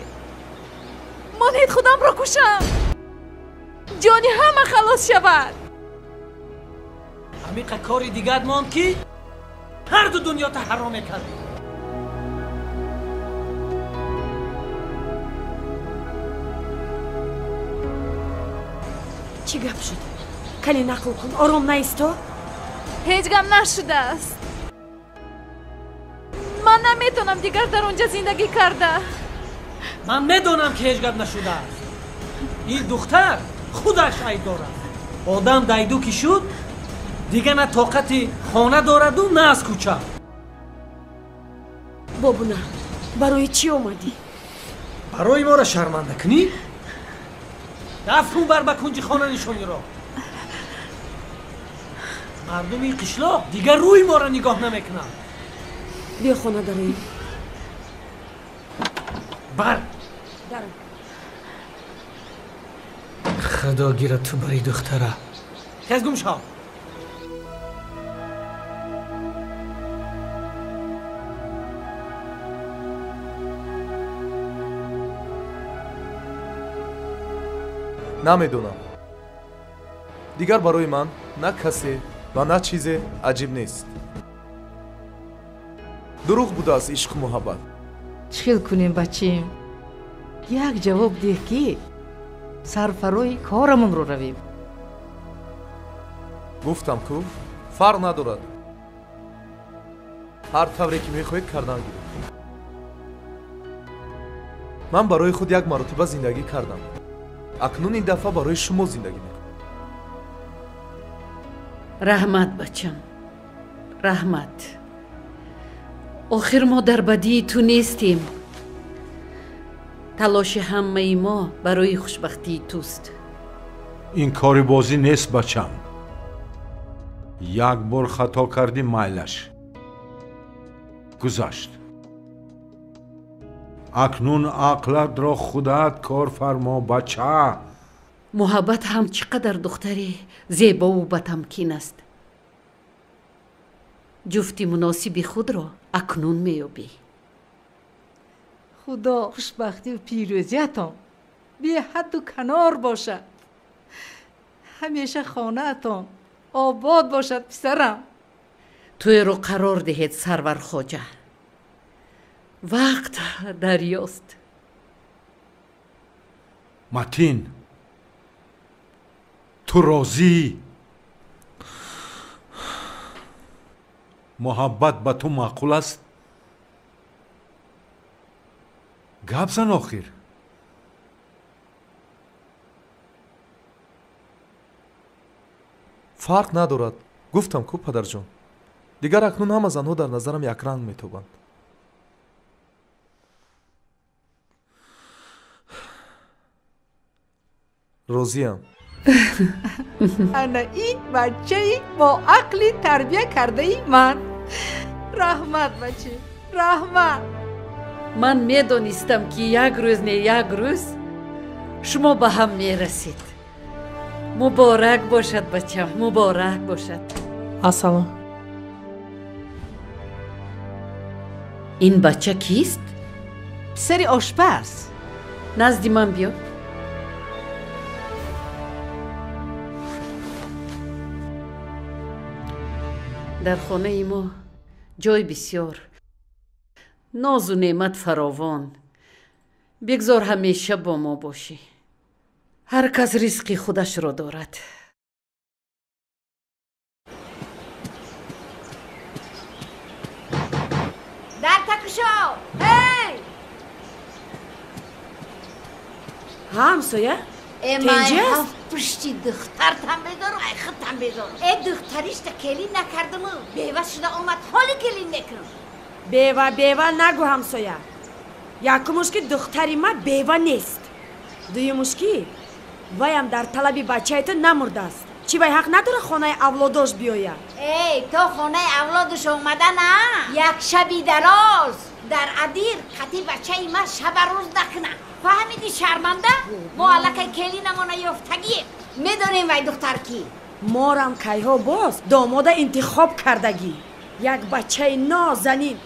[SPEAKER 6] Монед худамро кушам. Ҷони ҳама халос шавад.
[SPEAKER 5] Ҳамиқа кори дигар монд ки ҳарду дунёта ҳаром мекардӣ.
[SPEAKER 4] Чӣ гап шуд? Кале нақл кун, ором наисто.
[SPEAKER 6] Ҳеҷ гап нашудааст. Ман наметавонам дигар дар он ҷа зиндагӣ карда.
[SPEAKER 5] Ман медонам ки ҳеҷ гап нашудааст. Ин духтар худаш айб дорад. Одам дайду ки шуд, дигар на тоқати хона дораду, на аз кӯча.
[SPEAKER 4] Бобуна, барои чӣ омадӣ?
[SPEAKER 5] Барои моро шарманда кунӣ? Дафт кун бар ба кунҷи хона нишониро. Мардуми қишлоқ дигар рӯи моро нигоҳ намекунанд.
[SPEAKER 4] Биё хона дароем.
[SPEAKER 5] Бар.
[SPEAKER 4] Даром.
[SPEAKER 5] Худо гирад ту бари духтара. Хез гум шав.
[SPEAKER 1] Намедонам. Дигар барои ман на касе ва на чизе аҷиб нест. Дурӯғ будааст ишқу муҳаббат.
[SPEAKER 9] Чӣ хел кунем, бачим? Як ҷавоб деҳ ки сарфарои корамонро равем.
[SPEAKER 1] Гуфтам ку фарқ надорад. Ҳар тавре ки мехоҳед кардан гиред. Ман барои худ як маротиба зиндагӣ кардам. Акнун ин дафъа барои шумо зиндагӣ мекунам.
[SPEAKER 10] Раҳмат, бачам, раҳмат. Охир мо дар бадии ту нестем. Талоши ҳамаи мо барои хушбахтии туст.
[SPEAKER 11] Ин кори бозӣ нест, бачам. Як бор хато кардӣ, майлаш. Гузашт. Акнун ақлатро худат кор фармо, бача.
[SPEAKER 10] Муҳаббат ҳам чӣ қадар духтари зебову батамкин аст. Ҷуфти муносиби худро акнун меёбӣ.
[SPEAKER 9] Худо хушбахтию пирӯзиятон беҳадду канор бошад. Ҳамеша хонаатон обод бошад, писарам.
[SPEAKER 10] Тӯйро қарор диҳед, Сарвар хоҷа. Вақт дарёст.
[SPEAKER 11] Матин, ту розӣ? Муҳаббат ба ту маъқул аст? Гап зан охир.
[SPEAKER 1] Фарқ надорад. Гуфтам ку, падарҷон. Дигар акнун ҳама занҳо дар назарам якранг метобанд. Розиям.
[SPEAKER 9] Ана ин бачаи бо ақли тарбия кардаи ман. Раҳмат, бача, раҳмат.
[SPEAKER 10] Ман медонистам ки як рӯз не як рӯз шумо ба ҳам мерасед. Муборак бошад, бачам, муборак бошад.
[SPEAKER 8] Ассалом.
[SPEAKER 10] Ин бача кист?
[SPEAKER 9] Писари ошпаз.
[SPEAKER 10] Назди ман биё. Дар хонаи мо ҷой бисёр, нозу неъмат фаровон. Бигзор ҳамеша бо мо бошӣ. Ҳар кас ризқи худашро дорад.
[SPEAKER 15] Дар такушо! Эй!
[SPEAKER 4] Ҳа, ҳамсоя?
[SPEAKER 15] Э, ман ҳафт пушти духтартам безору, ай худтам безору. Э, духтаришта келин накардаму, бева шуда омад, ҳоли келин мекунам.
[SPEAKER 4] Бева, бева нагӯ, ҳамсоя. Якумуш ки духтари ман бева нест. Дуюмуш ки ваям дар талаби бачаи ту намурдааст. Чӣ вай ҳақ надорад хонаи авлодош биёяд?
[SPEAKER 15] Эй, то хонаи авлодаш омадана, як шаби дароз дар адир қати бачаи ман шаба рӯз накунад. Фаҳмидӣ, шарманда? Мо аллакай келинамона ёфтагием. Медонем вай духтар кӣ.
[SPEAKER 4] Морам кайҳо боз домода интихоб кардагӣ. Як бачаи нозанин,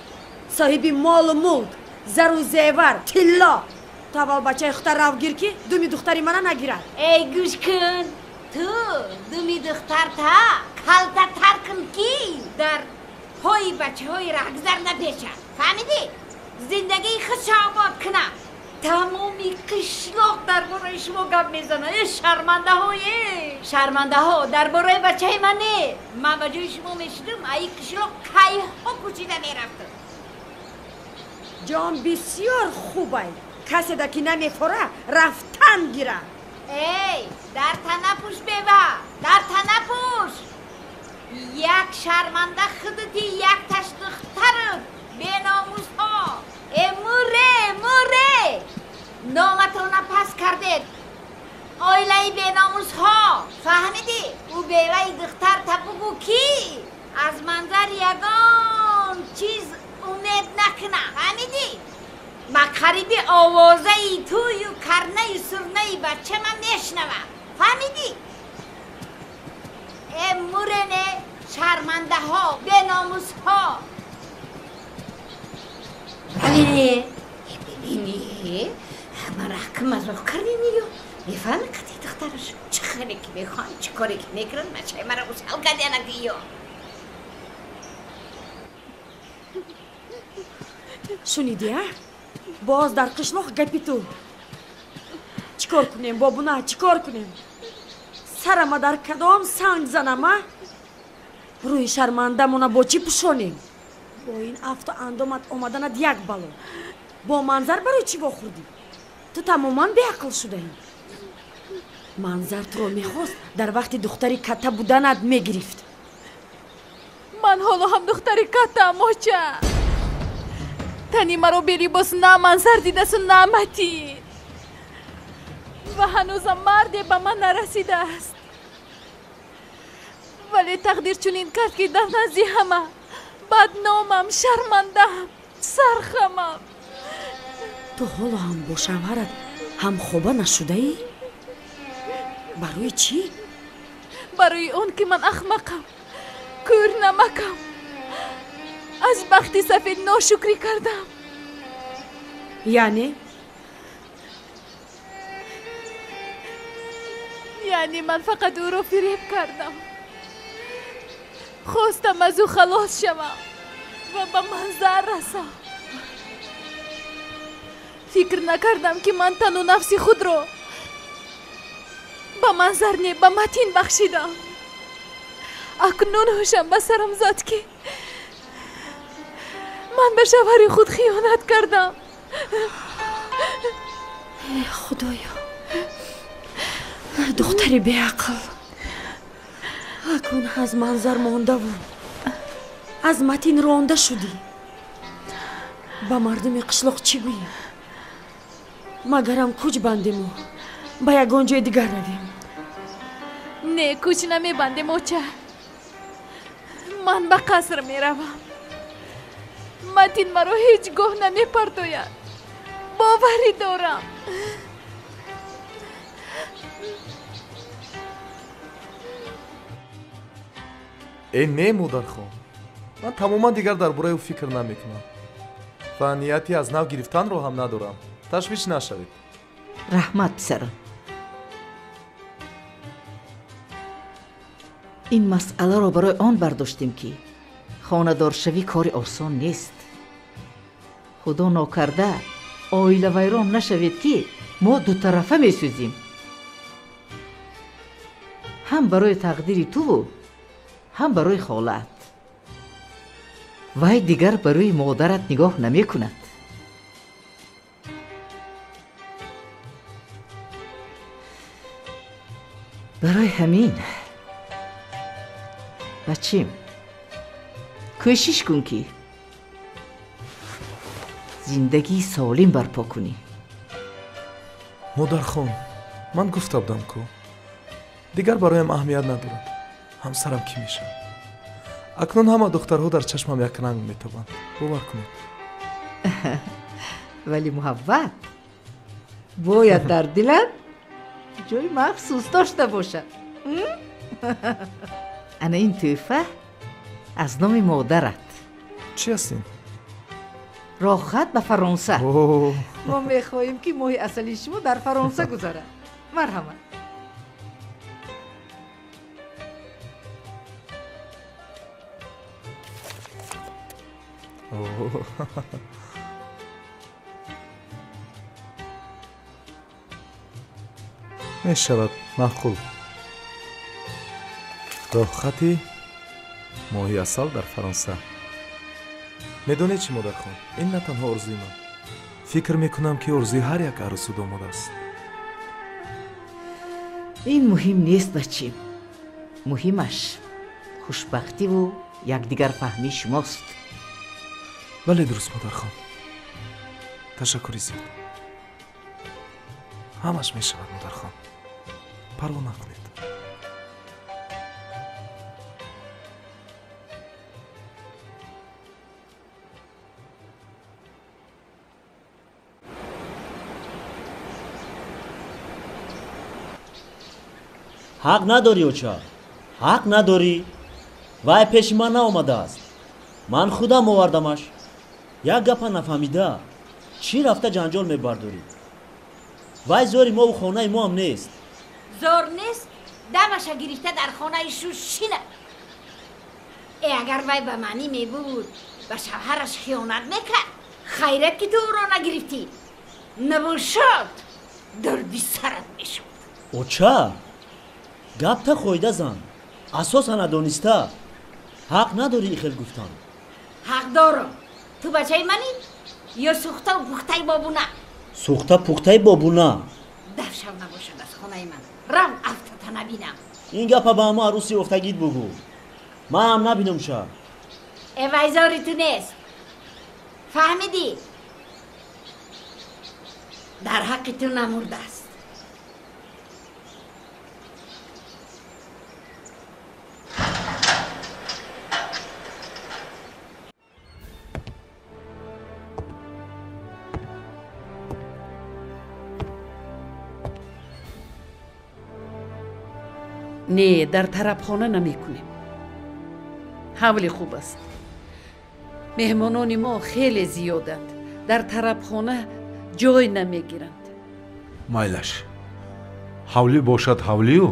[SPEAKER 4] соҳиби молу мулк, зару зевар, тилло. Ту аввал бачаи худта рав гир, ки думи духтари мана нагирад.
[SPEAKER 15] Эй, гӯш кун, ту думи духтарта калтатар кун, ки дар пои бачаҳои раҳгузар напешад. Фаҳмидӣ? Зиндагии худша обод кунад. Тамоми қишлоқ дар бораи шумо гап мезанад. Э, шармандаҳое, шармандаҳо, дар бораи бачаи ман не. Ман ба ҷои шумо мешудам, аи қишлоқ кайҳо кӯчида мерафтам.
[SPEAKER 4] Ҷон бисёр хубай, каседа ки намефора, рафтан гира.
[SPEAKER 15] Эй, дар тана пӯш, бева, дар тана пӯш. Як шарманда худати, якташ духтарат, беномусҳо. Э, муре, муре, номатона пас кардед, оилаи беномусҳо. Фаҳмидӣ? Ӯ беваи духтарта бугӯ, ки аз манзар ягон чиз умед накуна. Фаҳмидӣ? Ба қариби овозаи тӯю карнаю сурнаи бачама мешнавам. Фаҳмидӣ? Э, мурене, шармандаҳо, беномусҳо. Бибини, бибини, ман ракм мазоқ кардем. Ё мефаҳми, қати духтараш чӣ хеле ки мехоҳанд, чӣ коре ки мекунанд, бачаи мара усал кардянаки ё.
[SPEAKER 4] Шунидӣ, а? Боз дар қишлоқ гапи ту. Чӣ кор кунем, бобуна, чӣ кор кунем? Сарама дар кадом санг занам, а? Рӯи шармандамона бо чӣ пӯшонем? Бо ин афту андомат омаданат як бало. Бо Манзар барои чӣ вохӯрдӣ? Ту тамоман беақл шудаӣ. Манзар туро мехост, дар вақти духтари катта буданат мегирифт.
[SPEAKER 6] Ман ҳоло ҳам духтари каттаам, оча. Тани маро белибос на Манзар дидасу, на Матин, ва ҳанӯзам марде ба ман нарасидааст. Вале тақдир чунин кард, ки дар назди ҳама бадномам, шармандаам, сархамам.
[SPEAKER 4] Ту ҳоло ҳам бо шавҳарат ҳамхоба нашудаӣ? Барои чӣ?
[SPEAKER 6] Барои он ки ман ахмақам, кӯрнамакам, аз бахти сафед ношукрӣ кардам.
[SPEAKER 4] Яъне?
[SPEAKER 6] Яъне ман фақат ӯро фиреб кардам. Хостам аз ӯ халос шавам ва ба Манзар расам. Фикр накардам, ки ман тану нафси худро ба Манзар не, ба Матин бахшидам. Акнун ҳушам ба сарам зад, ки ман ба шавҳари худ хиёнат кардам.
[SPEAKER 4] Худоё, духтари беақл, акун аз Манзар мондаву аз Матин ронда шудӣ. Ба мардуми қишлоқ чӣ гӯем? Магарам кӯч бандему ба ягон ҷои дигар равем?
[SPEAKER 6] Не, кӯч намебандем, оча. Ман ба қаср меравам. Матин маро ҳеҷ гоҳ намепартояд, боварӣ дорам.
[SPEAKER 1] Э, не, модархон, ман тамоман дигар дар бораи ӯ фикр намекунам ва нияти аз нав гирифтанро ҳам надорам. Ташвиш нашавед.
[SPEAKER 9] Раҳмат, писарам. Ин масъаларо барои он бардоштем, ки хонадоршавӣ кори осон нест. Худо нокарда, оилавайрон нашавед, ки мо дутарафа месӯзем, ҳам барои тақдири туву ҳам барои холаат. Вай дигар барои модарат нигоҳ намекунад. Барои ҳамин, бачим, кӯшиш кун, ки зиндагии солим барпо кунӣ.
[SPEAKER 1] Модархон, ман гуфта будам ку, дигар бароям аҳамият надорад ҳамсарам кӣ мешавад. Акнун ҳама духтарҳо дар чашмам якранг метобанд, бовар кунед.
[SPEAKER 9] Вале муҳаббат бояд дар дилат ҷои махсус дошта бошад. Ана ин тӯҳфа аз номи модарат.
[SPEAKER 1] Чӣ аст ин?
[SPEAKER 9] Роҳхат ба Фаронса. Мо мехоҳем, ки моҳи асали шумо дар Фаронса гузарад. Марҳамат.
[SPEAKER 1] Мешавад, маъқул. Роҳхати моҳи асал дар Фаронса. Медонед чӣ, модархон? Ин на танҳо орзуи ман. Фикр мекунам, ки орзуи ҳар як арӯсу домод аст.
[SPEAKER 9] Ин муҳим нест, бачим. Муҳимаш хушбахтиву якдигарфаҳмии шумост.
[SPEAKER 1] Бале, дуруст, модархон. Ташаккури зиёд. Ҳамаш мешавад, модархон. Парво накунед.
[SPEAKER 2] Ҳақ надорӣ, оча, ҳақ надорӣ. Вай пеши ман наомадааст, ман худам овардамаш. Як гапа нафаҳмида чӣ рафта ҷанҷол мебардорӣ? Вай зори мову хонаи моам нест.
[SPEAKER 15] Зор нест, дамаша гирифта дар хонаи шуш шина. Э, агар вай ба маънӣ мебуд, ба шавҳараш хиёнат мекард. Хайрат, ки ту ӯро нагирифтӣ. Набошад, дарди сарат мешуд.
[SPEAKER 2] Оча, гапта қоида зан, асоса надониста ҳақ надорӣ ихел гуфтан.
[SPEAKER 15] Ҳақ дорам. Ту бачаи манӣ ё сӯхтаву пухтаи бобуна?
[SPEAKER 2] Сӯхта пухтаи бобуна.
[SPEAKER 15] Дафшав набошад аз хонаи ман. Рав, афтата набинам.
[SPEAKER 2] Ин гапа ба ҳама арӯси офтагид бугӯ, манам набинумша.
[SPEAKER 15] Э, вайзори ту нест, фаҳмидӣ? Дар ҳаққи ту намурдааст.
[SPEAKER 10] Не, дар тарабхона намекунем. Ҳавли хуб аст. Меҳмонони мо хеле зиёданд, дар тарабхона ҷой намегиранд.
[SPEAKER 11] Майлаш, ҳавлӣ бошад ҳавлию,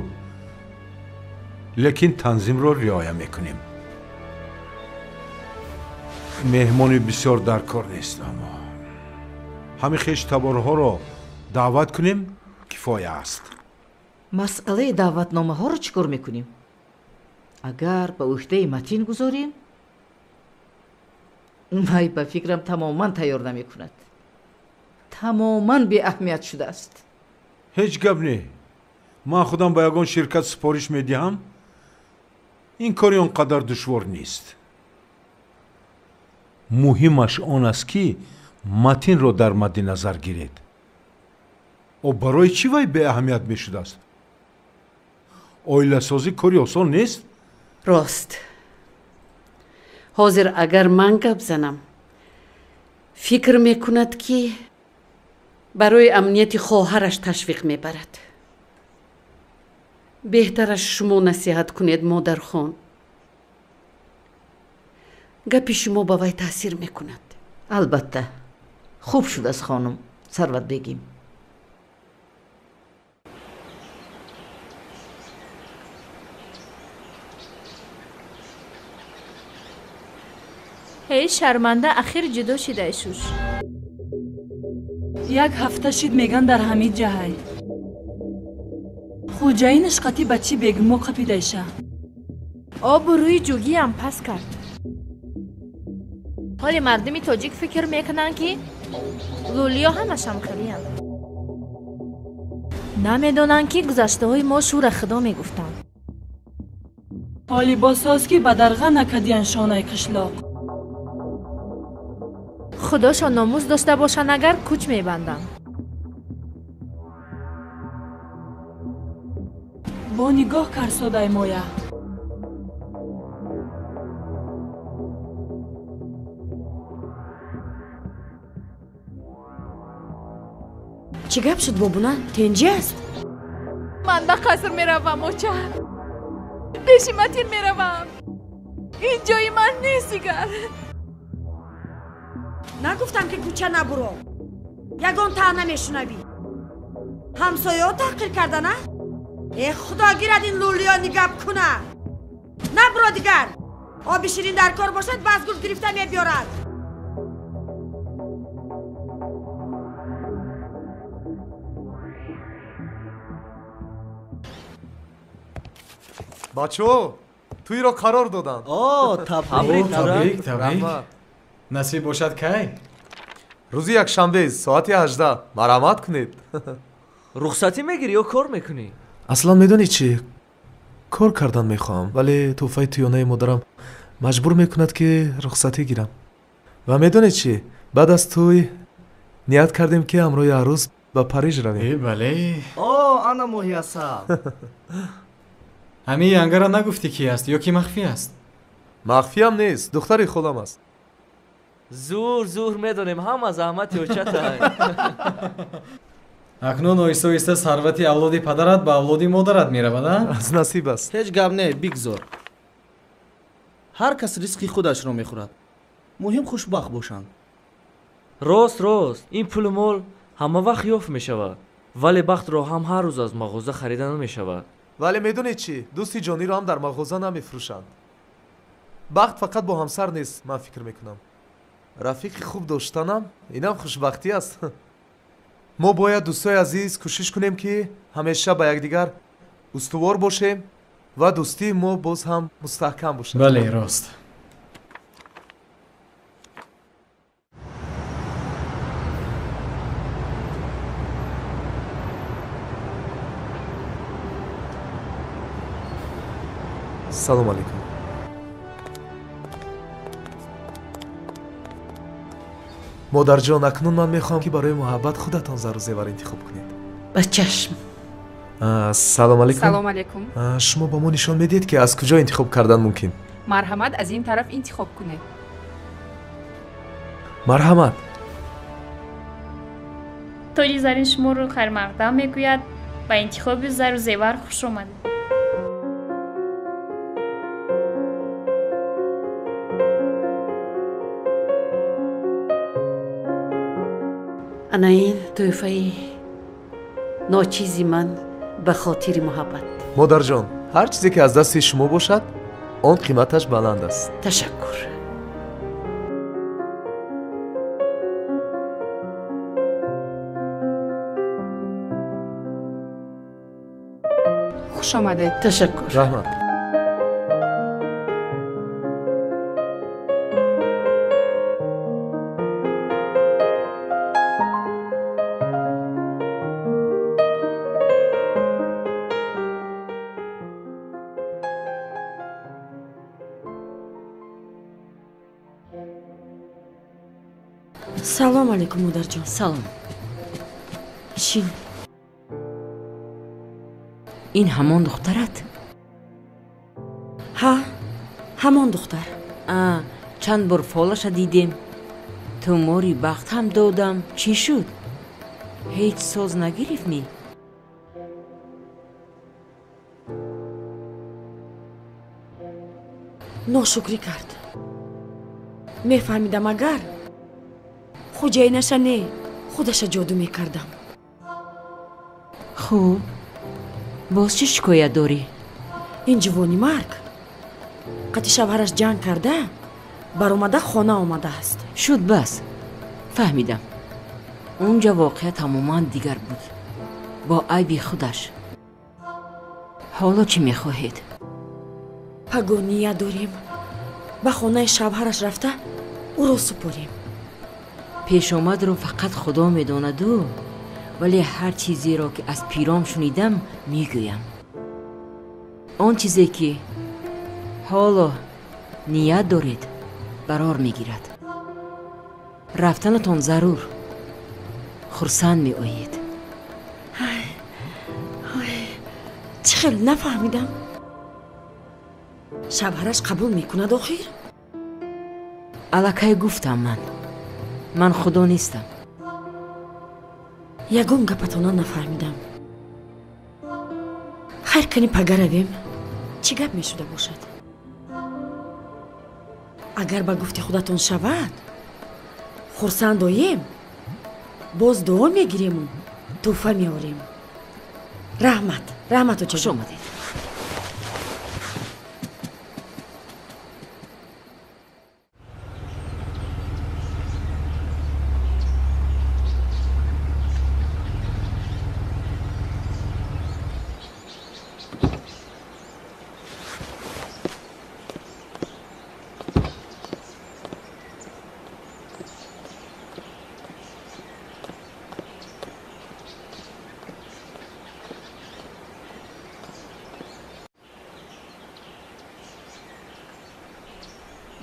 [SPEAKER 11] лекин танзимро риоя мекунем. Меҳмони бисёр дар кор нест, аммо ҳамин хештаборҳоро даъват кунем, кифоя аст.
[SPEAKER 9] Масъалаи даъватномаҳоро чӣ кор мекунем? Агар ба ӯҳдаи Матин гузорем, вай ба фикрам тамоман тайёр намекунад. Тамоман беаҳамият шудааст.
[SPEAKER 11] Ҳеҷ гап не, ман худам ба ягон ширкат супориш медиҳам. Ин кори он қадар душвор нест. Муҳимаш он аст, ки Матинро дар мадди назар гиред. О, барои чӣ вай беаҳамият мешудааст? Оиласозӣ кори осон нест.
[SPEAKER 10] Рост, ҳозир агар ман гап занам, фикр мекунад, ки барои амнияти хоҳараш ташвиқ мебарад. Беҳтараш шумо насиҳат кунед, модархон. Гапи шумо ба вай таъсир мекунад.
[SPEAKER 9] Албатта, хуб шудааст, хонум Сарватбегим.
[SPEAKER 13] Ҳей, шарманда, ахир ҷудо шидай шуш.
[SPEAKER 12] Як ҳафта шид, меган, дар ҳамин ҷаҳай. Хуҷаинаш қатӣ ба чӣ бегумо қапидайша.
[SPEAKER 13] Обу рӯи ҷугиам пас кард. Ҳоли мардуми тоҷик фикр мекунанд, ки лӯлиё ҳамашам қавиянд. Намедонанд, ки гузаштаҳои мо шӯра худо мегуфтанд.
[SPEAKER 12] Ҳоли босоз, ки ба дарға накардиян шонаи қишлоқ.
[SPEAKER 13] Худошон номус дошта бошанд, агар кӯч мебанданд.
[SPEAKER 12] Бо нигоҳ карсодай моя.
[SPEAKER 4] Чӣ гап шуд, бобуна? Тенҷӣ аст?
[SPEAKER 6] Ман ба қаср меравам, оча. Пеши Матин меравам. Ин ҷои ман нест дигар.
[SPEAKER 4] Нагуфтам ки кӯча набуро. Ягон таъна мешунавӣ. Ҳамсояҳо таҳқир карда, на? Э худо гирад ин лӯлиёни гап куна. Набуро дигар. Оби ширин дар кор бошад, базгул гирифта мебиёрад.
[SPEAKER 1] Бачаҳо, тӯйро қарор доданд.
[SPEAKER 18] О, табрик,
[SPEAKER 22] табрик, табрик. Насиб бошад кай?
[SPEAKER 1] Рӯзи якшанбе, соати 18. Марҳамат кунед.
[SPEAKER 23] Рухсатӣ мегирӣ ё кор мекунӣ?
[SPEAKER 1] Аслан медонӣ чӣ? Кор кардан мехоҳам, вале тӯҳфаи тӯёнаи модарам маҷбур мекунад, ки рухсатӣ гирам. Ва медонед чӣ? Баъд аз тӯй ният кардем, ки ҳамроҳи арӯс ба Париж равем.
[SPEAKER 22] Э, бале.
[SPEAKER 18] О, ана моҳи асал.
[SPEAKER 22] Ҳамин янгара нагуфтӣ ки аст ё ки махфӣ аст?
[SPEAKER 1] Махфиам нест, духтари холам аст.
[SPEAKER 23] Зур, зур медонем, ҳама заҳмати очатай.
[SPEAKER 22] Акнун оҳиста оҳиста сарвати авлоди падарат ба авлоди модарат меравад, а?
[SPEAKER 1] Аз насиб аст.
[SPEAKER 18] Ҳеҷ гап не, бигзор. Ҳар кас ризқи худашро мехӯрад. Муҳим хушбахт бошанд.
[SPEAKER 23] Рост, рост, ин пулу мол ҳама вақт ёфт мешавад, вале бахтро ҳам ҳар рӯз аз мағоза харида намешавад.
[SPEAKER 1] Вале медонед чӣ? Дӯсти ҷониро ҳам дар мағоза намефурӯшанд. Бахт фақат бо ҳамсар нест, ман фикр мекунам. Рафиқи хуб доштанам инам хушбахтӣ аст. Мо бояд, дӯстои азиз, кӯшиш кунем, ки ҳамеша ба якдигар устувор бошем ва дӯстии мо боз ҳам мустаҳкам бошад.
[SPEAKER 22] Бале, рост.
[SPEAKER 1] Салом алейкум. Модарҷон, акнун ман мехоҳам, ки барои муҳаббат худатон зару зевар интихоб кунед.
[SPEAKER 10] Ба чашм.
[SPEAKER 1] Салом алейкум.
[SPEAKER 17] Салом алейкум.
[SPEAKER 1] Шумо ба мо нишон медиҳед, ки аз куҷо интихоб кардан мумкин?
[SPEAKER 17] Марҳамат, аз ин тараф интихоб кунед.
[SPEAKER 1] Марҳамат.
[SPEAKER 19] Тоҷи зарин шуморо хайрмақдам мегӯяд. Ба интихоби зару зевар хуш омадед.
[SPEAKER 10] Ана ин тӯҳфаи ночизи ман ба хотири муҳаббат.
[SPEAKER 1] Модарҷон, ҳар чизе ки аз дасти шумо бошад, он қиматаш баланд аст.
[SPEAKER 10] Ташаккур.
[SPEAKER 17] Хуш омадед.
[SPEAKER 10] Ташаккур.
[SPEAKER 1] Раҳмат.
[SPEAKER 4] Салом алейкум, модарҷон.
[SPEAKER 20] Салом.
[SPEAKER 4] Шин.
[SPEAKER 20] Ин ҳамон духтарат?
[SPEAKER 4] Ҳа, ҳамон духтар.
[SPEAKER 20] А, чанд бор фолаша дидем. Тумори бахт ҳам додам. Чӣ шуд? Ҳеҷ соз нагирифт ми?
[SPEAKER 4] Ношукрӣ кард. Мефаҳмидам агар хуҷаинаша не, худаша ҷоду мекардам.
[SPEAKER 20] Хуб, боз чӣ шикоят дорӣ?
[SPEAKER 4] Ин ҷувони марг қати шавҳараш ҷанг карда, баромада хона омадааст.
[SPEAKER 20] Шуд, бас, фаҳмидам. Унҷа воқеа тамоман дигар буд, бо айби худаш. Ҳоло чӣ мехоҳед?
[SPEAKER 4] Паго ният дорем ба хонаи шавҳараш рафта ӯро супорем.
[SPEAKER 20] Пешомадро фақат худо медонаду, вале ҳар чизеро ки аз пиром шунидам мегӯям. Он чизе ки ҳоло ният доред, барор мегирад. Рафтанатон зарур. Хурсанд меоед.
[SPEAKER 4] Чӣ хел нафаҳмидам. Шавҳараш қабул мекунад охир?
[SPEAKER 20] Аллакай гуфтам ман. Ман худо нестам.
[SPEAKER 4] Ягон гапатона нафаҳмидам. Хайр, кани пага равем. Чӣ гап мешуда бошад? Агар ба гуфти худатон шавад, хурсанд оем, боз дуо мегириму тӯҳфа меорем. Раҳмат, раҳмат, очаҷон.
[SPEAKER 20] Хуш омадед.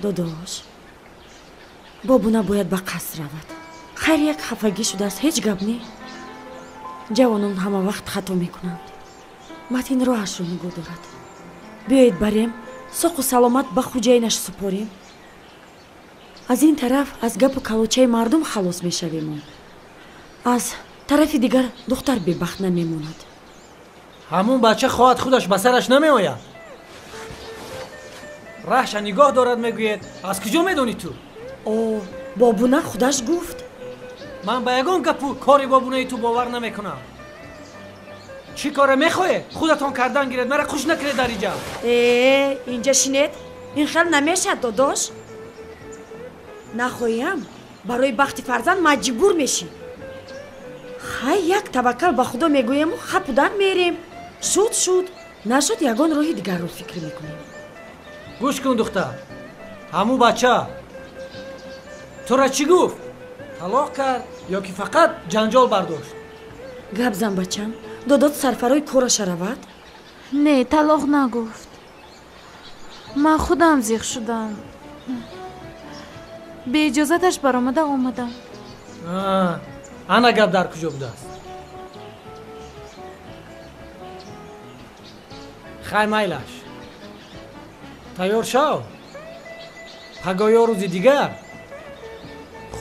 [SPEAKER 4] Додош, бобуна бояд ба қаср равад. Хайр, як хафагӣ шудааст, ҳеҷ гап не. Ҷавонон ҳама вақт хато мекунанд. Матин роҳашро нигоҳ дорад. Биёед барем, соқу саломат ба хуҷаинаш супорем. Аз ин тараф аз гапу калочаи мардум халос мешавему, аз тарафи дигар духтар бебахт намемонад.
[SPEAKER 5] Ҳамун бача хоҳад худаш ба сараш намеояд. Раҳша нигоҳ дорад, мегӯед. Аз куҷо медонӣ ту?
[SPEAKER 4] О, бобуна худаш гуфт.
[SPEAKER 5] Ман ба ягон гапу кори бобунаи ту бовар намекунам. Чӣ коре мехоҳед? Худатон кардан гиред, мара хуш накунед дар инҷа.
[SPEAKER 4] Э, инҷа шинед. Ин хел намешад, додош. Нахоҳиам, барои бахти фарзанд маҷбур мешӣ. Хай, як таваккал ба худо мегӯему хапудан мерем. Шуд, шуд, нашуд, ягон роҳи дигарро фикр мекунем.
[SPEAKER 5] Гӯш кун, духтар. Ҳамун бача тура чӣ гуфт? Талоқ кард ё ки фақат ҷанҷол бардошт?
[SPEAKER 4] Гап зан, бачам. Додот сарфарои кораша равад?
[SPEAKER 6] Не, талоқ нагуфт. Ман худам зиқ шудам. Беиҷозаташ баромада омадам.
[SPEAKER 5] Ана гап дар куҷо будааст? Хай, майлаш. Тайёр шав. Пагоҳ рӯзи дигар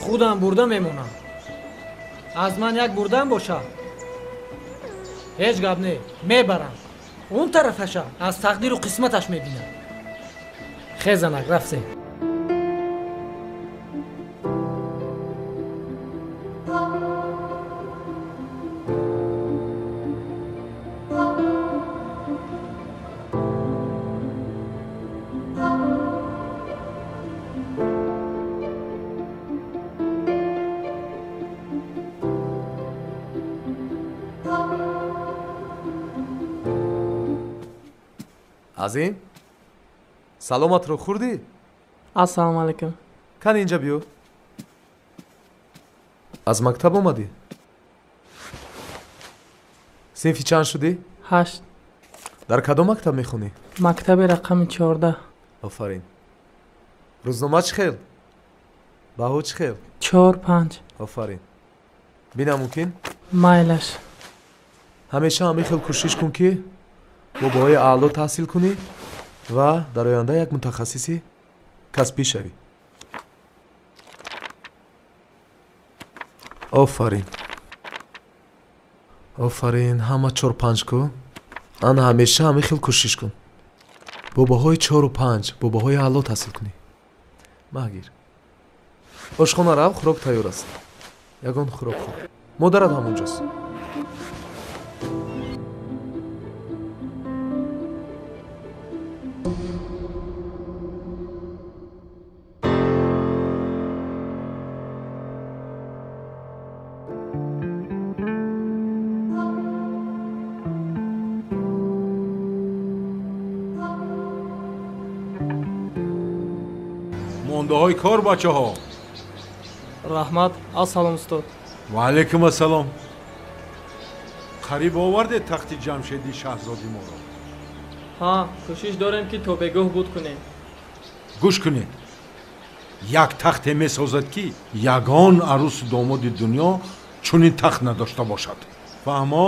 [SPEAKER 5] худам бурда мемонам. Аз ман як бурдан бошад, ҳеҷ гап не, мебарам. Он тарафаша аз тақдиру қисматаш мебинам. Хезанак, рафтем.
[SPEAKER 1] Азим, саломатро хӯрдӣ?
[SPEAKER 8] Ассалому алайкум.
[SPEAKER 1] Кани инҷа биё. Аз мактаб омадӣ? Синфи чанд шудӣ?
[SPEAKER 8] 8.
[SPEAKER 1] Дар кадом мактаб мехонӣ?
[SPEAKER 8] Мактаби рақами 14.
[SPEAKER 1] Офарин. Рӯзнома чӣ хел? Баҳо чӣ хел?
[SPEAKER 8] 4-5.
[SPEAKER 1] Офарин. Бина мумкин?
[SPEAKER 8] Майлаш.
[SPEAKER 1] Ҳамеша ҳамин хел кӯшиш кун, ки бо баҳои аъло таҳсил кунӣ ва дар оянда як мутахассиси касбӣ шавӣ. Офарин, офарин. Ҳама 4-5 ку. Ана ҳамеша ҳамин хел кӯшиш кун, бо баҳои 4-5, бо баҳои аъло таҳсил кунӣ. Маҳгир, ошхона рав, хӯрок тайёр аст. Ягон хӯрок хӯр. Модарат ҳамонҷост.
[SPEAKER 11] Мондаҳои кор, бачаҳо.
[SPEAKER 8] Раҳмат. Ассалом, устод.
[SPEAKER 11] Ва алайкум ассалом. Қариб овардед тахти ҷамшеди шаҳзоди моро.
[SPEAKER 8] Ҳа, кӯшиш дорем, ки то бегоҳ буд кунем.
[SPEAKER 11] Гӯш кунед, як тахте месозад, ки ягон арӯсу домоди дунё чунин тахт надошта бошад. Фаҳмо?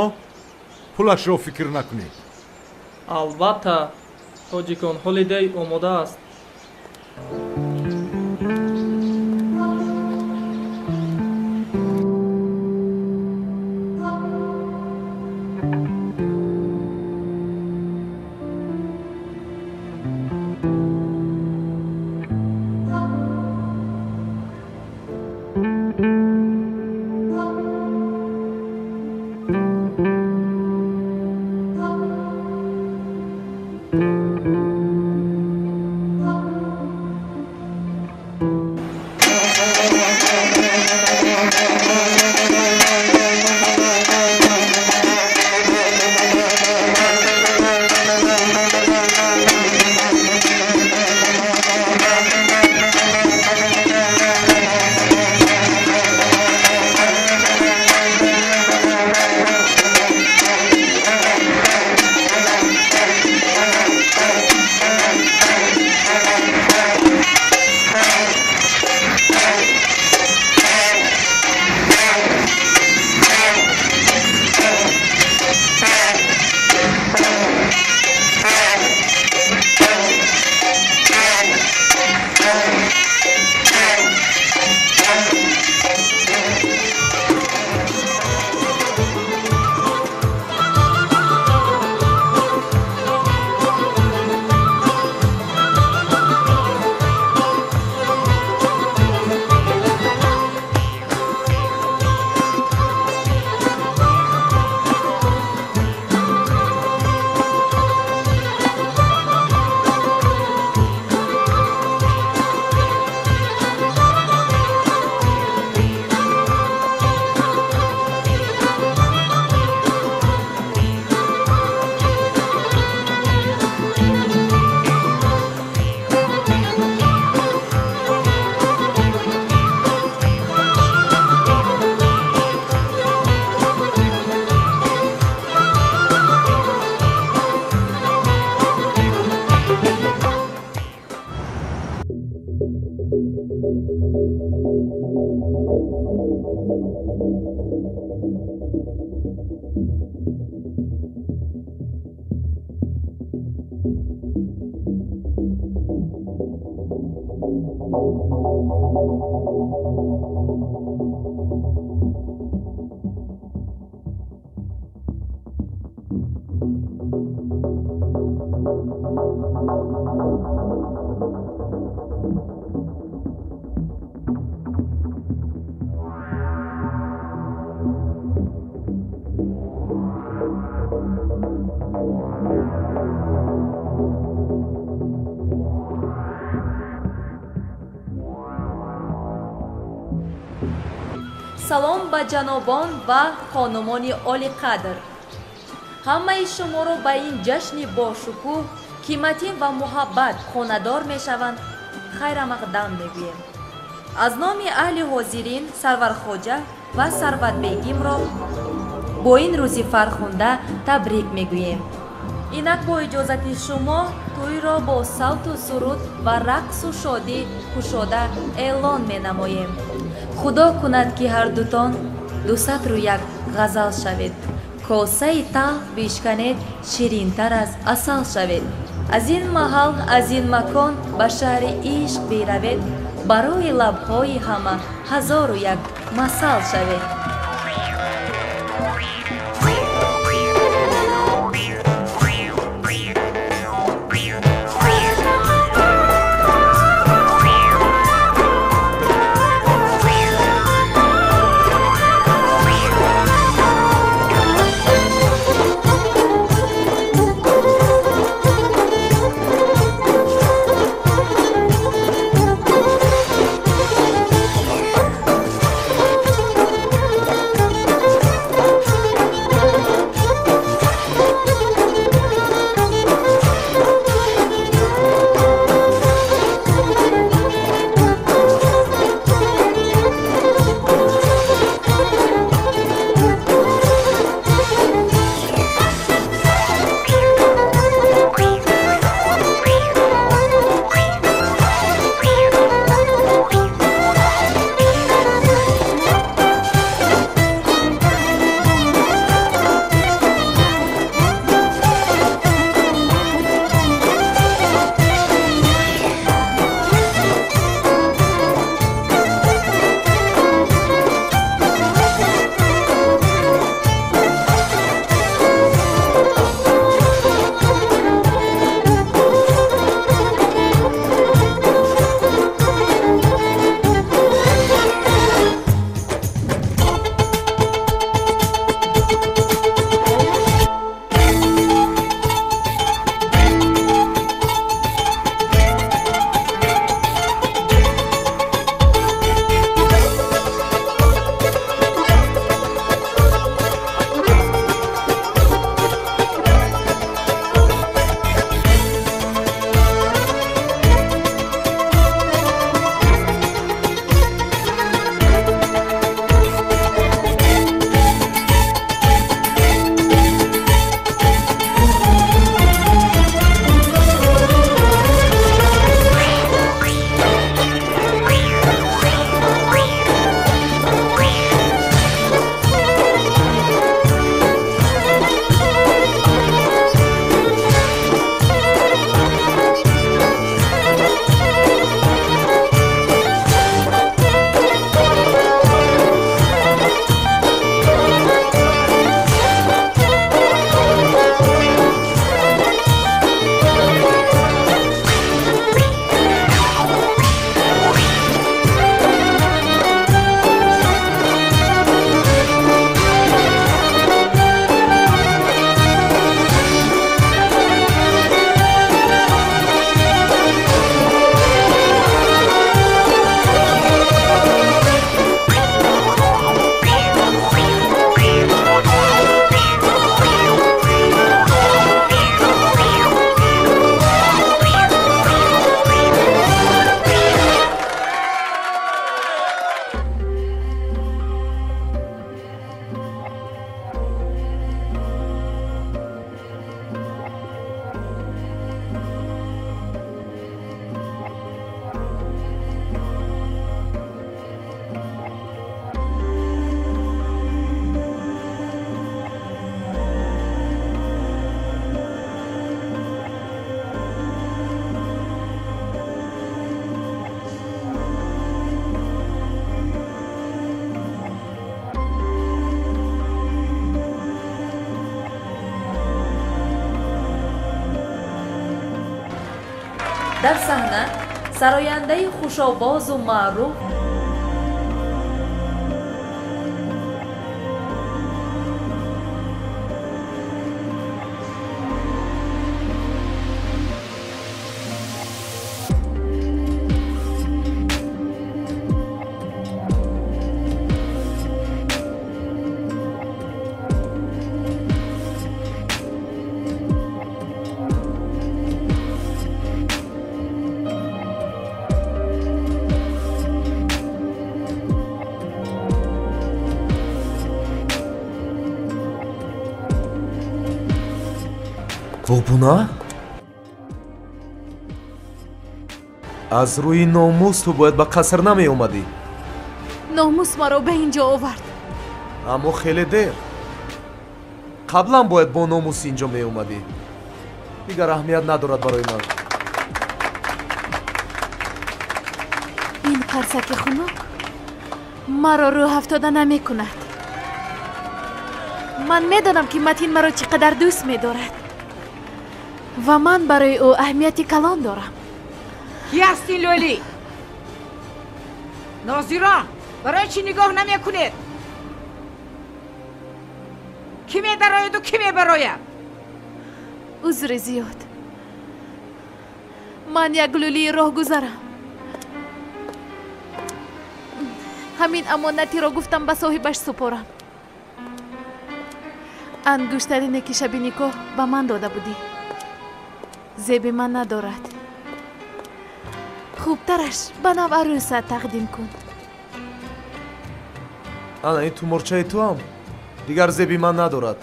[SPEAKER 11] Пулашро фикр накунед.
[SPEAKER 8] Албатта, Тоҷикон Холидей омода аст.
[SPEAKER 3] Салом ба ҷанобон ва хонумони олиқадр. Ҳамаи шуморо ба ин ҷашни бошукӯҳ, ки матин ва муҳаббат хонадор мешаванд, хайрамақдам мегӯем. Аз номи аҳли ҳозирин Сарвархоҷа ва Сарватбегимро бо ин рӯзи фархунда табрик мегӯем. Инак бо иҷозати шумо тӯйро бо савту суруд ва рақсу шодӣ кушода эълон менамоем. Худо кунад, ки ҳардутон дусатру як ғазал шавед, косаи талх бишканед, ширинтар аз асал шавед. Аз ин маҳал, аз ин макон ба шаҳри ишқ биравед, барои лабҳои ҳама ҳазору як масал шавед. Дар саҳна сарояндаи хушовозу маъруф
[SPEAKER 1] Бобуна? Аз рӯи номус ту бояд ба қаср намеомадӣ.
[SPEAKER 6] Номус маро ба ин ҷо овард.
[SPEAKER 1] Аммо хеле дер. Қаблан бояд бо номус ин ҷо меомадӣ. Дигар аҳамият надорад барои ман.
[SPEAKER 6] Ин қарсаки хунук маро рӯҳафтода намекунад. Ман медонам, ки Матин маро чӣ қадар дӯст медорад ва ман барои ӯ аҳамияти калон дорам.
[SPEAKER 9] Кӣ ҳастӣ, Лӯлӣ? Нозирон, барои чӣ нигоҳ намекунед? Кӣ медарояду кӣ мебарояд?
[SPEAKER 6] Узри зиёд. Ман як лӯлии роҳгузарам. Ҳамин амонатиро гуфтам ба соҳибаш супорам. Ангуштарине ки шаби никоҳ ба ман дода будӣ, зеби ман надорад. Хубтараш ба нав арӯсат тақдим кун.
[SPEAKER 1] Ана ин туморчаи туам дигар зеби ман надорад.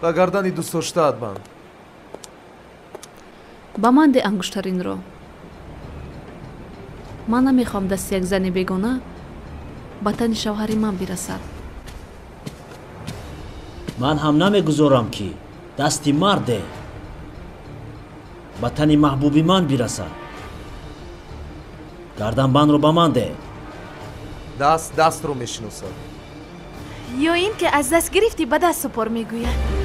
[SPEAKER 1] Ба гардани дӯстдоштаат банд.
[SPEAKER 14] Ба ман де ангуштаринро. Ман намехоҳам дасти як зани бегона ба тани шавҳари ман бирасад.
[SPEAKER 2] Ман ҳам намегузорам, ки дасти марде ба тани маҳбуби ман бирасад. Гарданбандро ба ман де.
[SPEAKER 1] Даст дастро мешиносад.
[SPEAKER 6] Ё ин ки аз даст гирифтӣ, ба даст супор мегӯяд.